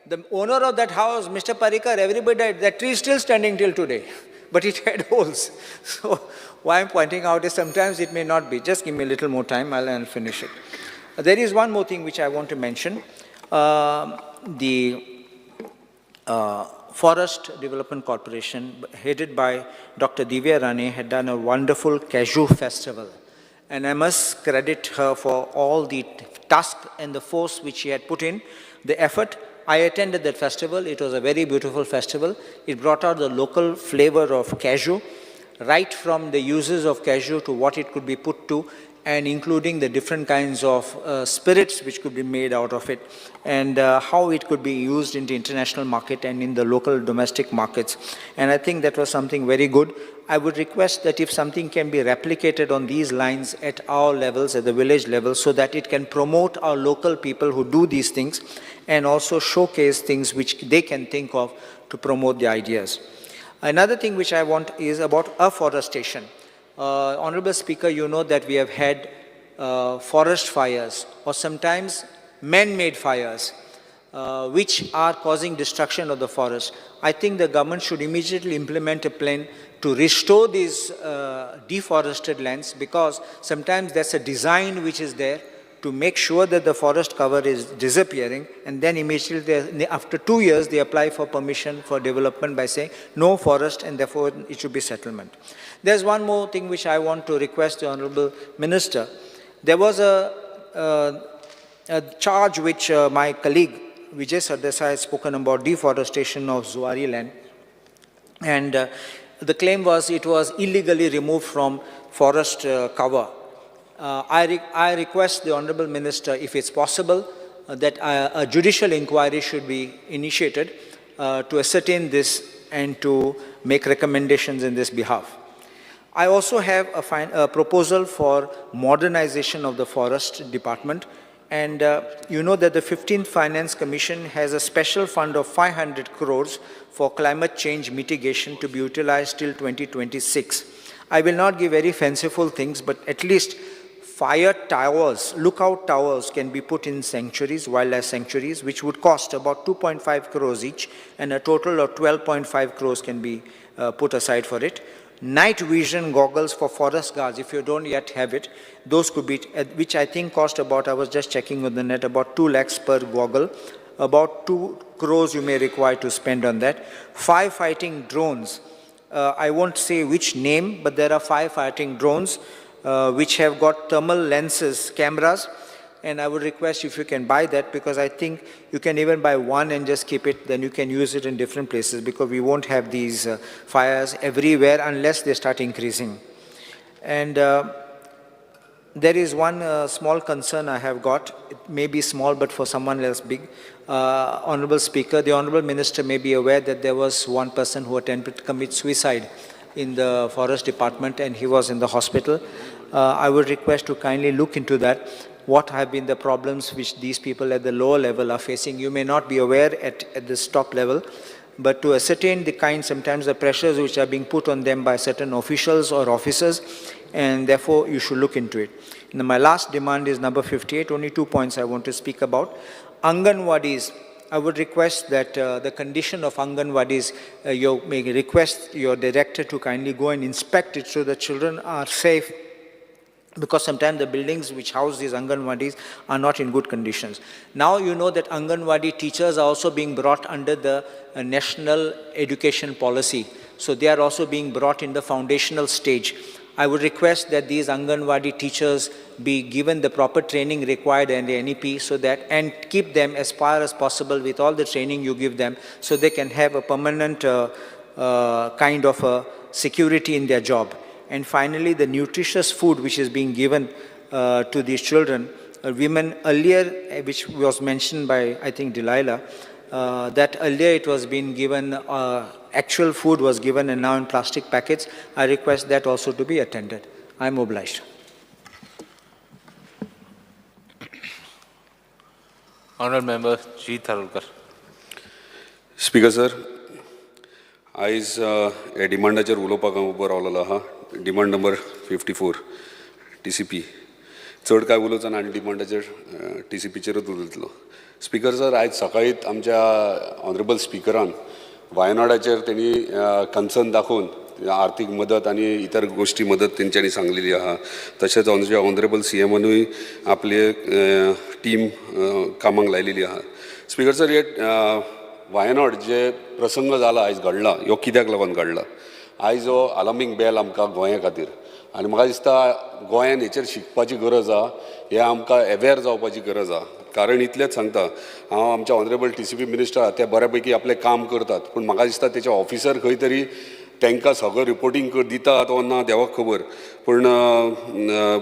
The owner of that house, Mr. Parrikar, everybody died. That tree is still standing till today. But it had holes. So why I'm pointing out is sometimes it may not be. Just give me a little more time, I'll finish it. There is one more thing which I want to mention. The Forest Development Corporation, headed by Dr. Divya Rane, had done a wonderful cashew festival. And I must credit her for all the task and the force which she had put in, the effort. I attended that festival. It was a very beautiful festival. It brought out the local flavor of cashew, right from the uses of cashew to what it could be put to, and including the different kinds of spirits which could be made out of it, and how it could be used in the international market and in the local domestic markets. And I think that was something very good. I would request that if something can be replicated on these lines at our levels, at the village level, so that it can promote our local people who do these things and also showcase things which they can think of to promote the ideas. Another thing which I want is about afforestation. Honorable Speaker, you know that we have had forest fires or sometimes man-made fires which are causing destruction of the forest. I think the government should immediately implement a plan to restore these deforested lands, because sometimes there's a design which is there to make sure that the forest cover is disappearing, and then immediately after 2 years they apply for permission for development by saying no forest and therefore it should be settlement. There's one more thing which I want to request the Honorable Minister. There was a charge which my colleague Vijay Sardesai has spoken about, deforestation of Zuari land. And The claim was it was illegally removed from forest cover. I request the Honorable Minister, if it's possible, that a judicial inquiry should be initiated to ascertain this and to make recommendations in this behalf. I also have a proposal for modernization of the Forest Department. And you know that the 15th Finance Commission has a special fund of 500 crores for climate change mitigation to be utilized till 2026. I will not give very fanciful things, but at least fire towers, lookout towers can be put in sanctuaries, wildlife sanctuaries, which would cost about 2.5 crores each, and a total of 12.5 crores can be put aside for it. Night vision goggles for forest guards, if you don't yet have it, those could be, which I think cost about, I was just checking on the net, about 2 lakhs per goggle. About 2 crores you may require to spend on that. Firefighting drones, I won't say which name, but there are firefighting drones which have got thermal lenses, cameras, and I would request if you can buy that, because I think you can even buy one and just keep it, then you can use it in different places, because we won't have these fires everywhere unless they start increasing. And there is one small concern I have got. It may be small, but for someone else big. Honorable Speaker, the Honorable Minister may be aware that there was one person who attempted to commit suicide in the Forest Department, and he was in the hospital. I would request to kindly look into that. What have been the problems which these people at the lower level are facing? You may not be aware at this top level, but to ascertain the kind, sometimes the pressures which are being put on them by certain officials or officers, and therefore you should look into it. Now, my last demand is number 58, only 2 points I want to speak about. Anganwadis, I would request that the condition of Anganwadis, you may request your director to kindly go and inspect it so the children are safe, because sometimes the buildings which house these Anganwadis are not in good conditions. Now you know that Anganwadi teachers are also being brought under the national education policy. So they are also being brought in the foundational stage. I would request that these Anganwadi teachers be given the proper training required in the NEP, so that, and keep them as far as possible with all the training you give them, so they can have a permanent kind of a security in their job. And finally, the nutritious food which is being given to these children, women earlier, which was mentioned by, I think, Delilah, that earlier it was being given, actual food was given and now in plastic packets. I request that also to be attended. I am obliged. Honourable Member G. Tharurkar. Speaker sir, आयज हे डिमांडाचेर उलोवपाक हांव उबो रावलेलो आहा. Demand number 54 TCP. चड काय उलोवचो ना आनी डिमांडाचेर TCPचेरूच उलयतलो. स्पीकर सर, आयज सकाळींच आमच्या ऑनरेबल स्पिकरान वायनाडाचेर तेणी कन्सर्न दाखोवन आर्थीक मदत आनी इतर गोश्टी मदत तेंच्यांनी सांगलेली आहा. तशेंच ऑनरेबल CMनूय आपली टीम कामाक लायलेली आहा. स्पीकर सर, हे वायनाड जे प्रसंग जाला आयज घडला, ह्यो कित्याक लागून घडला? आयज हो अलार्मींग बेल आमकां गोंया खातीर, आनी म्हाका दिसता गोंयान हेचेर शिकपाची गरज आहा, हें आमकां अवेर जावपाची गरज आहा. कारण इतलेंच सांगता हांव, आमच्या ऑनरेबल TCP minister आहा ते बऱ्या पैकी आपलें काम करतात, पूण म्हाका दिसता तेचे ऑफिसर खंय तरी तांकां सगळो रिपोर्टींग दिता तो ना देवाक खबर, पूण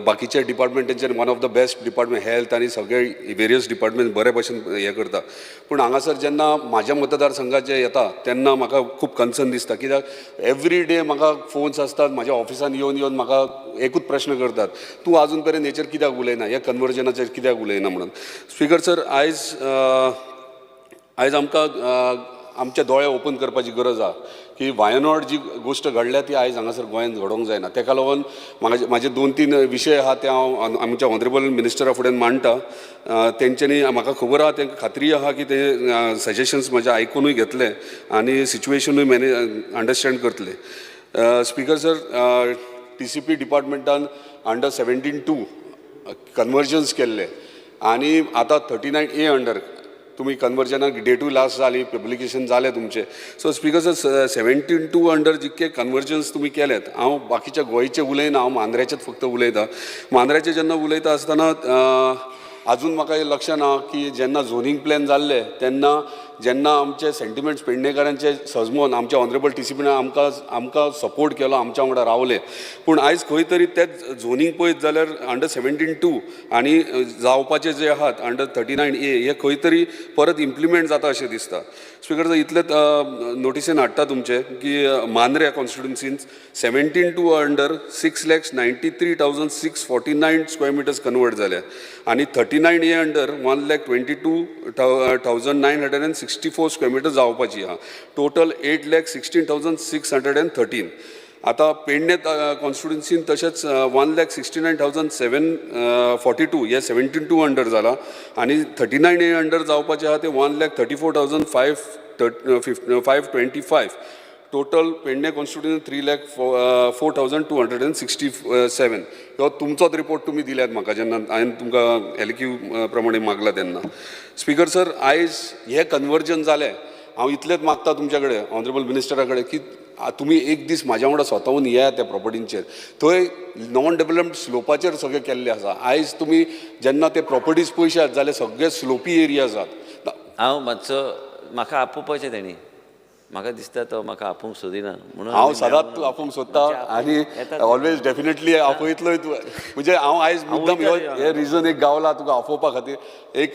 बाकीचे डिपार्टमेंट तेंचे one of the best department health आनी सगळे वेरियस डिपार्टमेंट बरे भशेन हें करता. पूण हांगासर जेन्ना म्हाज्या मतदारसंघाचे येता तेन्ना म्हाका खूब कन्सर्न दिसता, कित्याक एवरी डे म्हाका फोन्स आसतात, म्हाज्या ऑफिसान येवन येवन म्हाका एकूच प्रश्न करतात, तूं आजून पर्यंत हेचेर कित्याक उलयना, ह्या कन्वर्जनाचेर कित्याक उलयना म्हणून. स्पीकर सर, आयज आमकां आमचे दोळे ओपन करपाची गरज आहा की वायनाड जी गोश्ट घडल्या ती आयज हांगासर गोंयांत घडोवंक जायना. तेका लागून म्हाजे 2-3 विशय आहा ते हांव आमच्या ऑनरेबल मिनिस्टरा फुड्यान मांडटा. तेंच्यांनी म्हाका खबर आहा, तांकां खात्री आहा की ते सजेशन्स म्हजे आयकुनूय घेतले आनी सिच्युएशनूय मॅनेज अंडरस्टँड करतले. स्पीकर सर, TCP डिपार्टमेंटान अंडर 17(2) कन्वर्जन्स केल्ले आनी आतां 39A under तुमी कन्वर्जनाक डेटूय लास्ट जाली, पब्लिकेशन जालें तुमचें. सो स्पीकर सर, 17(2) अंडर जितके कन्वर्जन्स तुमी केल्यात, हांव बाकीच्या गोंयचें उलयना, हांव मांद्र्याचेच फक्त उलयता. मांद्र्याचें जेन्ना उलयता आसतना अजून म्हाका हें लक्षांत आहा की जेन्ना झोनींग प्लॅन जाल्लें तेन्ना जेन्ना आमचे सेंटिमेंट्स पेडणेकारांचे सजमोन आमचे ऑनरेबल TCP आमकां आमकां सपोर्ट केलो, आमच्या वांगडा रावले. पूण आयज खंय तरी तेच झोनींग पळयत जाल्यार अंडर 17(2) आनी जावपाचे जे आहात अंडर 39A हे खंय तरी परत इम्प्लिमेंट जाता अशें दिसता. स्पिकर सर, इतलेंच नोटिसेन हाडटा तुमचे की मांद्र्या कॉन्स्टिट्युन्सीन 17(2) under 6,93,649 square meters convert जाल्या आनी 39A under 1,22,964 square meter जावपाची आहा. टोटल 8,16,613. आतां पेडणे कॉन्स्टिट्युन्सीन तशेंच 1,69,742 हे 17(2) अंडर जाला आनी 39A under जावपाचे आहा ते 1,34,525. Total Pedne constituency 3,04,267. हो तुमचोच रिपोर्ट तुमी दिल्यात म्हाका जेन्ना हांवें तुमकां LQ प्रमाणे मागला तेन्ना. स्पिकर सर, आयज हें कन्वर्जन जालें. हांव इतलेंच मागता तुमच्या कडेन, ऑनरेबल मिनिस्टरा कडेन, की तुमी एक दीस म्हाज्या वांगडा स्वताहून येयात त्या प्रॉपर्टींचेर. थंय नॉन डेवलप्ड स्लोपाचेर सगळें केल्लें आसा. आयज तुमी जेन्ना ते प्रॉपर्टीज पळयशात जाल्यार सगळे स्लोपी एरिया आसात. हांव मातसो म्हाका आपोवपाचें तेणी, म्हाका दिसता तो म्हाका आपोवंक सोदिना म्हणून. हांव सदांच आपोवंक सोदता आनी ऑलवेज डेफिनेटली आपयतलोय तूं. म्हणजे हांव आयज मुद्दम हे रिजन एक गावला तुका आपोवपा खातीर. एक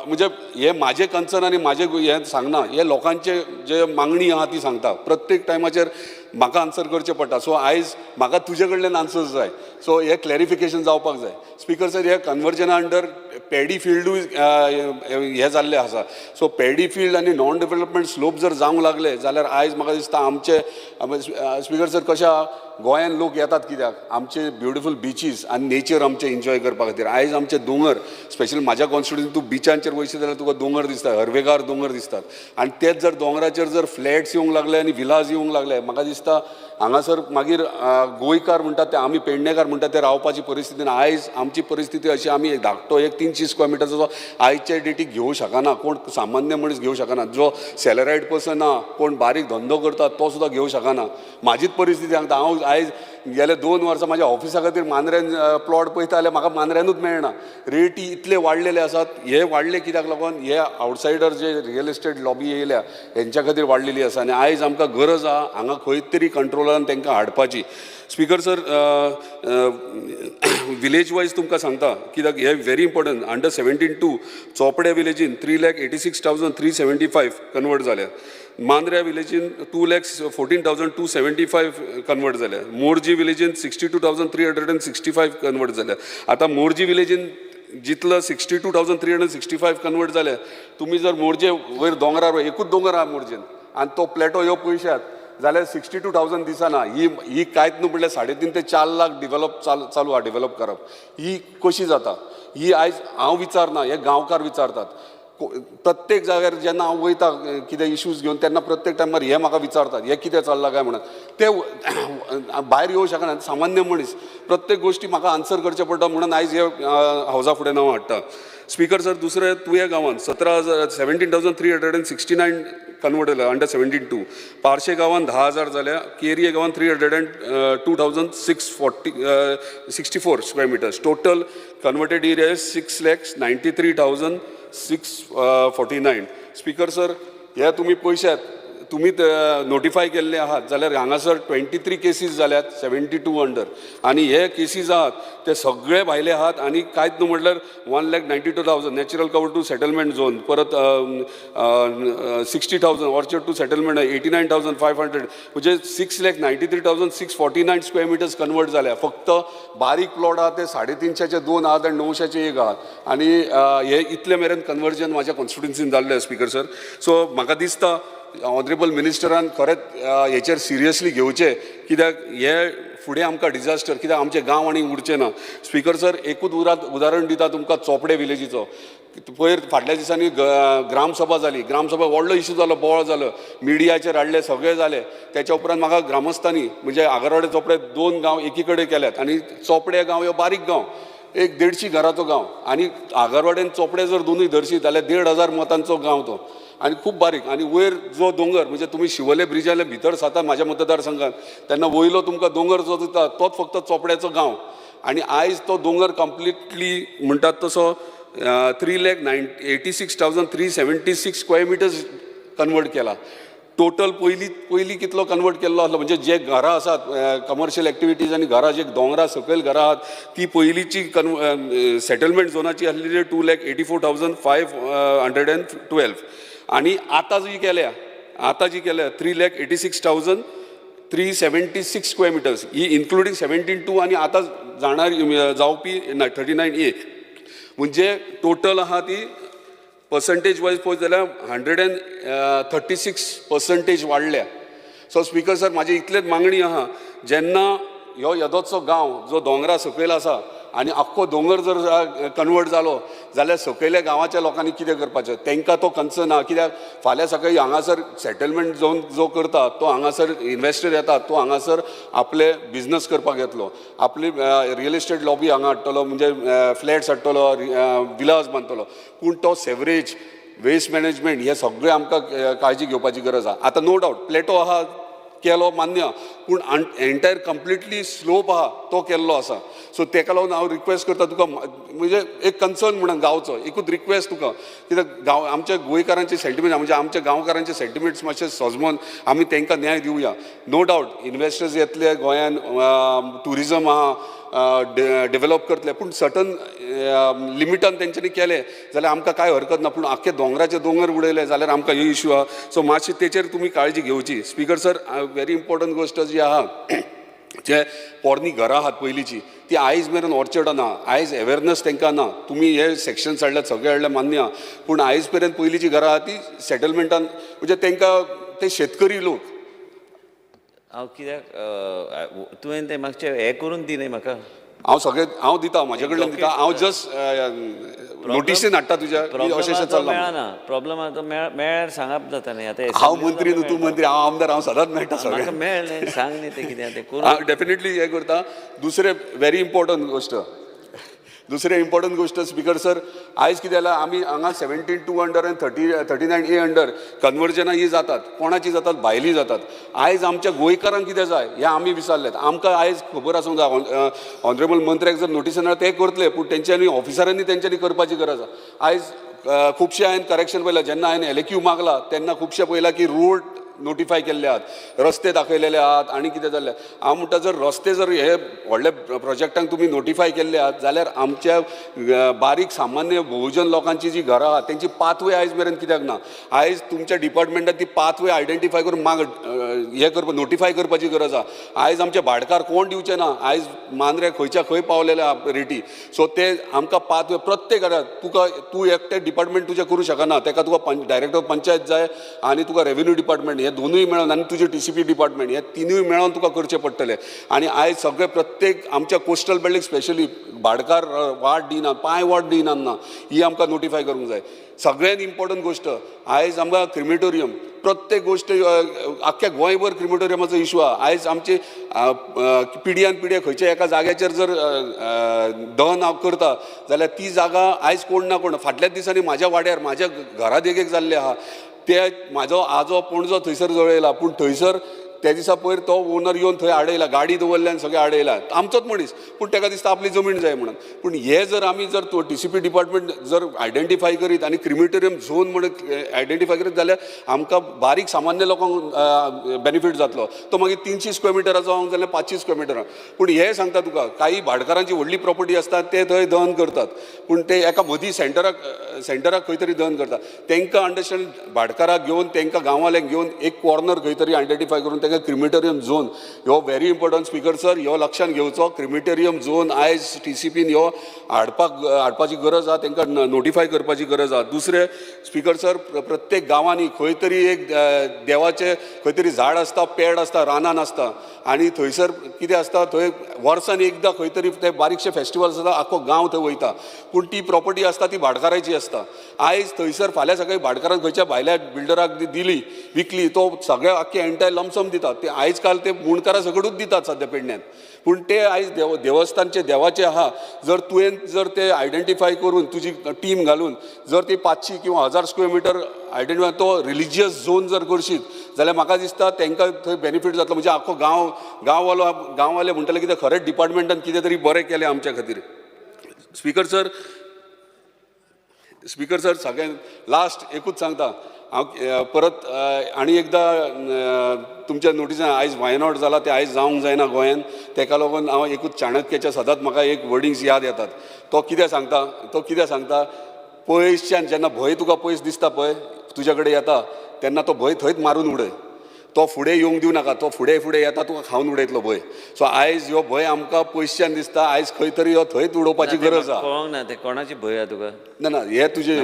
म्हणजे हे म्हाजें कन्सर्न आनी म्हाजें हें सांगना, हे लोकांचे जे मागणी आहा ती सांगता. प्रत्येक टायमाचेर म्हाका आन्सर करचें पडटा. सो आयज म्हाका तुजे कडल्यान आन्सर्स जाय. सो हे क्लॅरिफिकेशन जावपाक जाय. स्पिकर सर, हे कन्वर्जना अंडर पॅडी फिल्डूय हे जाल्ले आसा. सो पॅडी फिल्ड आनी नॉन डेवलपमेंट स्लोप जर जावंक लागले जाल्यार आयज म्हाका दिसता आमचे स्पिकर सर, कशा गोंयान लोक येतात कित्याक? आमचे ब्युटिफूल बिचीस आनी नेचर आमचें एन्जॉय करपा खातीर. आयज आमचे दोंगर, स्पेशली म्हाज्या कॉन्स्टिट्युन्सी तूं बिचांचेर वयशी जाल्यार तुका दोंगर दिसता, हरवेगार दोंगर दिसतात. आनी तेच जर दोंगराचेर जर फ्लॅट्स येवंक लागले आनी विलाज येवंक लागले, म्हाका दिसता हांगासर मागीर गोंयकार म्हणटात ते, आमी पेडणेकार म्हणटात ते रावपाची परिस्थिती ना. आयज आमची परिस्थिती अशी, आमी एक धाकटो एक 300 स्क्वेअर मिटरचो आयचे डेटीक घेवं शकना, कोण सामान्य मनीस घेवं शकना. जो सॅलरायड पर्सन आहा, कोण बारीक धंदो करता तो सुद्दां घेवं शकना. म्हाजीच परिस्थिती सांगता हांव. आयज गेले 2 वर्सां म्हाज्या ऑफिसा खातीर मांद्र्यान प्लॉट पळयता जाल्यार म्हाका मांद्र्यानूच मेळना. रेटी इतले वाडलेले आसात. हे वाडले कित्याक लागून? हे आवटसायडर जे रियल इस्टेट लॉबी येयल्या हेंच्या खातीर वाडलेली आसा. आनी आयज आमकां गरज आहा हांगा खंय तरी कंट्रोलान तांकां हाडपाची. स्पिकर सर, विलेज वायज तुमकां सांगता कित्याक हे व्हेरी इम्पॉर्टंट. अंडर 17(2) चोपडे विलेजीन 3,86,375 कन्वर्ट जाल्या. मांद्र्या विलेजीन 2,14,275 कन्वर्ट जाल्या. मोरजी विलेजीन 62,365 कन्वर्ट जाल्या. आतां मोरजी विलेजीन जितलो 62,365 कन्वर्ट जाले, तुमी जर मोरजे वयर दोंगरार, एकूच दोंगर आहा मोरजेन आनी तो प्लेटो ह्यो पळयशात जाल्यार 62,000 दिसना. ही ही कांयच न्हू म्हणल्यार 3.5 ते 4 लाख डिवेलप चालू आहा डिवेलप करप. ही कशी जाता ही आयज हांव विचारना, हे गांवकार विचारतात. प्रत्येक जाग्यार जेन्ना हांव वयता कितें इश्यूज घेवन तेन्ना प्रत्येक टायमार हे म्हाका विचारतात हे कितें चल्लां काय म्हणून. ते भायर येवं शकना सामान्य मनीस, प्रत्येक गोश्टी म्हाका आन्सर करचें पडटा म्हणून आयज हे हावजा फुडें हांव हाडटा. स्पिकर सर, दुसरें तुया गांवांत 17,369 कन्वर्ट जाल्या अंडर 17(2). पार्शे गांवांत 10,000 जाल्या. केरये गांवांत 302,664 square meters. Total converted area is 6,93,649. Speaker sir, हे तुमी पळयशात, तुमी नोटिफाय केल्ले आहात जाल्यार हांगासर 23 केसीस जाल्यात 72 अंडर. आनी हे केसीस आहात ते सगळे भायले आहात. आनी कांयच न्हू म्हटल्यार 1,92,000 natural cover to settlement zone, परत 60,000 ऑर्चर्ड टू सेटलमेंट 89,500, म्हणजे 6,93,649 स्क्वेअर मिटर्स कन्वर्ट जाल्या. फक्त बारीक प्लॉट आहा ते 350 2 आहात आनी 900 1 आहात. आनी हे इतले मेरेन कन्वर्जन म्हाज्या कॉन्स्टिट्युन्सीन जाल्लें स्पिकर सर. सो म्हाका दिसता ऑनरेबल मिनिस्टरान खरेंच हेचेर सिरियसली घेवचें, कित्याक हे फुडें आमकां डिजास्टर, कित्याक आमचे गांव आनी उरचें ना. स्पिकर सर, एकूच उदाहरण दिता तुमकां चोपडे विलेजीचो. पयर फाटल्या दिसांनी ग्रामसभा जाली. ग्रामसभा व्हडलो इशू जालो, बोवाळ जालो, मिडियाचेर हाडले, सगळें जालें. तेच्या उपरांत म्हाका ग्रामस्थांनी म्हणजे आगरवाडे चोपडे 2 गांव एकी कडेन केल्यात आनी चोपडे गांव ह्यो बारीक गांव, एक 150 घराचो गांव, आनी आगरवाड्यान चोपडे जर दोनूय धरशी जाल्यार 1,500 मतांचो गांव तो, आनी खूब बारीक. आनी वयर जो दोंगर म्हणजे तुमी शिवोले ब्रिजाले भितर साता म्हाज्या मतदारसंघात तेन्ना वयलो तुमकां दोंगर जो दिता तोच फक्त चोपड्याचो गांव. आनी आयज तो दोंगर कंप्लिटली म्हणटात तसो 3,86,376 square meters convert केला. टोटल पयलीं पयलीं कितलो कन्वर्ट केल्लो आसलो, म्हणजे जे घरां आसात, कमर्शियल एक्टिविटीज आनी घरां जे दोंगरा सकयल घरां आहात, ती पयलींची सेटलमेंट झोनाची आसलेली 2,84,512 आनी आतां जी केल्या, आतां जी केल्या 3,86,376 square meters ही इन्क्लुडींग 17(2) आनी आतां जाणार जावपी 39A, म्हणजे टोटल आहा ती पर्संटेज वायज पळयत जाल्यार 136% वाडल्या. सो स्पिकर सर, म्हाजी इतलेच मागणी आहा, जेन्ना ह्यो येदोचो गांव जो दोंगरा सकयल आसा आनी आख्खो दोंगर जर कन्वर्ट जालो जाल्यार सकयल्या गांवाच्या लोकांनी कितें करपाचें, तांकां तो कन्सर्न आहा. कित्याक फाल्यां सकाळीं हांगासर सेटलमेंट झोन जो करता तो हांगासर इन्वेस्टर येता, तो हांगासर आपले बिजनस करपाक येतलो, आपली रियल इस्टेट लॉबी हांगा हाडटलो, म्हणजे फ्लॅट्स हाडटलो, विलास बांदतलो. पूण तो सेवरेज, वेस्ट मॅनेजमेंट हे सगळें आमकां काळजी घेवपाची गरज आहा. आतां नो डावट प्लेटो आहा केलो मान्य, पूण एंटायर कंप्लिटली स्लोप आहा तो केल्लो आसा. सो तेका लागून हांव रिक्वेस्ट करता तुका, म्हणजे एक कन्सर्न म्हणून गांवचो एकूच रिक्वेस्ट तुका, कित्याक गांव आमच्या गोंयकारांचे सेंटिमेंट, म्हणजे आमच्या गांवकारांचे सेंटिमेंट्स मातशे सजमोन आमी तांकां न्याय दिवया. नो डावट इन्वेस्टर्स येतले गोंयान, ट्युरिजम आहा डेवलप करतले, पूण सर्टन लिमिटान तेंच्यांनी केलें जाल्यार आमकां कांय हरकत ना. पूण आख्खे दोंगराचे दोंगर उडयले जाल्यार आमकां ही इश्यू आहा. सो मातशी तेचेर तुमी काळजी घेवची. स्पिकर सर, व्हेरी इम्पॉर्टंट गोश्ट जी आहा, जे पोरणी घरां आहात पयलींची ती आयज मेरेन ऑर्चर्डां ना, आयज एवेरनस तांकां ना. तुमी हे सेक्शन्स हाडल्यात, सगळे हाडले मान्य आहा, पूण आयज मेरेन पयलींची घरां आहा ती सेटलमेंटान, म्हणजे तांकां ते शेतकरी लोक. हांव कित्याक तुवें तें मातशें हें करून दी न्ही म्हाका. हांव सगळें हांव दिता, म्हाजे कडल्यान दिता. हांव जस्ट नोटिसीन हाडटा तुज्या, अशें अशें चल्लां. मेळना प्रॉब्लम आतां, मेळ्यार सांगप जाता न्ही. आतां हांव मंत्री न्हू, तूं मंत्री, हांव आमदार, हांव सदांच मेळटा सगळ्यांक. मेळ्ळें सांग न्ही तें कितें तें करून. हांव डेफिनेटली हें करता. दुसरें व्हेरी इम्पॉर्टंट गोश्ट, दुसरें इम्पॉर्टंट गोश्ट स्पिकर सर, आयज कितें जालां, आमी हांगा 17(2) अंडर आनी 39A under कन्वर्जनां ही जातात. कोणाची जातात? भायली जातात. आयज आमच्या गोंयकारांक कितें जाय हें आमी विसरल्यात. आमकां आयज खबर आसूंक जाय, ऑनरेबल मंत्र्याक जर नोटीस येणार ते करतले, पूण तेंच्यांनी ऑफिसरांनी तेंच्यांनी करपाची गरज आसा. आयज खुबशे हांवें करेक्शन पळयलां, जेन्ना हांवें LAQ मागला तेन्ना खुबशे पळयलां की रोड नोटिफाय केल्ले आहात, रस्ते दाखयलेले आहात आनी कितें जाल्लें. हांव म्हणटा जर रस्ते जर हे व्हडले प्रोजेक्टांक तुमी नोटिफाय केल्ले आहात जाल्यार आमच्या बारीक सामान्य बहुजन लोकांची जी घरां आहात तेंची पाथवे आयज मेरेन कित्याक ना? आयज तुमच्या डिपार्टमेंटान ती पाथवे आयडेंटिफाय करून माग हें करपा, नोटिफाय करपाची गरज आहा. आयज आमचे भाटकार कोण दिवचे ना, आयज मांद्रे खंयच्या खंय पावलेले आहा रेटी. सो ते आमकां पाथवे प्रत्येक घरात, तुका तूं एकटें डिपार्टमेंट तुजें करूं शकना, तेका तुका डायरेक्टर पंचायत जाय आनी तुका रेवेन्यू डिपार्टमेंट, हे दोनूय मेळोन आनी तुजें TCP department, हे तिनूय मेळोन तुका करचें पडटलें. आनी आयज सगळे प्रत्येक आमच्या कोस्टल बेल्टीक स्पेशली भाटकार वाट दिना, पांय वाट दिना ना, ही आमकां नोटिफाय करूंक जाय. सगळ्यान इम्पॉर्टंट गोश्ट आयज आमकां क्रिमेटोरियम, प्रत्येक गोश्ट आख्ख्या गोंयभर क्रिमेटोरियमाचो इशू आहा. आयज आमची पिढ्यान पिढ्या खंयच्या एका जाग्याचेर जर दहन करता जाल्यार ती जागा आयज कोण ना कोण, फाटल्याच दिसांनी म्हाज्या वाड्यार म्हाज्या घरा देगेक जाल्लें आहा, ते म्हाजो आजो पणजो थंयसर जळयला, पूण थंयसर त्या दिसा पयर तो ओनर येवन थंय आडयला, गाडी दवरल्या आनी सगळें आडयला, आमचोच मनीस, पूण ताका दिसता आपली जमीन जाय म्हणून. पूण हे जर आमी जर TCP department जर आयडेंटिफाय करीत आनी क्रिमिटोरियम झोन म्हणून आयडेंटिफाय करीत जाल्यार आमकां बारीक सामान्य लोकांक बेनिफीट जातलो. तो मागीर 300 स्क्वेअर मिटराचो जावं जाल्यार 500 स्क्वेअर मिटरां. पूण हें सांगता तुका, काही भाटकारांची व्हडली प्रॉपर्टी आसता ते थंय दहन करतात, पूण ते एका मदीं सेंटराक खंय तरी दहन करतात. तांकां अंडरस्टँड भाटकाराक घेवन तांकां गांवांल्यांक घेवन एक कॉर्नर खंय तरी आयडेंटिफाय करून तांकां क्रिमिटोरियम झोन ह्यो व्हेरी इम्पॉर्टंट स्पिकर सर, ह्यो लक्षान घेवचो. क्रिमिटोरियम झोन आयज TCPन ह्यो हाडपाची गरज आहा, तांकां नोटिफाय करपाची गरज आहा. दुसरें स्पिकर सर, प्रत्येक गांवांनी खंय तरी एक देवाचें खंय तरी झाड आसता, पेड आसता, रानान आसता आनी थंयसर कितें आसता, थंय वर्सान एकदां खंय तरी ते बारीकशे फेस्टिवल आसता, आख्खो गांव थंय वयता, पूण ती प्रॉपर्टी आसता ती भाटकाराची आसता. आयज थंयसर फाल्यां सकाळीं भाटकारान खंयच्या भायल्या बिल्डराक दिली, विकली, तो सगळे आख्खे एंटायर लमसम दितात. ते आयज काल ते मुंडकारां सगळूच दितात सद्या पेडण्यान, पूण ते आयज देवस्थानचे देवाचे आहा, जर तुवें जर ते आयडेंटिफाय करून तुजी टीम घालून जर ती 500 किंवा 1000 स्क्वेअर मिटर आयडेंटिफाय तो रिलिजियस झोन जर करशीत जाल्यार म्हाका दिसता तांकां थंय बेनिफीट जातलो. म्हणजे आख्खो गांव गांववाले म्हणटले कितें खरेंच डिपार्टमेंटान कितें तरी बरें केलें आमच्या खातीर. Speaker sir, स्पीकर सर, सगळ्यांत लास्ट एकूच सांगता हांव परत आनी एकदां तुमच्या नोटिसान आयज वायनॉट जाला ते आयज जावंक जायना गोंयान, तेका लागून हांव एकूच चाणक्याच्या सदांच म्हाका एक वर्डिंग्स याद येतात. तो कितें सांगता, पयसच्यान जेन्ना भंय तुका पयस दिसता पळय तुज्या कडेन येता तेन्ना तो भंय थंयच मारून उडय, तो फुडें येवंक दिवं नाका, तो फुडें फुडें येता तुका खावन उडयतलो भंय. सो आयज ह्यो भंय आमकां पयसच्यान दिसता, आयज खंय तरी ह्यो थंयच उडोवपाची गरज आसा. कळोंक ना ते कोणाची भंय आहा तुका? ना ना, हे तुजे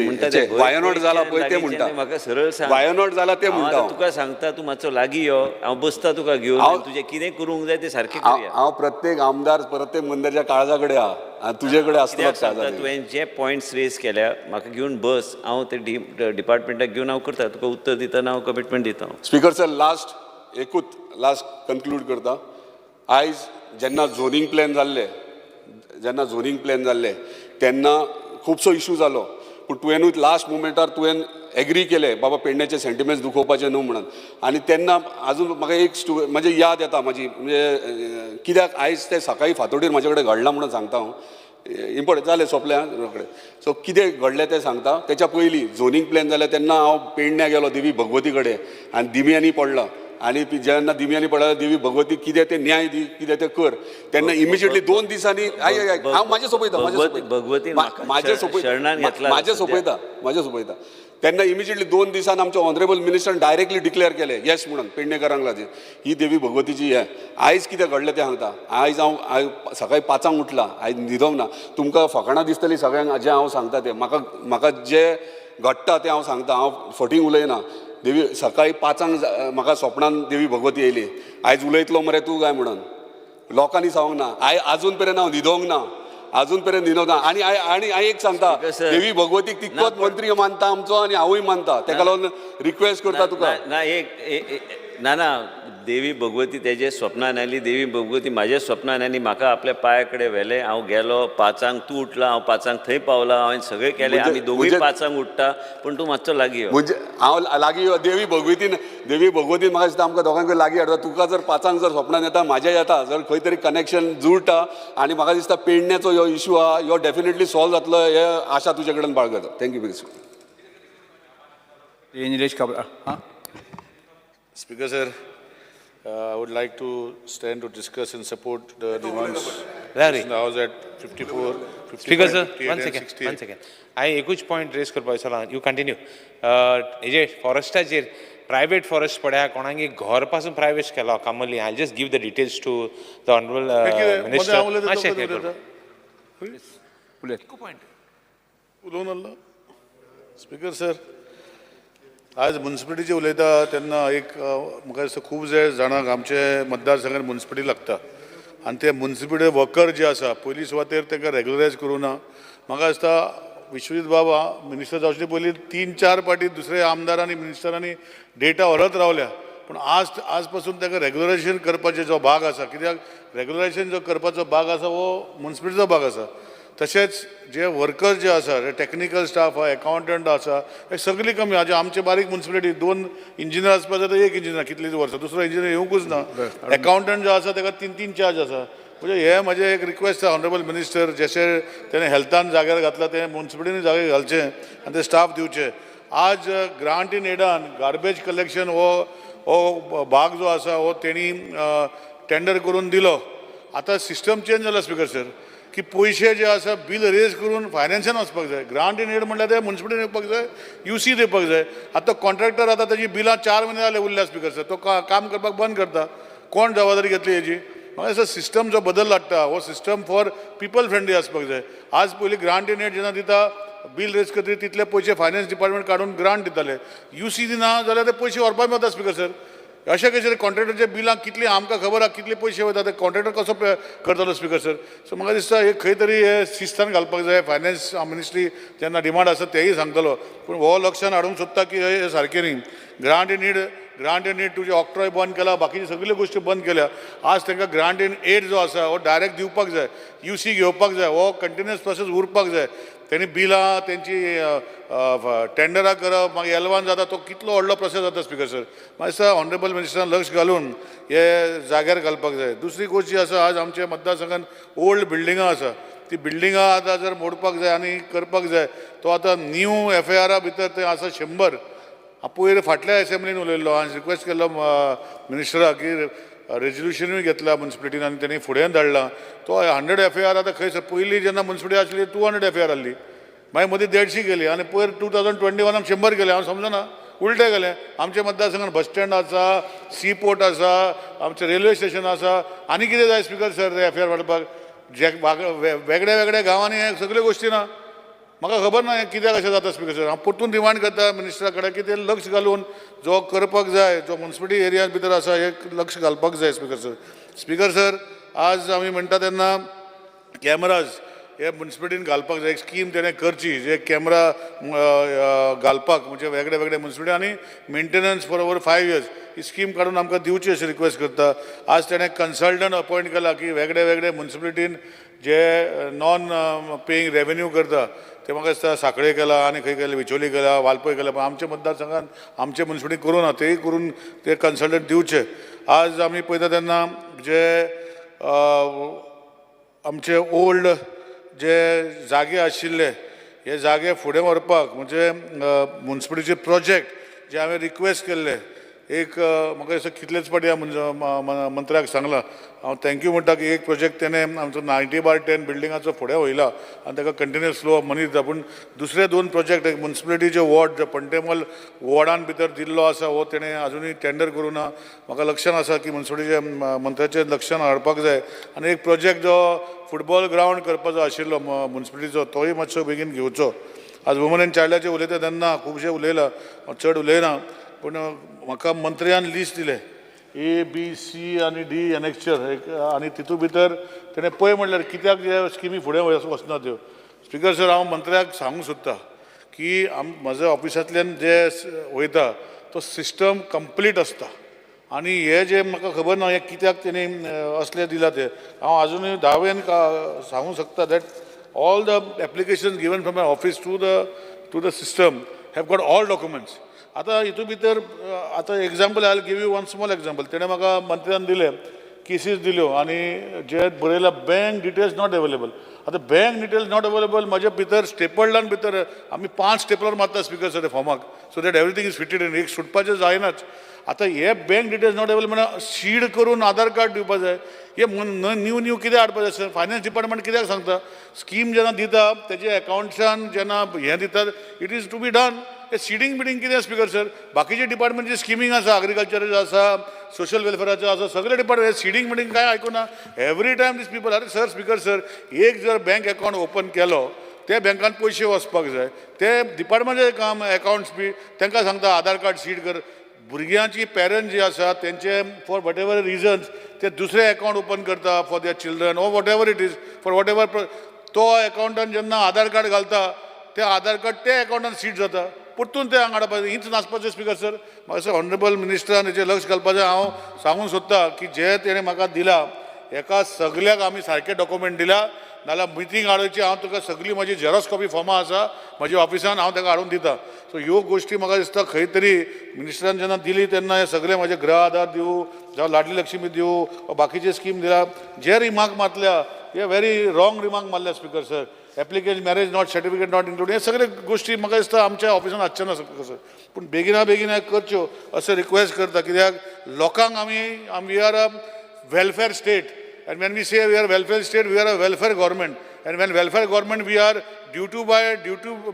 वायनॉट जाला पळय ते म्हणटा, म्हाका सरळ सांग, वायनॉट जाला ते म्हणटा. तुका सांगता तूं मातसो लागीं यो, हांव बसता तुका घेवन, तुजें कितें करूंक जाय तें सारकें करुया. हांव प्रत्येक आमदार प्रत्येक मंत्र्याच्या काळजा कडेन आहा, तुजे कडेन आसतलो. तुवें जे पॉयंट्स रेज केल्या म्हाका घेवन बस, हांव ते डिपार्टमेंटाक घेवन हांव करता, तुका उत्तर दितना हांव कमिटमेंट दिता. स्पीकर सर, लास्ट एकूच लास्ट कन्क्लूड करता. आयज जेन्ना झोनींग प्लॅन जाल्ले, तेन्ना खुबसो इशू जालो, पूण तुवेंनूच लास्ट मुमेंटार तुवें एग्री केलें बाबा पेडण्याचे सेंटिमेंट्स दुखोवपाचे न्हू म्हणून. आनी तेन्ना आजून म्हाका एक म्हणजे याद येता म्हाजी, म्हणजे कित्याक आयज ते सकाळी फांतोडीर म्हाजे कडेन घडलां म्हणून सांगता हांव, इम्पोर्टंट जालें सोंपलें रोखडें. सो कितें घडलें तें सांगता. तेच्या पयलीं झोनींग प्लॅन जालें तेन्ना हांव पेडण्या गेलो देवी भगवती कडेन आनी दिमयांनी पडला, आनी जेन्ना दिमयांनी पडला देवी भगवती कितें तें न्याय दी कितें तें कर, तेन्ना इमिजिएटली 2 दिसांनी हांव म्हाजें सोंपयता, म्हाजें सोंपयता. तेन्ना इमिजिएटली 2 दिसान आमच्या ऑनरेबल मिनिस्टरान डायरेक्टली डिक्लेअर केलें येस म्हणून पेडणेकरांक लागीं ही देवी भगवतीची हें. आयज कितें घडलें तें सांगता. आयज हांव सकाळी 5 उठलां, आयज न्हिदोंक ना. तुमकां फकाणां दिसतलीं सगळ्यांक जें हांव सांगता तें, म्हाका म्हाका जें घडटा तें हांव सांगता, हांव फटींग उलयना. देवी सकाळी 5 म्हाका स्वप्नान देवी भगवती येयली, आयज उलयतलो मरे तूं काय म्हणून. लोकांनी सांगूंक ना, आयज आजून पर्यंत हांव न्हिदोंक ना, अजून पर्यंत न्हिदोंक ना. आनी आनी हांव एक सांगता, देवी भगवतीक तितकोच मंत्री मानता आमचो आनी हांवूय मानता, तेका लागून रिक्वेस्ट करता तुका. ना एक ना ना, देवी भगवती तेजे स्वप्नान आयली, देवी भगवती म्हाज्या स्वप्नान आयली, म्हाका आपल्या पांया कडेन व्हेलें, हांव गेलो 5 तूं उठला, हांव 5 थंय पावला, हांवें सगळें केलें, आमी दोगूय 5 उठ्ठा, पूण तूं मातसो लागीं यो. म्हणजे हांव लागीं यो, देवी भगवतीन म्हाका दिसता आमकां दोगांकूय लागीं हाडटा. तुका जर 5 जर स्वप्नान येता, म्हाज्या येता, जर खंय तरी कनेक्शन जुळटा आनी म्हाका दिसता पेडण्याचो ह्यो इशू आहा ह्यो डेफिनेटली सॉल्व जातलो हे आशा तुजे कडेन बाळगता. Thank you. Nilesh Cabral. Speaker sir, I would like to stand to discuss and support the demands in the house at 54, 55, Speaker sir, 58 one and second, 68. One second. I एकूच point rays करपाक दिसला, you continue. हेजे फॉरेस्टाचेर private forest पळया, कोणागे घर पासून private केला कामली. I just give the details to the honourable minister. उलोवन आसलो. स्पीकर सर, आज मुन्सिपलिटीचे उलयता तेन्ना एक म्हाका दिसता खूब जे जाणांक आमचे मतदारसंघात मुन्सिपलिटी लागता आनी ते मुन्सिपलिटी वर्कर जे आसा पयली सुवातेर तांकां रेगुलरायज करूं ना. म्हाका दिसता विश्वजीत बाबा मिनिस्टर जावचे पयलीं 3-4 पाटी दुसरे आमदार आनी मिनिस्टरांनी डेटा व्हरत रावल्या, पूण आज पासून तांकां रेगुलरायजेशन करपाचो जो भाग आसा, कित्याक रेगुलरायजेशन जो करपाचो भाग आसा हो मुन्सिपलिटीचो भाग आसा. तशेंच जे वर्कर्स जे आसा, जे टॅक्निकल स्टाफ आहा, एकावंटंट आसा, हे सगळी कमी. आज आमचे बारीक मुन्सिपलिटी 2 इंजिनियर आसपा जाय तर 1 इंजिनियर कितलीं वर्सां, दुसरो इंजिनियर येवंकूच ना. एकावंटंट जो आसा ताका 3-3 चार्ज आसा. म्हणजे हे म्हजें एक रिक्वेस्ट आसा ऑनरेबल मिनिस्टर, जशें तेणें हेल्थान जाग्यार घातलां तें मुन्सिपलिटीन जाग्यार घालचें आनी ते स्टाफ दिवचे. आज ग्रांट इन एडान गार्बेज कलेक्शन हो भाग जो आसा हो तेणी टेंडर करून दिलो. आतां सिस्टम चेंज जाला स्पीकर सर, की पयशे जे आसा बील रेज करून फायनान्सान वचपाक जाय. ग्रांट इन एड म्हणल्यार ते मुन्सिपलिटीन येवपाक जाय, you see दिवपाक जाय. आतां कॉन्ट्रॅक्टर आतां ताजी बिलां 4 म्हयने जाले उरल्या स्पीकर सर, तो काम करपाक बंद करता. कोण जबाबदारी घेतली हेजी? म्हाका दिसता सिस्टम जो बदल हाडटा हो सिस्टम फॉर पिपल फ्रेंडली आसपाक जाय. आज पयलीं ग्रांट इन एड जेन्ना दिता बील रेज करतकीर तितले पयशे फायनान्स डिपार्टमेंट काडून ग्रांट दिताले. You see दिना जाल्यार ते पयशे व्हरपाक वता स्पीकर सर. अशें कशें कॉन्ट्रॅक्टरच्या बिलां कितलीं आमकां खबर आहा कितले पयशे वता ते कॉन्ट्रॅक्टर कसो करतलो स्पीकर सर. सो म्हाका दिसता हे खंय तरी हे शिस्तान घालपाक जाय. फायनान्स मिनिस्ट्री जेन्ना डिमांड आसा तेय सांगतलो, पूण हो लक्षान हाडूंक सोदता की हे सारकें न्ही. ग्रांट इन एड तुजें ऑक्ट्रॉय बंद केला, बाकीच्यो सगल्यो गोश्टी बंद केल्या. आज तांकां ग्रांट इन एड जो आसा हो डायरेक्ट दिवपाक जाय, you see घेवपाक जाय, हो कंटिन्युअस प्रोसेस उरपाक जाय. तेणी बिलां तेंची टेंडरां करप, मागीर एलवान जाता, तो कितलो व्हडलो प्रोसेस जाता स्पीकर सर. म्हाका दिसता ऑनरेबल मिनिस्टरान लक्ष घालून हे जाग्यार घालपाक जाय. दुसरी गोश्ट जी आसा, आज आमच्या मतदारसंघात ओल्ड बिल्डिंगां आसा, ती बिल्डिंगां आतां जर मोडपाक जाय आनी करपाक जाय, तो आतां न्यू एफ I आरा भितर ते आसा 100. पयर फाटल्या एसेंब्लीन उलयल्लो आनी रिक्वेस्ट केल्लो मिनिस्टराक की रेजोल्युशनूय घेतला मुन्सिपलिटीन आनी तेणी फुडें धाडला. तो 100 एफ I R आतां खंय पयलीं जेन्ना मुन्सिपलिटी आसली 200 एफ I R आहली, मागीर मदीं 150 गेली आनी पयर 2021 100 गेले. हांव समजना उलटे गेले. आमच्या मतदारसंघात बस स्टँड आसा, सी पोर्ट आसा, आमचें रेल्वे स्टेशन आसा, आनी कितें जाय speaker sir F I R वाडपाक? जे वेगळ्या वेगळ्या गांवांनी हे सगळ्यो गोश्टी ना, म्हाका खबर ना हें कित्याक अशें जाता स्पीकर सर. हांव परतून डिमांड करता मिनिस्टरा कडेन की ते लक्ष घालून जो करपाक जाय, जो मुन्सिपलिटी एरिया भितर आसा हे लक्ष घालपाक जाय स्पीकर सर. स्पीकर सर, आज आमी म्हणटा तेन्ना कॅमराज हे मुन्सिपलिटीन घालपाक जाय, एक स्कीम तेणें करची जे कॅमरा घालपाक, म्हणजे वेगळे वेगळे मुन्सिपलिटी आनी maintenance for over 5 years he scheme काडून आमकां दिवची अशी रिक्वेस्ट करता. आज तेणें कन्सल्टंट अपॉयंट केला की वेगळे वेगळे मुन्सिपलिटीन जे नॉन पेईंग रेवेन्यू करता ते म्हाका दिसता साखळे केला आनी खंय केलें, विचोली केला, वालपय केला, पण आमच्या मतदारसंघात आमचे मुन्सिपलिटी करूं ना, तेय करून ते कन्सल्टंट दिवचे. आज आमी पळयता तेन्ना जे आमचे ओल्ड जे जागे आशिल्ले हे जागे फुडें व्हरपाक म्हणजे मुन्सिपलिटीचे प्रोजेक्ट जे हांवें रिक्वेस्ट केल्ले, एक म्हाका दिसता कितलेच फावटी हांव मंत्र्याक सांगलां, हांव thank you म्हणटा की एक प्रोजेक्ट तेणें आमचो 90/10 बिल्डिंगाचो फुडें वयला आनी ताका कंटिन्युअस फ्लो ऑफ मनी दिता. पूण दुसरे 2 प्रोजेक्ट एक मुन्सिपलिटीचे वॉर्ड जो पंटेमल वॉर्डान भितर दिल्लो आसा हो तेणें आजुनूय टेंडर करूं ना. म्हाका लक्षान आसा की मुन्सिपलिटीचे मंत्र्याचें लक्षान हाडपाक जाय. आनी एक प्रोजेक्ट जो फुटबॉल ग्रावंड करपाचो आशिल्लो मुन्सिपलिटीचो तोय मातसो बेगीन घेवचो. आज वुमन एंड चायल्डाचेर उलयता तेन्ना खुबशें उलयलां, हांव चड उलयना, पूण म्हाका मंत्र्यान लिस्ट दिलें ए बी सी आनी डी एनेक्चर एक, आनी तितू भितर तेणें पळय म्हणल्यार कित्याक जे स्किमी फुडें वचना त्यो. स्पीकर सर, हांव मंत्र्याक सांगूंक सोदता की म्हज्या ऑफिसांतल्यान जे वयता तो सिस्टम कंप्लीट आसता आनी हे जे म्हाका खबर ना हे कित्याक तेणी असले दिला ते. हांव आजुनूय दावेन सांगूंक शकता that all the application given from my office to the system have got all documents. आतां हितून भितर आतां example I will give you one small example. तेणें म्हाका मंत्र्यान दिलें, केसीस दिल्यो आनी जे बरयलां बँक डिटेल्स not available. आतां बँक डिटेल्स not available म्हज्या भितर स्टेपलडान भितर आमी 5 स्टेपलर मारता स्पीकर सर फॉर्माक, so that everything is fitted in, एक सुटपाचें जायनाच. आतां हे बँक डिटेल्स not available म्हणल्यार सीड करून आधार कार्ड दिवपा जाय. हे न्यू न्यू कितें हाडपा जाय सर? फायनान्स डिपार्टमेंट कित्याक सांगता? स्कीम जेन्ना दिता तेजे एकावंट्सान जेन्ना हें दितात it is to be done. हे सिडींग बिडींग कितें स्पीकर सर? बाकीचे डिपार्टमेंटची स्किमींग आसा, एग्रीकल्चराचें आसा, सोशल वेलफेराचें आसा, सगळे डिपार्टमेंट सिडींग बिडींग कांय आयकुना. Every time these people. अरे सर, स्पीकर सर, एक जर बँक एकावंट ओपन केलो ते बँकान पयशे वचपाक जाय, ते डिपार्टमेंटाचें काम एकावंट्स बी तांकां सांगता आधार कार्ड सीड कर. भुरग्यांची पेरंट्स जे आसा तेंचे फॉर what ever reasons ते दुसरे एकावंट ओपन करता for their children or whatever it is for whatever. तो एकावंटान जेन्ना आधार कार्ड घालता ते आधार कार्ड ते एकावंटान सीड जाता, परतून ते हांगा हाडपाचें. हीच नासपाचें स्पीकर सर. म्हाका ऑनरेबल मिनिस्टरान हेचेर लक्ष घालपाचें. हांव सांगूंक सोदता की जे तेणें म्हाका दिला हेका सगल्याक आमी सारके डॉक्युमेंट दिला, नाल्यार मिटींग हाडोवची. हांव तुका सगळी म्हजी झेरोक्स कॉपी फॉर्मां आसा म्हज्या ऑफिसान, हांव ताका हाडून दिता. सो ह्यो गोश्टी म्हाका दिसता खंय तरी मिनिस्टरान जेन्ना दिली तेन्ना हे सगळे म्हजे गृह आधार दिवं, जावं लाडली लक्ष्मी दिवं, बाकीचे स्कीम दिला, जे रिमार्क मारल्या हे व्हेरी रॉंग रिमार्क मारल्या speaker sir. Application marriage not certificate not include, हे सगळे गोश्टी म्हाका दिसता आमच्या ऑफिसान आसचे ना स्पीकर सर. पूण बेगिना बेगीन हें करच्यो अशें रिक्वेस्ट करता, कित्याक लोकांक आमी we are a welfare state, and when we say we are welfare state, we are a welfare government, and when welfare government we are duty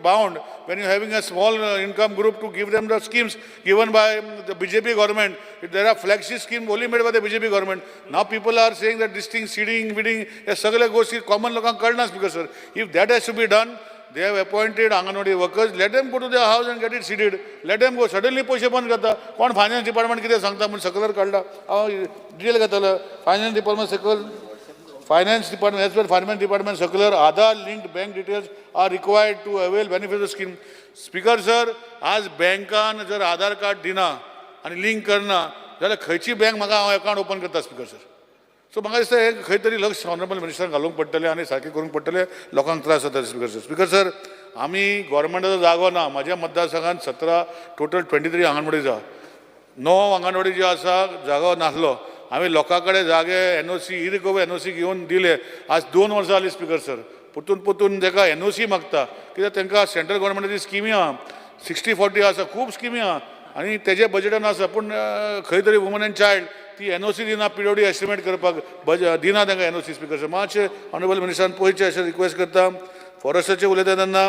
bound when you having a small income group to give them the schemes given by the BJP government. There are flagship scheme only made by the BJP government. Now people are saying that this thing seeding bidding हे सगळे गोष्टी common लोकांक कळना speaker sir. If that has to be done, they have appointed anganwadi workers, let them go to their house and get it seeded, let them go. Suddenly पयशे बंद करता. कोण finance department कितें सांगता म्हूण सकयल काडला, हांव डिटेल घेतलो. फायनान्स डिपार्टमेंट सकयल, finance department as well finance department circular, Aadhaar linked bank details are required to avail benefit of scheme. Speaker sir, आज बँकान जर आधार कार्ड दिना आनी लिंक करना जाल्यार खंयची बँक म्हाका हांव एकावंट ओपन करता स्पीकर सर. सो म्हाका दिसता हें खंय तरी लक्ष ऑनरेबल मिनिस्टरान घालूंक पडटलें आनी सारकें करूंक पडटलें, लोकांक त्रास जाता स्पीकर सर. स्पीकर सर, आमी गोवोरमेंटाचो जागो ना. म्हज्या मतदारसंघात 17 टोटल 23 आंगणवाडी आसा, 9 आंगणवाडी ज्यो आसा जागो नासलो. आमी लोकां कडेन जागे एनओसी इरिकवर एनओसी घेवन दिले. आज 2 वर्सां जालीं स्पीकर सर, परतून परतून ताका एनओसी मागता, कित्याक तांकां सेंट्रल गव्हर्मेंटाची स्किमी आहा, 60-40 आसा, खूब स्किमी आहा आनी तेजे बजेटान आसा. पूण खंय तरी वुमन एंड चायल्ड ती एनओसी दिना, पीडब्ल्यूडी एस्टिमेट करपाक दिना तांकां एनओसी. स्पीकर सर, मातशें ऑनरेबल मिनिस्टरान पळयचें अशें रिक्वेस्ट करता. फॉरेस्टाचें उलयता तेन्ना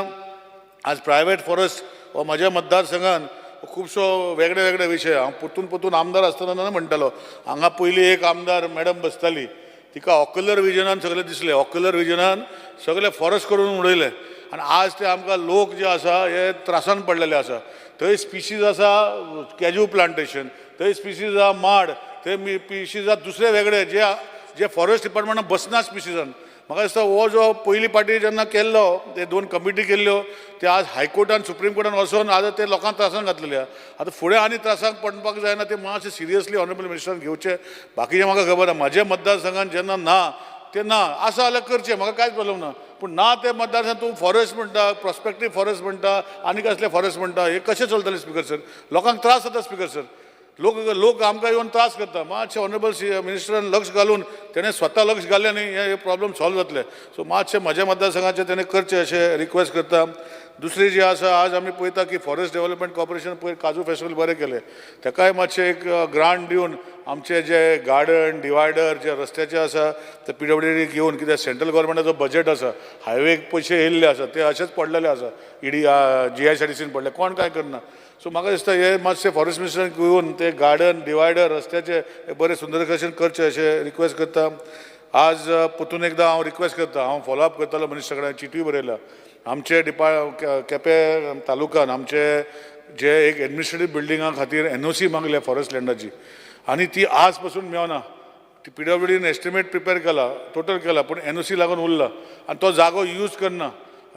आज प्रायवेट फॉरेस्ट हो म्हज्या मतदारसंघान खुबसो वेगळे वेगळे विशय. हांव परतून परतून आमदार आसतना म्हणटालो, हांगा पयलीं एक आमदार मॅडम बसताली, तिका ऑक्युलर विजनान सगळें दिसलें, ऑक्युलर विजनान सगळें फॉरेस्ट करून उडयलें आनी आज ते आमकां लोक जे आसा हे त्रासान पडलेले आसा. थंय स्पिशीज आसा कॅज्यू प्लांटेशन, थंय स्पिशीज आसा माड, थंय स्पिशीज आसा दुसरे वेगळे जे जे फॉरेस्ट डिपार्टमेंटान बसना स्पिशीजान. म्हाका दिसता हो जो पयली पाटी जेन्ना केल्लो ते दोन कमिटी केल्ल्यो ते आज हायकोर्टान सुप्रीम कोर्टान वचोन आज ते लोकांक त्रासान घातलेले आहा. आतां फुडें आनी त्रासाक पडपाक जायना, ते मातशें सिरियसली ऑनरेबल मिनिस्टरान घेवचें. बाकीचें म्हाका खबर आहा, म्हज्या मतदारसंघान जेन्ना ना ते ना आसा जाल्यार करचें, म्हाका कांयच प्रॉब्लम ना. पूण ना ते मतदारसंघान तूं फॉरेस्ट म्हणटा, प्रोस्पेक्टीव फॉरेस्ट म्हणटा, आनी कसले फॉरेस्ट म्हणटा, हे कशें चलतलें स्पीकर सर? लोकांक त्रास जाता स्पीकर सर, लोक लोक आमकां येवन त्रास करता. मातशें ऑनरेबल मिनिस्टरान लक्ष घालून तेणें स्वता लक्ष घालें न्ही हे प्रॉब्लम सॉल्व जातले. सो मातशें म्हज्या मतदारसंघाचें तेणें करचें अशें रिक्वेस्ट करता. दुसरी जी आसा, आज आमी पळयता की फॉरेस्ट डेव्हलपमेंट कॉर्पोरेशन पयर काजू फेस्टिवल बरें केलें, ताकाय मातशें एक ग्रांट दिवन आमचे जे गार्डन डिवायडर जे रस्त्याचे आसा ते पीडब्ल्यूडी घेवन, कित्याक सेंट्रल गव्हर्मेंटाचो बजेट आसा, हायवेक पयशे येयल्ले आसा ते अशेच पडलेले आसा, ईडी जीआयसीडीसीन पडले, कोण कांय करना. सो म्हाका दिसता हे मातशें फॉरेस्ट मिनिस्टरान घेवन ते गार्डन डिवायडर रस्त्याचे हे बरें सुंदर कशें करचें अशें रिक्वेस्ट करता. आज परतून एकदां हांव रिक्वेस्ट करता, हांव फॉलोअप करतालो मिनिस्टरा कडेन, चिटूय बरयल्या. आमचे केपें तालुकान आमचे जे एक एडमिनिस्ट्रेटीव बिल्डिंगा खातीर एनओसी मागल्या फॉरेस्ट लँडाची आनी ती आज पसून मेळना. ती पीडब्ल्यूडीन एस्टिमेट प्रिपेर केला, टोटल केला, पूण एनओसी लागून उरला आनी तो जागो यूज करना.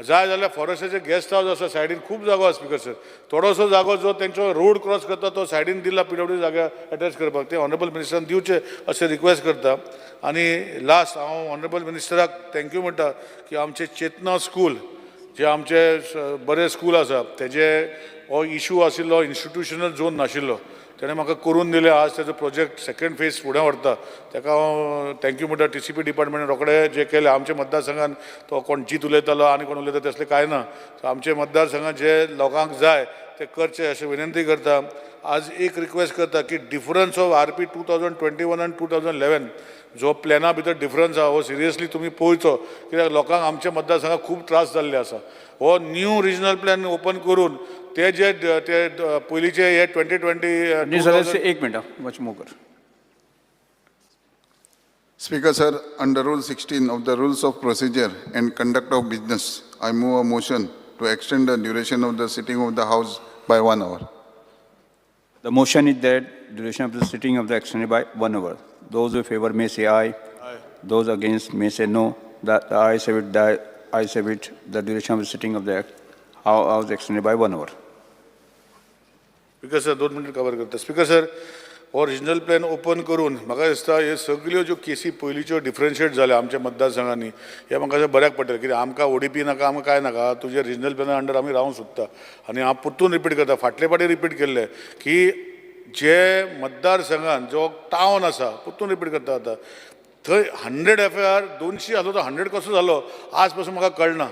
जाय जाल्यार फॉरेस्टाचे गेस्ट हावस आसा सायडीन, खूब जागो आसा स्पीकर सर, थोडोसो जागो जो तेंचो रोड क्रॉस करता तो सायडीन दिला पीडब्ल्यूडी जाग्यार एटॅच करपाक, ते ऑनरेबल मिनिस्टरान दिवचे अशें रिक्वेस्ट करता. आनी लास्ट हांव ऑनरेबल मिनिस्टराक thank you म्हणटा की आमचें चेतना स्कूल जे आमचे बरें स्कूल आसा तेजे हो इशू आशिल्लो, इन्स्टिट्युशनल झोन नाशिल्लो, तेणें म्हाका करून दिलें. आज तेजो प्रोजेक्ट सेकंड फेज फुडें व्हरता, ताका हांव thank you म्हणटा. टीसीपी डिपार्टमेंटान रोखडे जे केले आमच्या मतदारसंघान, तो कोण जीत उलयतालो आनी कोण उलयता तसलें कांय ना. सो आमच्या मतदारसंघान जे लोकांक जाय ते करचे अशें विनंती करता. आज एक रिक्वेस्ट करता की डिफरन्स ऑफ आरपी 2021 आनी 2011 जो प्लॅना भितर डिफरन्स आहा हो सिरियसली तुमी पळोवचो, कित्याक लोकांक आमच्या मतदारसंघाक खूब त्रास जाल्ले आसा. हो न्यू रिजनल प्लॅन ओपन करून ते जे ते पयलींचे हे 2020 एक मिनट मातशें मूव कर. Speaker sir, under Rule 16 of the Rules of Procedure and Conduct of Business, I move a motion to extend the duration of the sitting of the House by 1 hour. The motion is that duration of the sitting of the extended by 1 hour. Those in favor may say aye. Aye. Those against may say no. The ayes have it, the ayes have it. The duration of the sitting of the House extended by 1 hour. Speaker sir, 2 minute cover करता. Speaker sir, हो regional plan open करून म्हाका दिसता हे सगल्यो ज्यो केसी पयलींच्यो डिफरन्शिएट जाल्या आमच्या मतदारसंघांनी, हे म्हाका दिसता बऱ्याक पडटलें. कित्याक आमकां ओडीपी नाका, आमकां कांय नाका, तुजे रिजनल प्लॅना अंडर आमी रावंक सोदता. आनी हांव परतून रिपीट करता, फाटले फावटी रिपीट केल्लें की जे मतदारसंघान जो टावन आसा, परतून रिपीट करता आतां, थंय 100 एफआयआर 200 आसलो तो 100 कसो जालो आज पासून म्हाका कळना.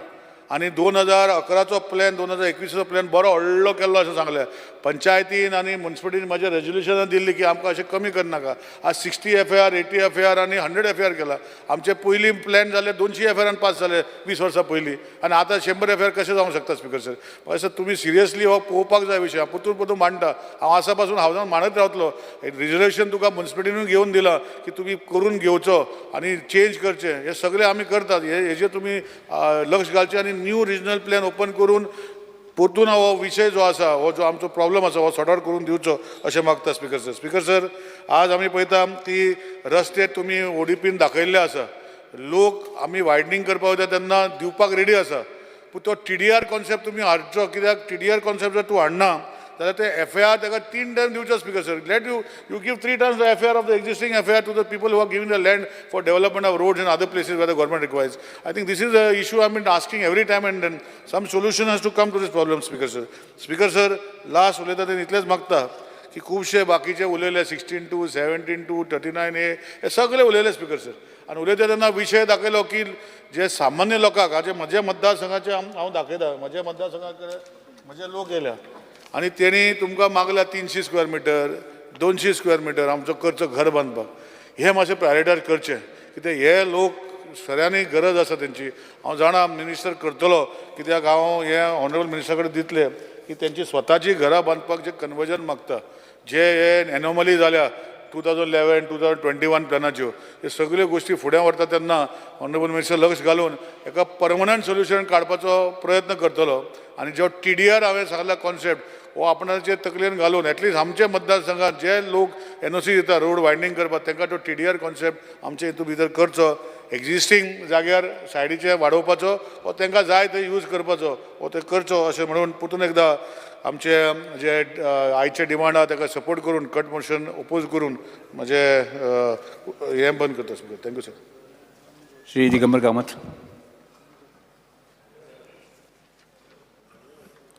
आनी 2011चो प्लॅन 2021चो प्लॅन बरो व्हडलो केल्लो अशें सांगलें. पंचायतीन आनी मुन्सिपालिटीन म्हाज्या रेजोल्युशनां दिल्ली की आमकां अशें कमी करनाका. आज 60 एफआयआर 80 एफआयआर आनी 100 एफआयआर केला. आमचे पयलीं प्लॅन जाले 200 एफआयआरान पास जाले 20 वर्सां पयलीं आनी आतां 100 एफआयआर कशें जावंक शकता स्पीकर सर? म्हाका दिसता तुमी सिरियसली हो पळोवपाक जाय विशय. हांव परतून परतून मांडटा, हांव आसा पासून हांव मांडत रावतलो. रिजर्वेशन तुका मुन्सिपालिटीनूय घेवन दिलां की तुमी करून घेवचो आनी चेंज करचें, हें सगळें आमी करतात. हेजेर तुमी लक्ष घालचें आनी न्यू रिजनल प्लॅन ओपन करून परतून हो विशय जो आसा, हो जो आमचो प्रॉब्लम आसा हो सॉर्ट आवट करून दिवचो अशें मागता स्पीकर सर. स्पीकर सर, आज आमी पळयता की रस्ते तुमी ओडीपीन दाखयल्ले आसा, लोक आमी वायडनींग करपाक वयता तेन्ना दिवपाक रेडी आसा, पूण तो टीडीआर कॉन्सेप्ट तुमी हाडचो. कित्याक टीडीआर कॉन्सेप्ट जर तूं हाडना जाल्यार ते एफआयआर ताका 3 टायम दिवचो speaker sir. Let you you give 3 times the FIR of the existing FIR to the people who are giving the land for development of roads and other places where the government requires. I think this is a issue I been asking every time and then some solution has to come to this problem speaker sir. Speaker sir, last उलयता तेन्ना इतलेंच मागता की खुबशे बाकीचे उलयले 16(2), 17(2), 39A हे सगळे उलयले स्पीकर सर. आनी उलयता तेन्ना विशय दाखयलो की जे सामान्य लोकांक हाजे म्हज्या मतदारसंघाचे हांव दाखयता, म्हज्या मतदारसंघाकडे म्हजे लोक येयल्या आनी तेणी तुमकां मागल्या 300 स्क्वेअर मिटर 200 स्क्वेअर मिटर आमचो करचो घर बांदपाक. हें मातशें प्रायोरिटायज करचें कित्याक हे लोक सगळ्यांनी गरज आसा तेंची. हांव जाणा मिनिस्टर करतलो कित्याक हांव हें ऑनरेबल मिनिस्टरा कडेन दितले की तेंची स्वताची घरां बांदपाक जे कन्वर्जन मागता, जे हे एनोमली जाल्या 2011 2021 प्लॅनाच्यो, हे सगळ्यो गोश्टी फुडें व्हरता तेन्ना ऑनरेबल मिनिस्टर लक्ष घालून एका परमनंट सोल्युशन काडपाचो प्रयत्न करतलो. आनी जो TDR हांवें सांगला कॉन्सेप्ट हो आपणाचे तकलेन घालून एटलिस्ट आमचे मतदारसंघात जे लोक NOC दिता रोड वायंडींग करपाक तांकां तो TDR concept आमचे हितून भितर करचो, एग्जिस्टींग जाग्यार सायडीचे वाडोवपाचो वो तांकां जाय ते यूज करपाचो वो ते करचो अशें म्हणून परतून एकदां आमचे जे आयचे डिमांड आहा ताका सपोर्ट करून कट मोशन ओपोज करून म्हजें हें बंद करता. Thank you sir. Shri Digambar Kamat.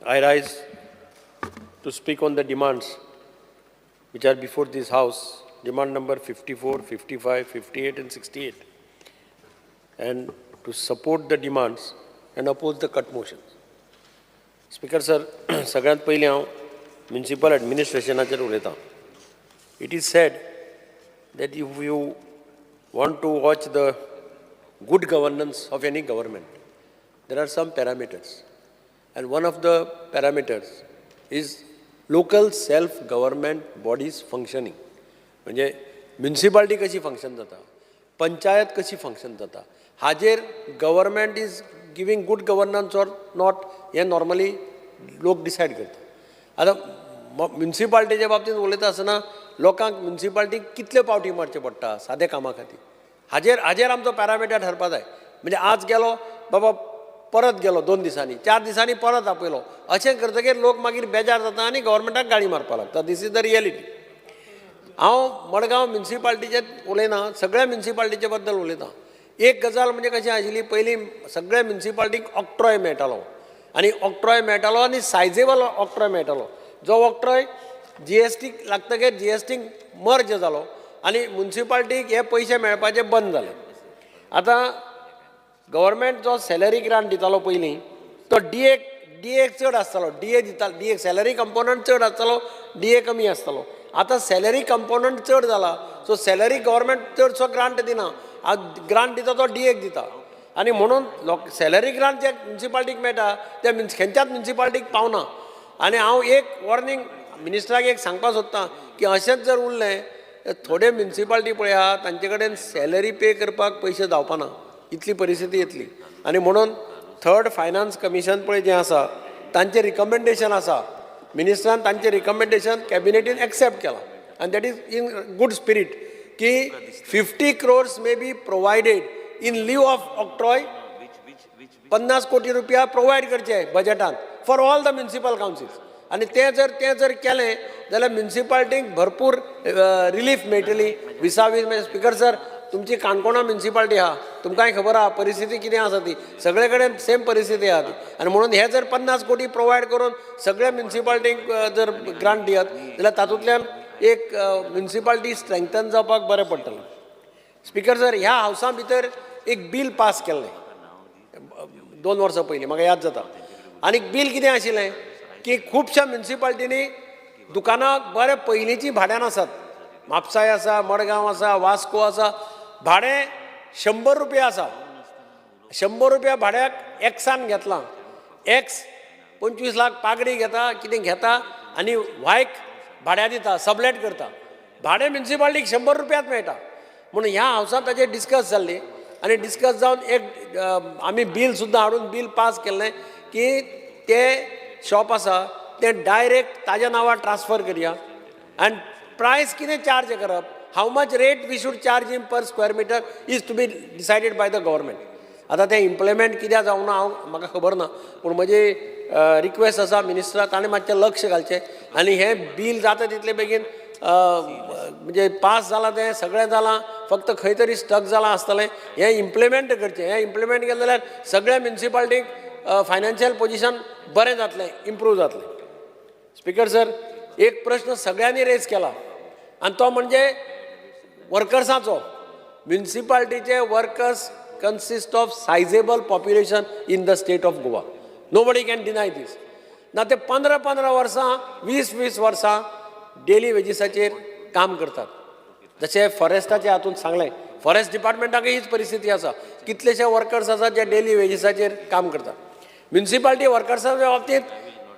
I rise to speak on the demands which are before this house, demand number 54, 55, 58 and 68, and to support the demands and oppose the cut motions. Speaker sir, सगळ्यांत पयलीं हांव municipal ॲडमिनिस्ट्रेशनाचेर उलयतां. It is said that if you want to watch the good governance of any government, there are some parameters, and one of the parameters is local self government bodies functioning. म्हणजे municipality कशी function जाता, पंचायत कशी function जाता, हाजेर government is giving good governance or not हें normally लोक decide करता. आतां म्युनिसिपालिटीच्या बाबतींत उलयता आसतना लोकांक म्युनिसिपालिटीक कितल्यो पावटी मारच्यो पडटा साद्या कामा खातीर, हाजेर हाजेर आमचो पॅरामिटर ठरपा जाय. म्हणजे आज गेलो बाबा परत गेलो 2 दिसांनी 4 दिसांनी परत आपयलो, अशें करतकीर लोक मागीर बेजार जाता आनी गव्हर्मेंटाक गाळी मारपाक लागता. This is the reality. हांव मडगांव म्युनिसिपालिटीचें उलयना, सगळ्या म्युनिसिपालिटीचे बद्दल उलयतां. एक गजाल म्हणजे कशी आशिल्ली, पयलीं सगळ्या म्युनिसिपालिटीक ऑक्ट्रॉय मेळटालो आनी ऑक्ट्रॉय मेळटालो आनी सायजेबल ऑक्ट्रॉय मेळटालो. जो ऑक्ट्रॉय GST लागतकीर GST मर्ज जालो आनी म्युनिसिपालिटीक हे पयशे मेळपाचे बंद जाले. आतां गव्हर्मेंट जो सॅलरी ग्रांट दितालो पयलीं तो DA चड आसतालो, DA दिता, DA salary component चड आसतालो, DA कमी आसतालो. आतां सॅलरी कंपोनंट चड जाला, सो सॅलरी गव्हर्मेंट चडसो ग्रांट दिना, ग्रांट दिता तो DA दिता आनी म्हणून लोक सॅलरी ग्रांट जे म्युनिसिपालिटीक मेळटा ते खंयच्याच म्युनिसिपालिटीक पावना. आनी हांव एक वॉर्निंग मिनिस्टराक एक सांगपाक सोदतां की अशेंच जर उरलें थोडे म्युनिसिपालिटी पळय आहा तांचे कडेन सॅलरी पे करपाक पयशे जावपाना, इतली परिस्थिती येतली. आनी म्हणून थर्ड फायनान्स कमिशन पळय जें आसा तांचें रिकमेंडेशन आसा, मिनिस्टरान तांचें रिकमेंडेशन कॅबिनेटीन एक्सेप्ट केलां आनी that is in good spirit की 50 crores may be provided in lieu of octroi, 50 कोटी रुपया प्रोवायड करचे बजेटान for all the municipal councils. आनी तें जर केलें जाल्यार म्युनिसिपालिटीक भरपूर रिलीफ मेळटली. विसावीस म्हणजे स्पिकर सर तुमची काणकोणा म्युनिसिपालिटी आहा, तुमकांय खबर आहा परिस्थिती कितें आसा ती, सगळे कडेन सेम परिस्थिती आहा ती. आनी म्हणून हे जर 50 कोटी प्रोवायड करून सगळ्या म्युनिसिपालिटींक जर ग्रांट दियत जाल्यार तातूंतल्यान एक म्युनिसिपालिटी स्ट्रेंथन जावपाक बरें पडटलें. स्पिकर सर, ह्या हावसा भितर एक बील पास केल्लें 2 वर्सां पयलीं, म्हाका याद जाता. आनी बील कितें आशिल्लें की खुबश्या म्युनिसिपालिटींनी दुकानां बरें पयलींचीं भाड्यान आसात, म्हापसाय आसा, मडगांव आसा, वास्को आसा, भाडें 100 रुपया आसा. 100 रुपया भाड्याक एक्सान घेतलां, एक्स 25 लाख पागडी घेता, कितें घेता आनी वायक भाड्या दिता, सबलेट करता. भाडें म्युनिसिपालिटीक 100 रुपयाच मेळटा. म्हणून ह्या हावसांत ताजेर डिस्कस जाल्ली आनी डिस्कस जावन एक आमी बील सुद्दां हाडून बील पास केल्लें की ते शॉप आसा तें डायरेक्ट ताज्या नांवार ट्रान्सफर करया आनी प्रायस कितें चार्ज करप, how much rate we should charge him per square meter is to be decided by the government. आतां तें इम्प्लिमेंट कित्याक जावंक ना हांव म्हाका खबर ना, पूण म्हजी रिक्वेस्ट आसा मिनिस्टराक ताणें मातशें लक्ष घालचें आनी हें बील जाता तितले बेगीन म्हणजे पास जालां तें सगळें जालां, फक्त खंय तरी स्टक जालां आसतलें, हें इम्प्लिमेंट करचें. हें इम्प्लिमेंट केलें जाल्यार सगळ्या म्युनिसिपालिटीक फायनान्शियल पोजिशन बरें जातलें, इम्प्रूव जातलें. स्पिकर सर, एक प्रश्न सगळ्यांनी रेज केला आनी तो म्हणजे वर्कर्साचो. म्युनिसिपालिटीचे workers consist of sizable population in the state of Goa. Nobody can deny this. ना ते 15-15 वर्सां 20-20 वर्सां डेली वेजीसाचेर काम करतात. जशें फॉरेस्टाचे हातून सांगलें, फॉरेस्ट डिपार्टमेंटाकय हीच परिस्थिती आसा. कितलेशे वर्कर्स आसात जे डेली वेजीसाचेर काम करतात. म्युनिसिपालिटी वर्कर्साच्या बाबतींत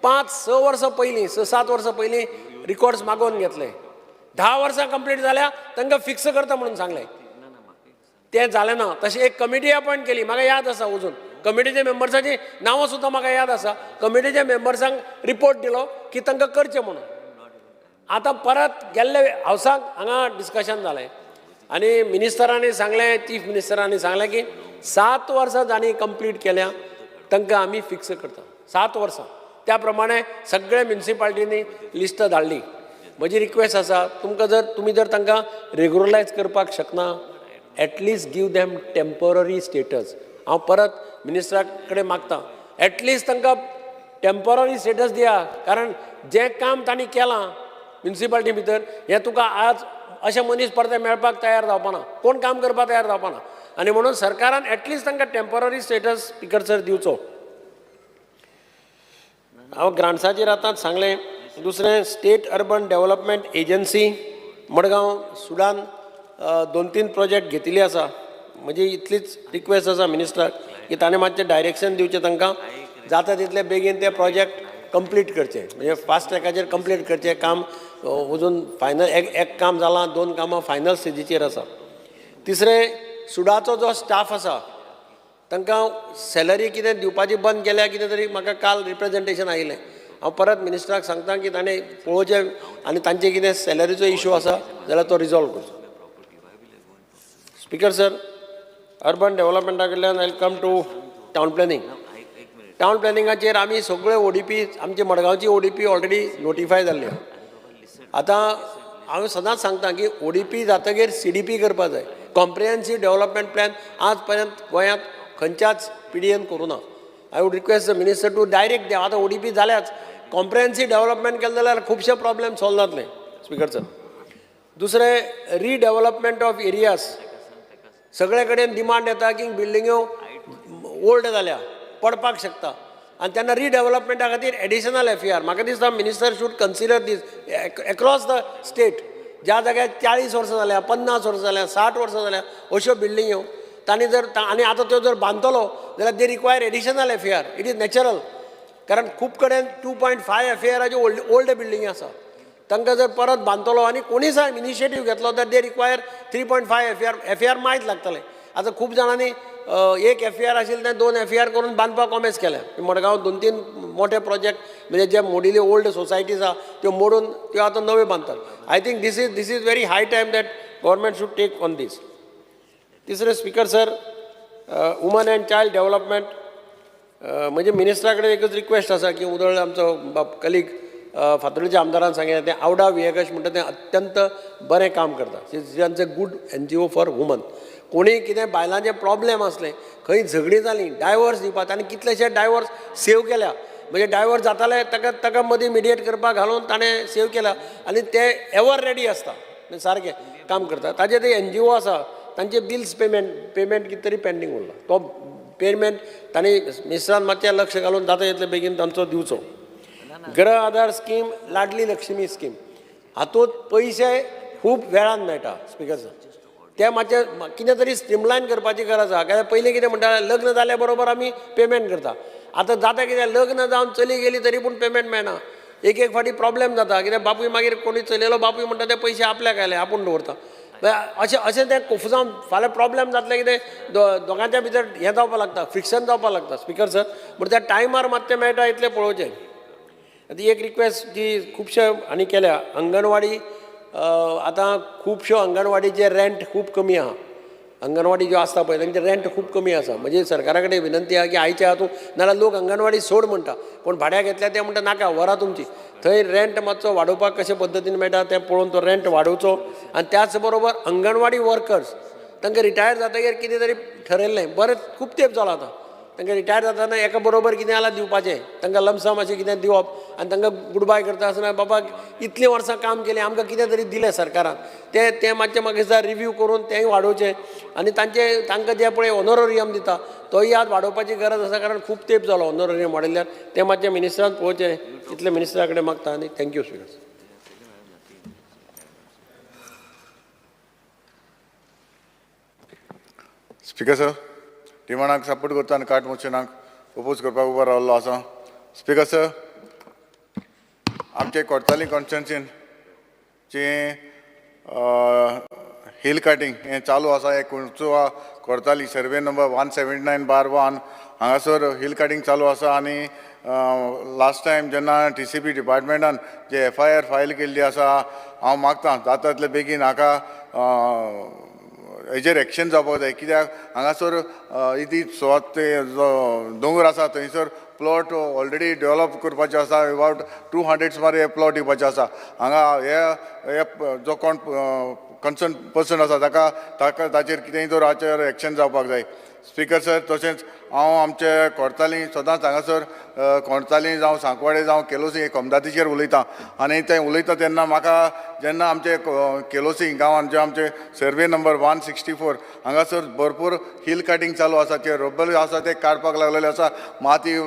5-6 वर्सां पयलीं, 6-7 वर्सां पयलीं रिकॉर्ड्स मागोवन घेतले. 10 वर्सां कंप्लीट जाल्या तांकां फिक्स करता म्हणून सांगलें, तें जालें ना. तशें एक कमिटी अपॉयंट केली, म्हाका याद आसा अजून कमिटीच्या मेंबर्साचीं नांवां सुद्दां म्हाका याद आसा. कमिटीच्या मेंबर्सांक रिपोर्ट दिलो की तांकां करचें म्हणून. आतां परत गेल्ले हावसाक हांगा डिस्कशन जालें आनी मिनिस्टरांनी सांगलें, चीफ मिनिस्टरांनी सांगलें की 7 वर्सां जांणी कंप्लीट केल्या तांकां आमी फिक्स करता 7 वर्सां. त्या प्रमाणे सगळे म्युनिसिपालिटींनी लिस्ट धाडली. म्हजी रिक्वेस्ट आसा तुमकां, जर तुमी जर तांकां रेगुलरायज करपाक शकना, at least give them temporary status. हांव परत मिनिस्टरा कडेन मागता, एटलिस्ट तांकां टेम्पररी स्टेटस दिया. कारण जें काम तांणी केलां म्युनिसिपालिटी भितर हें तुका आज अशें मनीस परते मेळपाक तयार जावपाना, कोण काम करपाक तयार जावपाना. आनी म्हणून सरकारान एटलिस्ट तांकां टेम्पररी स्टेटस स्पिकर सर दिवचो. हांव ग्रांट्साचेर आतांच सांगलें. दुसरें, state urban development agency Madgaon Sudan 2-3 project घेतिल्ले आसा. म्हजी इतलीच रिक्वेस्ट आसा मिनिस्टराक की ताणें मातशें डायरेक्शन दिवचें तांकां, जाता तितले बेगीन ते प्रोजेक्ट कंप्लीट करचे, म्हणजे फास्ट ट्रॅकाचेर कंप्लीट करचें काम. अजून फायनल एक काम जालां, 2 कामां फायनल स्टेजीचेर आसा. तिसरें, सुडाचो जो स्टाफ आसा तांकां सॅलरी कितें दिवपाची बंद केल्या कितें तरी म्हाका काल रिप्रेजेंटेशन आयिल्लें. हांव परत मिनिस्टराक सांगता की ताणें पळोवचें आनी तांचे कितें सॅलरीचो इशू आसा जाल्यार तो रिजॉल्व करचो. स्पिकर सर, अर्बन डेव्हलपमेंटा कडल्यान I come to town planning. Town प्लॅनिंगाचेर आमी सगळे ओडीपी, आमची मडगांवची ओडीपी ऑलरेडी नोटिफाय जाल्ली. आतां हांव सदांच सांगता की ओडीपी जातकीर सीडीपी करपाक जाय. कॉम्प्रिहेन्सीव डेव्हलपमेंट प्लॅन आज पर्यंत गोंयांत खंयच्याच पिडयेन करूं ना. I would request the minister to direct them. आतां ओडीपी जाल्याच कॉम्प्रिहेन्सीव डेव्हलपमेंट केलें जाल्यार खुबशे प्रॉब्लेम सॉल्व जातले स्पिकर सर. दुसरें, रिडेव्हलपमेंट ऑफ एरियाज. सगळे कडेन डिमांड येता की बिल्डिंग्यो ओल्ड जाल्या, पडपाक शकता, आनी तेन्ना रिडेव्हलपमेंटा खातीर एडिशनल एफईआर. म्हाका दिसता minister should consider this across the state. ज्या जाग्यार 40 वर्सां जाल्या, 50 वर्सां जाल्या, 60 वर्सां जाल्या अश्यो बिल्डिंग्यो तांणी जर, आनी आतां त्यो जर बांदतलो जाल्यार they require additional FAR. It is natural, कारण खूब कडेन 2.5 एफईआराच्यो ओल्ड बिल्डिंगी आसा. तांकां जर परत बांदतलो आनी कोणीय सायब इनिशिएटीव घेतलो तर they require 3.5 FAR. FAR मायज लागतलें. आतां खूब जाणांनी एक एफईआर आशिल्लें तें 2 एफईआर करून बांदपाक कॉमेस केलें. मडगांव 2-3 मोठे प्रोजेक्ट म्हणजे जे मोडिल्ले ओल्ड सोसायटीज आहा त्यो मोडून त्यो आतां नव्यो बांदतात. I think this is very high time that government should take on this. तिसरें, speaker sir, woman and child development. म्हणजे मिनिस्टरा कडेन एकच रिक्वेस्ट आसा की उदळ आमचो बाब कलीग फातोर्डेच्या आमदारान सांगलें तें आवडा विएकश म्हणटा तें अत्यंत बरें काम करता. Is a good NGO for woman. कोणीय कितें बायलांचे प्रॉब्लेम आसले, खंय झगडीं जालीं, डायवर्स दिवपाक ताणें कितलेशे डायवर्स सेव केल्या. म्हणजे डायवर्स जाताले ताका ताका मदीं मिडिएट करपाक घालून ताणें सेव केल्या आनी ते एवर रेडी आसता, सारकें काम करता. ताजे ते एनजीओ आसा तांचे बिल्स पेमेंट कितें तरी पेंडींग उरला, तो पेमेंट तांणी मिनिस्टरान मातशें लक्ष घालून जाता तितले बेगीन तांचो दिवचो. गृह आधार स्कीम, लाडली लक्ष्मी स्कीम, हातूंत पयशे खूब वेळान मेळटा स्पिकर सर. ते मातशें कितें तरी स्ट्रीमलायन करपाची गरज आसा. कित्याक पयलीं कितें म्हणटा, लग्न जाल्या बरोबर आमी पेमेंट करता. आतां जाता कितें, लग्न जावन चली गेली तरी पूण पेमेंट मेळना. एक एक फावटी प्रॉब्लेम जाता, कित्याक बापूय मागीर कोणी चलयलो बापूय म्हणटा ते पयशे आपल्याक आयले आपूण दवरता. अशें अशें तें कोफुजांव फाल्यां प्रॉब्लेम जातलें कितें, दोगांच्या भितर हें जावपाक लागता, फ्रिक्शन जावपाक लागता स्पिकर सर. म्हण त्या टायमार मात तें मेळटा इतलें पळोवचें. आतां एक रिक्वेस्ट जी खुबशे हांणी केल्या, अंगणवाडी आतां खुबश्यो अंगणवाडीचे रेंट खूब कमी आहा. अंगणवाडी ज्यो आसता पळय तांचें रेंट खूब कमी आसा. म्हणजे सरकारा कडेन विनंती आहा की आयच्या हातूंत नाजाल्यार लोक अंगणवाडी सोड म्हणटा, कोण भाड्याक घेतल्या ते म्हणटा नाका व्हरा तुमची. थंय रेंट मातसो वाडोवपाक कशे पद्दतीन मेळटा तें पळोवन तो रेंट वाडोवचो. आनी त्याच बरोबर अंगणवाडी वर्कर्स तांकां रिटायर जातकीर कितें तरी ठरयल्लें, बरें खूब तेंप जालो आतां तांकां रिटायर जातना एका बरोबर कितें जाल्यार दिवपाचें, तांकां लमसम अशें कितें दिवप. आनी तांकां गुडबाय करता आसतना बाबा इतलीं वर्सां काम केलें आमकां कितें तरी दिलें सरकारान, तें तें मातशें म्हाका दिसता रिव्यू करून तेंय वाडोवचें. आनी तांचे तांकां जें पळय ऑनोररियम दिता तोय आज वाडोवपाची गरज आसा, कारण खूब तेंप जालो ऑनोररियम वाडयल्ल्यान. तें मातशें मिनिस्टरान पळोवचें, इतलें मिनिस्टरा कडेन मागता. आनी thank you speaker. Speaker sir, डिमांडाक support करता आनी कार्ट मोशनाक ओपोज करपाक उबो रावल्लो आसा. स्पीकर सर, आमचे कोडताली कॉन्स्टिट्युएन्सीन जे हिल कटिंग हें चालू आसा, हें कुंचुआ कोडताली सर्वे नंबर 179/1 हांगासर हिल कटिंग चालू आसा. आनी लास्ट टायम जेन्ना TCP डिपार्टमेंटान जे FIR file केल्ली आसा, हांव मागतां जाता तितले बेगीन हाका हेजेर एक्शन जावपाक जाय. कित्याक हांगासर इती सुवात ते जो दोंगर आसा थंयसर प्लॉट ऑलरेडी डेवलप करपाचे आसा, अबावट 200 सुमार हे प्लॉट दिवपाचे आसा. हांगा हे जो कोण कन्सर्न पर्सन आसा ताका ताका ताचेर कितेंय तर हाचेर एक्शन जावपाक जाय. स्पीकर सर, तशेंच हांव आमचे कोडताली सदांच हांगासर कोडताली जावं सांकवाडे जावं केलोसी कोमदातीचेर उलयता आनी तें उलयता तेन्ना म्हाका जेन्ना आमचे केलोसी गांवांत जे आमचे सर्वे नंबर 164 हांगासर भरपूर हिल कटिंग चालू आसा, ते रब्बर आसा ते काडपाक लागलेले आसा, माती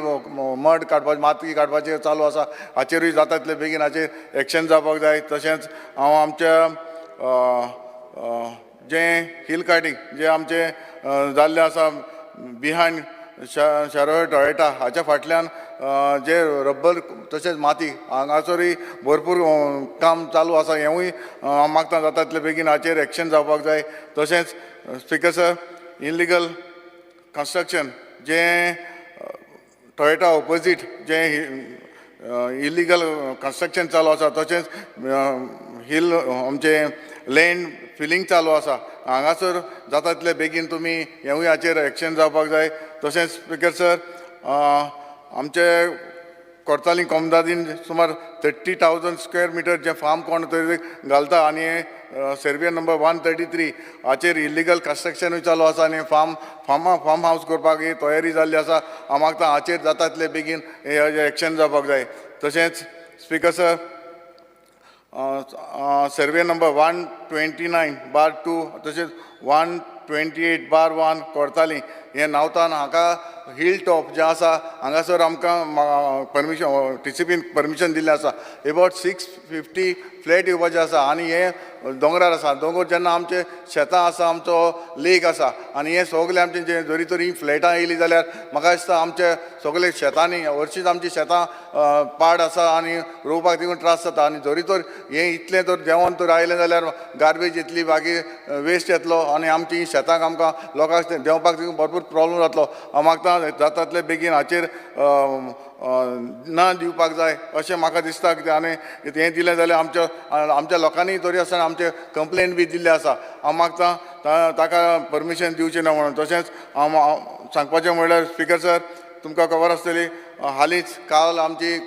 मड काडपाक माती काडपाचें चालू आसा, हाचेरूय जाता तितले बेगीन हाचेर एक्शन जावपाक जाय. तशेंच हांव आमच्या जें हिल कटिंग जें आमचें जाल्लें आसा बिहायंड शारोय टॉयटा हाच्या फाटल्यान जे रब्बर तशेंच माती हांगासरूय भरपूर काम चालू आसा, हेंवूय हांव मागता जाता तितले बेगीन हाचेर एक्शन जावपाक जाय. तशेंच स्पीकर सर, इलिगल कन्स्ट्रक्शन जें टॉयटा ओपोजीट जें इलिगल कन्स्ट्रक्शन चालू आसा, तशेंच हिल आमचें लँड फिलींग चालू आसा, हांगासर जाता तितले बेगीन तुमी हेवूय हाचेर एक्शन जावपाक जाय. तशेंच स्पीकर सर, आमचे कोडताली कोमदादीन सुमार 30,000 स्क्वेअर मिटर जें फार्म कोण तरी घालता आनी सर्वे नंबर 133 हाचेर इलिगल कन्स्ट्रक्शनूय चालू आसा आनी फार्म हावस करपाक ही तयारी जाल्ली आसा. हांव मागता हाचेर जाता तितले बेगीन एक्शन जावपाक जाय. तशेंच स्पीकर सर, सर्वे नंबर 129/2 तशेंच 128/1 कोडताली हे नावतान हांगा हिल टॉप जें आसा हांगासर आमकां परमिशन TCPन परमिशन दिल्लें आसा, एबावट 650 फ्लॅट येवपाचें आसा आनी हे दोंगरार आसा. दोंगर जेन्ना आमचे शेतां आसा, आमचो लेक आसा आनी हे सगळे आमचे जे जरी तरी फ्लॅटां येयलीं जाल्यार म्हाका दिसता आमचे सगळे शेतांनी हरशींच आमची शेतां पाड आसा आनी रोवपाक तितून त्रास जाता आनी जरी तर हें इतलें तर देंवन तर आयलें जाल्यार गार्बेज येतली, बाकी वेस्ट येतलो आनी आमची शेतांक आमकां लोकांक देंवपाक तितून भरपूर प्रॉब्लम जातलो. हांव मागता जाता तितले बेगीन हाचेर ना दिवपाक जाय अशें म्हाका दिसता. कित्याक आनी हें दिलें जाल्यार आमच्या आमच्या लोकांनी तरी आसतना आमचे कंप्लेन बी दिल्ले आसा. हांव मागता ताका परमिशन दिवचें ना म्हणून. तशेंच हांव सांगपाचें म्हणल्यार स्पीकर सर, तुमकां खबर आसतली हालींच काल आमची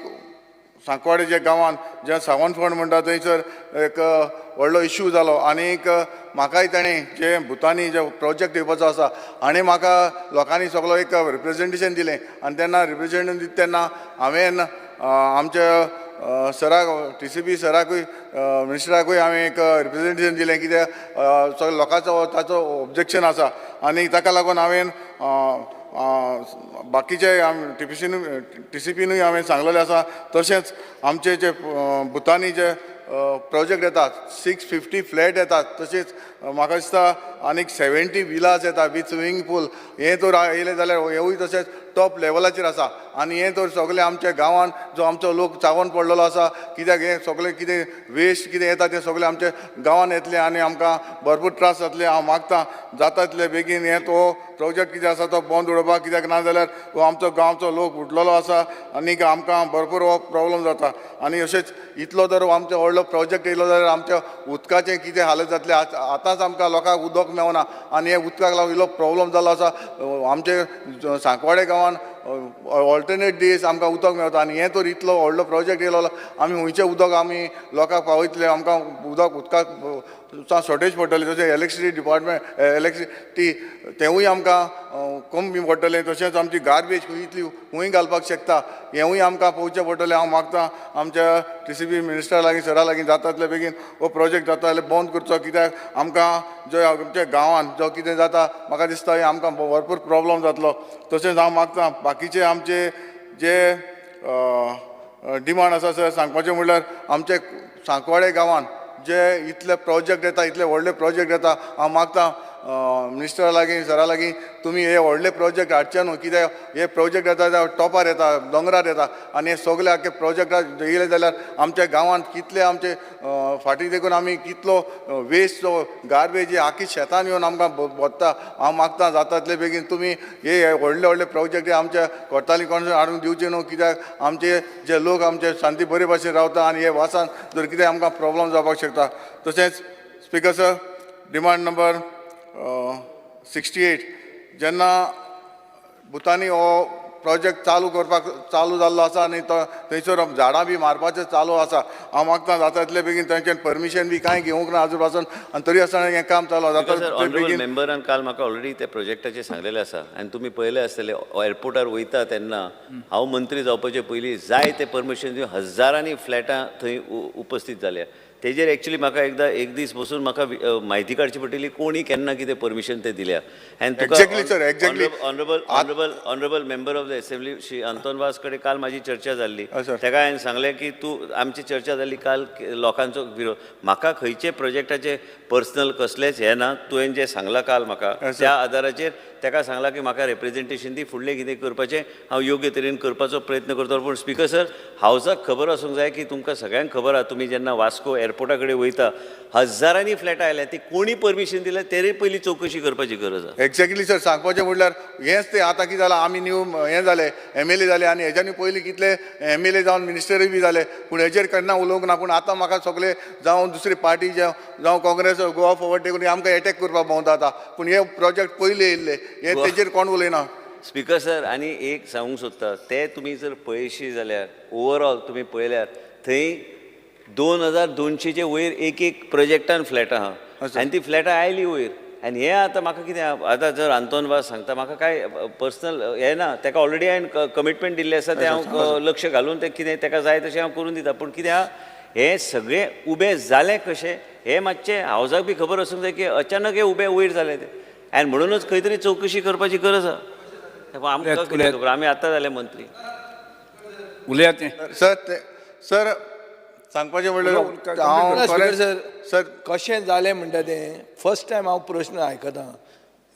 सांकवाडे जे गांवांत जे सावंतफोंड म्हणटा थंयसर एक व्हडलो इश्यू जालो आनीक म्हाकाय ताणें जे भुतानी जे प्रोजेक्ट येवपाचो आसा आनी म्हाका लोकांनी सगलो एक रिप्रेजेंटेशन दिलें आनी तेन्ना रिप्रेजेंटेशन दिता तेन्ना हांवें आमच्या सराक TCP सराकूय मिनिस्टराकूय हांवें एक रिप्रेजेंटेशन दिलें कित्याक सगळे लोकांचो ताचो ऑब्जेक्शन आसा आनी ताका लागून हांवें बाकीचे TCPनूय हांवें सांगलेलें आसा. तशेंच आमचे जे भुतानी जे प्रोजेक्ट येतात 650 फ्लॅट येतात, तशेंच म्हाका दिसता आनीक 70 विलास येता विथ स्विमींग पूल, हें तर येयलें जाल्यार हेवूय तशेंच टॉप लेवलाचेर आसा आनी हें तर सगळें आमच्या गांवांत जो आमचो लोक चावोन पडलेलो आसा कित्याक हें सगळें कितें वेस्ट कितें येता तें सगळें आमच्या गांवांत येतलें आनी आमकां भरपूर त्रास जातले. हांव मागता जाता तितले बेगीन हें तो प्रोजेक्ट कितें आसा तो बंद उडोवपाक, कित्याक ना जाल्यार हो आमचो गांवचो लोक उठलेलो आसा आनीक आमकां भरपूर हो प्रॉब्लम जाता. आनी अशेंच इतलो जर आमचो व्हडलो प्रोजेक्ट येयलो जाल्यार आमच्या उदकाचें कितें हालत जातलें. आतांच आमकां लोकांक उदक मेळना आनी हे उदकाक लागून इल्लो प्रॉब्लम जाल्लो आसा. आमचे सांकवाडे गांवांत ऑल्टरनेट दीस आमकां उदक मेळटा आनी हें तर इतलो व्हडलो प्रोजेक्ट येयलो आमी खंयचें उदक आमी लोकांक पावयतले, आमकां उदक उदकाक शॉर्टेज पडटली. तशें इलेक्ट्रिसिटी डिपार्टमेंट इलेक्ट्रिसिटी तेंवूय आमकां कमी पडटलें. तशेंच आमची गार्बेज खंय इतली खंय घालपाक शकता हेंवूय आमकां पळोवचें पडटलें. हांव मागता आमच्या TCP मिनिस्टरा लागीं सरा लागीं जाता तितले बेगीन हो प्रोजेक्ट जाता जाल्यार बंद करचो, कित्याक आमकां जो आमच्या गांवांत जो कितें जाता म्हाका दिसता हें आमकां भरपूर प्रॉब्लम जातलो. तशेंच हांव मागता बाकीचे आमचे जे डिमांड आसा सर सांगपाचें म्हणल्यार आमचे सांकवाळे गांवांत जे इतले प्रोजेक्ट येता, इतले व्हडले प्रोजेक्ट येता, हांव मागता मिनिस्टरा लागीं सरा लागीं तुमी हे व्हडले प्रोजेक्ट हाडचे न्हू, कित्याक हे प्रोजेक्ट येता टॉपार येता दोंगरार येता आनी हे सगळे आख्खे प्रोजेक्टार येयले जाल्यार आमच्या गांवांत कितले आमचे फाटीं देखून आमी कितलो वेस्ट जो गार्बेज आख्खी शेतान येवन आमकां भोत्ता. हांव मागता जाता तितले बेगीन तुमी हे व्हडले व्हडले प्रोजेक्ट आमच्या कोर्ताली कोण हाडून दिवचे न्हू, कित्याक आमचे जे लोक आमचे शांती बरे भाशेन रावता आनी हे वासान जर कितें आमकां प्रॉब्लम जावपाक शकता. तशेंच स्पीकर सर डिमांड नंबर 68 जेन्ना भुतानी हो प्रोजेक्ट चालू करपाक चालू जाल्लो आसा आनी तो थंयसर झाडां बी मारपाचें चालू आसा. हांव मागता जाता तितले बेगीन तांच्यान परमिशन बी कांय घेवंक ना आजून पासून आनी तरी आसतना हें काम चालू आसा. ऑनरेबल मेंबरान काल म्हाका ऑलरेडी त्या प्रोजेक्टाचेर सांगलेलें आसा आनी तुमी पळयलें आसतलें एअरपोर्टार वयता तेन्ना हांव मंत्री जावपाचे पयलीं जाय तें परमिशन दिवन हजारांनी फ्लॅटां थंय उपस्थीत जाल्या. तेजेर एक्चुली म्हाका एकदां एक दीस बसून म्हाका म्हायती काडची पडटली कोणी केन्ना कितें परमिशन तें दिल्या. आनी तुका honourable honourable honourable member of the assembly Shri Anton Vaz कडेन काल म्हाजी चर्चा जाल्ली, ताका हांवें सांगलें की तूं आमची चर्चा जाल्ली काल लोकांचो विरोध, म्हाका खंयचे प्रोजेक्टाचे पर्सनल कसलेंच हें ना, तुवें जें सांगलां काल म्हाका त्या आदाराचेर ताका सांगलां की म्हाका रेप्रेजेंटेशन दी, फुडलें कितें करपाचें हांव योग्य तरेन करपाचो प्रयत्न करतलो. पूण स्पीकर सर हावजाक खबर आसूंक जाय की तुमकां सगळ्यांक खबर आसा तुमी जेन्ना वास्को एअरपोर्टा कडेन वयता हजारांनी फ्लॅटां आयल्या ती कोणी परमिशन दिल्या तेरे पयलीं चवकशी करपाची गरज आसा. एक्झॅक्टली सर सांगपाचें म्हणल्यार हेंच तें आतां कितें जालां आमी न्यू हें जालें MLA जाले आनी हेज्यानी पयलीं कितले MLA जावन मिनिस्टरूय बी जाले पूण हेजेर केन्ना उलोवंक ना. पूण आतां म्हाका सगळे जावं दुसरी पार्टी जावं काँग्रेस गोवा फॉरवर्ड देखून आमकां एटॅक करपाक भोंवता आतां, पूण हे प्रोजेक्ट पयलीं येयल्ले हे तेजेर कोण उलयना. स्पीकर सर आनी एक सांगूंक सोदता ते तुमी जर पळयशी जाल्यार ओवरऑल तुमी पळयल्यार थंय 2200 वयर एक एक प्रोजेक्टान फ्लॅटां आहा आनी ती फ्लॅटां आयली वयर. आनी हें आतां म्हाका कितें आतां जर आंतोन वाज सांगता म्हाका कांय पर्सनल हें ना, ताका ऑलरेडी हांवें कमिटमेंट दिल्लें आसा तें हांव लक्ष घालून तें कितें ताका जाय तशें हांव करून दिता. पूण कितें आहा हें सगळें उबें जालें कशें हें मातशें हावजाक बी खबर आसूंक जाय की अचानक हें उबें वयर जालें तें आनी म्हणूनच खंय तरी चवकशी करपाची गरज आहा. आमकां कितें खबर, आमी आतां जाले मंत्री. उलयात सर सर सांगपाचें म्हणल्यार हांव सर सर कशें जालें म्हणटा तें फर्स्ट टायम हांव प्रश्न आयकता.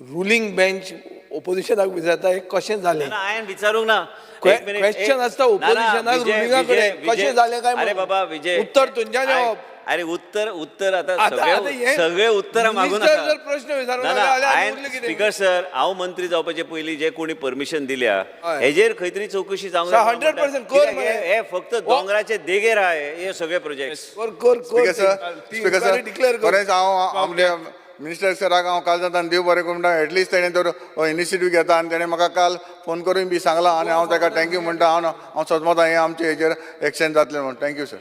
रुलींग बेंच ओपोजिशनाक विचारता हें कशें जालें, हांवें विचारूंक ना. क्वेश्चन आसता ओपोजिशनाक रुलिंगा कडेन कशें जालें काय. अरे बाबा विजय उत्तर तुमच्यान येवप. अरे उत्तर उत्तर आतां सगळे सगळे उत्तरां मागून जर प्रश्न विचारूंक स्पीकर सर हांव मंत्री जावपाचे पयलीं जे कोणी परमिशन दिल्या हेजेर खंय तरी चवकशी जावंक जाय. 100% हे फक्त दोंगराचे देगेर आहा हे सगळे प्रोजेक्ट. स्पीकर सर बरेंच हांव आमच्या मिनिस्टर सराक हांव काल जाता देव बरें करूं म्हणटा एटलिस्ट तेणें तर इनिशिएटीव घेता आनी तेणें म्हाका काल फोन करून बी सांगलां आनी हांव ताका thank you म्हणटा. हांव सजमता हें आमचे हेजेर एक्शन जातलें म्हूण. Thank you sir.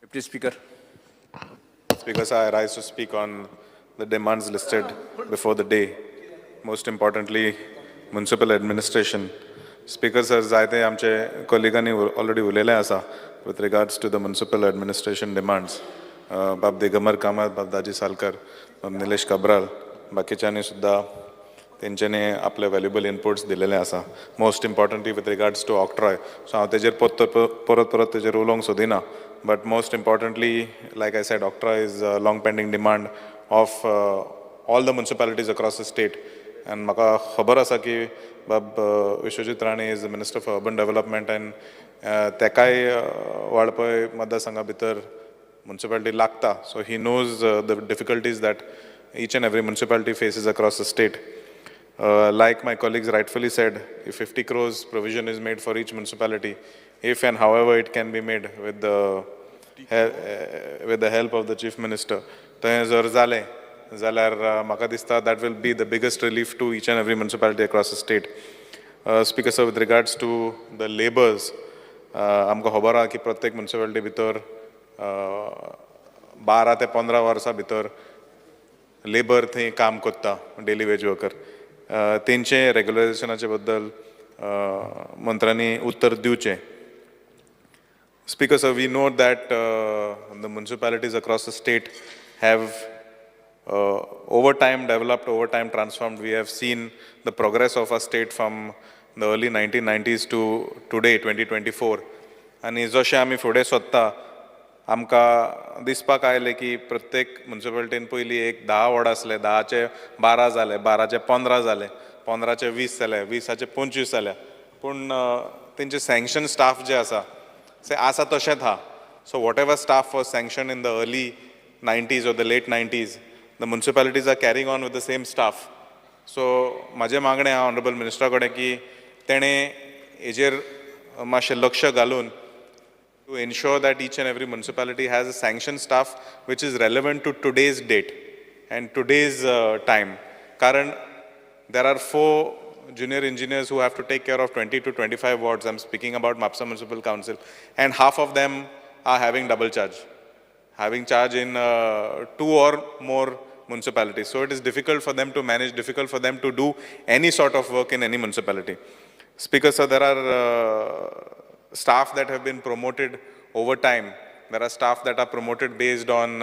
Deputy Speaker. Speaker sir, I rise to speak on the demands listed before the day. Most importantly, municipal administration. Speaker sir, जायते आमचे कोलिगांनी ऑलरेडी उलयलें आसा with regards to the municipal administration demands. बाब दिगंबर कामत, बाब दाजी सालकर, बाब निलेश काब्राल, बाकीच्यांनी सुद्दां तेंच्यांनी आपले व्हॅल्युबल इनपुट्स दिलेले आसा. Most importantly with regards to octroi. So हांव तेजेर परत परत तेजेर उलोवंक सोदिना. But most importantly, like I said, octroi is a long pending demand of all the municipalities across the state. And म्हाका खबर आसा की बाब Vishwajit Rane is the minister for urban development and तेकाय वाळपय मतदारसंघा भितर municipality लागता. So he knows the difficulties that each and every municipality faces across the state. Like my colleagues rightfully said, if 50 crores provision is made for each municipality, if and however it can be made with the help of the Chief Minister, थंय जर जालें जाल्यार म्हाका दिसता that will be the biggest relief to each and every municipality across the state. Speaker sir, with regards to the labours, आमकां खबर आहा की प्रत्येक मुन्सिपालिटी भितर 12 ते 15 वर्सां भितर लेबर थंय काम करता, डेली वेज वर्कर. तेंचें रेगुलरायझेशनाचे बद्दल मंत्र्यांनी उत्तर दिवचें. Speaker sir, we know that the municipalities across the state have over time developed, over time transformed. We have seen the progress of our state from the early 1990s to today, 2024. आनी जशें आमी फुडें सोदता, आमकां दिसपाक आयलें की प्रत्येक मुन्सिपालिटीन पयलीं एक 10 वॉर्ड आसले, 10चे 12 जाले, 12चे 15 जाले, 15चे 20 जाले, 20चे 25 जाले, पूण तेंचे सँक्शन स्टाफ जे आसा ते आसा तशेंच आहा. So whatever staff was sanctioned in the early 90s or the late 90s, the municipalities are carrying on with the same staff. So म्हाजें मागणें आहा ऑनरेबल मिनिस्टरा कडेन की तेणें हेजेर मातशें लक्ष घालून to ensure that each and every municipality has a sanctioned staff which is relevant to today's date and today's time. कारण there are four junior engineers who have to take care of 20 to 25 wards. I'm speaking about Mapsa Municipal Council. And half of them are having double charge, having charge in two or more municipalities. So it is difficult for them to manage, difficult for them to do any sort of work in any municipality. Speaker sir, there are staff that have been promoted over time. There are staff that are promoted based on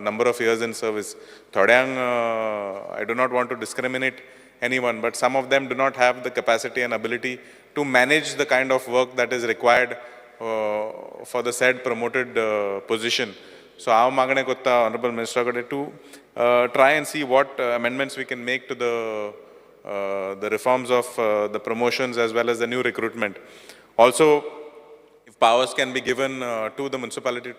number of years in service. थोड्यांक, I do not want to discriminate anyone, but some of them do not have the capacity and ability to manage the kind of work that is required for the said promoted position. So हांव मागणें करता honourable मिनिस्टरा कडेन to try and see what amendments we can make to the reforms of the promotions as well as the new recruitment. Also, if powers can be given to the municipality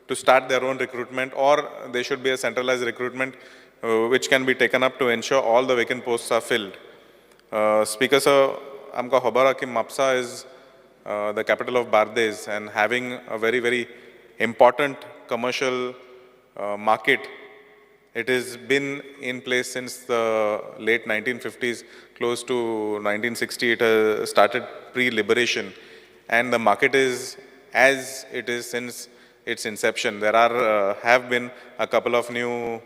to start their own recruitment, or there should be a centralized recruitment which can be taken up to ensure all the vacant posts are filled. Speaker sir, आमकां खबर आहा की Mapsa is the capital of Bardez and having a very, very important commercial market. It has been in place since the late 1950s, close to 1960. It started pre-liberation, and the market is as it is since its inception. There are have been a couple of new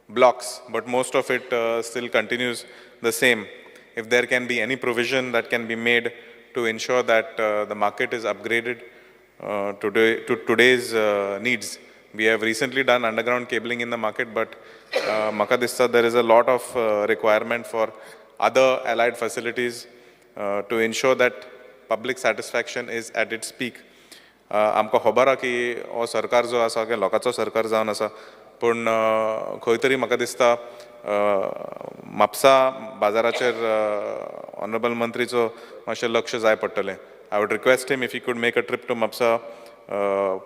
blocks, but most of it still continues the same. If there can be any provision that can be made to ensure that the market is upgraded today, to today's needs. We have recently done underground cabling in the market, but म्हाका दिसता there is a lot of requirement for other allied facilities to ensure that public satisfaction is at its peak. आमकां खबर आहा की हो सरकार जो आसा, की लोकांचो सरकार जावन आसा, पूण खंय तरी म्हाका दिसता म्हापसा बाजाराचेर ऑनरेबल मंत्रीचो मातशें लक्ष जाय पडटलें. I would request him if he could make a trip to Mapsa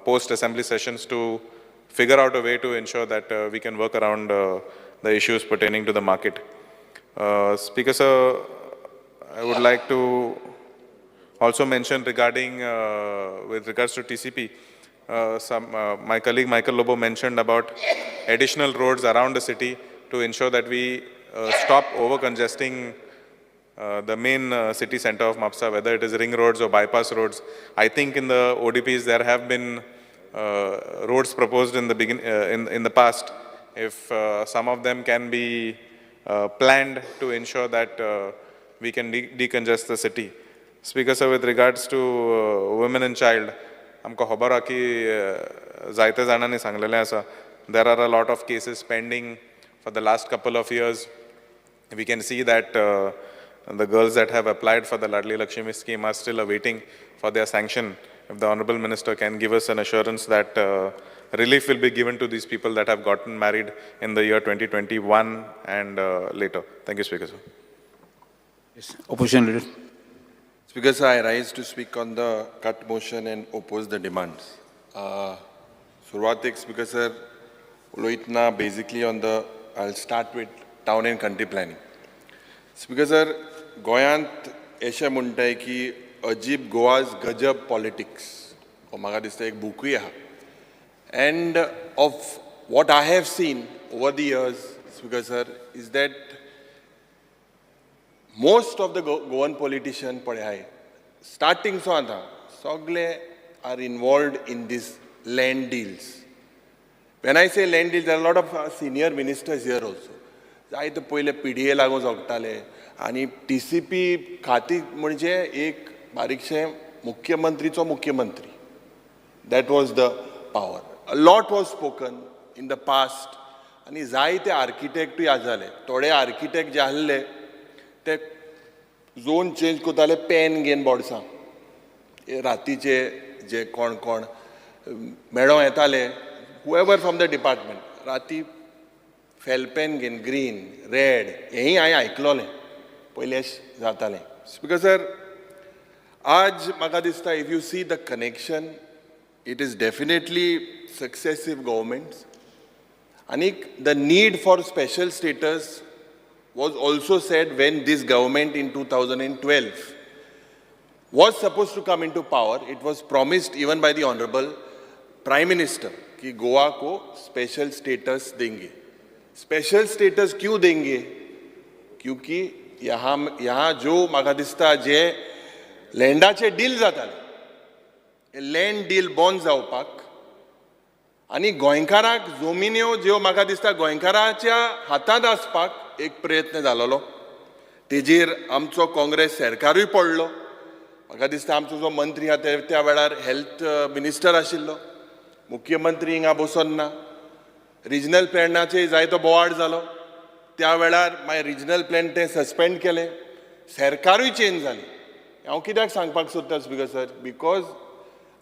post assembly sessions to figure out a way to ensure that we can work around the issues pertaining to the market. Speaker sir, I would like to also mention regarding with regards to TCP, some my colleague Michael Lobo mentioned about additional roads around the city to ensure that we stop over congesting the main city center of Mapsa, whether it is ring roads or bypass roads. I think in the ODPs there have been roads proposed in the past. If some of them can be planned to ensure that we can decongest the city. Speaker sir, with regards to women and child, आमकां खबर आहा की जायते जाणांनी सांगलेलें आसा, there are a lot of cases pending for the last couple of years. We can see that the girls that have applied for the Ladli Lakshmi scheme are still awaiting for their sanction. If the Honorable Minister can give us an assurance that relief will be given to these people that have gotten married in the year 2021 and later. Thank you, Speaker sir. Yes, Opposition Leader. Speaker sir, I rise to speak on the cut motion and oppose the demands. सुरवातेक Speaker sir, उलयतना basically on the, I'll start with town and country planning. Speaker sir, गोंयांत अशें म्हणटाय की अजीब गोवाज गजब politics, हो म्हाका दिसता एक बुकूय आहा. And of what I have seen over the years, Speaker sir, is that Most of the Goan politician पळय स्टार्टिंग सो आतां सगळे are involved in this land deals. When I say land deals, there are lot of senior ministers here also. जायते पयले P D A लागून जगताले आनी T C P खातीर म्हणजे एक बारीकशें मुख्यमंत्रीचो मुख्यमंत्री. That was the power. A lot was spoken in the past आनी जायते आर्किटेक्टूय आसले. थोडे आर्किटेक्ट जे आसले ते झोन चेंज करताले पेन घेवन बोर्सां. रातीचे जे कोण कोण मेळों येताले, whoever from the department, राती फेल पेन घेवन ग्रीन रेड हेंय हांवें आयकलोलें पयलें अशें जातालें. स्पिकर सर, आज म्हाका दिसता if you see the connection, it is definitely successive governments. आनीक the need for special status was also said when this government in 2012 was supposed to come into power. It was promised even by the Honorable Prime Minister कि गोवा को special status देंगे. Special status क्यों देंगे? क्योंकि यहाँ यहाँ जो म्हाका दिसता जे लँडाचे डील जाताले, लँड डील बंद जावपाक आनी गोंयकाराक जमिन्यो ज्यो म्हाका दिसता गोंयकाराच्या हातांत आसपाक एक प्रयत्न जालोलो. तेजेर आमचो काँग्रेस सरकारूय पडलो. म्हाका दिसता आमचो जो मंत्री आहा ते त्या वेळार हेल्थ मिनिस्टर आशिल्लो, मुख्यमंत्री हिंगा बसोन ना. रिजनल प्लॅनाचेर जायतो बोवाळ जालो त्या वेळार, मागीर रिजनल प्लॅन ते सस्पेंड केले, सरकारूय चेंज जाली. हांव कित्याक सांगपाक सोदता speaker sir, because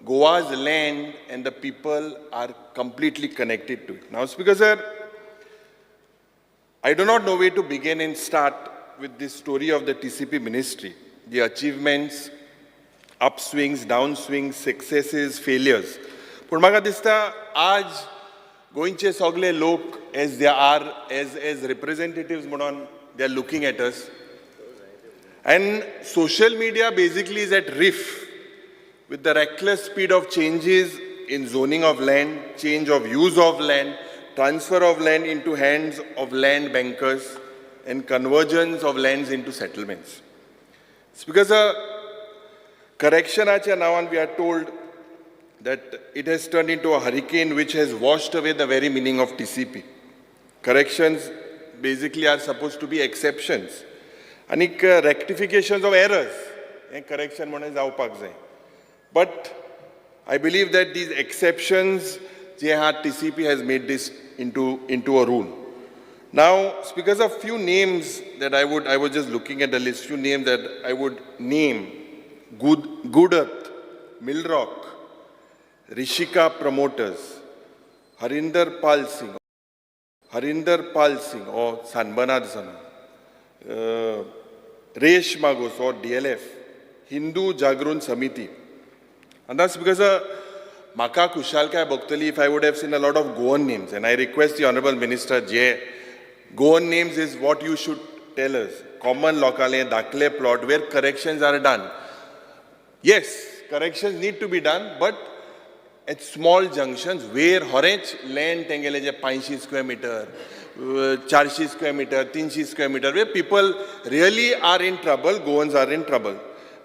Goa's land and the people are completely connected to it. Now, Speaker sir, I do not know where to begin and start with this story of the TCP ministry, the achievements, upswings, downswings, successes, failures. पूण म्हाका दिसता आज गोंयचे सगळे लोक as they are as representatives म्हणून they are looking at us, and social media basically is at riff with the reckless speed of changes in zoning of land, change of use of land, transfer of land into hands of land bankers, and conversions of lands into settlements. It's because a correctionाच्या नावान we are told that it has turned into a hurricane which has washed away the very meaning of TCP. Corrections basically are supposed to be exceptions. आनीक rectifications of errors, हें correction म्हणून जावपाक जाय. But I believe that these exceptions, जे आहा TCP has made this into a rule. Now, because of few names that I was just looking at the list, few names that I would name: Good Earth, Milrock, Rishika Promoters, Harinder Pal Singh, Harinder Pal Singh or Sanbanad Sana, Resh Magos or DLF, Hindu Jagran Samiti. And that's because म्हाका खुशालकाय भोगतली if I would have seen a lot of Goan names. And I request the Honorable Minister, J, Goan names is what you should tell us. Common लोकाले दाखले plot where corrections are done. Yes, corrections need to be done, but at small junctions where होरेच land तेंगेले जे 500 square meter, 400 square meter, 300 square meter, where people really are in trouble, Goans are in trouble.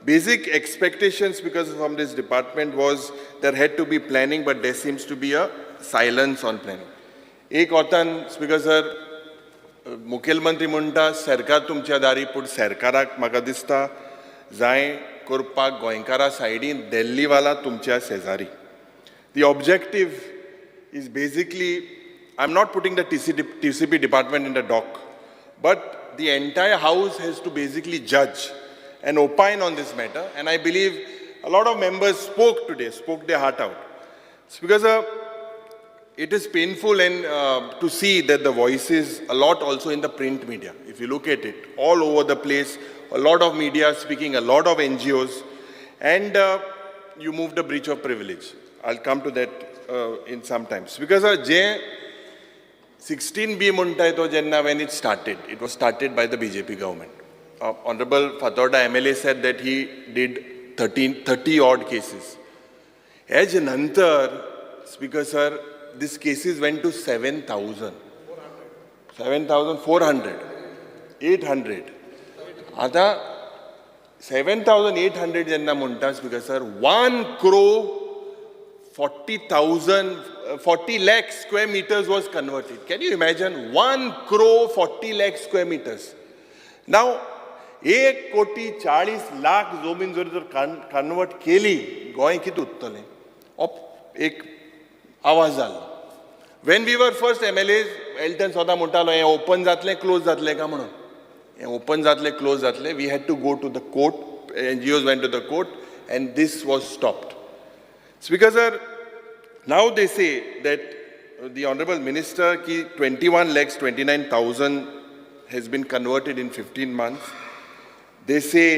Basic expectations because from this department was there had to be planning, but there seems to be a silence on planning. एक वतान speaker sir, मुखेलमंत्री म्हणटा सरकार तुमच्या दारी, पूण सरकाराक म्हाका दिसता जाय करपाक गोंयकारा सायडीन दिल्लीवाला तुमच्या शेजारी. The objective is basically, I am not putting the TCP department in the dock, but the entire house has to basically judge and opine on this matter. And I believe a lot of members spoke today, spoke their heart out. It's because it is painful and to see that the voices, a lot also in the print media. If you look at it, all over the place, a lot of media speaking, a lot of NGOs, and you moved a breach of privilege. I'll come to that in some times. Because J 16B म्हणटाय तो जेन्ना when it started, it was started by the BJP government. Honorable Fatorda MLA said that he did 30 odd cases. As नंतर, Speaker sir, these cases went to 7,000, 7,400, 800. आतां 7,800 जेन्ना म्हणटा speaker sir, 1 crore 40,000 40 lakh square meters was converted. Can you imagine? 1 crore 40 lakh square meters. Now 1 कोटी 40 लाख जमीन जर जर convert केली, गोंय कितें उरतलें? एक आवाज जालो. When we were first MLAs, Elton सदां म्हणटालो, हें ओपन जातलें, क्लोज जातलें काय म्हणून, हें ओपन जातलें, क्लोज जातलें. We had to go to the court. NGOs went to the court and this was stopped. Speaker sir, now they say that the honorable minister ki 21 lakhs 29,000 has been converted in 15 months. They say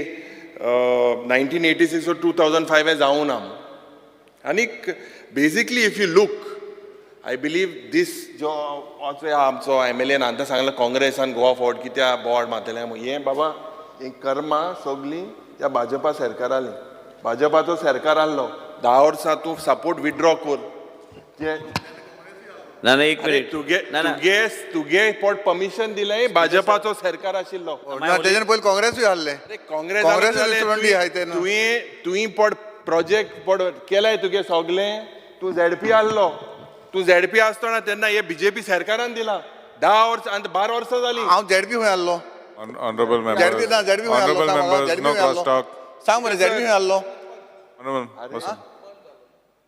1986 or 2005 has जाऊन. आनीक basically if you look, I believe this जो आमचो MLN आतां सांगला, काँग्रेसान Goa forward कित्याक बोवाळ मारतले, हें बाबा हें कर्मां सगळीं त्या भाजपा सरकाराली. भाजपाचो सरकार आहलो 10 वर्सां, तूं सपोर्ट विथड्रॉ कर जे ना ना, एक मिनिट. तुगे ना, ना. तुगे तुगे पोट परमिशन दिलें, भाजपाचो सरकार आशिल्लो. ना, तेजेन पयलीं काँग्रेसूय आहले. काँग्रेस काँग्रेस स्टुडंट आहाय ते न्हू. तुवें तुवें पोट प्रोजेक्ट पोट केलाय तुगे सगळें. तूं झेडपी आहलो, तूं झेडपी आसतना तेन्ना हे बीजेपी सरकारान दिला. 10 वर्सां आनी 12 वर्सां जाली. हांव झेडपी खंय आहलो? Honorable members. झेडपी ना, झेडपी खंय आहलो? Honorable members, no cross talk. सांग मरे, झेडपी खंय आहलो? Honorable, बसा.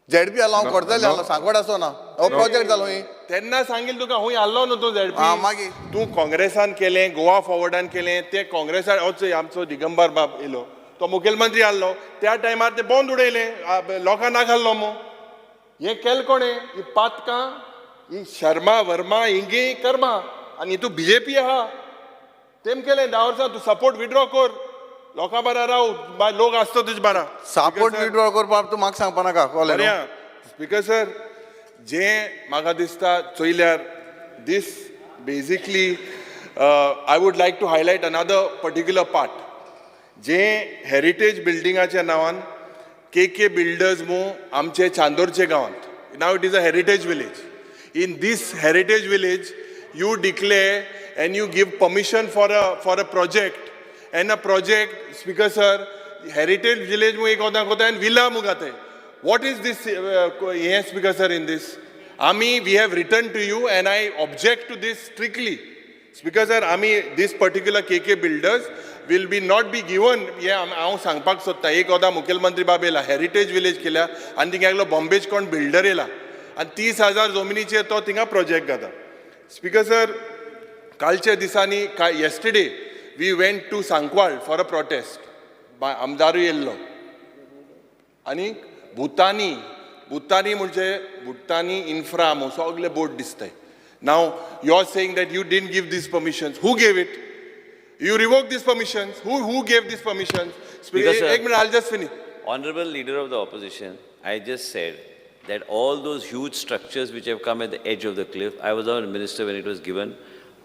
झेडपी आहलो हांव, कोडतले आहलो, सांगवड आसो ना हो प्रोजेक्ट जालो ही. तेन्ना सांगील तुका, हूंय आहलो न्हू तूं झेडपी. आं, मागीर? तूं काँग्रेसान केलें, गोवा फॉरवर्डान केलें. ते काँग्रेसान आमचो दिगंबर बाब येयलो, तो मुखेलमंत्री आहलो त्या टायमार, ते बंद उडयलें. लोकांक नाका आहलो मू. हें केलें कोणें? ही पातकां ही शर्मा वर्मा हिंगी कर्मा आनी हितू बीजेपी आहा. तेम केलें 10 वर्सां. तूं सपोर्ट विड्रॉ कर, लोकां बारा राव, लोक आसतो तुजे बारा. सपोर्ट विड्रॉ करपाक तूं म्हाका सांगपा नाका, कळ्ळें न्हू? स्पीकर सर, जे म्हाका दिसता चोयल्यार, this basically I would like to highlight another particular part, J heritage बिल्डिंगाच्या नांवान के के बिल्डर्स मू आमचे चांदोरचे गांवांत. Now it is a heritage village. In this heritage village you declare and you give permission for a project and a project. Speaker sir, heritage village मू एक वता कोता आनी villa मू घाताय. What is this हें? Speaker sir, in this आमी we have written to you and I object to this strictly. Speaker sir, आमी this particular KK Builders will be not be given, हें हांव सांगपाक सोदता. एक वदां मुखेलमंत्री बाब येयला, हेरिटेज विलेज केल्या आनी थिंगा एकलो बॉम्बेच कोण बिल्डर येयला आनी 30,000 जमनीचेर तो थिंगा प्रोजेक्ट घाता. स्पीकर सर, कालच्या दिसांनी, yesterday we went to Sancoale for a protest. आमदारूय येयल्लो आनी भुतानी, भुतानी म्हणजे भुतानी इन्फ्रा मो सगळे बोर्ड दिसताय. Now you are saying that you didn't give these permissions. Who gave it? You revoke these permissions. Who gave these permissions? Speaker sir. एक minute, I just finish. Honorable Leader of the Opposition, I just said that all those huge structures which have come at the edge of the cliff, I was not a minister when it was given.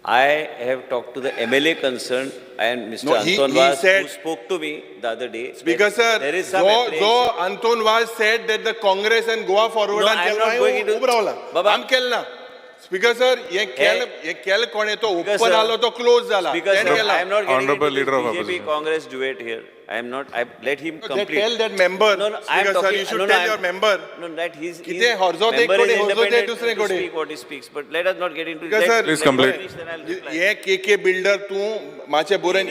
I have talked to the MLA concerned and Mr. No, Anton he Vaz, said- who spoke to me the other day Speaker that sir, there is some though, apprehension. though Anton Vaz said that the Congress and Goa Forward No, I am not going into- उबो रावला. Baba. आम केलं ना. Speaker sir, हे केलं, हे केलं कोणें? तो Speaker open sir. आलो, तो क्लोज जाला. Speaker तेणें sir, केला. I am not getting Honorable into Leader of this BJP Opposition. Congress duet here. I am not, I let him No, complete. Tell that member. No, no, I am Speaker sir, talking. You should no, no, tell I am- your member. No, that he's. कितें हरजो एक member कडेन, is हरजो ते independent दुसरे to कडेन. speak what he speaks, but let us not get into. Speaker let- sir, Please let him complete. finish, then I'll reply. हे K K builder, तूं मातशें बरोवन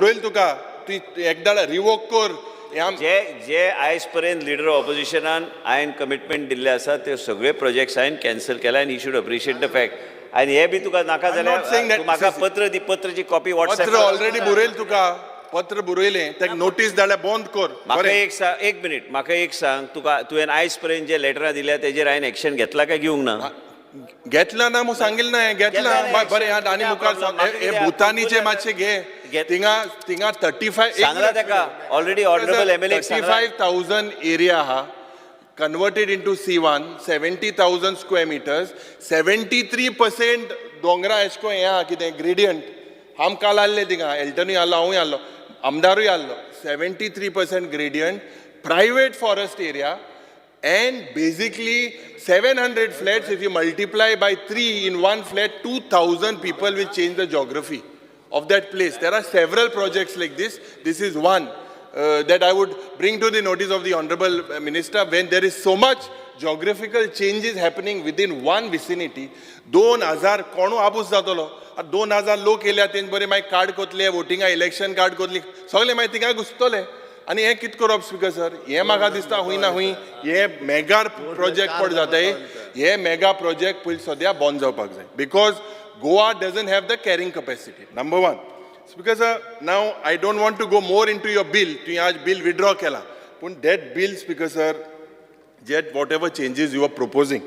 बरयल तुका, तूं एकदां रिवोक कर. हे जे जे आयज पर्यंत लिडर ऑपोजिशनान हांवें कमिटमेंट दिल्ले आसा, ते सगळे प्रोजेक्ट्स हांवें कॅन्सल केला आनी he should appreciate the fact. आनी हे बी तुका नाका I'm not saying जाल्यार that- तूं म्हाका पत्र दी, पत्रची कॉपी व्हॉट्सएप. पत्र ऑलरेडी बरयल तुका, पत्र बरयलें, ताका नोटीस धाडल्या, बंद कर. म्हाका बरें. एक सांग, एक मिनीट, म्हाका एक सांग, तुका तुवें आयज पर्यंत जे लेटरां दिल्या तेजेर हांवें एक्शन घेतला काय घेवंक ना? घेतला ना मग, सांगितलं ना, घेतला. घेतला ना. बरें, आनी मुखार problem? सांग. म्हाका हे कितें भुतानीचे आतां मातशे घे. थिंगा थिंगा 35 सांगला ताका ऑलरेडी ऑनरेबल एमएलए. 35,000 एरिया आहा converted into C1, 70,000 square meters, 73% दोंगरा एशको हें आहा कितें ग्रेडियंट. आम काल आहले थिंगा, एल्टनूय आहलो, हांवूय आहलो, आमदारूय आहलो. 73% gradient, private forest area and basically 700 flats. If you multiply by 3 in one flat, 2000 people will change the geography. of that place. There are several projects like this. This is one that I would bring to the notice of the Honorable Minister. When there is so much geographical changes happening within one vicinity, 2000 कोणू आबूज जातलो. 2000 लोक येयल्या तेंचे बरे मागीर card कोतले, वोटिंगा election card कोतली, सगळे मागीर थिंगा घुसतले. आनी हें कितें करप स्पीकर सर? हें म्हाका दिसता हुंय ना हुंय हे मेगा प्रोजेक्ट पड जाता, हे मेगा प्रोजेक्ट पयलीं सद्या बंद जावपाक जाय, because Goa doesn't have the carrying capacity, number one. Speaker sir, now I don't want to go more into your bill. तुवें आज बिल विड्रॉ केला, पूण that bill speaker sir, that whatever changes you are proposing,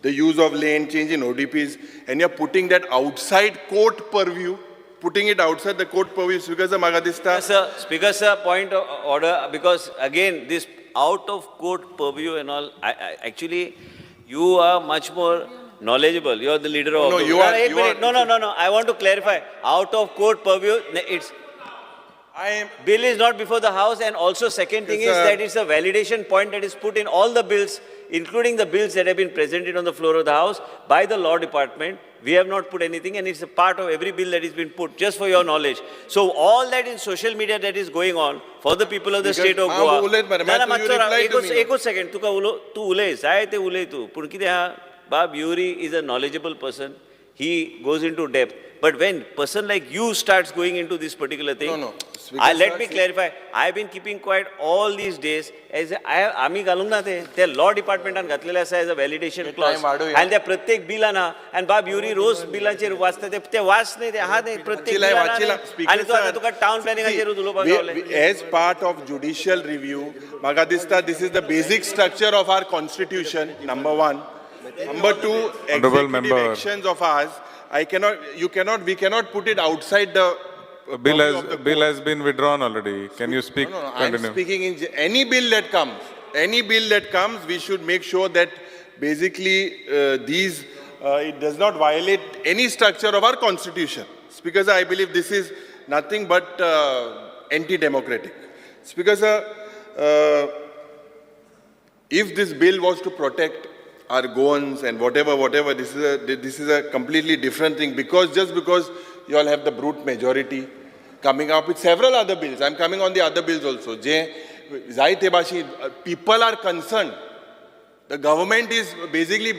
the use of lane, change in ODPs, and you're putting that outside court purview, putting it outside the court purview, Speaker sir, म्हाका दिसता. Sir, Speaker sir, point of order, because again, this out of court purview and all, I actually, you are much more knowledgeable. You are the leader of. No, you are. You are. No. I want to clarify. Out of court purview, it's. I am. Bill is not before the house, and also second thing is that it's a validation point that is put in all the bills, including the bills that have been presented on the floor of the house by the law department. We have not put anything, and it's a part of every bill that has been put, just for your knowledge. So all that in social media that is going on for the people of the state of Goa. एक second, तुका उलो, तू उलय, जाय ते उलय तू. पूण कितें आहा, बाब Yuri is a knowledgeable person. He goes into depth. But when person like you starts going into this particular thing, no. Let me clarify. I have been keeping quiet all these days. As आमी घालूंक ना ते law डिपार्टमेंटान घातलेले आसा as a validation clause. आनी त्या प्रत्येक बिलान आहा. आनी बाब युरी रोज बिलाचेर वाचता, ते वाच न्ही, ते आहा ते प्रत्येक बिलान. आनी तूं आतां तुका टावन प्लॅनिंगाचेर उलोवपाक गावलें. As part of judicial review, म्हाका दिसता this is the basic structure of our constitution, number one. Number two, executive actions of ours, I cannot, you cannot, we cannot put it outside the bill has been withdrawn already. Can you speak? No, I'm speaking in any bill that comes. Any bill that comes, we should make sure that basically these, it does not violate any structure of our constitution. Speaker sir, I believe this is nothing but anti-democratic. Speaker sir, if this bill was to protect our Goans and whatever, this is a completely different thing, because just because you all have the brute majority coming up with several other bills. I'm coming on the other bills also. People are concerned. The government is basically,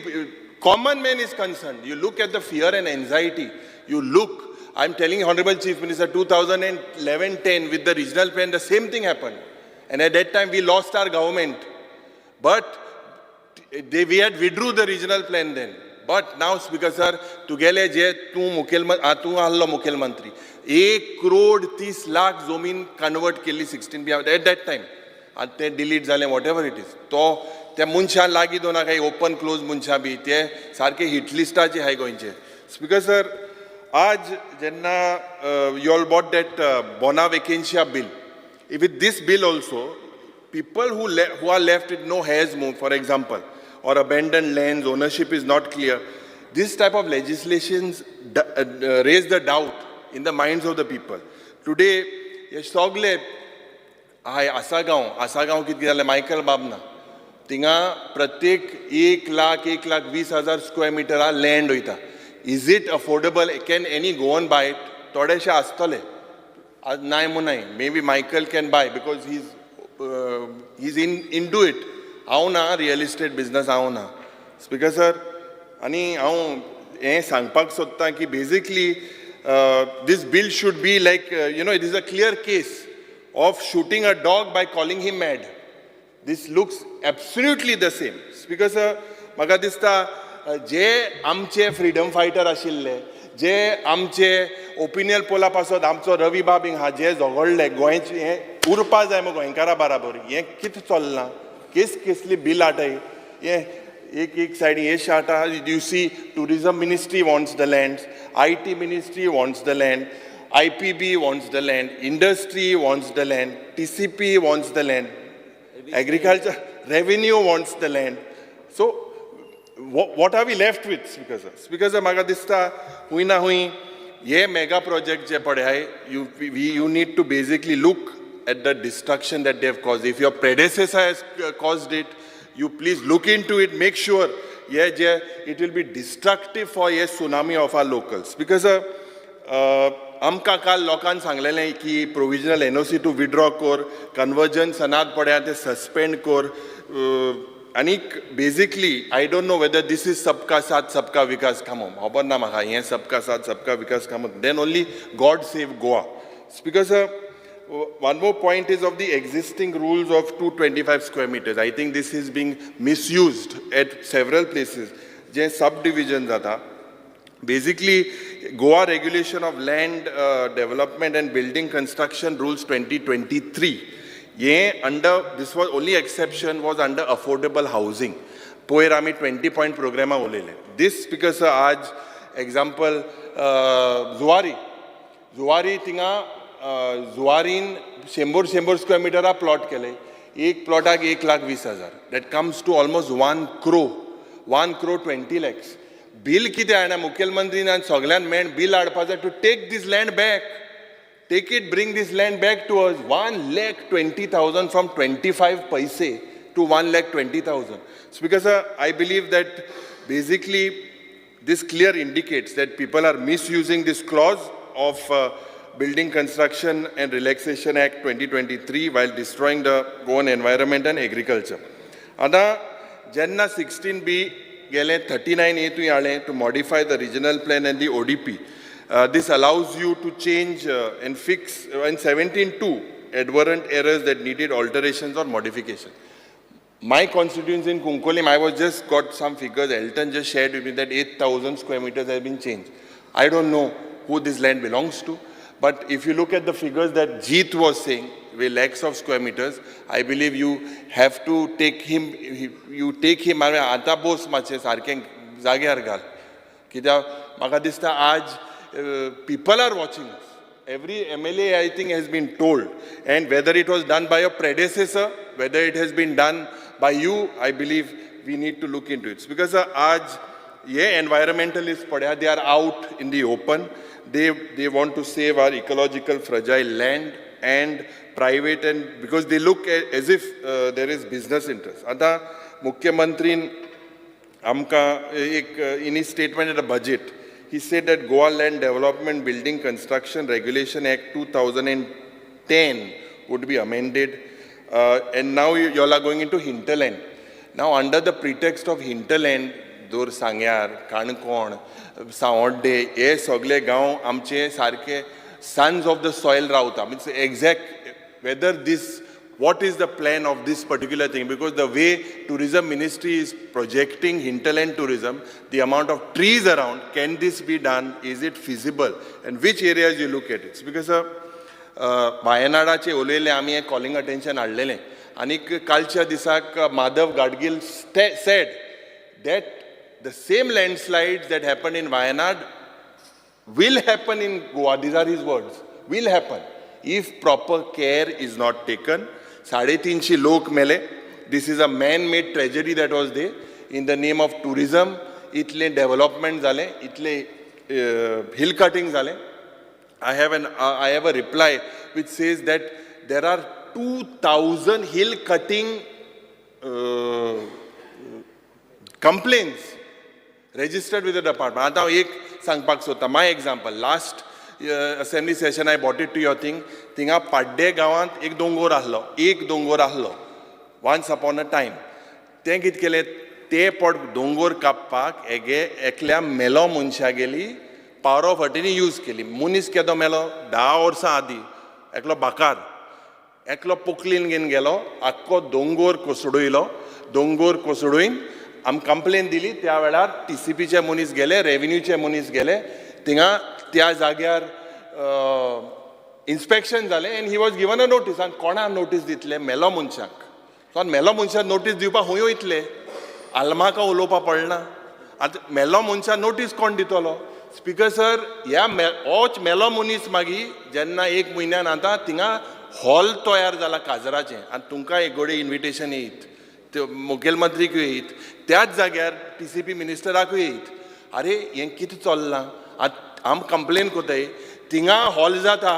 common man is concerned. You look at the fear and anxiety. You look, I'm telling Honorable Chief Minister, 2011-10 with the regional plan, the same thing happened. And at that time we lost our government. But we had withdrew the regional plan then. But now, Speaker sir, तुगेले जे तूं मुखेलमंत्री, तूं आहलो मुखेलमंत्री, 1,30,00,000 जमीन convert केल्ली 16B at that time. आनी ते डिलीट जालें, what ever it is. तो त्या मनशां लागीं दवरना काय ओपन क्लोज मनशां बी, ते सारके हिट लिस्टाचे आहाय गोंयचे. स्पीकर सर, आज जेन्ना you all bought that bona vacantia bill, with this bill also, people who are left with no heirs move, for example, or abandoned lands, ownership is not clear. This type of legislations raise the doubt in the minds of the people. Today, sogle, Asagaon कित जालें, Michael बाब ना, थिंगा प्रत्येक 1,20,000 square metre land वयता. Is it affordable? Can any Goan buy it? थोडेशे आसतले, नाय म्हूण नाय. Maybe Michael can buy because he's into it. हांव ना रियल इस्टेट बिजनस हांव ना. स्पीकर सर, आनी हांव हें सांगपाक सोदतां की basically this bill should be like, you know, it is a clear case of shooting a dog by calling him mad. This looks absolutely the same. Speaker sir, म्हाका दिसता जे आमचे फ्रिडम फायटर आशिल्ले, जे आमचे ओपिनियन पोला पासत आमचो रवी बाब हिंगा जे झगडले, गोंयचे हें उरपा जाय मगो गोंयकारा बराबर, हें कितें चल्लां, केस केसली बिल हाडटाय, हें एक एक सायडीन हे शाटा. You see tourism ministry wants the land, IT ministry wants the land, IPB wants the land, industry wants the land, TCP wants the land, agriculture, revenue wants the land. So what are we left with, Speaker sir? Speaker sir, म्हाका दिसता हुंय ना हुंय हे mega project जे पळय, you need to basically look at the destruction that they have caused. If your predecessor has caused it, you please look into it, make sure it will be destructive for a tsunami of our locals. Because आमकां काल लोकान सांगलेलें की provisional NOC to withdraw कोर, conversion सनाद पड्या ते suspend कोर. आनीक basically I don't know whether this is Sabka Saath Sabka Vikas कामो, खबर ना म्हाका हें सबका साथ सबका विकास कामो. Then only God save Goa. Speaker sir, one more point is of the existing rules of 225 square meters. I think this is being misused at several places. J subdivision जाता, basically Goa Regulation of Land Development and Building Construction Rules 2023. ये under this was only exception was under affordable housing. पयर आमी 20 point प्रोग्रामा उलयले. This because आज example Zuari, Zuari थिंगा जुवारीन 100 square मिटरा plot केले. एक प्लॉटाक 1,20,000. That comes to almost 1 crore, 1 crore 20 lakhs. Bill कितें जाणा, मुखेलमंत्रीन आनी सगळ्यान मेळून बील हाडपा जाय to take this land back. Take it, bring this land back to us. 1,20,000 from 25 paise to 1,20,000. Speaker sir, I believe that basically this clear indicates that people are misusing this clause of Building Construction and Relaxation Act 2023 while destroying the Goan environment and agriculture. आतां जेन्ना 16B गेले, 39A तुवें हाडलें to modify the regional plan and the ODP. This allows you to change and fix and 17(2) adverent errors that needed alterations or modification. My constituency in Cuncolim, I was just got some figures, Elton just shared with me that 8,000 square meters have been changed. I don't know who this land belongs to, but if you look at the figures that Jeet was saying, with lakhs of square meters, I believe you have to take him, you take him, आतां बोस मातशें सारकें जाग्यार घाल. कित्याक म्हाका दिसता आज people are watching us. Every MLA, I think, has been told. And whether it was done by your predecessor, whether it has been done by you, I believe we need to look into it. Because आज ये environmentalists पड्या, they are out in the open. They want to save our ecological fragile land and private, and because they look as if there is business interest. आतां मुख्यमंत्रीन आमकां एक in his statement at the budget, he said that Goa Land Development Building Construction Regulation Act 2010 would be amended, and now you all are going into hinterland. Now under the pretext of hinterland, दोर सांग्यार, काणकोण, सांवड्डे हे सगळे गांव आमचे सारके sons of the soil रावता. Means exact whether this, what is the plan of this particular thing, because the way tourism ministry is projecting hinterland tourism, the amount of trees around, can this be done, is it feasible, and which areas you look at it. Because वायनाडाचे उलयले आमी, हें calling attention हाडलेलें. आनीक कालच्या दिसाक Madhav Gadgil said that the same landslides that happened in Wayanad will happen in Goa. These are his words. Will happen if proper care is not taken. 350 लोक मेले. This is a man-made tragedy that was there. In the name of tourism, इतले development जालें, इतले hill cutting जालें. I have a reply which says that there are 2,000 hill cutting complaints registered with the department. आतां हांव एक सांगपाक सोदता, my example, last assembly session I brought it to your thing. थिंगा पाड्डे गांवांत एक दोंगोर आहलो, एक दोंगोर आहलो वन्स अपॉन अ टायम. तें कितें केलें, ते पोट दोंगोर कापपाक एगे एकल्या मेलो मनशागेली पावर ऑफ अटर्नी यूज केली. मनीस केदो मेलो 10 वर्सां आदीं, एकलो बाकार, एकलो पोकलीन घेवन गेलो, आख्खो दोंगोर कोसडयलो. दोंगोर कोसडून आमी कंप्लेन दिली. त्या वेळार टीसीपीचे मनीस गेले, रेविन्यूचे मनीस गेले, थिंगा त्या जाग्यार इन्स्पेक्शन जालें and he was given a notice. आनी कोणाक नोटीस दितले? मेलो मनशाक. सो मेलो मनशाक नोटीस दिवपाक खंय वयतले? आल्माका उलोवपाक पडना. आतां मेलो मनशाक नोटीस कोण दितलो? स्पीकर सर, ह्या होच मेलो मनीस मागीर जेन्ना एक म्हयन्यान आतां थिंगा हॉल तयार जाला काजराचें, आनी तुमकां एक घडये इन्विटेशन येयत, मुखेलमंत्रीकूय येयत, त्याच जाग्यार टीसीपी मिनिस्टराकूय येयत. आरे हें कितें चल्लां? आतां आम कंप्लेन कोताय, थिंगा हॉल जाता,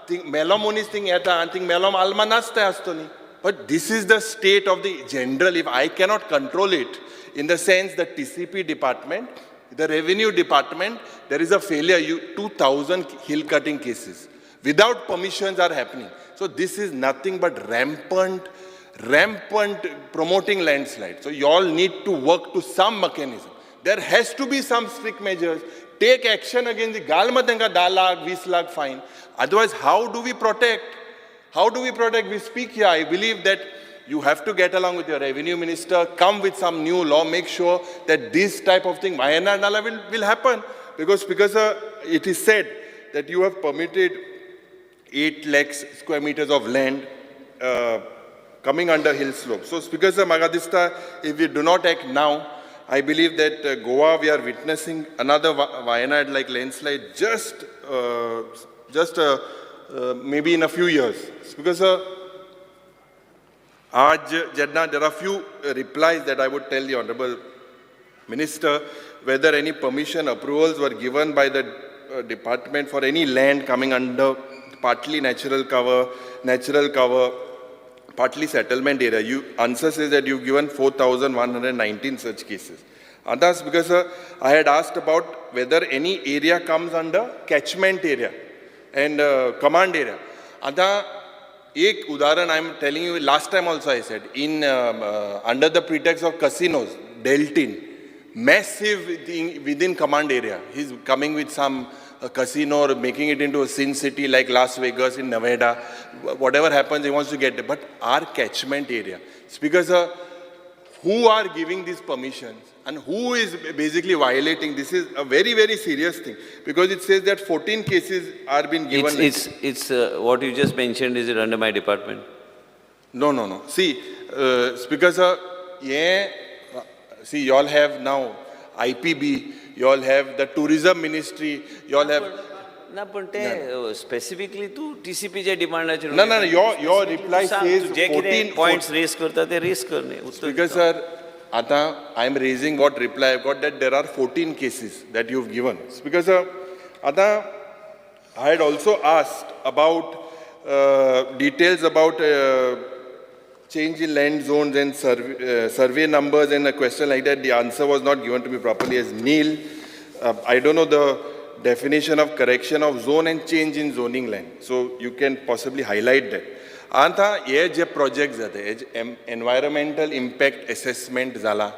थिंग मेलो मनीस थिंग येता आनी थिंग मेलो आल्मा नाचताय आसतली. But this is the state of the general. If I cannot control it, in the sense the TCP department The revenue department, there is a failure. You 2,000 hill cutting cases without permissions are happening. So this is nothing but rampant promoting landslide. So you all need to work to some mechanism. There has to be some strict measures. Take action against the galma tenka 10 lakh, 20 lakh fine. Otherwise, how do we protect? How do we protect? We speak here. I believe that you have to get along with your revenue minister, come with some new law, make sure that this type of thing, Wayanad Nala will happen. Because it is said that you have permitted 8 lakhs square meters of land coming under hill slope. So, Speaker sir, Magadista, if we do not act now, I believe that Goa, we are witnessing another Wayanad-like landslide just maybe in a few years. Speaker sir, Aaj Jedna, there are few replies that I would tell the Honorable Minister whether any permission approvals were given by the department for any land coming under partly natural cover, partly settlement area. You answer says that you've given 4,119 such cases. Others, because I had asked about whether any area comes under catchment area and command area. Ada, ek udaharan I am telling you, last time also I said, in under the pretext of casinos, Deltin, massive thing within command area. He's coming with some casino or making it into a sin city like Las Vegas in Nevada. Whatever happens, he wants to get there. But our catchment area, it's because who are giving these permissions and who is basically violating? This is a very, very serious thing because it says that 14 cases are being given. It's what you just mentioned, is it under my department? No, no, no. See, because yeah, see, you all have now IPB, you all have the tourism ministry, you all have... Na, but specifically to TCP je demand. No, no, no, your reply says 14 points raise karta, te raise karne. Because sir, ata, I am raising what reply I got that there are 14 cases that you've given. Because sir, ata, I had also asked about details about change in land zones and survey numbers and a question like that. The answer was not given to me properly as nil. I don't know the definition of correction of zone and change in zoning land. So you can possibly highlight that. Anta, ye je project jate, environmental impact assessment zala,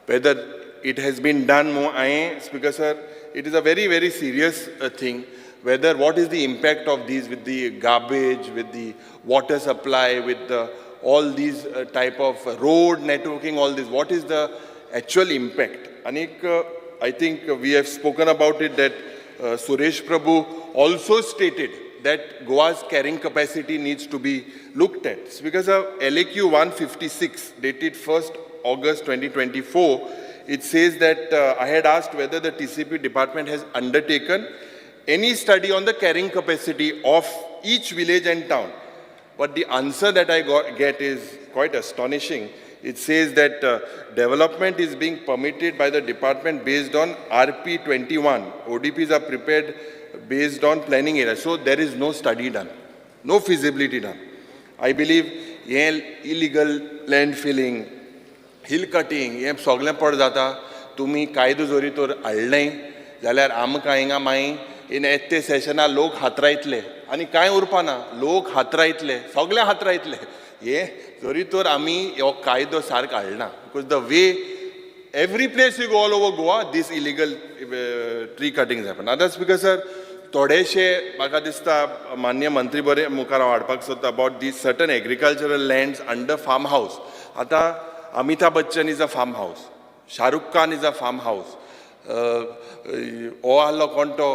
whether it has been done more, Speaker sir, it is a very, very serious thing. Whether what is the impact of these with the garbage, with the water supply, with the all these type of road networking, all this, what is the actual impact? Anik, I think we have spoken about it that Suresh Prabhu also stated that Goa's carrying capacity needs to be looked at. It's because of LAQ 156 dated 1st August 2024, it says that I had asked whether the TCP department has undertaken any study on the carrying capacity of each village and town. But the answer that I get is quite astonishing. It says that development is being permitted by the department based on RP 21. ODPs are prepared based on planning area. So there is no study done, no feasibility done. I believe illegal land filling, hill cutting, ये सगळें पड जाता. तुमी कायदो जरी तर हाडलें जाल्यार आमकां हिंगा मागीर इन येते सेशना लोक हातरायतले आनी कांय उरपा ना, लोक हातरायतले, सगळे हातरायतले. हे जरी तर आमी हो कायदो सारको हाडना, because the way every place you go all over Goa this illegal tree cutting happen. Others because sir थोडेशे म्हाका दिसता मान्य मंत्री बरे मुखार हांव हाडपाक सोदता about these certain agricultural lands under farm house. आतां Amitabh Bachchan is a farm house, Shahrukh Khan is a farm house, हो आहलो कोण तो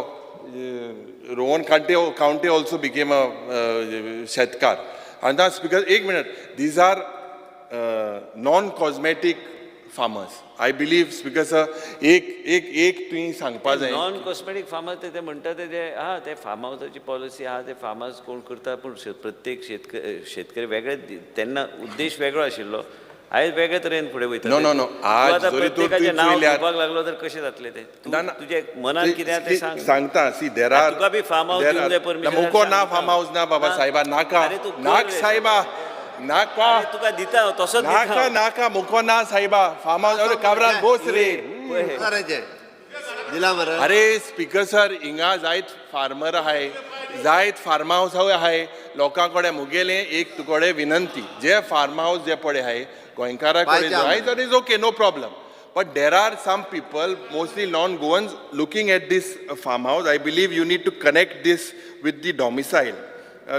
Rohan Khaunte also became a शेतकार. And that's because, एक minute, these are non-cosmetic farmers. I believe because एक एक एक तुवें सांगपा जाय. नॉन कॉस्मेटीक फार्मर्स ते म्हणटा ते आहा ते फार्म हावसाची पॉलिसी आहा, ते फार्मर्स कोण करता, पूण प्रत्येक शेतकरी वेगळे, तेन्ना उद्देश वेगळो आशिल्लो, आयज वेगळे तरेन फुडें वयता. नो नो नो, आज जरी प्रत्येकाचें नांव घेवपाक लागलो तर कशें जातलें तें? तुजें मनान कितें तें सांग. सांगता, सी there are, तुका बी फार्म हावस दिवंक जाय परमिशन. मुको ना फार्म हावस ना बाबा साहेबा, नाका नाक साहेबा, नाका तुका दिता तसोच नाका नाका मुको ना साहेबा फार्म हावस. अरे काबराल बोस रे. दिला मरे. अरे स्पीकर सर, हिंगा जायत फार्मर आहाय, जायत फार्म हावस आहाय. लोकां कडेन मुगेलें एक तुकडे विनंती, जे फार्म हावस जे पळय आहाय गोंयकारा कडेन जाय that is okay, no problem. But there are some people, mostly non-Goans, looking at this farmhouse. I believe you need to connect this with the domicile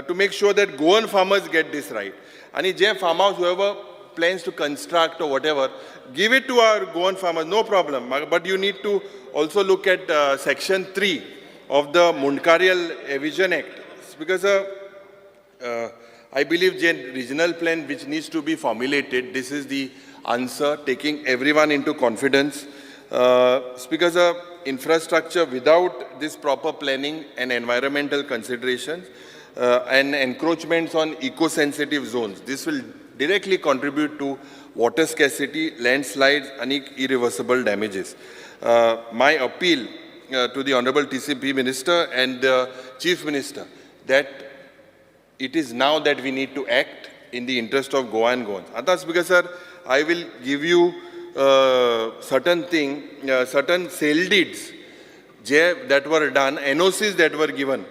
to make sure that Goan farmers get this right. And if farmhouse, whoever plans to construct or whatever, give it to our Goan farmers, no problem. But you need to also look at Section 3 of the Mundkarial Evasion Act. It's because I believe the regional plan which needs to be formulated, this is the answer, taking everyone into confidence. Because infrastructure without this proper planning and environmental considerations and encroachments on eco-sensitive zones, this will directly contribute to water scarcity, landslides, and irreversible damages. My appeal to the Honorable TCP Minister and the Chief Minister that it is now that we need to act in the interest of Goa and Goans. Atas, because sir, I will give you certain certain sale deeds that were done, NOCs that were given.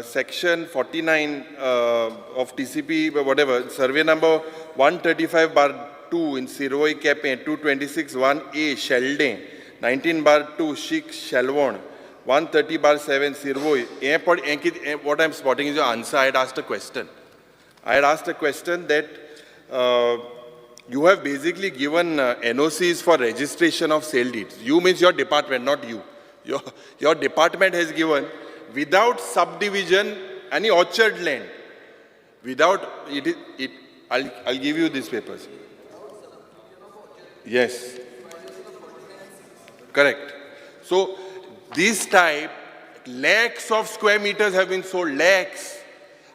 Section 49 of TCP, whatever, survey number 135/2 in Sirvoi Kepe, 226-1A Sheldon, 19/2 Sheikh Shelvon, 130/7 Sirvoi. What I'm spotting is your answer. I had asked a question. I had asked a question that you have basically given NOCs for registration of sale deeds. You means your department, not you. Your department has given without subdivision any orchard land. Without it, I'll give you these papers. Yes. Correct. So this type, lakhs of square meters have been sold, lakhs.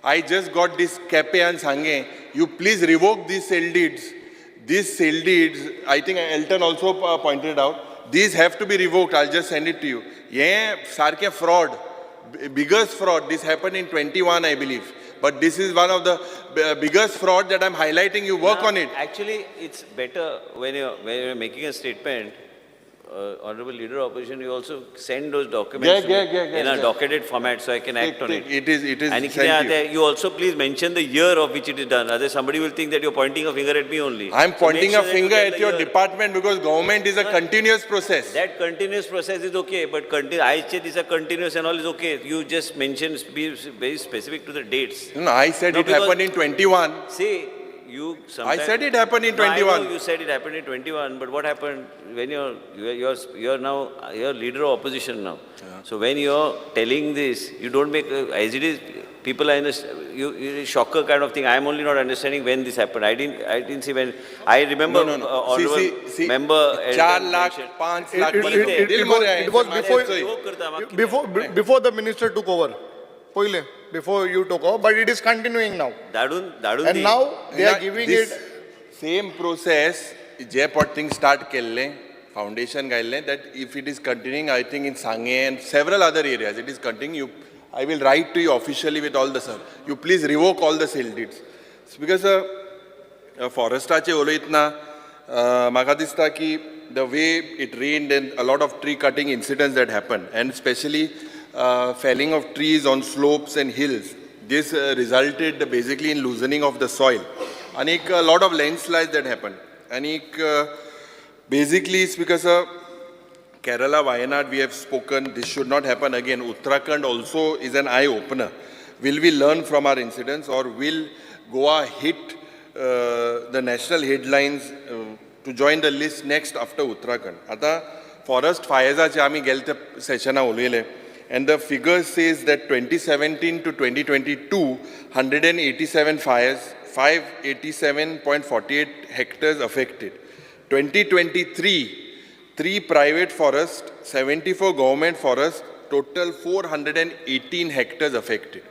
I just got this Kepe and Sange. You please revoke these sale deeds. These sale deeds, I think Elton also pointed out, these have to be revoked. I'll just send it to you. Yeah, sarke fraud, biggest fraud. This happened in 21, I believe. But this is one of the biggest fraud that I'm highlighting. You work on it. Actually, it's better when you're making a statement, Honorable Leader of Opposition, you also send those documents in a docketed format so I can act on it. It is. And you also please mention the year of which it is done. Otherwise, somebody will think that you're pointing a finger at me only. I'm pointing a finger at your department because government is a continuous process. That continuous process is okay, but I say these are continuous and all is okay. You just mention, be very specific to the dates. No, I said it happened in 21. See, you I said it happened in 21. I know you said it happened in 21, but what happened when you're now you're leader of opposition now. Yeah. So when you're telling this, you don't make as it is. People are in a shocker kind of thing. I'm only not understanding when this happened. I didn't see when. I remember. No. Honorable member. 4 lakh, 5 lakh. It was before the minister took over. Poile, before you took over, but it is continuing now. And now they are giving it. Same process, je potting start kelle, foundation guideline, that if it is continuing, I think in Sange and several other areas, it is continuing. I will write to you officially with all the sir. You please revoke all the sale deeds. It's because forestache uloitna, maka dista ki the way it rained and a lot of tree cutting incidents that happened, and especially felling of trees on slopes and hills. This resulted basically in loosening of the soil. And a lot of landslides that happened. And basically it's because Kerala, Wayanad, we have spoken, this should not happen again. Uttarakhand also is an eye-opener. Will we learn from our incidents, or will Goa hit the national headlines to join the list next after Uttarakhand? Ata forest fires aami gelte session a uloyle. And the figure says that 2017 to 2022, 187 fires, 587.48 hectares affected. 2023, 3 private forests, 74 government forests, total 418 hectares affected.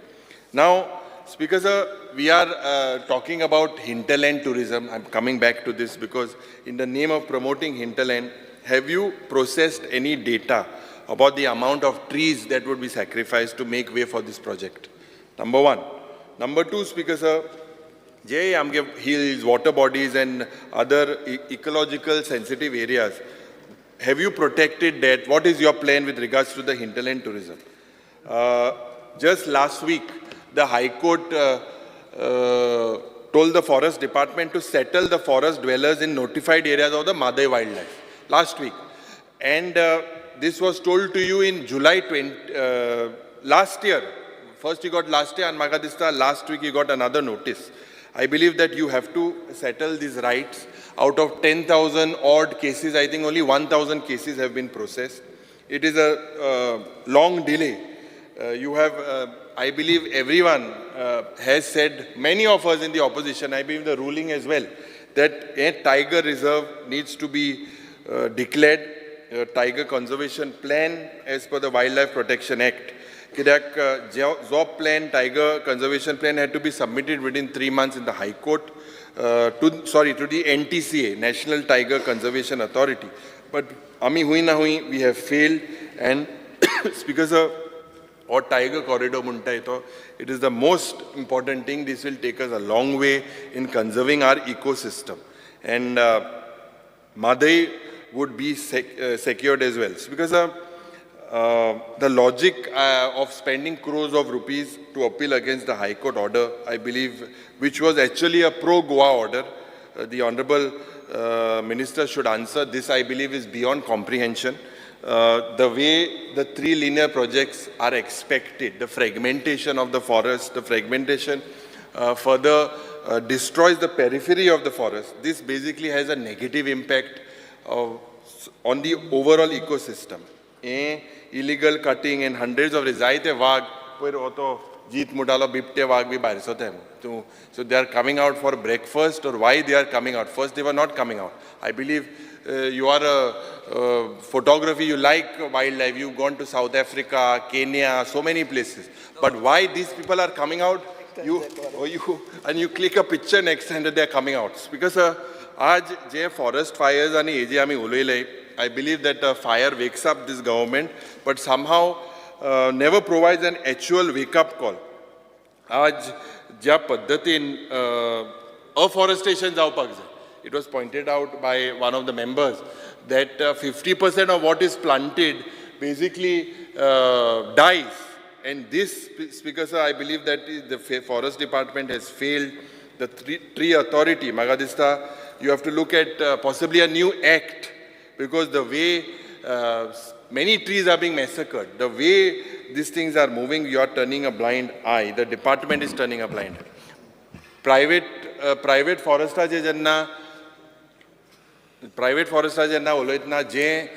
Now, Speaker sir, we are talking about hinterland tourism. I'm coming back to this because in the name of promoting hinterland, have you processed any data about the amount of trees that would be sacrificed to make way for this project? Number one. Number two, Speaker sir, J amge hills, water bodies and other ecological sensitive areas, Have you protected that? What is your plan with regards to the hinterland tourism? Just last week, the High Court told the forest department to settle the forest dwellers in notified areas of the Mhadei wildlife last week. And this was told to you in July 20, last year. First you got last year, and म्हाका दिसता last week you got another notice. I believe that you have to settle these rights. Out of 10,000 odd cases, I think only 1,000 cases have been processed. It is a long delay. You have, I believe everyone has said, many of us in the opposition, I believe the ruling as well, that a tiger reserve needs to be declared, a tiger conservation plan as per the Wildlife Protection Act. कित्याक जो plan, tiger conservation plan had to be submitted within 3 months in the High Court, to the NTCA, National Tiger Conservation Authority. But आमी हुंय ना हुंय we have failed, and Speaker sir, or tiger corridor म्हणटाय तो, it is the most important thing. This will take us a long way in conserving our ecosystem, and Mhadei would be secured as well. Because the logic of spending crores of rupees to appeal against the High Court order, I believe, which was actually a pro-Goa order, the Honorable Minister should answer. This, I believe, is beyond comprehension. The way the three linear projects are expected, the fragmentation of the forest, the fragmentation further destroys the periphery of the forest. This basically has a negative impact on the overall ecosystem. Illegal cutting and hundreds of जायते वाग, पयर हो तो जीत मुटालो बिबटे वाग बी भायर सरते. So they are coming out for breakfast, or why they are coming out? First they were not coming out. I believe you are a photography, you like wildlife, you've gone to South Africa, Kenya, so many places. But why these people are coming out? You click a picture next time that they are coming out. Because आज जे forest fires आनी हे जे आमी उलयले, I believe that fire wakes up this government, but somehow never provides an actual wake up call. आज ज्या पद्दतीन afforestation जावपाक जाय, it was pointed out by one of the members that 50% of what is planted basically dies. And this, Speaker sir, I believe that the forest department has failed. The tree authority, म्हाका दिसता, you have to look at possibly a new act, because the way many trees are being massacred, the way these things are moving, you are turning a blind eye. The department is turning a blind eye. Private फॉरेस्टाचे जेन्ना, private फॉरेस्टाचे जेन्ना उलयतना, जे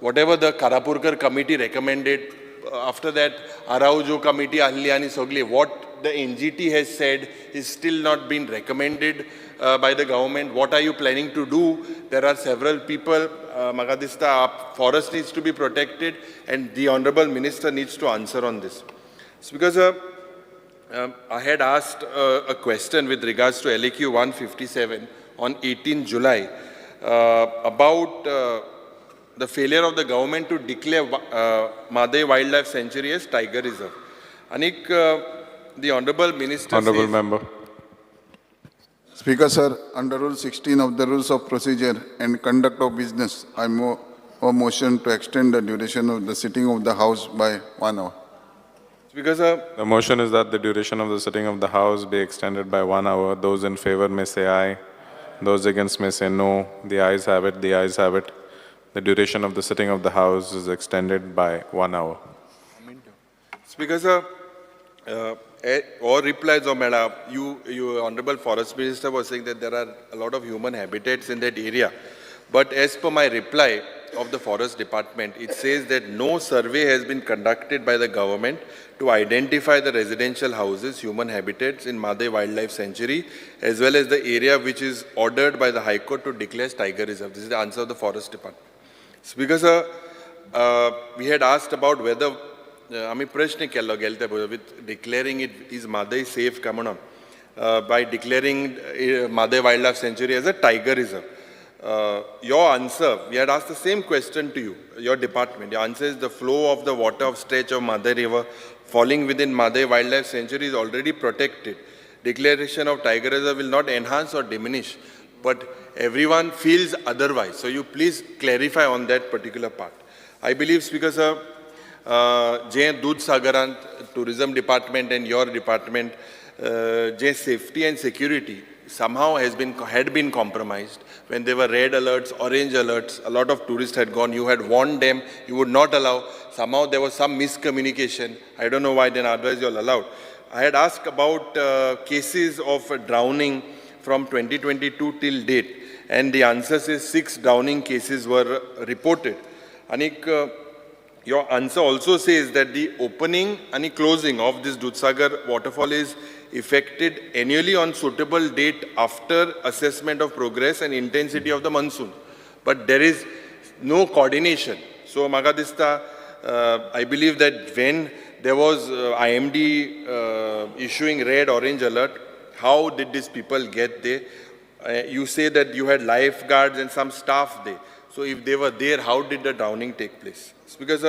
whatever the Karapurkar Committee recommended, after that Araujo Committee आहली आनी सगली, what the NGT has said is still not been recommended by the government. What are you planning to do? There are several people, म्हाका दिसता forest needs to be protected and the honorable minister needs to answer on this. It's because I had asked a question with regards to LAQ 157 on 18 July about the failure of the government to declare Mhadei Wildlife Sanctuary as Tiger Reserve. Anik, the Honorable Minister Honorable says, Member. Speaker, sir, under Rule 16 of the Rules of Procedure and Conduct of Business, I move a motion to extend the duration of the sitting of the House by 1 hour. Speaker, sir, The motion is that the duration of the sitting of the House be extended by 1 hour. Those in favor may say aye. Those against may say no. The ayes have it. The ayes have it. The duration of the sitting of the House is extended by 1 hour. Speaker, sir, or reply जो मेळा, you Honorable Forest Minister was saying that there are a lot of human habitats in that area. But as per my reply of the Forest Department, it says that no survey has been conducted by the government to identify the residential houses, human habitats in Mhadei Wildlife Sanctuary, as well as the area which is ordered by the High Court to declare as Tiger Reserve. This is the answer of the Forest Department. Speaker, sir, we had asked about whether आमी प्रश्न केल्लो गेले ते with declaring it, is Mhadei safe काय म्हणून, by declaring Mhadei Wildlife Sanctuary as a tiger reserve. Your answer, we had asked the same question to you, your department. Your answer is the flow of the water of stretch of Mhadei River falling within Mhadei Wildlife Sanctuary is already protected. Declaration of tiger reserve will not enhance or diminish. But Everyone feels otherwise. So you please clarify on that particular part. I believe, Speaker sir, J दूधसागरांत tourism department and your department J safety and security somehow has been had been compromised. When there were red alerts, orange alerts, a lot of tourists had gone. You had warned them, you would not allow. Somehow there was some miscommunication. I don't know why then otherwise you all allowed. I had asked about cases of drowning from 2022 till date, and the answer is 6 drowning cases were reported. Anik, your answer also says that the opening and closing of this Dudhsagar waterfall is effected annually on suitable date after assessment of progress and intensity of the monsoon. But there is no coordination. So, म्हाका दिसता, I believe that when there was IMD issuing red, orange alert, how did these people get there? You say that you had lifeguards and some staff there. So if they were there, how did the drowning take place? It's because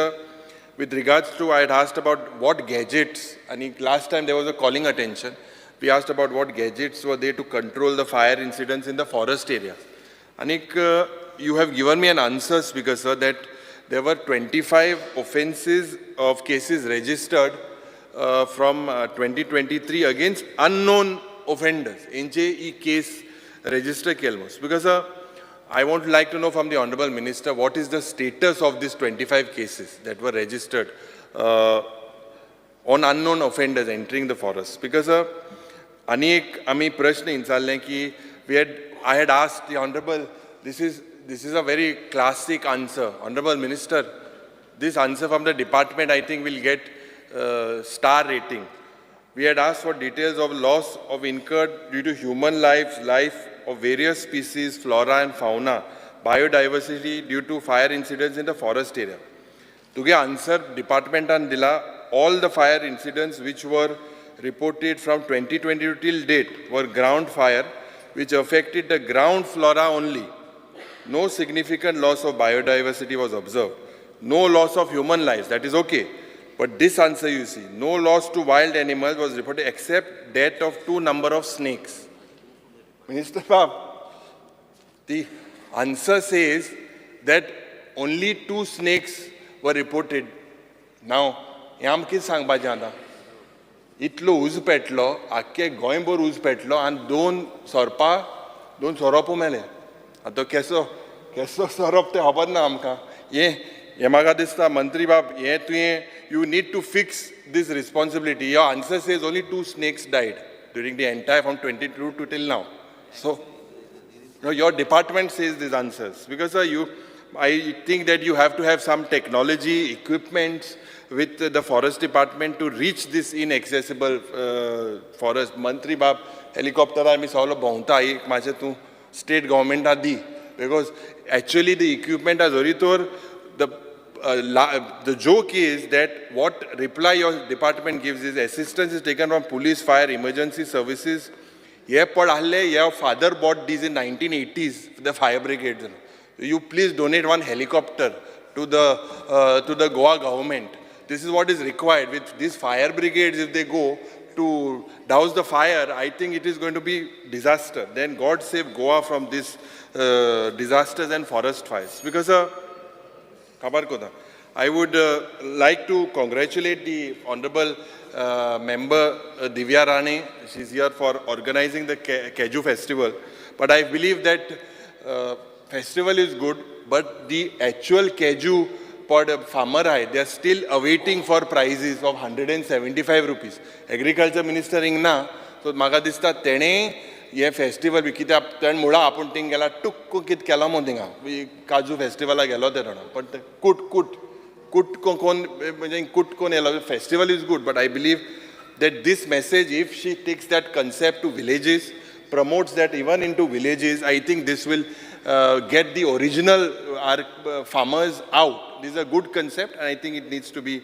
with regards to, I had asked about what gadgets, and last time there was a calling attention, we asked about what gadgets were there to control the fire incidents in the forest area. Anik, you have given me an answer, Speaker sir, that there were 25 offenses of cases registered from 2023 against unknown offenders. Inche e case register kelmos. Because I would like to know from the Honorable Minister what is the status of these 25 cases that were registered on unknown offenders entering the forest. Because ani ek ami prashna inचारलें ki I had asked the Honorable, this is a very classic answer. Honorable Minister, this answer from the department I think will get star rating. We had asked for details of loss of incurred due to human lives, life of various species, flora and fauna, biodiversity due to fire incidents in the forest area. Tuge answer department an dila, all the fire incidents which were reported from 2022 till date were ground fire, which affected the ground flora only. No significant loss of biodiversity was observed. No loss of human lives, that is okay. But this answer you see, no loss to wild animals was reported except death of 2 number of snakes. Minister Baab, the answer says that only 2 snakes were reported. Now, हें कितें सांगपाचें आतां? इतलो उजो पेटलो, आख्खे गोंयभर उजो पेटलो आनी 2 सोरपा, 2 सोरोप मेले. आतां केसो केसो सोरोप तें खबर ना आमकां. हें म्हाका दिसता मंत्री बाब, हें तुवें you need to fix this responsibility. Your answer says only 2 snakes died during the entire from 22 to till now. So, no, your department says these answers. Because I think that you have to have some technology, equipment with the forest department to reach this inaccessible forest. Mantri Bab, helicopter आमी सगलो भोंवता, एक मातशें तूं state government di. Because actually the equipment has already the joke is that what reply your department gives is assistance is taken from police, fire, emergency services. Your father bought these in 1980s, the fire brigades. You please donate 1 helicopter to the Goa government. This is what is required. With these fire brigades, if they go to douse the fire, I think it is going to be disaster. Then God save Goa from these disasters and forest fires. Because I would like to congratulate the Honorable Member Divya Rane. She's here for organizing the Keju Festival. But I believe that festival is good, but the actual Keju farmer, they are still awaiting for prices of 175 rupees. Agriculture Minister ingna, so म्हाका दिसता तेणे हे festival बी कित्याक तेणे मुळा आपूण thing गेला टुक्क कितें केला म्हूण थिंगा काजू फेस्टिवलाक गेलो ते जाणा, पण ते कूट कूट कूट कोण म्हणजे कूट कोण येयलो. Festival is good, but I believe that this message, if she takes that concept to villages, promotes that even into villages, I think this will get the original our farmers out. This is a good concept and I think it needs to be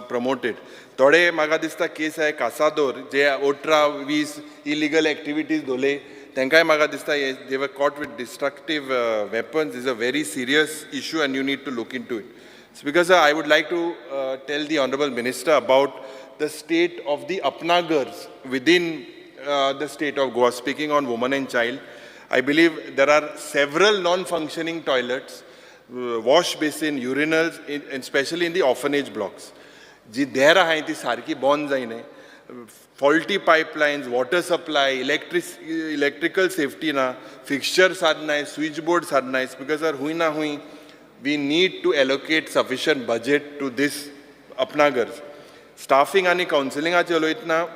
promoted. थोडे म्हाका दिसता केस आहे कासादोर जे 18 20 illegal activities दोले तांकांय म्हाका दिसता they were caught with destructive weapons. Is a very serious issue and you need to look into it. Because I would like to tell the Honorable Minister about the state of the Apnagars within the state of Goa. Speaking on woman and child, I believe there are several non-functioning toilets, wash basin, urinals, and especially in the orphanage blocks. जी देरां आहाय ती सारकी बंद जायना, faulty pipelines, water supply, electrical safety ना, fixture साद नाय, switch board साद नाय. Because हुंय ना हुंय we need to allocate sufficient budget to this Apna Ghars. Staffing आनी कावन्सिलिंगाचेर उलयतना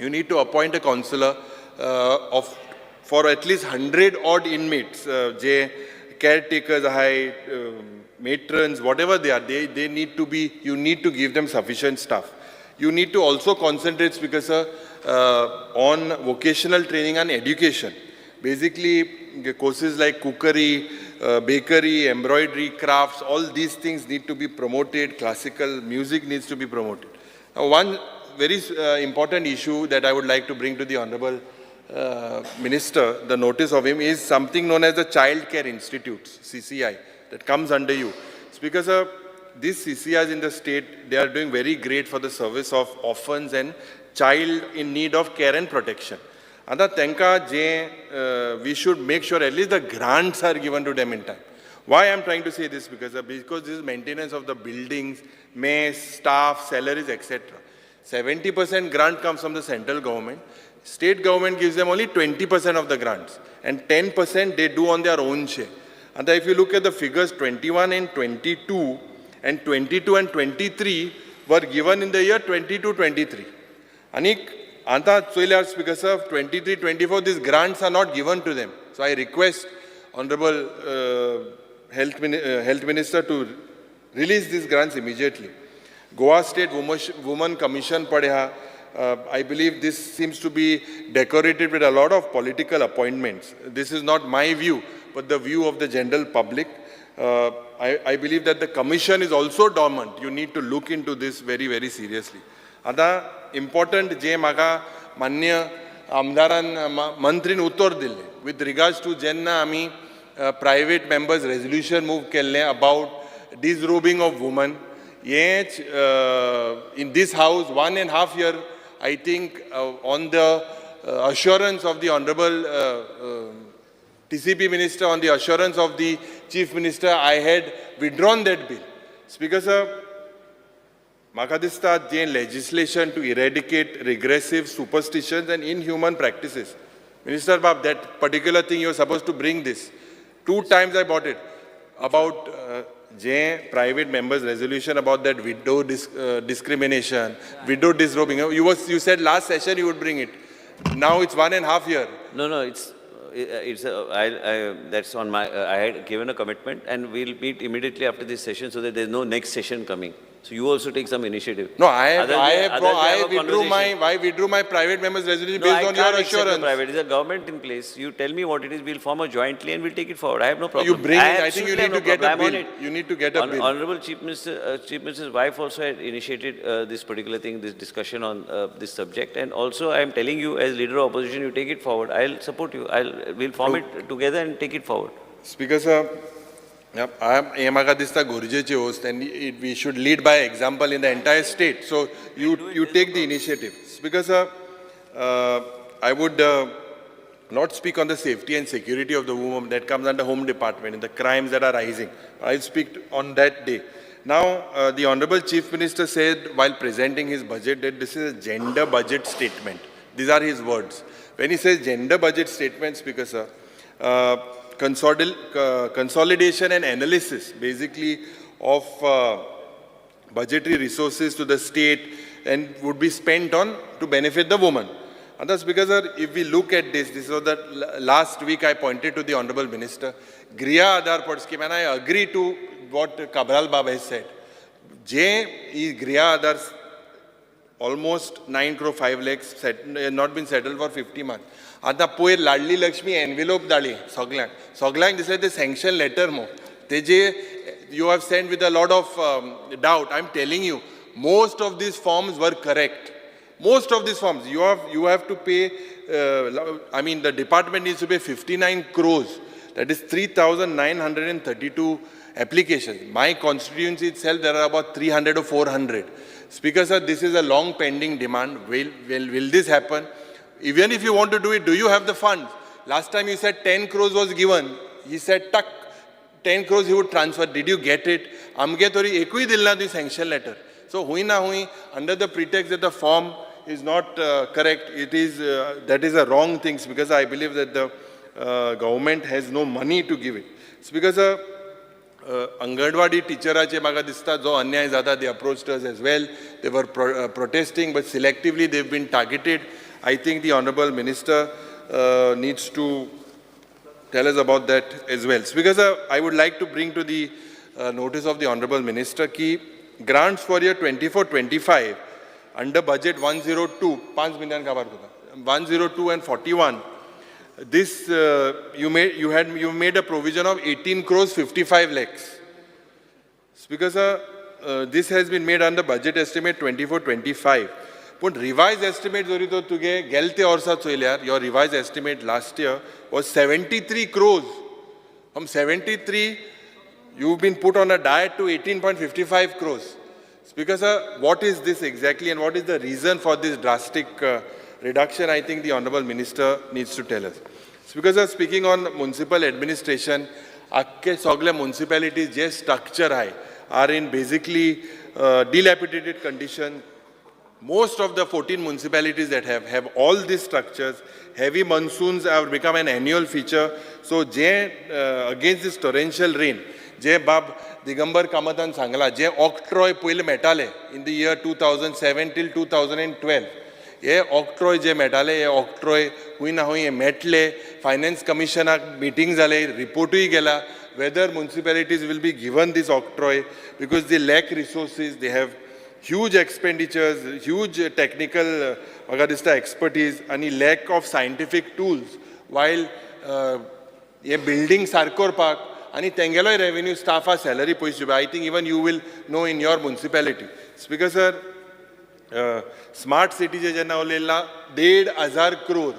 you need to appoint a counsellor of for at least 100 odd inmates, J caretakers आहाय, matrons, whatever they are, they need to be, you need to give them sufficient staff. You need to also concentrate, Speaker sir, on vocational training and education. Basically, courses like cookery, bakery, embroidery, crafts, all these things need to be promoted. Classical music needs to be promoted. Now, one very important issue that I would like to bring to the Honorable Minister, the notice of him, is something known as the Child Care Institutes, CCI, that comes under you. Speaker sir, these CCIs in the state, they are doing very great for the service of orphans and child in need of care and protection. Ata tenka je, we should make sure at least the grants are given to them in time. Why I am trying to say this? Because this is maintenance of the buildings, mess, staff, salaries, etc. 70% grant comes from the central government. State government gives them only 20% of the grants, and 10% they do on their own share. And if you look at the figures, 21 and 22, and 22 and 23 were given in the year 22-23. Anik, anta choyल्यार Speaker sir, 23-24, these grants are not given to them. So I request Honorable Health Minister to release these grants immediately. Goa State Women Commission padeha. I believe this seems to be decorated with a lot of political appointments. This is not my view, but the view of the general public. I believe that the commission is also dormant. You need to look into this very, very seriously. आता important जे म्हाका मान्य आमदारान मंत्रीन उत्तर दिल्लें with regards to जेन्ना आमी private members resolution move केल्लें about disrobing of women, हेंच in this house 1.5 year I think on the assurance of the honourable TCP minister, on the assurance of the chief minister, I had withdrawn that bill. Speaker sir, म्हाका दिसता जें legislation to eradicate regressive superstitions and inhuman practices. Minister Bab, that particular thing you are supposed to bring this. 2 times I bought it. About J private members resolution about that widow discrimination, widow disrobing. You said last session you would bring it. Now it's 1.5 year. No, it's that's on my. I had given a commitment, and we'll meet immediately after this session so that there's no next session coming. So you also take some initiative. No, I withdrew my private members resolution based on your assurance. Private. There's a government in place. You tell me what it is. We'll form a jointly and we'll take it forward. I have no problem. You bring it. I think you need to get a bill. You need to get a bill. Honorable Chief Minister, Chief Minister's wife also had initiated this particular thing, this discussion on this subject. And also, I am telling you, as leader of opposition, you take it forward. I'll support you. We'll form it together and take it forward. Speaker sir. हे म्हाका दिसता गरजेची वस्त and we should lead by example in the entire state. So you take the initiative. Speaker sir, I would not speak on the safety and security of the woman that comes under Home Department and the crimes that are rising. I'll speak on that day. Now, the Honorable Chief Minister said while presenting his budget that this is a gender budget statement. These are his words. When he says gender budget statement, Speaker sir, consolidation and analysis basically of budgetary resources to the state and would be spent on to benefit the woman. And that's because if we look at this, this was the last week I pointed to the Honorable Minister, Griha Aadhar Pad scheme, and I agree to what Cabral Baba has said. J Griha Aadhar almost 9 crore 5 lakhs not been settled for 50 months. आतां पयर Ladli Lakshmi envelope धाडली सगल्यांक, सगल्यांक दिसलें ते sanction letter मो तेजे you have send with a lot of doubt. I am telling you most of these forms were correct. Most of these forms you have to pay, I mean the department needs to pay 59 crores, that is 3,932 applications. My constituency itself there are about 300 or 400. Speaker sir, this is a long pending demand. Will this happen? Even if you want to do it, do you have the funds? Last time you said 10 crores was given. He said tuck 10 crores he would transfer. Did you get it? आमगे तरी एकूय दिल ना तुवें sanction letter. So हुंय ना हुंय under the pretext that the form is not correct, it is that is a wrong thing, because I believe that the government has no money to give it. Because anganwadi टिचराचे म्हाका दिसता जो अन्याय जाता, they approached us as well. They were protesting, but selectively they've been targeted. I think the honourable minister needs to tell us about that as well. Because I would like to bring to the notice of the honourable minister की grants for year 24-25 under budget 102, 5 million काबार करता, 102 and 41, this you made a provision of 18 crores 55 lakhs. Because this has been made under budget estimate 24-25. But revised estimate जरी तो तुगे गेलते वर्सा चोयल्यार, your revised estimate last year was 73 crores. From 73, you've been put on a diet to 18.55 crores. Because what is this exactly and what is the reason for this drastic reduction? I think the Honorable Minister needs to tell us. Because speaking on municipal administration, आख्खे सगळे municipalities जे structure आहे are in basically dilapidated condition. Most of the 14 municipalities that have all these structures. Heavy monsoons have become an annual feature. So, J against this torrential rain, जे बाब दिगंबर कामतान सांगला, जे octroi पयले मेळटाले in the year 2007 till 2012, हे octroi जे मेळटाले, हे octroi खूंय ना खूंय हे मेटले. फायनान्स कमिशनाक मिटींग जाले, रिपोर्टूय गेला whether municipalities will be given this octroi, because they lack resources, they have huge expenditures, huge technical म्हाका दिसता expertise आनी lack of scientific tools. While हे बिल्डींग सारको करपाक आनी तेंगेलोय रेवेन्यू स्टाफा सॅलरी पयशे दिवपाक, I think even you will know in your municipality. Speaker sir, smart सिटीचे जेन्ना उलयला 1,500 crore.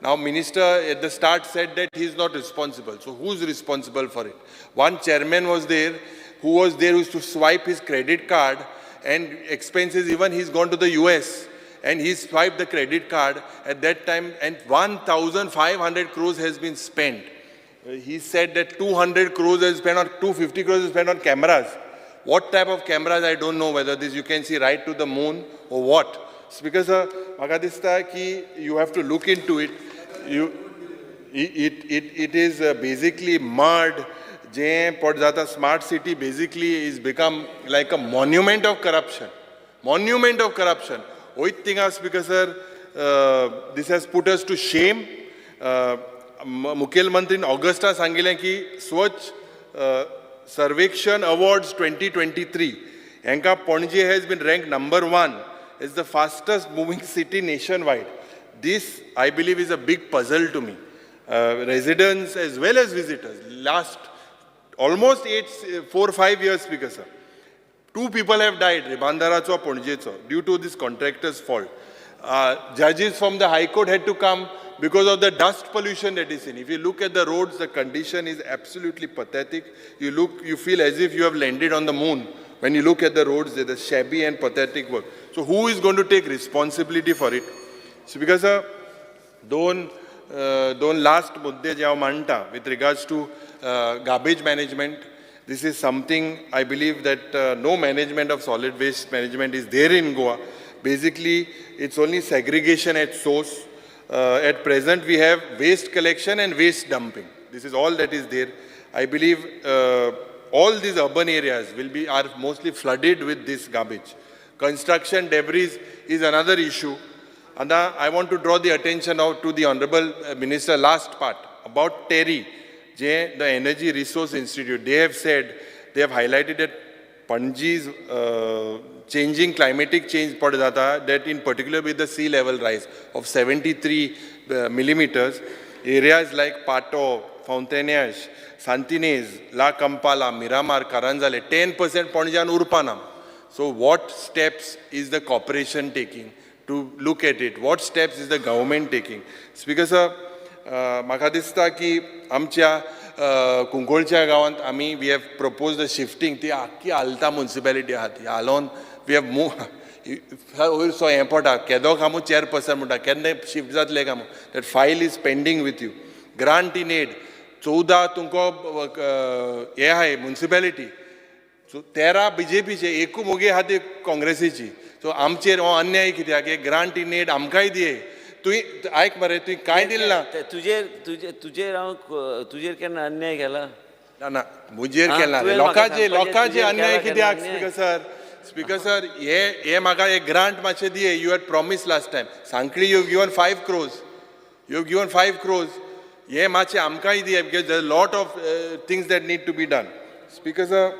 Now minister at the start said that he is not responsible. So who is responsible for it? One chairman was there who was there who used to swipe his credit card and expenses, even he's gone to the US and he swiped the credit card at that time, and 1,500 crores has been spent. He said that 200 crores has spent on, 250 crores is spent on cameras. What type of cameras, I don't know, whether this you can see right to the moon or what. It's because म्हाका दिसता की you have to look into it. It is basically mud. जे पट जाता smart city basically is become like a monument of corruption. Monument of corruption. वयत थिंगा speaker sir, this has put us to shame. मुखेलमंत्रीन ऑगस्टा सांगिल्लें की स्वच्छ सर्वेक्षण awards 2023 हांकां Panaji has been rank number 1 is the fastest moving city nation wide. This I believe is a big puzzle to me. Residents as well as visitors, last almost 4-5 years, Speaker sir, 2 people have died, Ribandaracho, Ponjecho, due to this contractor's fault. Judges from the High Court had to come because of the dust pollution that is in. If you look at the roads, the condition is absolutely pathetic. You feel as if you have landed on the moon. When you look at the roads, they're the shabby and pathetic work. So who is going to take responsibility for it? So because दोन last मुद्दे जे हांव मांडटा with regards to garbage management, this is something I believe that no management of solid waste management is there in Goa. Basically, it's only segregation at source. At present, we have waste collection and waste dumping. This is all that is there. I believe all these urban areas are mostly flooded with this garbage. Construction debris is another issue. And I want to draw the attention now to the Honorable Minister last part about TERI, the Energy Resource Institute. They have said, they have highlighted that Panji's changing climatic change that in particular with the sea level rise of 73 millimeters, areas like Pato, Fontainhas, Santinez, La Campala, Miramar, Karanzale, 10% Panjian Urpanam. So what steps is the corporation taking to look at it? What steps is the government taking? Speaker sir, म्हाका दिसता की आमच्या कुंकळच्या गांवांत आमी we have proposed the shifting, ती आख्खी आलता municipality आहा ती हालोवन we have move वयर सो हें पडटा केदो कामू चेअरपर्सन म्हणटा केन्ना शिफ्ट जातलें कामू, that file is pending with you. Grant in aid 14 तुमकां हे आहाय मुन्सिपेलिटी, सो 13 बीजेपीचे, एकू मोगे आहा ते काँग्रेसीची. सो आमचेर हो अन्याय कित्याक? हे ग्रांट इन एड आमकांय दिये. तुवें आयक मरे, तुवें कांय दिलें ना. तुजेर तुजेर तुजेर हांव तुजेर केन्ना अन्याय केला? ना ना, म्हजेर केला. लोकांचे लोकांचे अन्याय कित्याक? स्पीकर सर, स्पीकर सर, हे हे म्हाका एक ग्रांट मातशें दिये. You had promise last time Sanquelim you given 5 crores, you given 5 crores. हे मातशें आमकांय दिये because there lot of things that need to be done. Speaker sir,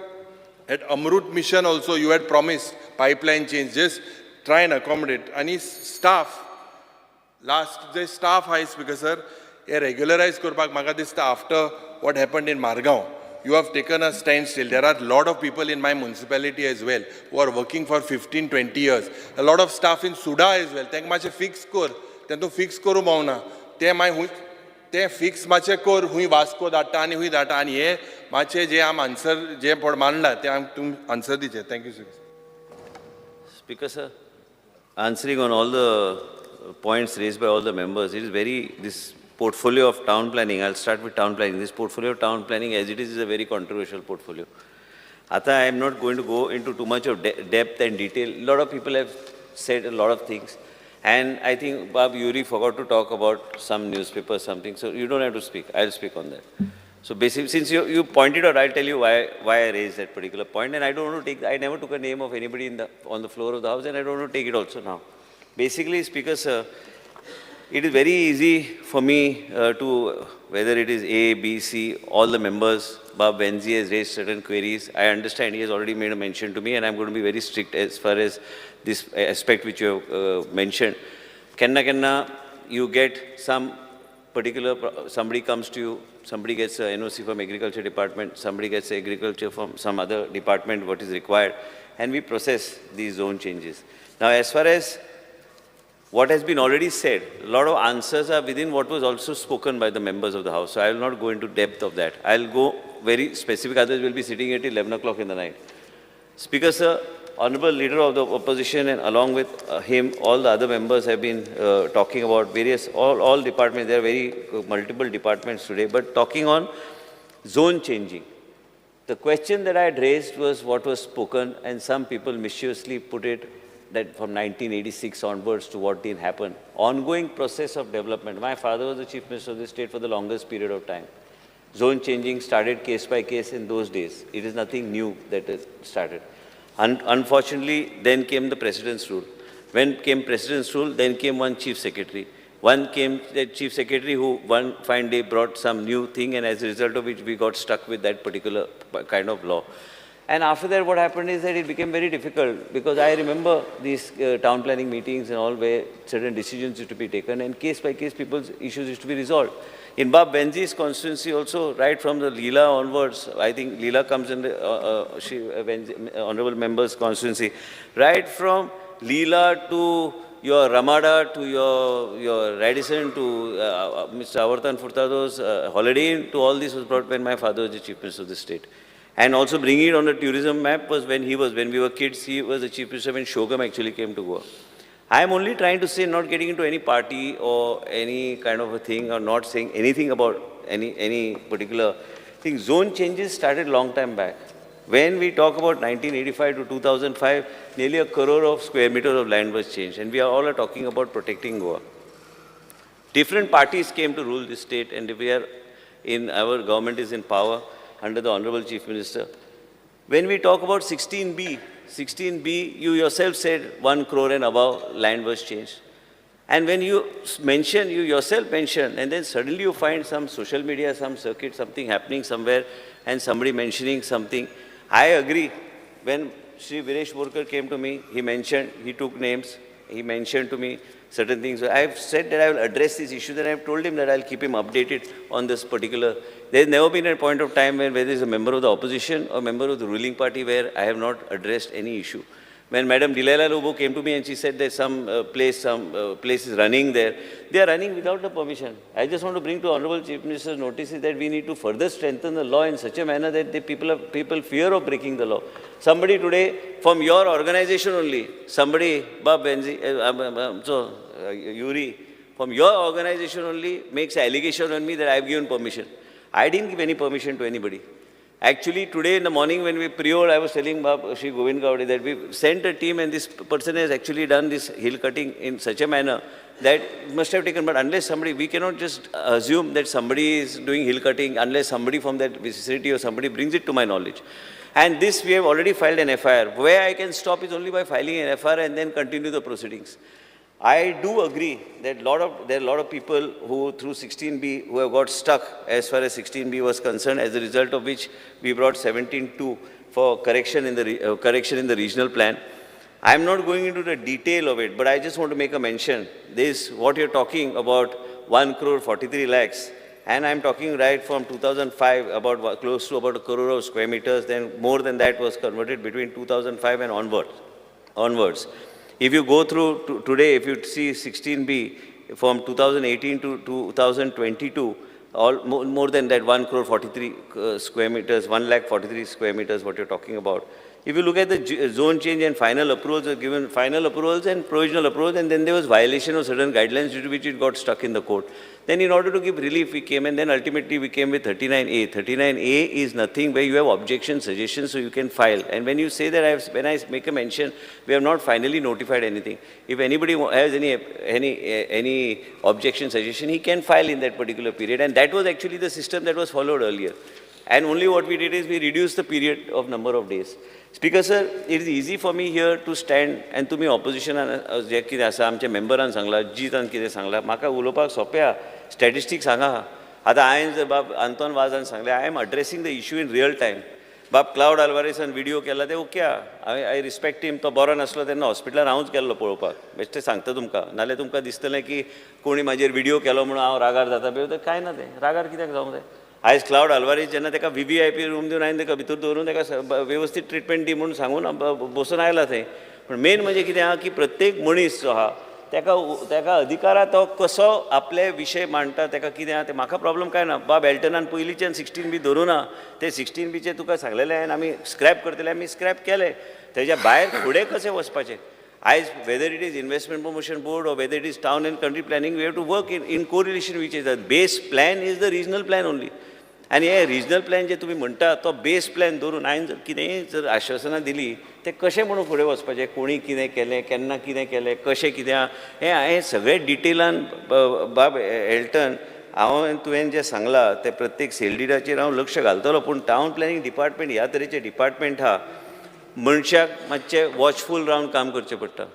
at Amrut mission also you had promise pipeline change, just try and accommodate. आनी staff last जे staff आहाय speaker sir, हे रेग्युलरायज करपाक म्हाका दिसता after what happened in Margao, you have taken a standstill. There are lot of people in my municipality as well who are working for 15-20 years. A lot of staff in SUDA as well. तांकां मातशें fix कर, तें तूं fix करूं पावना. तें मागीर हुंय तें फिक्स मातशें कर, हुंय वास्को धाडटा आनी हुंय धाडटा. आनी हे मातशें जे आम आन्सर जे पड मांडला तें आम तुमी answer दिचें. Thank you sir. Speaker sir, answering on all the points raised by all the members, it is very, this portfolio of town planning, I'll start with town planning. This portfolio of town planning as it is a very controversial portfolio. Ata, I am not going to go into too much of depth and detail. A lot of people have said a lot of things. And I think Bob Yuri forgot to talk about some newspaper or something, so you don't have to speak. I'll speak on that. So basically, since you pointed out, I'll tell you why I raised that particular point. And I don't want to take, I never took a name of anybody in the, on the floor of the house, and I don't want to take it also now. Basically, Speaker sir, it is very easy for me to, whether it is A, B, C, all the members, Bob Venzi has raised certain queries. I understand he has already made a mention to me, and I'm going to be very strict as far as this aspect which you have mentioned. Kenna kenna, you get some particular, somebody comes to you, somebody gets a NOC from agriculture department, somebody gets agriculture from some other department, what is required, and we process these zone changes. Now, as far as what has been already said, a lot of answers are within what was also spoken by the members of the house. So I will not go into depth of that. I'll go very specific. Others will be sitting at 11 o'clock in the night. Speaker sir, Honorable Leader of the Opposition and along with him, all the other members have been talking about various, all departments. There are very multiple departments today, but talking on zone changing. The question that I had raised was what was spoken, and some people mischievously put it that from 1986 onwards to what didn't happen. Ongoing process of development. My father was the chief minister of the state for the longest period of time. Zone changing started case by case in those days. It is nothing new that it started. Unfortunately, then came the president's rule. When came president's rule, then came one chief secretary. One came the chief secretary who one fine day brought some new thing, and as a result of which we got stuck with that particular kind of law. And after that, what happened is that it became very difficult, because I remember these town planning meetings and all where certain decisions used to be taken, and case by case people's issues used to be resolved. In Bab Benzi's constituency also, right from the Leela onwards, I think Leela comes in the honorable member's constituency, right from Leela to your Ramada to your Radisson to Mr. Avertano Furtado's Holiday Inn, to all this was brought when my father was the chief minister of the state. And also bringing it on the tourism map was when we were kids, he was the chief minister when Shogam actually came to Goa. I am only trying to say, not getting into any party or any kind of a thing, or not saying anything about any particular thing. Zone changes started long time back. When we talk about 1985 to 2005, nearly 1 crore of square meters of land was changed, and we are all are talking about protecting Goa. Different parties came to rule this state, and we are in, our government is in power under the Honorable Chief Minister. When we talk about 16B, you yourself said 1 crore and above land was changed. And when you mention, you yourself mention, and then suddenly you find some social media, some circuit, something happening somewhere, and somebody mentioning something. I agree. When Shri Viresh Borkar came to me, he mentioned, he took names, he mentioned to me certain things. I have said that I will address this issue, and I have told him that I will keep him updated on this particular. There has never been a point of time when whether it's a member of the opposition or member of the ruling party where I have not addressed any issue. When Madam Delilah Lobo came to me and she said there's some place is running there, they are running without the permission. I just want to bring to Honorable Chief Minister's notice is that we need to further strengthen the law in such a manner that the people fear of breaking the law. Somebody today from your organization only, somebody, Bob Benzi, Yuri, from your organization only makes allegation on me that I have given permission. I didn't give any permission to anybody. Actually, today in the morning when we pre-old, I was telling Shri Govind Gawde that we sent a team and this person has actually done this hill cutting in such a manner that it must have taken, but unless somebody, we cannot just assume that somebody is doing hill cutting unless somebody from that vicinity or somebody brings it to my knowledge. And this we have already filed an FIR. Where I can stop is only by filing an FIR and then continue the proceedings. I do agree that there are a lot of people who through 16B who have got stuck as far as 16B was concerned, as a result of which we brought 17.2 for correction in the regional plan. I am not going into the detail of it, but I just want to make a mention. This, what you're talking about, 1 crore 43 lakhs, and I'm talking right from 2005, about close to about a crore of square meters, then more than that was converted between 2005 and onwards. If you go through today, if you see 16B from 2018 to 2022, all more than that 1 crore 43 square meters, 1 lakh 43 square meters, what you're talking about. If you look at the zone change and final approvals were given, final approvals and provisional approvals, and then there was violation of certain guidelines due to which it got stuck in the court. Then in order to give relief, we came, and then ultimately we came with 39A. 39A is nothing where you have objection, suggestions, so you can file. And when you say that, when I make a mention, we have not finally notified anything. If anybody has any objection, suggestion, he can file in that particular period. And that was actually the system that was followed earlier. And only what we did is we reduced the period of number of days. Speaker sir, it is easy for me here to stand and तुमी opposition जे कितें आसा आमच्या मेंबरान सांगला, जीतान कितें सांगला, म्हाका उलोवपाक सोंपें आहा, स्टॅटिस्टिक्स सांगा. आतां हांवें जर बाब आंतोन वाजान सांगलें, I am addressing the issue in real time. बाब क्लावड आल्वारेसान विडियो केला ते ओके आहा, हांवें I respect him, तो बरो नासलो तेन्ना हॉस्पिटलान हांवूच गेल्लो पळोवपाक, बेश्टें सांगता तुमकां, नाल्यार तुमकां दिसतलें की कोणी म्हाजेर विडियो केलो म्हणून हांव रागार जाता, बी कांय ना, तें रागार कित्याक जावंक जाय. आयज क्लावड आल्वारीस जेन्ना ताका VVIP room दिवन हांवें ताका भितर दवरून ताका वेवस्थीत ट्रिटमेंट दी म्हणून सांगून बसून आयला थंय. पूण मेन म्हणजे कितें आहा की प्रत्येक मनीस जो आहा ताका ताका अधिकार आहा, तो कसो आपले विशय मांडटा, ताका कितें आहा तें म्हाका प्रॉब्लम कांय ना. बाब एल्टनान पयलींच्यान 16B धरूं ना, ते 16Bचे तुका सांगलेलें हांवें आमी स्क्रॅप करतले, आमी स्क्रॅप केले. तेज्या भायर फुडें कशें वचपाचें आयज whether it is investment promotion board or whether it is town and country planning, we have to work in correlation which is the base plan is the regional plan only. आनी हे regional plan जे तुमी म्हणटा तो बेस plan दवरून हांवें जर कितेंय जर आश्वासनां दिली तें कशें म्हणून फुडें वचपाचें, कोणी कितें केलें, केन्ना कितें केलें, कशें कितें आहा, हें हांवें सगळें डिटेलान बाब एल्टन हांव तुवें जें सांगलां तें प्रत्येक सेल डिडाचेर हांव लक्ष घालतलो. पूण टावन प्लॅनिंग डिपार्टमेंट ह्या तरेचें डिपार्टमेंट आहा, मनशाक मातशें वॉचफूल रावन काम करचें पडटा.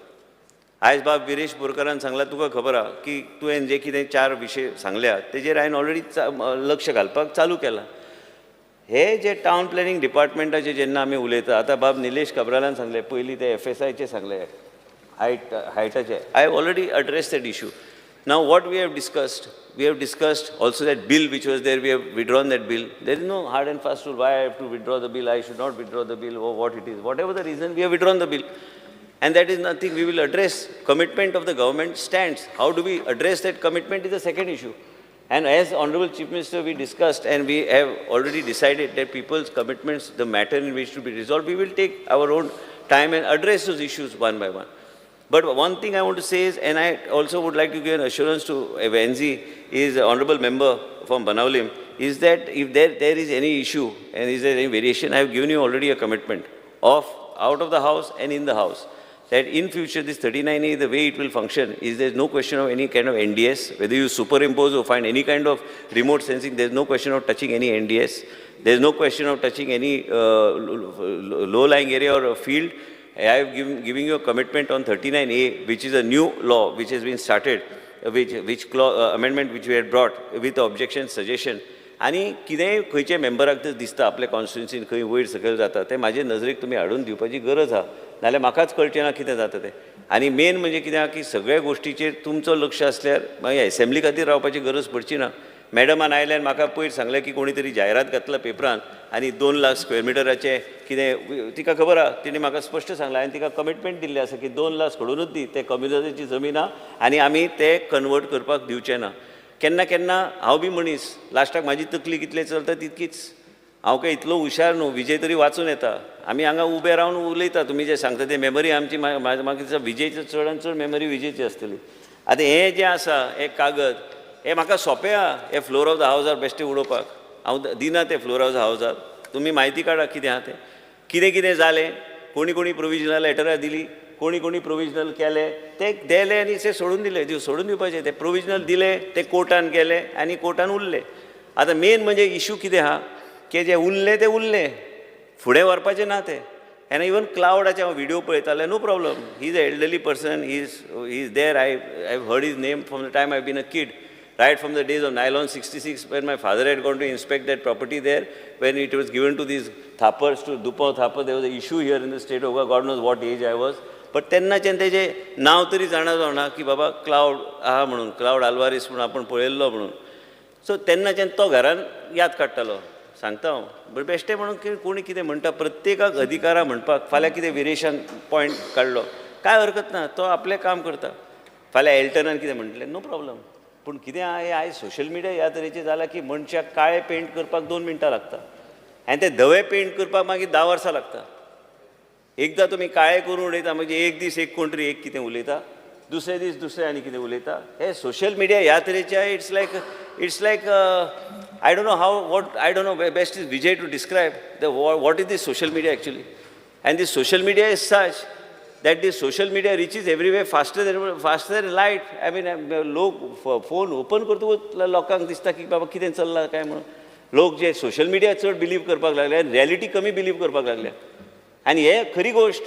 आयज बाब विरेश बोरकारान सांगलां, तुका खबर आहा की तुवें जे कितें 4 विशय सांगल्या तेजेर हांवें ऑलरेडी लक्ष घालपाक चालू केलां. हे जे टावन प्लॅनिंग डिपार्टमेंटाचे जेन्ना आमी उलयता, आतां बाब निलेश काब्रालान सांगलें, पयलीं ते FSIचे सांगलें, हायटाचे, I have already address that issue. Now what we have discussed, we have discussed also that bill which was there, we have withdrawn that bill. There is no hard and fast rule why I have to withdraw the bill, I should not withdraw the bill, or what it is. Whatever the reason, we have withdrawn the bill. And that is nothing we will address. Commitment of the government stands. How do we address that commitment is the second issue. And as Honorable Chief Minister, we discussed and we have already decided that people's commitments, the matter in which to be resolved, we will take our own time and address those issues one by one. But one thing I want to say is, and I also would like to give an assurance to Venzi, is the honorable member from Banaulim, is that if there is any issue and is there any variation, I have given you already a commitment of out of the house and in the house, that in future this 39A, the way it will function is there is no question of any kind of NDS, whether you superimpose or find any kind of remote sensing, there is no question of touching any NDS, there is no question of touching any low-lying area or a field. I am giving you a commitment on 39A, which is a new law which has been started, which amendment which we had brought with objection, suggestion. आनी कितेंय खंयचे मेंबराक तर दिसता आपल्या कॉन्स्टिट्युन्सीन खंय वयर सकयल जाता तें म्हाजे नजरेक तुमी हाडून दिवपाची गरज आहा, नाल्यार म्हाकाच कळचें ना कितें जाता तें. आनी मेन म्हणजे कितें आहा की सगळ्या गोश्टीचेर तुमचो लक्ष आसल्यार मागीर एसेंब्ली खातीर रावपाची गरज पडची ना. मॅडमान आयल्यान म्हाका पयर सांगलें की कोणी तरी जायरात घातला पेपरान आनी 2 लाख स्क्वेअर मिटराचें कितें, तिका खबर आहा, तिणें म्हाका स्पश्ट सांगलां आनी तिका कमिटमेंट दिल्ली आसा की 2 लाख सोडूनच दी, ते कम्युनिजाची जमीन आहा आनी आमी ते कन्वर्ट करपाक दिवचे ना. केन्ना केन्ना हांव बी मनीस, लास्टाक म्हाजी तकली कितले चलता तितकीच, हांव काय इतलो हुशार न्हू, विजय तरी वाचून येता. आमी हांगा उबे रावन उलयता, तुमी जें सांगता ते मेमरी आमची, म्हाका दिसता विजयची चडान चड मेमरी विजयची आसतली. आतां हें जें आसा हें कागद हें म्हाका सोंपें आहा हें फ्लोर ऑफ the हावजार बेश्टें उडोवपाक. हांव दिना तें फ्लोर ऑफ the हावजार, तुमी म्हायती काडा कितें आहा तें, कितें कितें जालें, कोणी कोणी प्रोविजनल लेटरां दिली, कोणी कोणी प्रोविजनल केले, ते दिले आनी ते सोडून दिले, सोडून दिवपाचे ते प्रोविजनल दिले, ते कोर्टान गेले आनी कोर्टान उरले. आतां मेन म्हणजे इशू कितें आहा की जे उरले ते उरले, फुडें व्हरपाचें ना तें. आनी इवन क्लावडाचे हांव व्हिडियो पळयताले, no problem, he is a elderly person, he is there, I have heard his name from the time I been a kid, right from the days of nylon 66 when my father had gone to inspect that property there, when it was given to these Thapars, to Dupont Thapar, there was an issue here in the state of Goa, God knows what age I was. But तेन्नाच्यान तेजें नांव तरी जाणा जावना की बाबा cloud आहा म्हणून, क्लावड आल्वारीस म्हणून आपूण पळयल्लो म्हणून. सो तेन्नाच्यान तो घरान याद काडटालो, सांगता हांव बट बेश्टें म्हणून कोणी कितें म्हणटा, प्रत्येकाक अधिकारा म्हणपाक. फाल्यां कितें विरेशान पॉयंट काडलो, कांय हरकत ना, तो आपलें काम करता. फाल्यां एल्टनान कितें म्हणटलें, नो प्रॉब्लम. पूण कितें आहा हें आयज सोशल मिडिया ह्या तरेचें जालां की मनशाक काळें पेंट करपाक 2 मिनटां लागता आनी तें धवें पेंट करपाक मागीर 10 वर्सां लागता. एकदां तुमी काळें करून उडयता, म्हणजे एक दीस एक कोण तरी एक कितें उलयता, दुसरे दीस दुसरें आनी कितें उलयता. हे सोशल मिडिया ह्या तरेचे, it's like I don't know how, what I don't know best is Vijay to describe the what is this social media actually. And this social media is such that this social media reaches everywhere faster than light. I mean, लोक phone open करतकूच लोकांक दिसता की बाबा कितें चल्लां काय म्हणून. लोक जे सोशल मिडिया चड बिलीव करपाक लागले आनी रियलिटी कमी बिलीव करपाक लागले. आनी हे खरी गोश्ट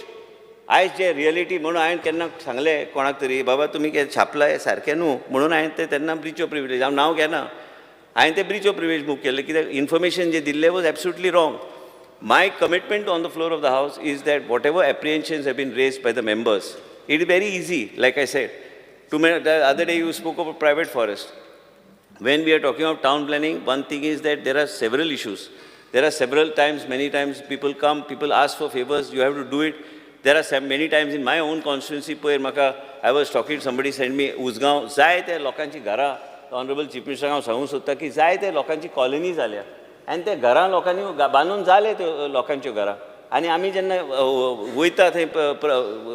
आयज जे रियलिटी म्हणून हांवें केन्ना सांगलें कोणाक तरी, बाबा तुमी कितें छापलां हें सारकें न्हू म्हणून हांवें तें तेन्ना ब्रीच ऑफ प्रिविलेज, हांव नांव घेना, हांवें तें ब्रीच ऑफ प्रिविलेज मूव केल्लें कित्याक इन्फॉर्मेशन जें दिल्लें was absolutely wrong. My commitment on the floor of the house is that whatever apprehensions have been raised by the members, it is very easy, like I said. The other day you spoke of a private forest. When we are talking of town planning, one thing is that there are several issues. There are several times, many times people come, people ask for favors, you have to do it. There are many times in my own constituency, I was talking, somebody sent me Usgaon, जाय ते लोकांची घरां, Honorable Chief Minister हांव सांगूंक सोदता की जाय ते लोकांची कॉलनी जाल्या आनी ते घरां लोकांनी बांदून जाले त्यो लोकांच्यो घरां. आनी आमी जेन्ना वयता थंय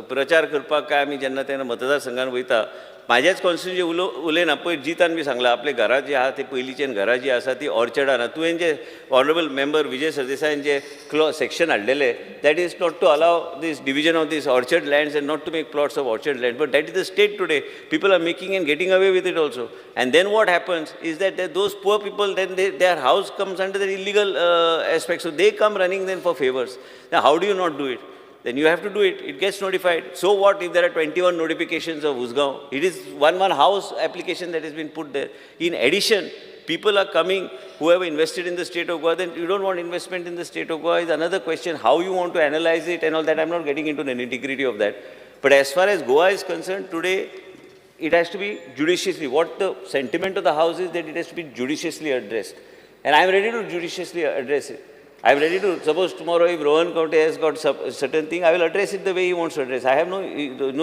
प्रचार करपाक काय आमी जेन्ना तेन्ना मतदारसंघान वयता, म्हाज्याच कॉन्स्टिट्युएन्सी उलयना, पयर जितान बी सांगलां आपले घरां जी आहा ती पयलींच्यान घरां जी आसा ती ऑर्चर्डान आहा. तुवें जे ऑनरेबल मेंबर विजय सरदेसायान जे सेक्शन हाडलेले, that is not to allow this division of this orchard lands and not to make plots of orchard land, but that is the state today. People are making and getting away with it also. And then what happens is that those poor people, then their house comes under the illegal aspect, so they come running then for favours. How do you not do it? Then you have to do it. It gets notified. So what if there are 21 notifications of Usgaon? It is one house application that has been put there. In addition, people are coming who have invested in the state of Goa. Then you don't want investment in the state of Goa is another question. How you want to analyze it and all that, I'm not getting into the nitty-gritty of that. But as far as Goa is concerned, today, it has to be judiciously. What the sentiment of the house is that it has to be judiciously addressed. And I'm ready to judiciously address it. I'm ready to, suppose tomorrow if Rohan Khaunte has got some certain thing, I will address it the way he wants to address. I have no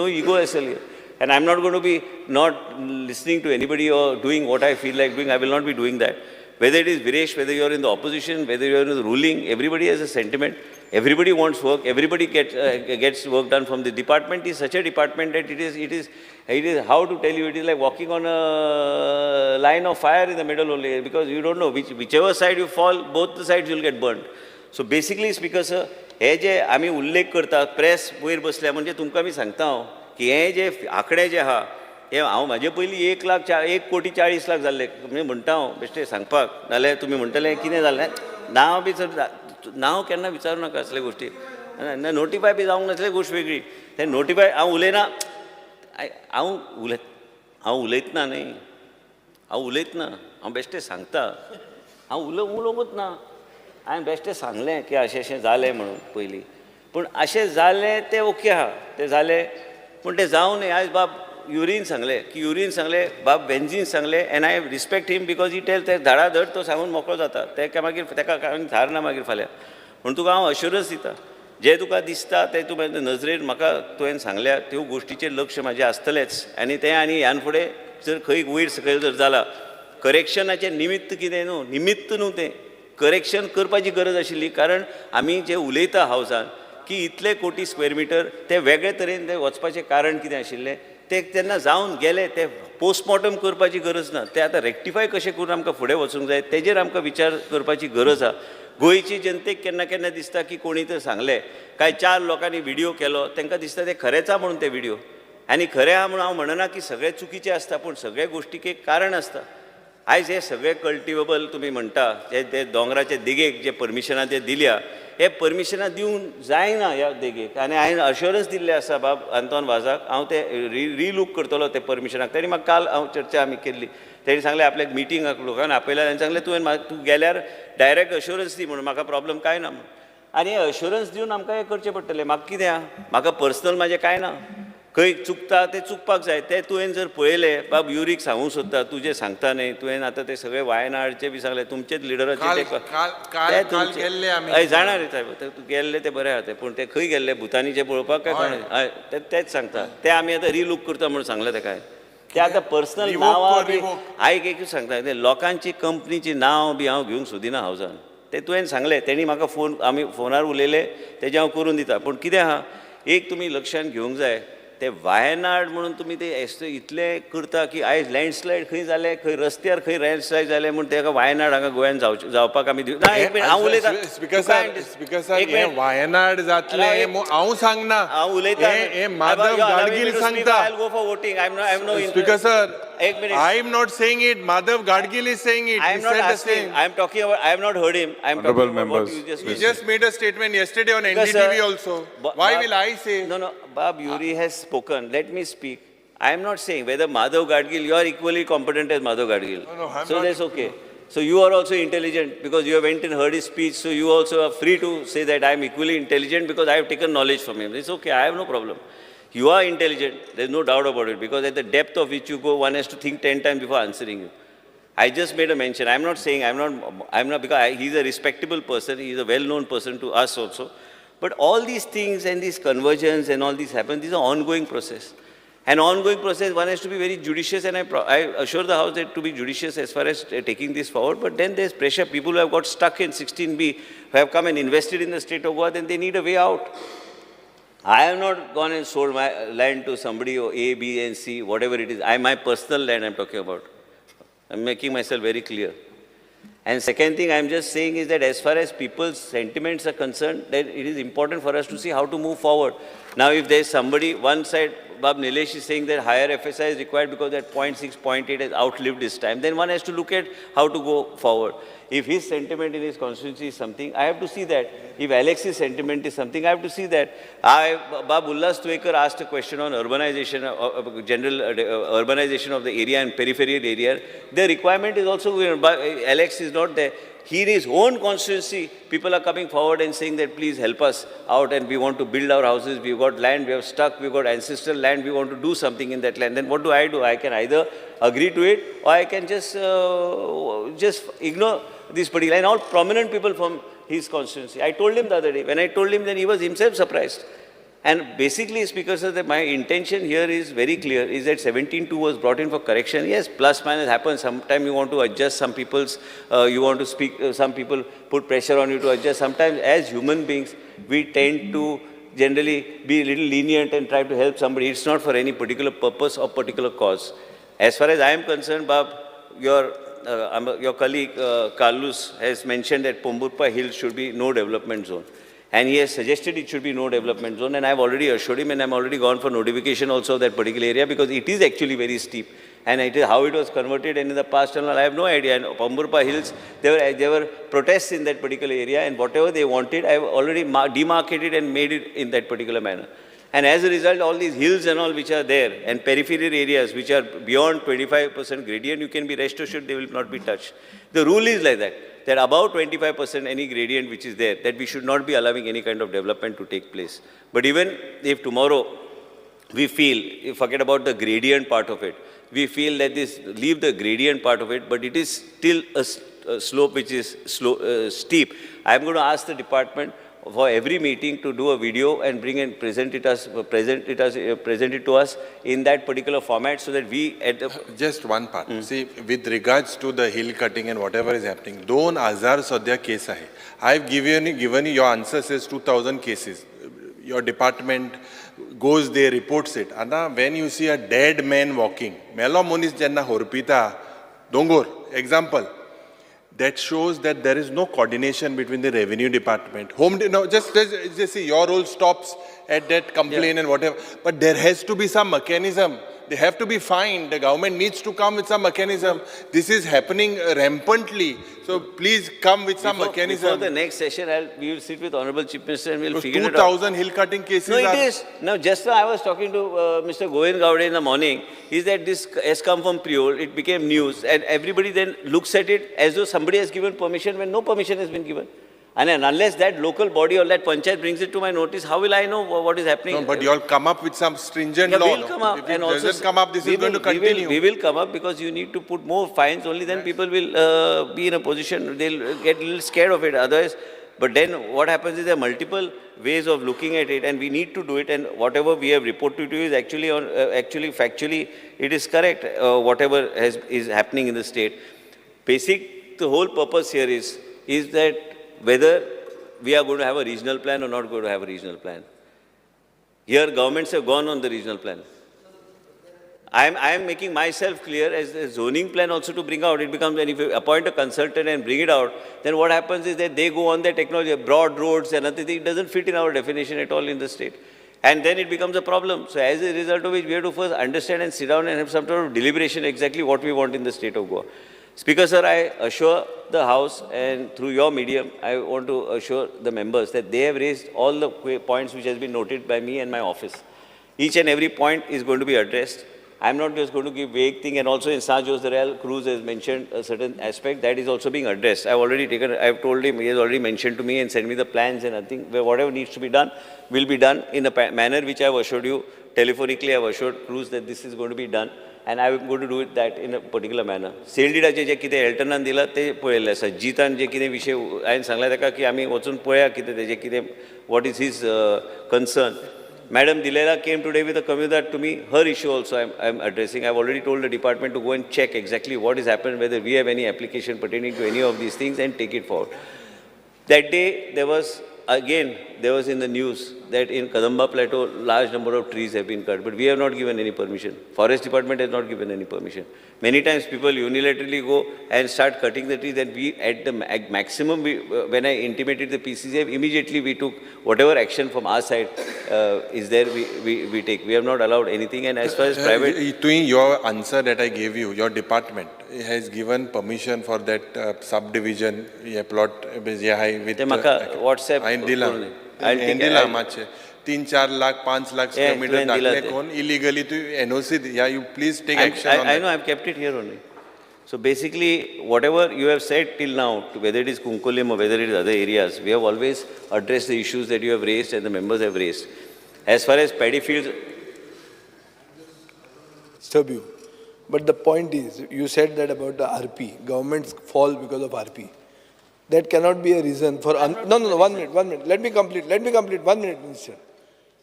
ego as well here. And I'm not going to be not listening to anybody or doing what I feel like doing. I will not be doing that. Whether it is Viresh, whether you are in the opposition, whether you are in the ruling, everybody has a sentiment. Everybody wants work. Everybody gets work done from the department. Is such a department that it is how to tell you, it is like walking on a line of fire in the middle only, because you don't know whichever side you fall, both the sides you will get burned. So basically, Speaker sir, हे जे आमी उल्लेख करता press वयर बसल्या, म्हणजे तुमकां आमी सांगता हांव की हे जे आंकडे जे आहा हे हांव म्हाजे पयलीं 1,40,00,000 जाल्ले म्हणजे म्हणटा हांव बेश्टें सांगपाक, नाल्यार तुमी म्हणटले कितें जालें, नांव बी चड नांव केन्ना विचारूं नाका असले गोश्टी, नोटिफाय बी जावंक नासले गोश्ट वेगळी, ते नोटिफाय हांव उलयना, हांव उलयतना न्ही, हांव उलयतना हांव बेश्टें सांगता, हांव उलोवंकूच ना, हांवें बेश्टें सांगलें की अशें अशें जालें म्हणून पयलीं, पूण अशें जालें तें ओके आहा, तें जालें, पूण तें जावं न्हय. आयज बाब युरीन सांगलें की युरीन सांगलें, बाब बेंजीन सांगलें, and I respect him because he tell, ते धाडा धड तो सांगून मोकळो जाता, तेका मागीर तेका धार ना मागीर फाल्यां. पूण तुका हांव अश्युरन्स दिता, जें तुका दिसता तें तूं नजरेन म्हाका तुवें सांगल्या त्यो गोश्टीचेर लक्ष म्हाजें आसतलेंच. आनी तें आनी ह्यान फुडें जर खंय वयर सकयल जर जाला, करेक्शनाचें निमित्त कितें न्हू, निमित्त न्हू तें, करेक्शन करपाची गरज आशिल्ली, कारण आमी जें उलयता हावसान की इतले कोटी स्क्वेअर मिटर ते वेगळे तरेन ते वचपाचें कारण कितें आशिल्लें, ते तेन्ना जावन गेले, ते पोस्टमॉर्टम करपाची गरज ना. ते आतां रेक्टिफाय कशें करून आमकां फुडें वचूंक जाय तेजेर आमकां विचार करपाची गरज आसा. गोंयची जनतेक केन्ना केन्ना दिसता की कोणी तर सांगलें, कांय 4 लोकांनी व्हिडियो केलो, तांकां दिसता ते खरेंच आहा म्हणून ते व्हिडियो. आनी खरें आहा म्हणून हांव म्हणना की सगळें चुकीचें आसता, पूण सगळे गोश्टीक एक कारण आसता. आयज हे सगळे कल्टिवेबल तुमी म्हणटा ते दोंगराचे देगेक जे परमिशनां ते दिल्या, हे परमिशनां दिवंक जायना ह्या देगेक. आनी हांवें अश्योरन्स दिल्लें आसा बाब आंतोन वाजाक, हांव ते रिलूक करतलो ते परमिशनाक. तेणी म्हाका काल हांव चर्चा आमी केल्ली, तेणी सांगलें आपल्याक मिटिंगाक लोकांक आपयला, आनी सांगलें तुवें तूं गेल्यार डायरेक्ट अश्योरन्स दी म्हणून, म्हाका प्रॉब्लम कांय ना म्हणून. आनी हे अश्योरन्स दिवन आमकां हें करचें पडटलें. म्हाका कितें आहा, म्हाका पर्सनल म्हाजें कांय ना. खंय चुकता तें चुकपाक जाय. तें तुवें जर पळयलें बाब युरीक सांगूंक सोदता, तुजें सांगता न्ही, तुवें आतां तें सगळें वायनाडचें बी सांगलें, तुमचेच लिडराचें ते जाणा रे सायब, तूं गेल्ले ते बरें आहा तें, पूण ते खंय गेल्ले भुतानीचें पळोवपाक काय कोण हय तेच सांगता. ते आमी आतां रिलूक करता म्हणून सांगलें तेका. ते आतां पर्सनल नांवां बी आयक एकूच सांगता, ते लोकांची कंपनीची नांव बी हांव घेवंक सोदिना हावजान. ते तुवें सांगलें, तेणी म्हाका फोन, आमी फोनार उलयले, तेजें हांव करून दिता. पूण कितें आहा, एक तुमी लक्षांत घेवंक जाय, ते वायनाड म्हणून तुमी ते इतले करता की आयज लँडस्लायड खंय जालें, खंय रस्त्यार खंय लँडस्लायड जालें म्हूण तेका वायनाड हांगा गोंयान जावपाक आमी ना. एक मिनट हांव उलयतां. स्पीकर, वायनाड जातलें हांव सांगना, हांव उलयतां. माधव गाडगील सांगता. I go for voting. I am no speaker sir, एक minute. I am not saying it, Madhav Gadgil is saying it. I am not asking, I am talking about, I have not heard him. I am talking about what you just He just made a statement yesterday on NDTV also. Why will I say? No, no, Bab Yuri has spoken. Let me speak. I am not saying whether Madhav Gadgil, you are equally competent as Madhav Gadgil. No, no, I'm so not. That's okay. So you are also intelligent because you have went and heard his speech. So you also are free to say that I am equally intelligent because I have taken knowledge from him. It's okay. I have no problem. You are intelligent. There is no doubt about it, because at the depth of which you go, one has to think 10 times before answering you. I just made a mention. I'm not saying, I'm not, because he's a respectable person. He's a well-known person to us also. But all these things and these conversions and all these happen, these are ongoing process. An ongoing process, one has to be very judicious, and I assure the House that to be judicious as far as taking this forward. But then there's pressure. People who have got stuck in 16B, who have come and invested in the state of Goa, then they need a way out. I have not gone and sold my land to somebody or A, B, and C, whatever it is. My personal land I'm talking about. I'm making myself very clear. And second thing I'm just saying is that as far as people's sentiments are concerned, then it is important for us to see how to move forward. Now, if there's somebody, one side, Bab Nilesh is saying that higher FSI is required because that 0.6, 0.8 has outlived his time, then one has to look at how to go forward. If his sentiment in his constituency is something, I have to see that. If Alex's sentiment is something, I have to see that. Bab Ullas Tuekar asked a question on urbanization, general urbanization of the area and peripheral area. The requirement is also, Alex is not there. He in his own constituency, people are coming forward and saying that please help us out and we want to build our houses, we've got land, we have stuck, we've got ancestral land, we want to do something in that land. Then what do? I can either agree to it or I can just ignore this particular, and all prominent people from his constituency. I told him the other day, when I told him, then he was himself surprised. And basically, Speaker sir, that my intention here is very clear, is that 17.2 was brought in for correction. Yes, plus minus happens. Sometimes you want to adjust some people's, you want to speak, some people put pressure on you to adjust. Sometimes as human beings, we tend to generally be a little lenient and try to help somebody. It's not for any particular purpose or particular cause. As far as I am concerned, Bab, your colleague Carlos has mentioned that Pomburpa Hill should be no development zone. And he has suggested it should be no development zone, and I've already assured him, and I'm already gone for notification also of that particular area because it is actually very steep. And it is how it was converted, and in the past, and all, I have no idea. And Pomburpa Hills, there were protests in that particular area, and whatever they wanted, I've already demarcated and made it in that particular manner. And as a result, all these hills and all which are there, and peripheral areas which are beyond 25% gradient, you can be rest assured they will not be touched. The rule is like that, that above 25% any gradient which is there, that we should not be allowing any kind of development to take place. But even if tomorrow we feel, forget about the gradient part of it, we feel that this, leave the gradient part of it, but it is still a slope which is steep. I am going to ask the department for every meeting to do a video and bring and present it to us in that particular format so that we at the... Just one part. See, with regards to the hill cutting and whatever is happening, 2000 sadhya case ahe. I've given you your answer says 2000 cases. your department goes they reports it. आतां when you see a dead man walking, मेलो मनीस जेन्ना होरपिता दोंगोर, example, that shows that there is no coordination between the revenue department, home, no, just see, your role stops at that complaint and whatever, but there has to be some mechanism. They have to be fined. The government needs to come with some mechanism. This is happening rampantly. So please come with some mechanism. Before the next session, we will sit with Honorable Chief Minister and we will figure it out. 2,000 hill cutting cases. No, it is. Now, just now I was talking to Mr. Govind Gaude in the morning. Is that this has come from Priol. It became news. And everybody then looks at it as though somebody has given permission when no permission has been given. And unless that local body or that panchayat brings it to my notice, how will I know what is happening? No, but you all come up with some stringent law. We'll come up. If it doesn't come up, this is going to continue. We will come up because you need to put more fines. Only then people will be in a position, they'll get a little scared of it. Otherwise, but then what happens is there are multiple ways of looking at it, and we need to do it. And whatever we have reported to you is actually, on, actually factually, it is correct, whatever is happening in the state. Basic, the whole purpose here is that whether we are going to have a regional plan or not going to have a regional plan. Here, governments have gone on the regional plan. I am making myself clear as a zoning plan also to bring out. It becomes, and if you appoint a consultant and bring it out, then what happens is that they go on their technology, broad roads and other thing. It doesn't fit in our definition at all in the state. And then it becomes a problem. So as a result of which, we have to first understand and sit down and have some sort of deliberation exactly what we want in the state of Goa. Speaker sir, I assure the House, and through your medium, I want to assure the members that they have raised all the points which has been noted by me and my office. Each and every point is going to be addressed. I'm not just going to give vague thing, and also in San Jose Real, Cruz has mentioned a certain aspect that is also being addressed. I've already taken, I've told him, he has already mentioned to me and sent me the plans, and I think whatever needs to be done will be done in a manner which I've assured you. Telephonically, I've assured Cruz that this is going to be done. And I am going to do it that in a particular manner. सेल्डिडाचे जे कितें एल्टनान दिलां ते पळयल्लें आसा. जितान जे कितें विशय हांवें सांगलें ताका की आमी वचून पळया कितें तेजें कितें, what is his concern. Madam Dilela came today with a communidad to me. Her issue also I am addressing. I have already told the department to go and check exactly what is happened, whether we have any application pertaining to any of these things, and take it forward. That day there was, again, there was in the news that in Kadamba Plateau, large number of trees have been cut, but we have not given any permission. Forest department has not given any permission. Many times people unilaterally go and start cutting the trees, and we at the maximum, when I intimated the PCCF, immediately we took whatever action from our side is there, we take. We have not allowed anything, and as far as private... To your answer that I gave you, your department has given permission for that subdivision, plot, with... WhatsApp... 3-4 lakh, 5 lakh square meter दाखले कोण illegally to NOC, yeah, you please take action on that. I know, I've kept it here only. So basically, whatever you have said till now, whether it is Cuncolim or whether it is other areas, we have always addressed the issues that you have raised and the members have raised. As far as paddy fields... Disturb you. But the point is, you said that about the RP. Governments fall because of RP. That cannot be a reason for... No, 1 minute, 1 minute. Let me complete, 1 minute, Minister.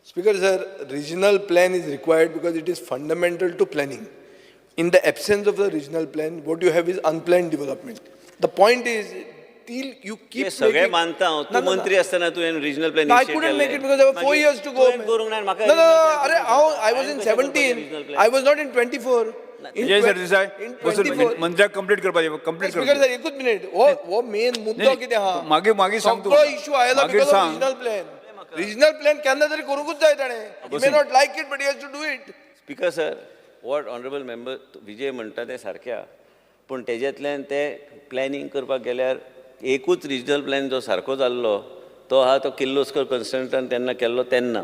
Speaker, sir, regional plan is required because it is fundamental to planning. In the absence of the regional plan, what you have is unplanned development. The point is, till you keep making... No, regional plan. I couldn't make it because there were 4 years to go. No, I was in 17. I was not in 24. Vijay Sardesai, मंत्र्याक complete करपाचें, complete speaker sir एकूच minute, हो main मुद्दो कितें आहा, मागीर मागीर सांग तूं, सगळो इशू आयला because of regional plan. Regional plan केन्ना तरी करूंकूच जाय ताणें. He may not like it but he has to do it. Speaker sir, what honourable member Vijay म्हणटा तें सारकें आहा, पूण तेज्यांतल्यान ते प्लॅनिंग करपाक गेल्यार एकूच रिजनल प्लॅन जो सारको जाल्लो तो आहा तो किर्लोस्कर कन्सल्टंट तेन्ना केल्लो तेन्ना.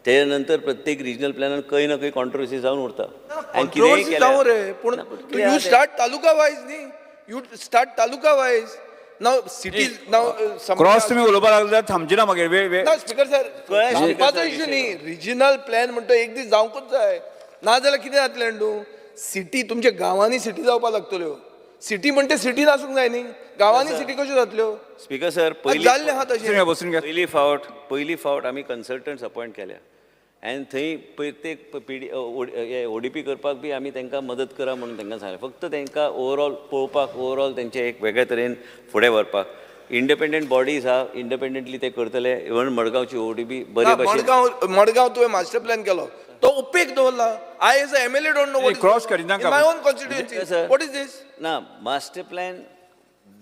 तेच्या नंतर प्रत्येक रिजनल प्लॅनान खंय ना खंय कॉन्ट्रोवर्सी जावन उरता. कॉन्ट्रोवर्सी जावं रे, पूण you start taluka wise न्ही, you start taluka wise. Now cities now cross तुमी उलोवपाक लागले जाल्यार थांबची ना मागीर वेळ. ना स्पीकर सर, थांबपाचो इशू न्ही, रिजनल प्लॅन म्हणटा एक दीस जावंकूच जाय, नाजाल्यार कितें जातलें तूं? सिटी तुमच्या गांवांनी सिटी जावपाक लागतल्यो. सिटी म्हणटे सिटी नासूंक जाय न्ही, गांवांनी सिटी कश्यो जातल्यो? स्पीकर सर, जाल्लें आहा तशें. पयली फावट आमी कन्सल्टंट्स अपॉयंट केल्या आनी थंय प्रत्येक पिडी ओडीपी करपाक बी आमी तांकां मदत करा म्हणून तांकां सांगलें. फक्त तांकां ओवरऑल पळोवपाक, ओवरऑल तेंचें एक वेगळे तरेन फुडें व्हरपाक. इंडिपेंडंट बॉडीज आहा, इंडिपेंडंटली ते करतले. इवन मडगांवची ओटीबी बरे भशेन मडगांव मडगांव तुवें मास्टर प्लॅन केलो तो उपेग दवरला. I as a MLA don't know cross करिनाका. My own constituency, what is this? ना, master plan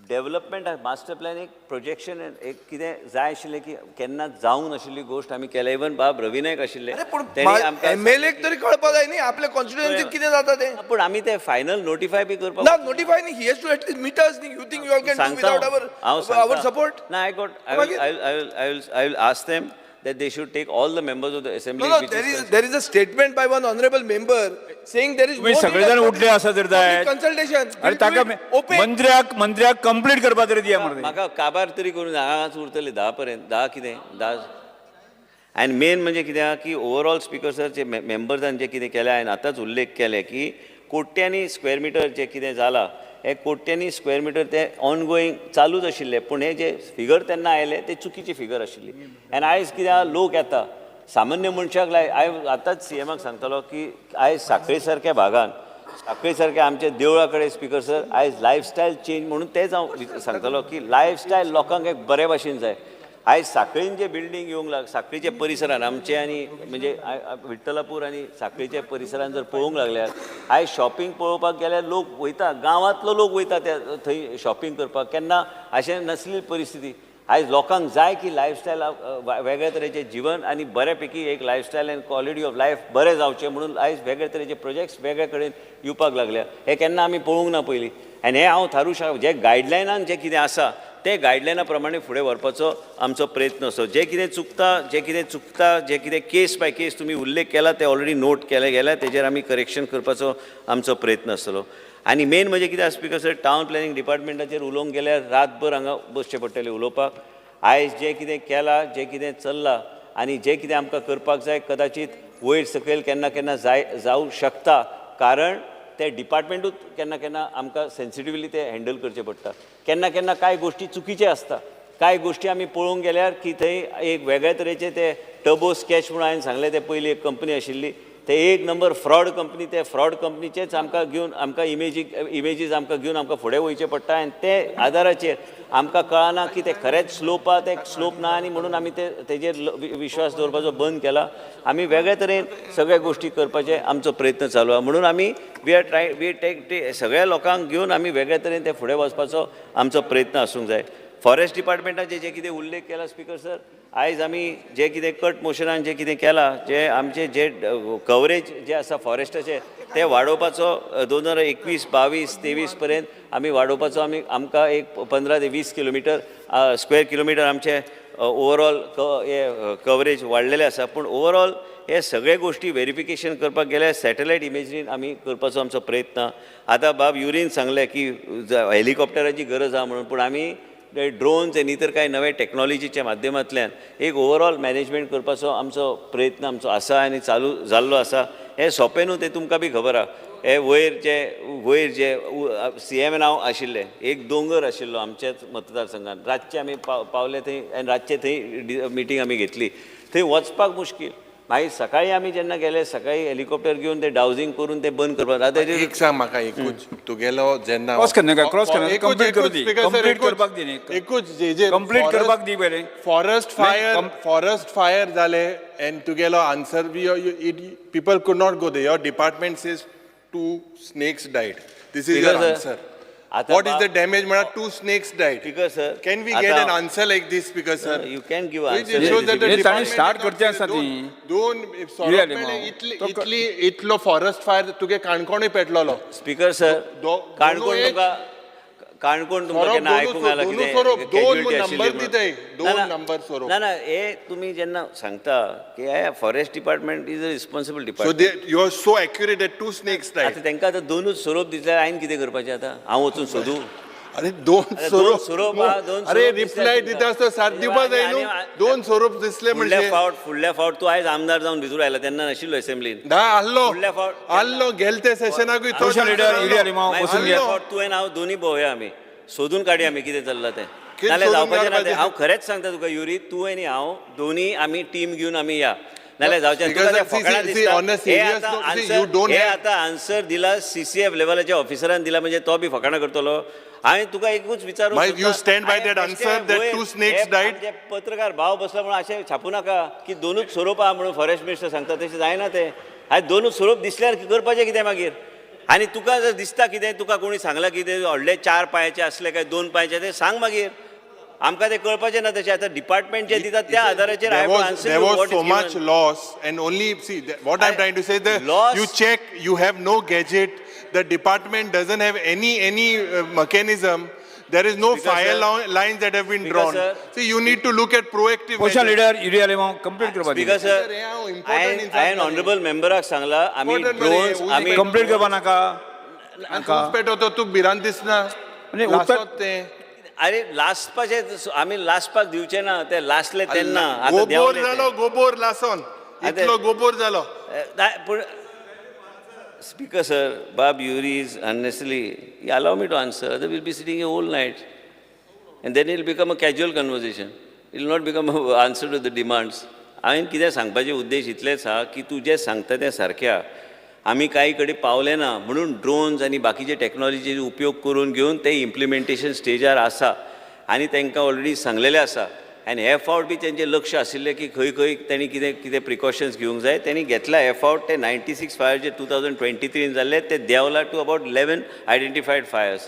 development, master plan एक प्रोजेक्शन, एक कितें जाय आशिल्लें की केन्ना जावंक नाशिल्ली गोश्ट आमी केल्या. इवन बाब रवी नायक आशिल्ले, पूण एमएलए तरी कळपा जाय न्ही आपल्या कॉन्स्टिट्युएन्सीत कितें जाता तें. पूण आमी ते फायनल नोटिफाय बी करपाक ना, नोटिफाय न्ही, he has to at least meet us न्ही. You think you all can do without our support? ना, I got I will I will ask them that they should take all the members of the assembly. No, no, there is a statement by one honorable member saying there is no सगळे जण उठले आसा तर जाय consultation. अरे ताका मंत्र्याक मंत्र्याक कंप्लीट करपा तरी दिया मरे. म्हाका काबार तरी करून हांगाच उरतले 10 पर्यंत, 10 कितें 10. आनी मेन म्हणजे कितें आहा की ओवरऑल स्पीकर सर जे मेंबर्सान जे कितें केलें, हांवें आतांच उल्लेख केले की कोट्यांनी स्क्वेअर मिटर जे कितें जालां हे कोट्यांनी स्क्वेअर मिटर ते ऑनगोईंग चालूच आशिल्ले, पूण हे जे फिगर तेन्ना आयले ते चुकीची फिगर आशिल्ली. आनी आयज कितें आहा, लोक येता सामान्य मनशाक लाय. आयज आतांच सीएमाक सांगतालो की आयज साखळे सारक्या भागान, साखळे सारक्या आमच्या देवळा कडेन स्पीकर सर आयज लायफस्टायल चेंज म्हणून तेच हांव सांगतालो की लायफस्टायल लोकांक एक बरे भाशेन जाय. आयज साखळीन जे बिल्डींग येवंक लाग, साखळीच्या परिसरान आमचे आनी म्हणजे विठ्ठलापूर आनी साखळीच्या परिसरान जर पळोवंक लागल्यार आयज शॉपिंग पळोवपाक गेल्यार लोक वयता, गांवांतलो लोक वयता त्या थंय शॉपिंग करपाक. केन्ना अशें नासली परिस्थिती. आयज लोकांक जाय की लायफस्टायल वेगळ्या तरेचें जिवन आनी बऱ्यापैकी एक lifestyle and quality of life बरें जावचें म्हणून आयज वेगळे तरेचे प्रोजेक्ट्स वेगळे कडेन येवपाक लागल्या. हें केन्ना आमी पळोवंक ना पयलीं. आनी हें हांव थारूं शकता जे गायडलायनान जें कितें आसा ते गायडलायना प्रमाणे फुडें व्हरपाचो आमचो प्रयत्न आसो. जे कितें चुकता, जे कितें चुकता, जे कितें केस बाय केस तुमी उल्लेख केला ते ऑलरेडी नोट केले गेल्या, तेजेर आमी करेक्शन करपाचो आमचो प्रयत्न आसतलो. आनी मेन म्हणजे कितें आसा स्पीकर सर, टावन प्लॅनिंग डिपार्टमेंटाचेर उलोवंक गेल्यार रातभर हांगा बसचें पडटलें उलोवपाक. आयज जें कितें केलां, जें कितें चल्लां आनी जें कितें आमकां करपाक जाय कदाचीत वयर सकयल केन्ना केन्ना जाय जावं शकता, कारण ते डिपार्टमेंटूच केन्ना केन्ना आमकां सेन्सिटिवली ते हँडल करचें पडटा. केन्ना केन्ना कांय गोश्टी चुकीचे आसता, कांय गोश्टी आमी पळोवंक गेल्यार की थंय एक वेगळे तरेचे ते टर्बो स्कॅच म्हणून हांवें सांगलें, ते पयली एक कंपनी आशिल्ली, ते एक नंबर फ्रॉड कंपनी, ते फ्रॉड कंपनीचेच आमकां घेवन आमकां इमेजीस आमकां घेवन आमकां फुडें वयचें पडटा. आनी ते आदाराचेर आमकां कळना की ते खरेंच स्लोप आहा, ते स्लोप ना, आनी म्हणून आमी ते तेजेर विश्वास दवरपाचो बंद केला. आमी वेगळे तरेन सगळ्या गोश्टी करपाचे आमचो प्रयत्न चालू आहा. म्हणून आमी we are try we take सगळ्या लोकांक घेवन आमी वेगळे तरेन ते फुडें वचपाचो आमचो प्रयत्न आसूंक जाय. फॉरेस्ट डिपार्टमेंटाचे जे कितें उल्लेख केला स्पीकर सर, आयज आमी जे कितें कट मोशनान जे कितें केलां, जे आमचे जे कवरेज जे आसा फॉरेस्टाचे ते वाडोवपाचो 2021, 22, 23 पर्यंत आमी वाडोवपाचो आमी आमकां एक 15 ते 20 किलोमिटर स्क्वेअर किलोमिटर आमचे ओवरऑल हे कवरेज वाडलेलें आसा. पूण ओवरऑल हे सगळे गोश्टी वेरिफिकेशन करपाक गेल्यार सॅटेलायट इमेजरीन आमी करपाचो आमचो प्रयत्न. आतां बाब युरीन सांगलें की हेलिकॉप्टराची गरज आहा म्हणून, पूण आमी ड्रोन्स आनी इतर कांय नवे टॅक्नॉलॉजीच्या माध्यमांतल्यान एक ओवरऑल मॅनेजमेंट करपाचो आमचो प्रयत्न आमचो आसा आनी चालू जाल्लो आसा. हें सोंपें न्हू, तें तुमकां बी खबर आहा. हे वयर जे सीएम हांव आशिल्ले, एक दोंगर आशिल्लो आमच्याच मतदारसंघात, रातचे आमी पावले थंय आनी रातचे थंय मिटींग आमी घेतली. थंय वचपाक मुश्कील. मागीर सकाळी आमी जेन्ना गेले सकाळी हेलिकॉप्टर घेवन ते डावजींग करून ते बंद करपाक. आतां एक सांग म्हाका, एकूच तुगेलो जेन्ना क्रॉस करनाका, क्रॉस करनाका, कंप्लीट करूं दी, कंप्लीट करपाक दी न्ही, एकूच जेजेर कंप्लीट करपाक दी पयलें. फॉरेस्ट फायर, फॉरेस्ट फायर जाले एन्ड तुगेलो answer people could not go there. Your department says 2 snakes died. This is your answer. What is the damage? Mala 2 snakes died. Speaker sir, can we get an answer like this, Speaker sir? You can give answer. It shows that the department start करते आसा ती. दोन इतली इतलो forest fire तुगे काणकोणूय पेटलोलो. Speaker sir, Canacona तुका काणकोण तुमकां केन्ना आयकूंक आयलां कितें? दोन नंबर दिताय, दोन नंबर सोरोप. ना ना, हे तुमी जेन्ना सांगता की forest department is a responsible department. So you are so accurate that 2 snakes died. आतां तांकां आतां दोनूच सोरोप दिसल्यार हांवें कितें करपाचें आतां? हांव वचून सोदूं? अरे दोन सोरोप, अरे रिप्लाय दिता आसतना साथ दिवपा जाय न्हू. दोन सोरोप दिसले म्हणजे फुडल्या फावट तूं आयज आमदार जावन भितर आयला तेन्ना नाशिल्लो असेंब्लीन. ना आसलो, आसलो गेले ते सेशनाकूय. तुवें हांव दोनूय भोंवया, आमी सोदून काडया आमी कितें चल्लां तें. नाल्यार जावपाचें ना तें. हांव खरेंच सांगता तुका युरी, तूं आनी हांव दोनूय आमी टीम घेवन आमी या, नाल्यार जावचें. हे आतां आन्सर दिला सीसीएफ लेवलाच्या ऑफिसरान दिला, म्हणजे तो बी फकाणां करतलो. हांवें तुका एकूच विचारूंक Mike, you stand by that answer that two snakes died? आमचे पत्रकार भाव बसला म्हणून अशें छापूं नाका की दोनूच सोरोप आहा म्हणून फॉरेस्ट मिनिस्टर सांगता, तशें जायना तें. आनी दोनूच सोरोप दिसल्यार करपाचें कितें मागीर? आनी तुका जर दिसता कितें, तुका कोणी सांगलां कितें व्हडले 4 पांयाचे आसले काय 2 पांयाचे, तें सांग मागीर. आमकां तें कळपाचें ना तशें. आतां डिपार्टमेंट जे दितात त्या आधाराचेर I There have to was, answer there you was what so is much given. Loss, and only see what I'm trying to say. The Loss- you check, you have no gadget. The department doesn't have any mechanism. There is no Speaker, fire sir. Lines that have been Speaker, drawn. sir. See, you need to look at proactive motion measures. Leader Yuri Alemao complete करपा speaker दी. Sir, important हांवें honourable मेंबराक सांगला, आमी Important drones मरे, आमी complete करपा नाका. आनी तूंच पेटवता, तूं भिरांत दिसना. म्हणजे उत्तर- लासत तें. अरे लासपाचे आमी लासपाक दिवचे ना, ते लासले तेन्ना आतां गोबोर देंवले ते. जालो, गोबोर लासोन आतां- इतलो गोबोर जालो. पूण स्पीकर सर, बाब Yuri is unnecessarily, allow me to answer, other will be sitting a whole night and then it become a casual conversation, it will not become a answer to the demands. हांवें कितें सांगपाचें उद्देश इतलेंच आहा की तूं जें सांगता तें सारकें आहा. आमी कांय कडेन पावले ना म्हणून ड्रोन्स आनी बाकीचे टॅक्नॉलॉजीचो उपयोग करून घेवन ते इम्प्लिमेंटेशन स्टेजार आसा आनी तांकां ऑलरेडी सांगलेलें आसा. आनी हे फावट बी तेंचें लक्ष आशिल्लें की खंय खंय तांणी कितें कितें प्रिकॉशन्स घेवंक जाय, तांणी घेतला. हे फावट ते 96 फायर जे 2023 जाल्ले ते देंवला to about 11 identified fires.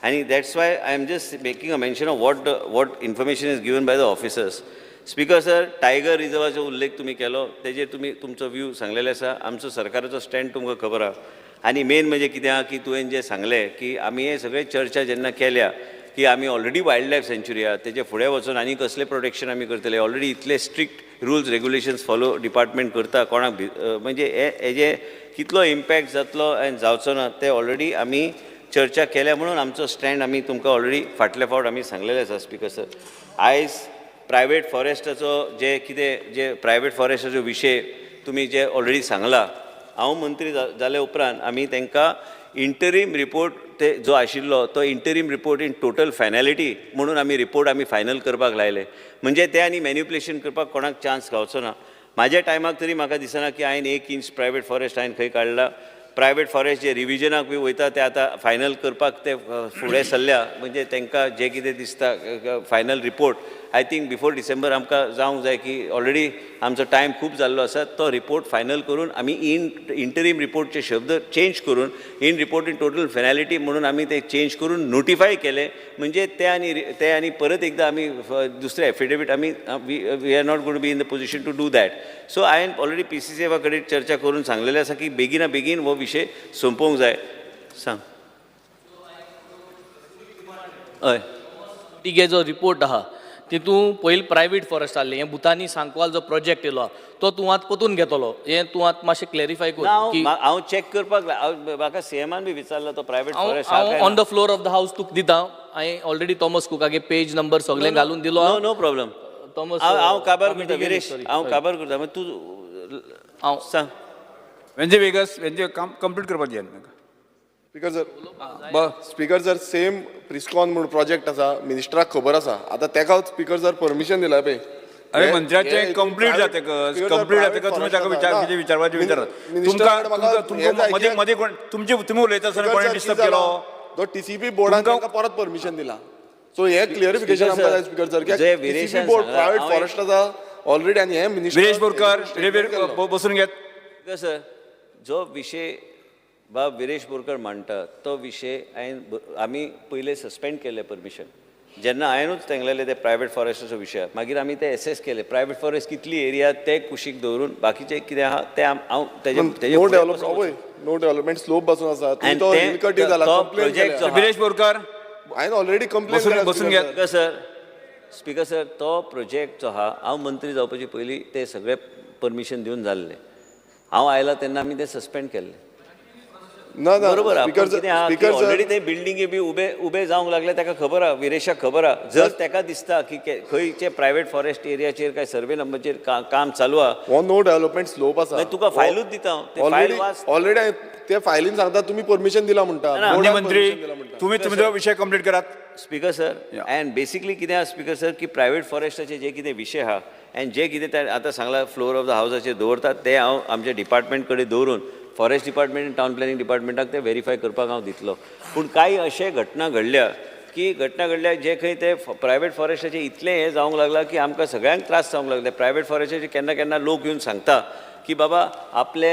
आनी that's why I am just making a mention of what information is given by the officers. Speaker sir, tiger रिजर्वाचो उल्लेख तुमी केलो, तेजेर तुमी तुमचो व्यू सांगलेलो आसा. आमचो सरकाराचो स्टँड तुमकां खबर आहा. आनी मेन म्हणजे कितें आहा की तुवें जें सांगलें की आमी हे सगळे चर्चा जेन्ना केल्या की आमी ऑलरेडी वायल्ड लायफ सँच्युरी आहा, तेजे फुडें वचून आनी कसलें प्रोटेक्शन आमी करतले. ऑलरेडी इतले strict rules regulations follow department करता, कोणाक म्हणजे हेजे कितलो इम्पॅक्ट जातलो आनी जावचो ना ते ऑलरेडी आमी चर्चा केल्या म्हणून आमचो स्टँड आमी तुमकां ऑलरेडी फाटले फावट आमी सांगलेले आसा. स्पीकर सर, आयज प्रायवेट फॉरेस्टाचो जे कितें जे प्रायवेट फॉरेस्टाचो विशय तुमी जे ऑलरेडी सांगला, हांव मंत्री जाले उपरांत आमी तांकां इंटरीम रिपोर्ट ते जो आशिल्लो तो interim report in total finality म्हणून आमी रिपोर्ट आमी फायनल करपाक लायले. म्हणजे ते आनी मॅन्युपुलेशन करपाक कोणाक चान्स गावचो ना. म्हाज्या टायमाक तरी म्हाका दिसना की हांवें 1 इंच प्रायवेट फॉरेस्ट हांवें खंय काडला. प्रायवेट फॉरेस्ट जे रिविजनाक बी वयता ते आतां फायनल करपाक ते फुडें सरल्या, म्हणजे तांकां जें कितें दिसता final report I think before December आमकां जावंक जाय की ऑलरेडी आमचो टायम खूब जाल्लो आसा. तो रिपोर्ट फायनल करून आमी इंटरीम रिपोर्टचे शब्द चेंज करून in report in total finality म्हणून आमी ते चेंज करून नोटिफाय केले. म्हणजे ते आनी परत एकदां आमी दुसरे एफिडेवीट आमी we are not going to be in the position to do that. So हांवें ऑलरेडी PCCFा कडेन चर्चा करून सांगलेलें आसा की बेगिना बेगीन हो विशय सोंपोवंक जाय. सांग. हय, तिगे जो रिपोर्ट आहा तितून पयलीं प्रायवेट फॉरेस्ट आहले, हें भुतानी सांकवाल जो प्रोजेक्ट येयलो आहा तो तूं आतां परतून घेतलो, हें तूं आतां मातशें क्लॅरिफाय कर. की हांव चॅक करपाक म्हाका सीएमान बी विचारला तो प्रायवेट फॉरेस्ट हांव on the floor of the house तुका दिता. हांवें ऑलरेडी थॉमस कुकागे पेज नंबर सगळें घालून दिलो. No no problem. थॉमस हांव काबार करता विरेश, हांव काबार करता. मागीर तूं हांव सांग. वेंजे वेगस वेंजे काम कंप्लीट करपाक जाय. Speaker sir, speaker sir, same प्रिस्कॉन म्हणून प्रोजेक्ट आसा, मिनिस्टराक खबर आसा. आतां तेका स्पीकर सर परमिशन दिला पळय. अरे मंत्र्याचें कंप्लीट जातकच कंप्लीट जातकच तुमी ताका विचार विचारपाचें विचारात. तुमकां तुमकां मदीं मदीं कोण तुमचे तुमी उलयता आसतना कोणें डिस्टर्ब केलो? तो टीसीपी बोर्डान तांकां परत परमिशन दिला. सो हे क्लियरिफिकेशन आमकां जाय स्पीकर सर, की टीसीपी बोर्ड प्रायवेट फॉरेस्ट आसा ऑलरेडी आनी हे मिनिस्टर विरेश बोरकर बसून घेत. स्पीकर सर, जो विशय बाब विरेश बोरकर मांडटा तो विशय हांवें आमी पयलें सस्पेंड केल्लें परमिशन जेन्ना हांवेंनूच तेंगलेले ते प्रायवेट फॉरेस्टाचो विशय, मागीर आमी ते एसेस केले प्रायवेट फॉरेस्ट कितली एरिया ते कुशीक दवरून बाकीचे कितें आहा ते हांव तेजे no development, no development slope पासून आसा तो हिल कटिंग जाला. प्रोजेक्ट विरेश बोरकर हांवें ऑलरेडी कंप्लेन बसून घेत. सर, स्पीकर सर, तो प्रोजेक्ट जो आहा हांव मंत्री जावपाचे पयलीं ते सगळे परमिशन दिवन जाल्ले. हांव आयला तेन्ना आमी ते सस्पेंड केल्ले. ना ना, बरोबर. कितें ऑलरेडी ते बिल्डिंगे बी उबे उबे जावंक लागले, ताका खबर आहा, विरेशाक खबर आहा. जर ताका दिसता की खंयचे प्रायवेट फॉरेस्ट एरियाचेर काय सर्वे नंबरचेर काम चालू आहा, हो नो डेव्हलपमेंट स्लोप आसा, तुका फायलूच दिता हांव. ऑलरेडी ते फायलीन सांगता तुमी परमिशन दिला म्हणटा. मंत्री तुमी तुमचो विशय कंप्लीट करात. स्पीकर सर, अँड बेसिकली कितें आहा स्पीकर सर की प्रायवेट फॉरेस्टाचे जे कितें विशय आहा आनी जे कितें आतां सांगला फ्लोर ऑफ the हावजाचेर दवरतात ते हांव आमच्या डिपार्टमेंट कडेन दवरून फॉरेस्ट डिपार्टमेंट आनी टावन प्लॅनिंग डिपार्टमेंटाक ते वेरीफाय करपाक हांव दितलो. पूण कांय अशे घटना घडल्या की घटना घडल्या जे खंय ते प्रायवेट फॉरेस्टाचे इतलें हें जावंक लागलां की आमकां सगळ्यांक त्रास जावंक लागले. प्रायवेट फॉरेस्टाचे केन्ना केन्ना लोक येवन सांगता की बाबा आपले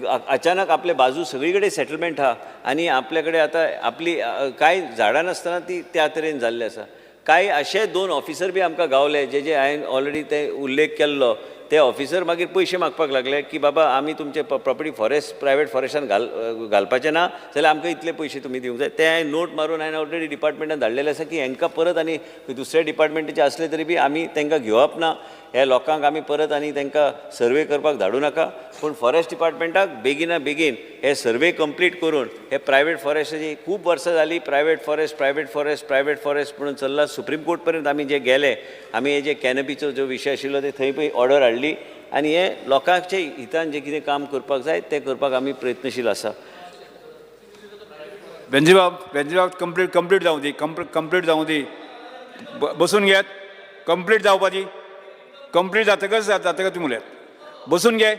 अचानक आपले बाजू सगळी कडेन सेटलमेंट आहा आनी आपल्या कडेन आतां आपली कांय झाडां नासतना ती त्या तरेन जाल्ली आसा. कांय अशे 2 ऑफिसर बी आमकां गावले जे जे हांवें ऑलरेडी ते उल्लेख केल्लो, ते ऑफिसर मागीर पयशे मागपाक लागले की बाबा आमी तुमचे प्रॉपर्टी फॉरेस्ट प्रायवेट फॉरेस्टान घालपाचें ना जाल्यार आमकां इतले पयशे तुमी दिवंक जाय. ते हांवें नोट मारून हांवें ऑलरेडी डिपार्टमेंटान धाडलेलें आसा की हांकां परत आनी दुसऱ्या डिपार्टमेंटाचे आसले तरी बी आमी तांकां घेवप ना, ह्या लोकांक आमी परत आनी तांकां सर्वे करपाक धाडूं नाका. पूण फॉरेस्ट डिपार्टमेंटाक बेगिना बेगीन हे सर्वे कंप्लीट करून हे प्रायवेट फॉरेस्टाची खूब वर्सां जालीं private forest private forest private forest म्हणून चल्ला. सुप्रीम कोर्ट पर्यंत आमी जे गेले, आमी हे जे कॅनपीचो जो विशय आशिल्लो ते थंय पळय ऑर्डर हाडली आनी हे लोकांचे हितान जें कितें काम करपाक जाय तें करपाक आमी प्रयत्नशील आसा. वेंजीबाब कंप्लीट कंप्लीट जावं दी, कंप्लीट जावं दी, बसून घेयात, कंप्लीट जावपाची, कंप्लीट जातकच जातकच तुमी उलयात, बसून घे.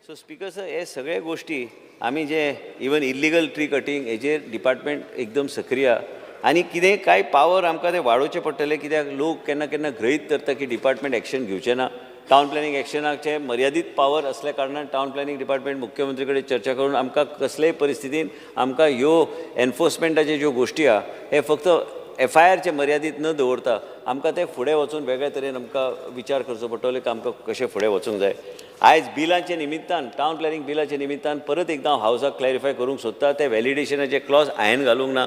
सो स्पीकर सर, हे सगळे गोश्टी आमी जे इवन इल्लिगल ट्री कटींग हेजेर डिपार्टमेंट एकदम सक्रिय आनी कितें कांय पावर आमकां ते वाडोवचे पडटले, कित्याक लोक केन्ना केन्ना गृहीत धरता की डिपार्टमेंट एक्शन घेवचें ना. टावन प्लॅनिंग एक्शनाचे मर्यादीत पावर असल्या कारणान टावन प्लॅनिंग डिपार्टमेंट मुख्यमंत्री कडेन चर्चा करून आमकां कसलेय परिस्थितीन आमकां ह्यो एनफोर्समेंटाच्यो ज्यो गोश्टी आहा हे फक्त एफ I आरचे मर्यादीत न दवरता आमकां ते फुडें वचून वेगळे तरेन आमकां विचार करचो पडटलो की आमकां कशें फुडें वचूंक जाय. आयज बिलाचे निमित्तान टावन प्लॅनिंग बिलाचे निमित्तान परत एकदां हांव हावजाक क्लॅरिफाय करूंक सोदता, ते व्हॅलिडेशनाचे क्लॉज हांवें घालूंक ना.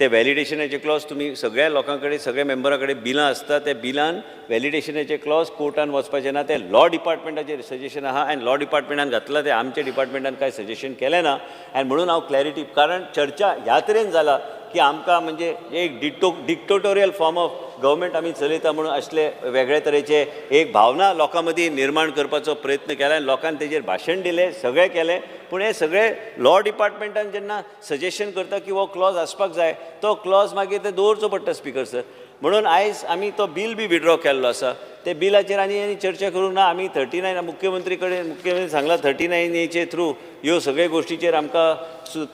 ते व्हॅलिडेशनाचे क्लॉज तुमी सगळ्या लोकां कडेन सगळ्या मेंबरां कडेन बिलां आसता, त्या बिलान व्हॅलिडेशनाचे क्लॉज कोर्टान वचपाचें ना. ते लॉ डिपार्टमेंटाचेर सजेशन आहा आनी लॉ डिपार्टमेंटान घातलां, ते आमच्या डिपार्टमेंटान कांय सजेशन केलें ना. आनी म्हणून हांव क्लॅरिटी, कारण चर्चा ह्या तरेन जाला की आमकां म्हणजे एक डिक्टोटोरियल फॉर्म ऑफ गव्हर्मेंट आमी चलयता म्हणून असले वेगळे तरेचे एक भावना लोकां मदीं निर्माण करपाचो प्रयत्न केला आनी लोकांनी तेजेर भाशण दिलें, सगळें केलें. पूण हें सगळें लॉ डिपार्टमेंटान जेन्ना सजेशन करता की हो क्लॉज आसपाक जाय, तो क्लॉज मागीर ते दवरचो पडटा स्पीकर सर. म्हणून आयज आमी तो बील बी विड्रॉ केल्लो आसा, ते बिलाचेर आनी आनी चर्चा करूंक ना. आमी 39 मुख्यमंत्री कडेन मुख्यमंत्री सांगला 39Aचे थ्रू ह्यो सगळे गोश्टीचेर आमकां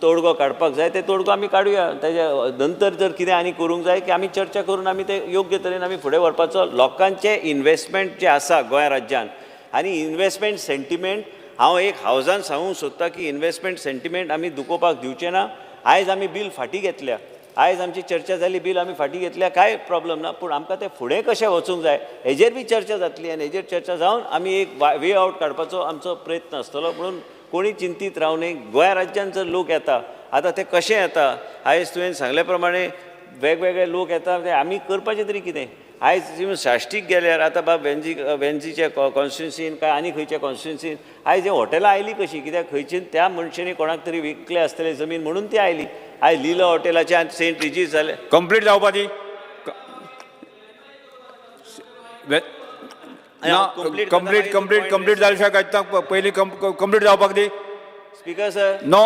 तोडगो काडपाक जाय, ते तोडगो आमी काडुया. तेज्या नंतर जर कितें आनी करूंक जाय की आमी चर्चा करून आमी ते योग्य तरेन आमी फुडें व्हरपाचो. लोकांचे इन्वेस्टमेंट जे आसा गोंय राज्यान आनी इन्वेस्टमेंट सेंटिमेंट, हांव एक हावजान सांगूंक सोदतां की इन्वेस्टमेंट सेंटिमेंट आमी दुखोवपाक दिवचे ना. आयज आमी बील फाटीं घेतल्या, आयज आमची चर्चा जाली, बील आमी फाटीं घेतल्या, कांय प्रॉब्लम ना. पूण आमकां तें फुडें कशें वचूंक जाय हेजेर बी चर्चा जातली आनी हेजेर चर्चा जावन आमी एक वे आवट काडपाचो आमचो प्रयत्न आसतलो. म्हणून कोणी चिंतीत रावं न्हय. गोंय राज्यान जर लोक येता आतां ते कशें येता, आयज तुवें सांगले प्रमाणे वेगवेगळे लोक येता, ते आमी करपाचें तरी कितें. आयज इवन साश्टीक गेल्यार आतां बाब वेंजीच्या कॉन्स्टिट्युन्सीन काय आनी खंयच्या कॉन्स्टिट्युन्सीन आयज हे हॉटेलां आयलीं कशीं, कित्याक खंयची त्या मनशांनी कोणाक तरी विकले आसतले जमीन म्हणून ती आयली. आयज लिला हॉटेलाचे सेंट रिजीस जाले कंप्लीट जावपा दी कंप्लीट कंप्लीट कंप्लीट जाले शिवाय कांय पयलीं कंप्लीट जावपाक दी. Speaker sir, no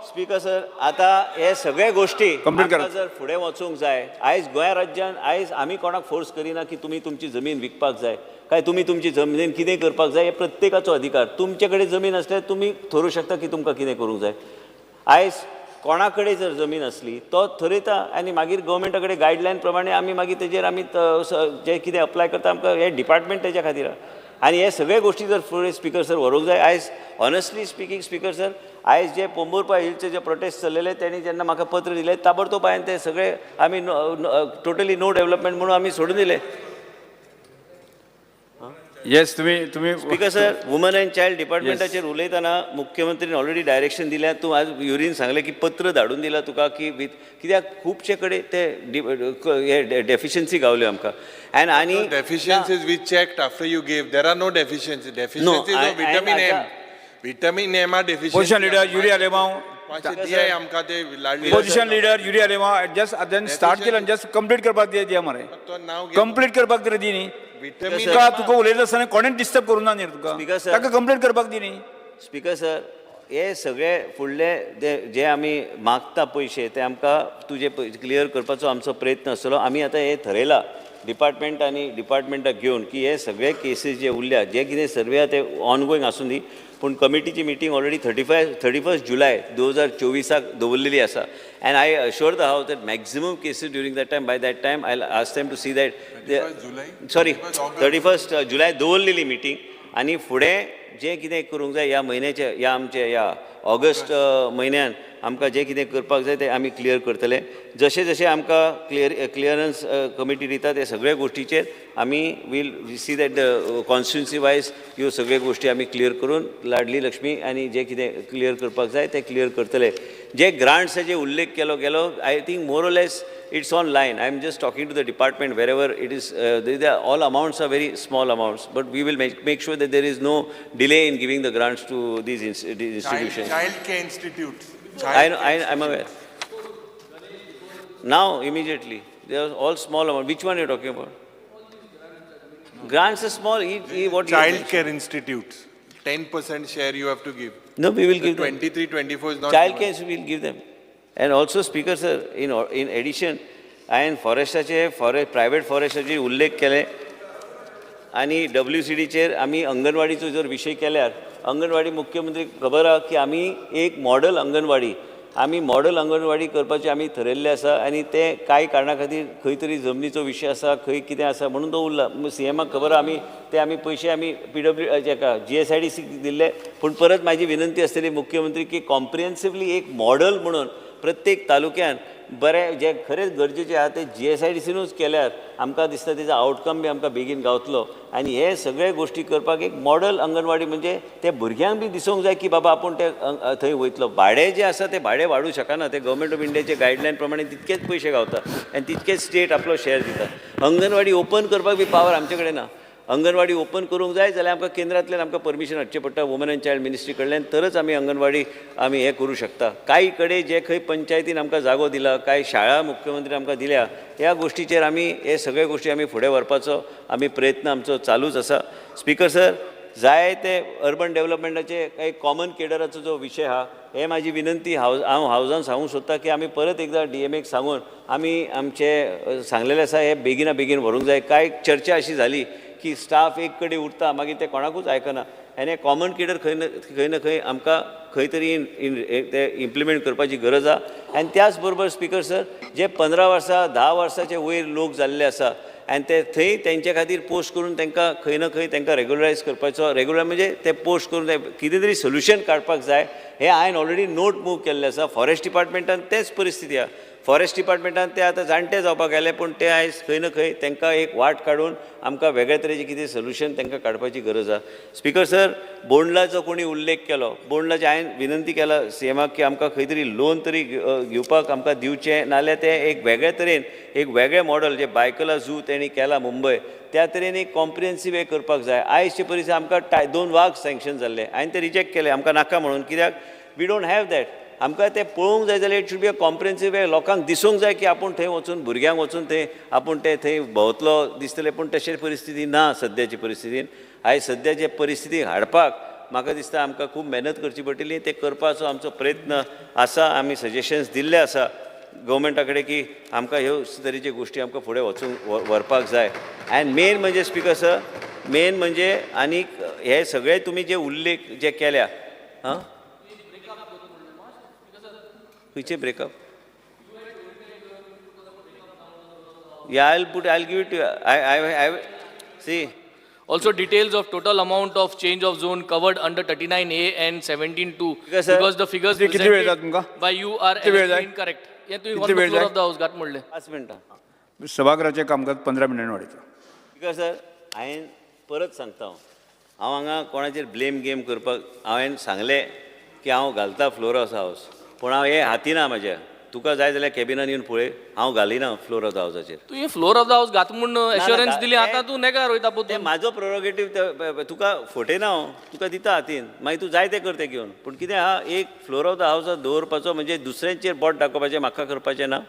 speaker sir, आतां हे सगळे गोश्टी कंप्लीट करा. जर फुडें वचूंक जाय आयज गोंय राज्यान आयज आमी कोणाक फोर्स करिना की तुमी तुमची जमीन विकपाक जाय काय तुमी तुमची जमनीन कितें करपाक जाय, हे प्रत्येकाचो अधिकार. तुमचे कडेन जमीन आसल्यार तुमी थरोवंक शकता की तुमकां कितें करूंक जाय. आयज कोणा कडेन जर जमीन आसली तो थरयता आनी मागीर गव्हर्मेंटा कडेन गायडलायन प्रमाणे आमी मागीर तेजेर आमी जे कितें अप्लाय करता आमकां हें डिपार्टमेंट तेज्या खातीर. आनी हे सगळे गोश्टी जर फुडें स्पीकर सर व्हरूंक जाय. आयज ऑनेस्टली स्पिकींग स्पीकर सर, आयज जे पोंबुर्पा हिलचे जे प्रोटेस्ट चल्लेले तेणी जेन्ना म्हाका पत्र दिलें ताबडतोब हांवें ते सगळे आमी टोटली नो डेवलपमेंट म्हणून आमी सोडून दिले. येस, तुमी तुमी speaker sir, woman and child डिपार्टमेंटाचेर उलयतना मुख्यमंत्रीन ऑलरेडी डायरेक्शन दिल्या. तूं आज युरीन सांगलें की पत्र धाडून दिलां तुका की विथ, कित्याक खुबशे कडेन ते हे डेफिशियन्सी गावल्यो आमकां. एन्ड आनी deficiencies we checked after you gave, there are no deficiency. Deficiencies of vitamin M, vitamin M are deficiency. Opposition leader Yuri Alemao, आमकां ते opposition leader Yuri Alemao just then start केलं just complete करपाक दिया मरे, complete करपाक तरी दी न्ही. तुका तुका उलयता आसतना कोणेच डिस्टर्ब करूं ना न्ही तुका, ताका कंप्लीट करपाक दी न्ही. स्पीकर सर, हे सगळे फुडले जे आमी मागता पयशे ते आमकां तुजे क्लियर करपाचो आमचो प्रयत्न आसतलो. आमी आतां हें थरयलां डिपार्टमेंट आनी डिपार्टमेंटाक घेवन की हे सगळे केसीस जे उरल्या, जे कितें सर्वे आहा ते ऑनगोईंग आसूं दी, पूण कमिटीची मिटींग ऑलरेडी 31 जुलय 2024 दवरलेली आसा. And I assure the house that maximum cases during that time, by that time I ask them to see that, sorry, 31 जुलय दवरलेली मिटींग. आनी फुडें जें कितें करूंक जाय ह्या म्हयन्याचे, ह्या आमचे ह्या ऑगस्ट म्हयन्यान आमकां जें कितें करपाक जाय तें आमी क्लियर करतले. जशें जशें आमकां क्लियरन्स कमिटी दिता ते सगळे गोश्टीचेर आमी will see that the constituency wise ह्यो सगळ्यो गोश्टी आमी क्लियर करून लाडली लक्ष्मी आनी जें कितें क्लियर करपाक जाय तें क्लियर करतले. जे ग्रांट्साचे उल्लेख केलो गेलो, I think more or less it's on line. I am just talking to the department wherever it is, all amounts are very small amounts, but we will make sure that there is no delay in giving the grants to these institutions. Child care institutes. I know, I'm aware. Now, immediately, they are all small amount. Which one are you talking about? Grants are small. What Child care institutes. 10% share you have to give. No, we will give them. 23, 24 is not. Child care we will give them. And also, Speaker sir, in addition, हांवें फॉरेस्टाचे forest private फॉरेस्टाचे उल्लेख केले आनी WCDचेर आमी अंगणवाडीचो जर विशय केल्यार, अंगणवाडी मुख्यमंत्री खबर आहा की आमी एक मॉडल अंगणवाडी, आमी मॉडल अंगणवाडी करपाचें आमी थरयल्लें आसा. आनी तें कांय कारणा खातीर खंय तरी जमनीचो विशय आसा, खंय कितें आसा म्हणून तो उरला. CMाक खबर आहा, आमी ते आमी पयशे आमी PW हेका GSIDC दिल्ले. पूण परत म्हाजी विनंती आसतली मुख्यमंत्री की कॉम्प्रिहेन्सिवली एक मॉडल म्हणून प्रत्येक तालुक्यान बरें जे खरेंच गरजेचें आहा तें GSIDCनूच केल्यार आमकां दिसता तेजो आवटकम बी आमकां बेगीन गावतलो. आनी हे सगळे गोश्टी करपाक एक मॉडल अंगणवाडी म्हणजे ते भुरग्यांक बी दिसूंक जाय की बाबा आपूण ते थंय वयतलो. भाडें जें आसा तें भाडें वाडूंक शकना, तें गव्हर्मेंट ऑफ इंडियाचे गायडलायन प्रमाणे तितकेच पयशे गावता आनी तितकेच स्टेट आपलो शेअर दिता. अंगणवाडी ओपन करपाक बी पावर आमचे कडेन ना. अंगणवाडी ओपन करूंक जाय जाल्यार आमकां केंद्रांतल्यान आमकां परमिशन हाडचें पडटा वुमन एंड चायल्ड मिनिस्ट्री कडल्यान, तरच आमी अंगणवाडी आमी हें करूं शकता. कांय कडेन जे खंय पंचायतीन आमकां जागो दिला, कांय शाळा मुख्यमंत्री आमकां दिल्या, ह्या गोश्टीचेर आमी हे सगळे गोश्टी आमी फुडें व्हरपाचो आमी प्रयत्न आमचो चालूच आसा. स्पीकर सर, जाय ते अर्बन डेवलपमेंटाचे काही कॉमन केडराचो जो विशय आहा, हे म्हाजी विनंती हांव हावजान सांगूंक सोदता की आमी परत एकदां DMAक सांगून आमी आमचे सांगलेलें आसा हे बेगिना बेगीन व्हरूंक जाय. कांय चर्चा अशी जाली की स्टाफ एक कडेन उरता, मागीर ते कोणाकूच आयकना. आनी कॉमन केडर खंय ना खंय ना खंय आमकां खंय तरी ते इम्प्लिमेंट करपाची गरज आहा. आनी त्याच बरोबर स्पीकर सर, जे 15 वर्सां 10 वर्साचे वयर लोक जाल्ले आसा आनी ते थंय तेंचे खातीर पोस्ट करून तांकां खंय ना खंय तांकां रेगुलरायज करपाचो, रेगुलर म्हणजे ते पोस्ट करून कितें तरी सोल्युशन काडपाक जाय. हें हांवें ऑलरेडी नोट मूव केल्लें आसा. फॉरेस्ट डिपार्टमेंटान तेच परिस्थिती आहा. फॉरेस्ट डिपार्टमेंटान ते आतां जाणटे जावपाक आयले, पूण ते आयज खंय ना खंय तांकां एक वाट काडून आमकां वेगळे तरेचें कितें सोल्युशन तांकां काडपाची गरज आहा. स्पीकर सर, बोंडलाचो कोणी उल्लेख केलो, बोंडलाचे हांवें विनंती केला CMाक की आमकां खंय तरी लोन तरी घेवपाक आमकां दिवचें, नाल्यार तें एक वेगळे तरेन एक वेगळें मॉडल जें बायकला झू तेणी केला मुंबय, त्या तरेन एक कॉम्प्रिहेन्सीव हें करपाक जाय. आयचे परिस्थिती आमकां 2 वाग सँक्शन जाल्ले, हांवें ते रिजेक्ट केले आमकां नाका म्हणून, कित्याक we don't have that. आमकां तें पळोवंक जाय जाल्यार it should be a comprehensive way, लोकांक दिसूंक जाय की आपूण थंय वचून भुरग्यांक वचून थंय आपूण ते थंय भोंवतलो दिसतलें, पूण तशें परिस्थिती ना सद्याची परिस्थितीन. आयज सद्याचे परिस्थिती हाडपाक म्हाका दिसता आमकां खूब मेहनत करची पडटली, तें करपाचो आमचो प्रयत्न आसा. आमी सजेशन्स दिल्ले आसा गव्हर्मेंटा कडेन की आमकां ह्यो तरेच्यो गोश्टी आमकां फुडें वचूंक व्हरपाक जाय. आनी मेन म्हणजे स्पीकर सर, मेन म्हणजे आनीक हे सगळे तुमी जे उल्लेख जे केल्या, आं खंयचे breakup? Yeah, I'll give it to you. I see. Also details of total amount of change of zone covered under 39A and 17(2), because the figures presented by you are incorrect. हें तुवें on the floor of the house घात म्हणलें. 5 मिनटां. सभाघराचें कामकाज 15 मिनटांनी वाडयता. Speaker sir, हांवें परत सांगता, हांव हांगा कोणाचेर ब्लेम गेम करपाक, हांवें सांगलें की हांव घालता फ्लोर ऑफ हावस, पूण हांव हें हातीना म्हाज्या. तुका जाय जाल्यार कॅबिनान येवन पळय, हांव घालिना फ्लोर ऑफ the हावसाचेर. तूं हें फ्लोर ऑफ the house घात म्हूण एश्योरन्स दिली, आतां तूं नेगार वयता तें म्हाजो प्रोरोगेटीव, तुका फटयना हांव, तुका दिता हातीन, मागीर तूं जाय तें कर तें घेवन. पूण कितें आहा, एक फ्लोर ऑफ the हावसार दवरपाचो म्हणजे दुसऱ्यांचेर बोट दाखोवपाचें म्हाका करपाचें ना,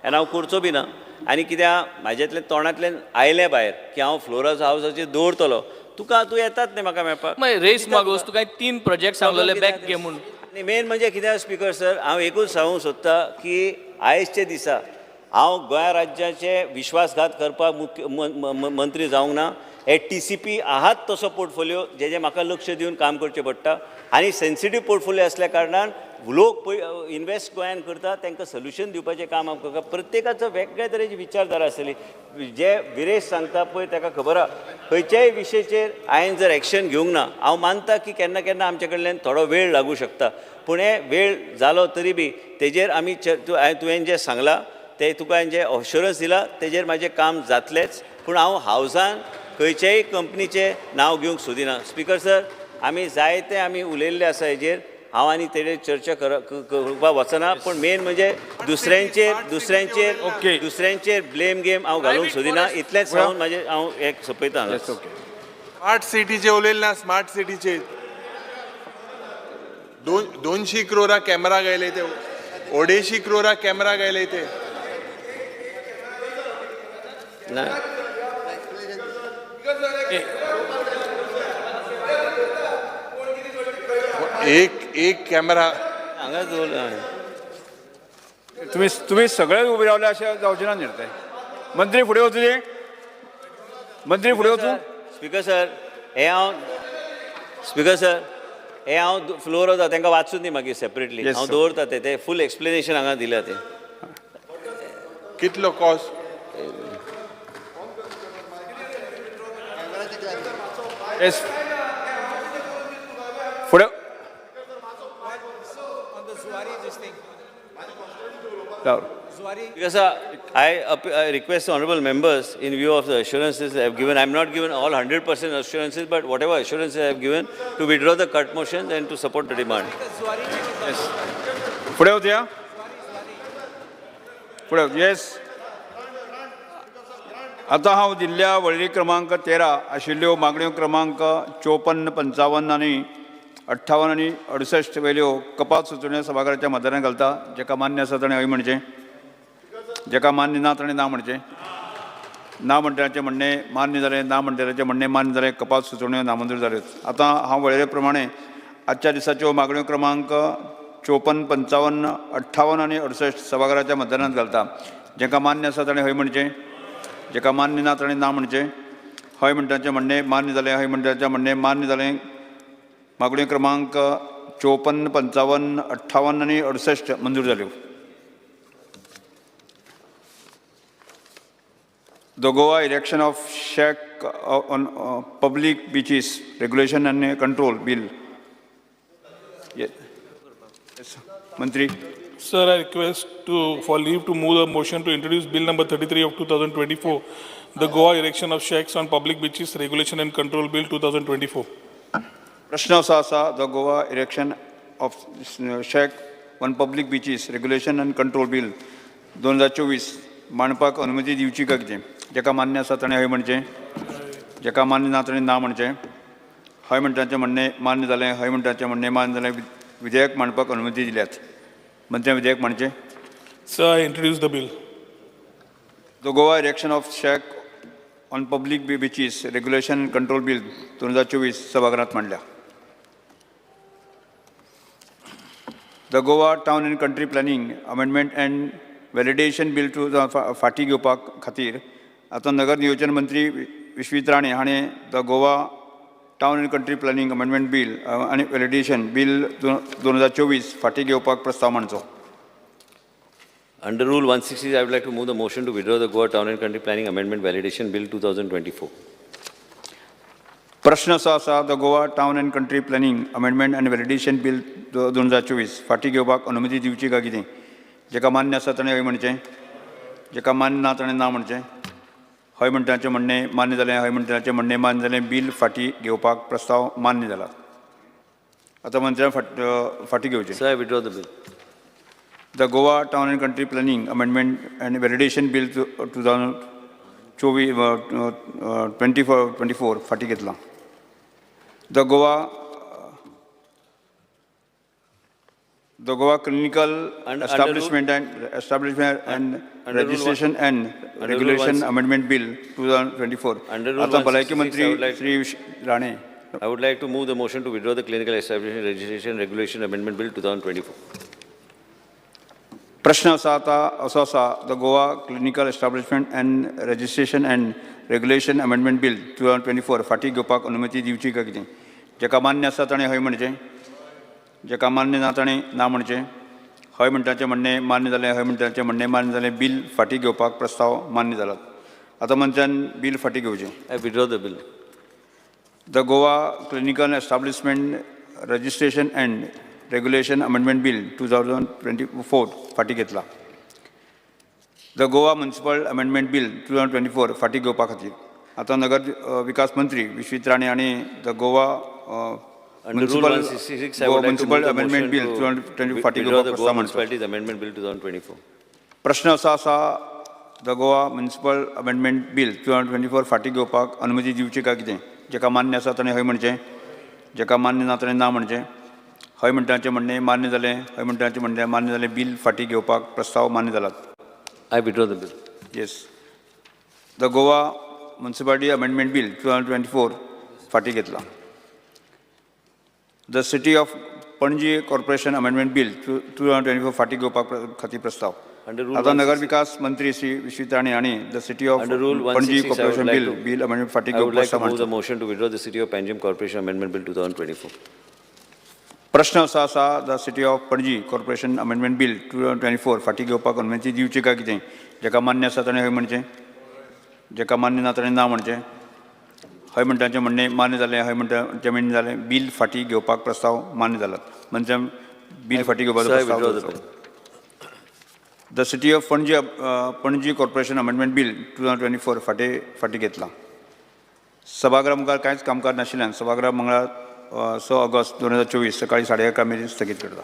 आनी हांव करचो बी ना. आनी कितें आहा, म्हाज्यांतल्यान तोंडांतल्यान आयलें भायर की हांव फ्लोर ऑफ the हावसाचेर दवरतलो, तुका तूं येतात न्ही म्हाका मेळपाक. मागीर रेस मागोस तुका 3 प्रोजेक्ट सांगलेले बॅक घे म्हूण. आनी मेन म्हणजे कितें स्पीकर सर, हांव एकूच सांगूंक सोदता की आयजच्या दिसा हांव गोंया राज्याचे विश्वासघात करपाक मुख्य मंत्री जावंक ना. हे TCP आहात तसो पोर्टफोलियो जेजे म्हाका लक्ष दिवन काम करचें पडटा आनी सेन्सिटीव पोर्टफोलियो आसल्या कारणान लोक पळय इन्वेस्ट गोंयान करता, तांकां सोल्युशन दिवपाचें काम आमकां करता. प्रत्येकाचो वेगळ्या तरेची विचारधारा आसतली. जे विरेश सांगता पळय ताका खबर आहा, खंयच्याय विशयाचेर हांवें जर एक्शन घेवंक ना, हांव मानता की केन्ना केन्ना आमचे कडल्यान थोडो वेळ लागूं शकता, पूण हे वेळ जालो तरी बी तेजेर आमी तुवें जें सांगलां ते तुका हांवें जें अश्युरंस दिलां तेजेर म्हाजें काम जातलेंच. पूण हांव हावजान खंयच्याय कंपनीचें नांव घेवंक सोदिना. स्पिकर सर, आमी जायते आमी उलयल्ले आसा हेजेर, हांव आनी तेजेर चर्चा करपाक वचना. पूण मेन म्हणजे दुसऱ्यांचेर दुसऱ्यांचेर दुसऱ्यांचेर ब्लेम गेम हांव घालूंक सोदिना. इतलेंच सांगून म्हाजें हांव एक सोंपयता. स्मार्ट सिटीचे उलयले ना, स्मार्ट सिटीचे 200 क्रोरा कॅमेरा गेले ते, 250 क्रोरा कॅमेरा गेले ते. ना एक एक कॅमेरा हांगा दवरला. तुम्ही तुम्ही सगळे उभे रावले अशें जावचें ना न्ही ते. मंत्री फुडें वचूं दी, मंत्री फुडें वचूं. स्पिकर सर, हे हांव स्पिकर सर हे हांव फ्लोर वता तांकां वाचून दी मागीर सेपरेटली. हांव दवरता ते ते फूल एक्सप्लेनेशन हांगा दिल्या ते. कितलो कॉस्ट? येस, फुडें Because I request the honorable members, in view of the assurances I have given, I have not given all 100% assurances, but whatever assurances I have given, to withdraw the cut motions and to support the demand. Yes. फुडें वचया, फुडें. येस, आतां हांव दिल्ल्या वळेरी क्रमांक 13 आशिल्ल्यो मागण्यो क्रमांक 54, 55 आनी 58 आनी 68 वयल्यो कपात सुचोवण्यो सभाघराच्या मतदारांक घालता. जेका मान्य आसा ताणें हय म्हणचें, जेका मान्य ना ताणें ना म्हणचें. ना म्हणटल्याचें म्हणणें मान्य जालें, ना म्हणटल्याचें म्हणणें मान्य जालें, कपात सुचोवण्यो नामंजूर जाल्यो. आतां हांव वळेरे प्रमाणे आजच्या दिसाच्यो मागण्यो क्रमांक 54, 55, 58 आनी 68 सभाघराच्या मतदानांत घालता. जेका मान्य आसा ताणें हय म्हणचें, जेका मान्य ना ताणें ना म्हणचें. हय म्हणटाचें म्हणणें मान्य जालें, हय म्हणटाचें म्हणणें मान्य जालें. मागण्यो क्रमांक 54, 55, 58 आनी 68 मंजूर जाल्यो. The Goa Erection of Shack on Public Beaches Regulation and Control Bill. Yes. Yes. Mantri. Sir, I request for leave to move a motion to introduce Bill number 33 of 2024, the Goa Erection of Shacks on Public Beaches Regulation and Control Bill 2024. प्रश्न असो आसा, the Goa Erection of Shack on Public Beaches Regulation and Control Bill 2024 मांडपाक अनुमती दिवची काय कितें? जेका मान्य आसा ताणें हय म्हणचें, जेका मान्य ना ताणें ना म्हणचें. हय म्हणटाचें म्हणणें मान्य जालें, हय म्हणटाचें म्हणणें मान्य जालें. विधेयक मांडपाक अनुमती दिल्यात. मंत्र्यान विधेयक मांडचें. Sir, I introduce the bill. The Goa Erection of Shack on Public Beaches Regulation and Control Bill 2024 सभाघरांत मांडल्या. The Goa Town and Country Planning Amendment and Validation Bill फाटीं घेवपा खातीर आतां नगर नियोजन मंत्री विश्वीत राणे हाणें the Goa Town and Country Planning Amendment Bill आनी व्हॅलिडेशन बील 2024 फाटीं घेवपाक प्रस्ताव मांडचो. Under Rule 160, I would like to move the motion to withdraw the Goa Town and Country Planning Amendment Validation Bill 2024. प्रश्न असो आसा, the Goa Town and Country Planning Amendment and Validation Bill 2024 फाटीं घेवपाक अनुमती दिवची काय कितें? जेका मान्य आसा ताणें हय म्हणचें, जेका मान्य ना ताणें ना म्हणचें. हय म्हणटाचें म्हणणें मान्य जालें, हय म्हणटाचें म्हणणें मान्य जालें. बील फाटीं घेवपाक प्रस्ताव मान्य जाला. आतां मंत्र्यान फाटीं घेवचें. Sir, I withdraw the bill. The Goa Town and Country Planning Amendment and Validation Bill 2024 फाटीं घेतला. The Goa Clinical Establishment and Registration and Regulation Amendment Bill 2024. आतां भलायकी मंत्री Shri Rane. I would like to move the motion to withdraw the Clinical Establishment Registration Regulation Amendment Bill 2024. प्रश्न आसा आतां असो आसा, the Goa clinical establishment and registration and regulation amendment bill 2024 फाटीं घेवपाक अनुमती दिवची काय कितें? जेका मान्य आसा ताणें हय म्हणचें, जेका मान्य ना ताणें ना म्हणचें. हय म्हणटाचें म्हणणें मान्य जालें, हय म्हणटाचें म्हणणें मान्य जालें. बील फाटीं घेवपाक प्रस्ताव मान्य जाला. आतां मंत्र्यान बील फाटीं घेवचें. I withdraw the bill. The Goa clinical establishment registration and regulation amendment bill 2024 फाटीं घेतला. The Goa municipal amendment bill 2024 फाटीं घेवपा खातीर आतां नगर विकास मंत्री विश्वीत राणे हांणी the Goa municipal 166, I would like to municipal move the amendment motion bill to 2024 फाटीं withdraw घेवपाक the Goa प्रस्ताव मांडचो. Municipalities Amendment Bill 2024. प्रश्न असो आसा, the Goa municipal amendment bill 2024 फाटीं घेवपाक अनुमती दिवची काय कितें? जेका मान्य आसा ताणें हय म्हणचें, जेका मान्य ना ताणें ना म्हणचें. हय म्हणटाचें म्हणणें मान्य जालें, हय म्हणटाचें म्हणणें मान्य जालें. बील फाटीं घेवपाक प्रस्ताव मान्य जाला. I withdraw the bill. Yes. The Goa municipality amendment bill 2024 फाटीं घेतला. The city of Panaji corporation amendment bill 2024 फाटीं घेवपा खातीर प्रस्ताव. Under Rule आतां नगर 166 विकास मंत्री श्री विश्वीत राणे हांणी the city of Under Rule Panaji 166, I would corporation like bill to bill amendment फाटीं I would घेवपाक like to प्रस्ताव move मांडचो. the motion to withdraw the City of Panjim Corporation Amendment Bill 2024. प्रश्न असो आसा, the city of Panaji corporation amendment bill 2024 फाटीं घेवपाक अनुमती दिवची काय कितें? जेका मान्य आसा ताणें हय म्हणचें, जेका मान्य ना ताणें ना म्हणचें. हय म्हणटाचें म्हणणें मान्य जालें, हय म्हणटाचें म्हणणें जालें. बील फाटीं घेवपाक प्रस्ताव मान्य जाला. म्हणजे बील फाटीं घेवपाचो Sir, I प्रस्ताव withdraw the दवरचो. bill. The city of Panaji corporation amendment bill 2024 फाटीं घेतला. सभागृहा मुखार कांयच कामकाज नाशिल्ल्यान सभागृह मंगळार 6 ऑगस्ट 2024 सकाळी 11:30 मेरेन स्थगीत करता.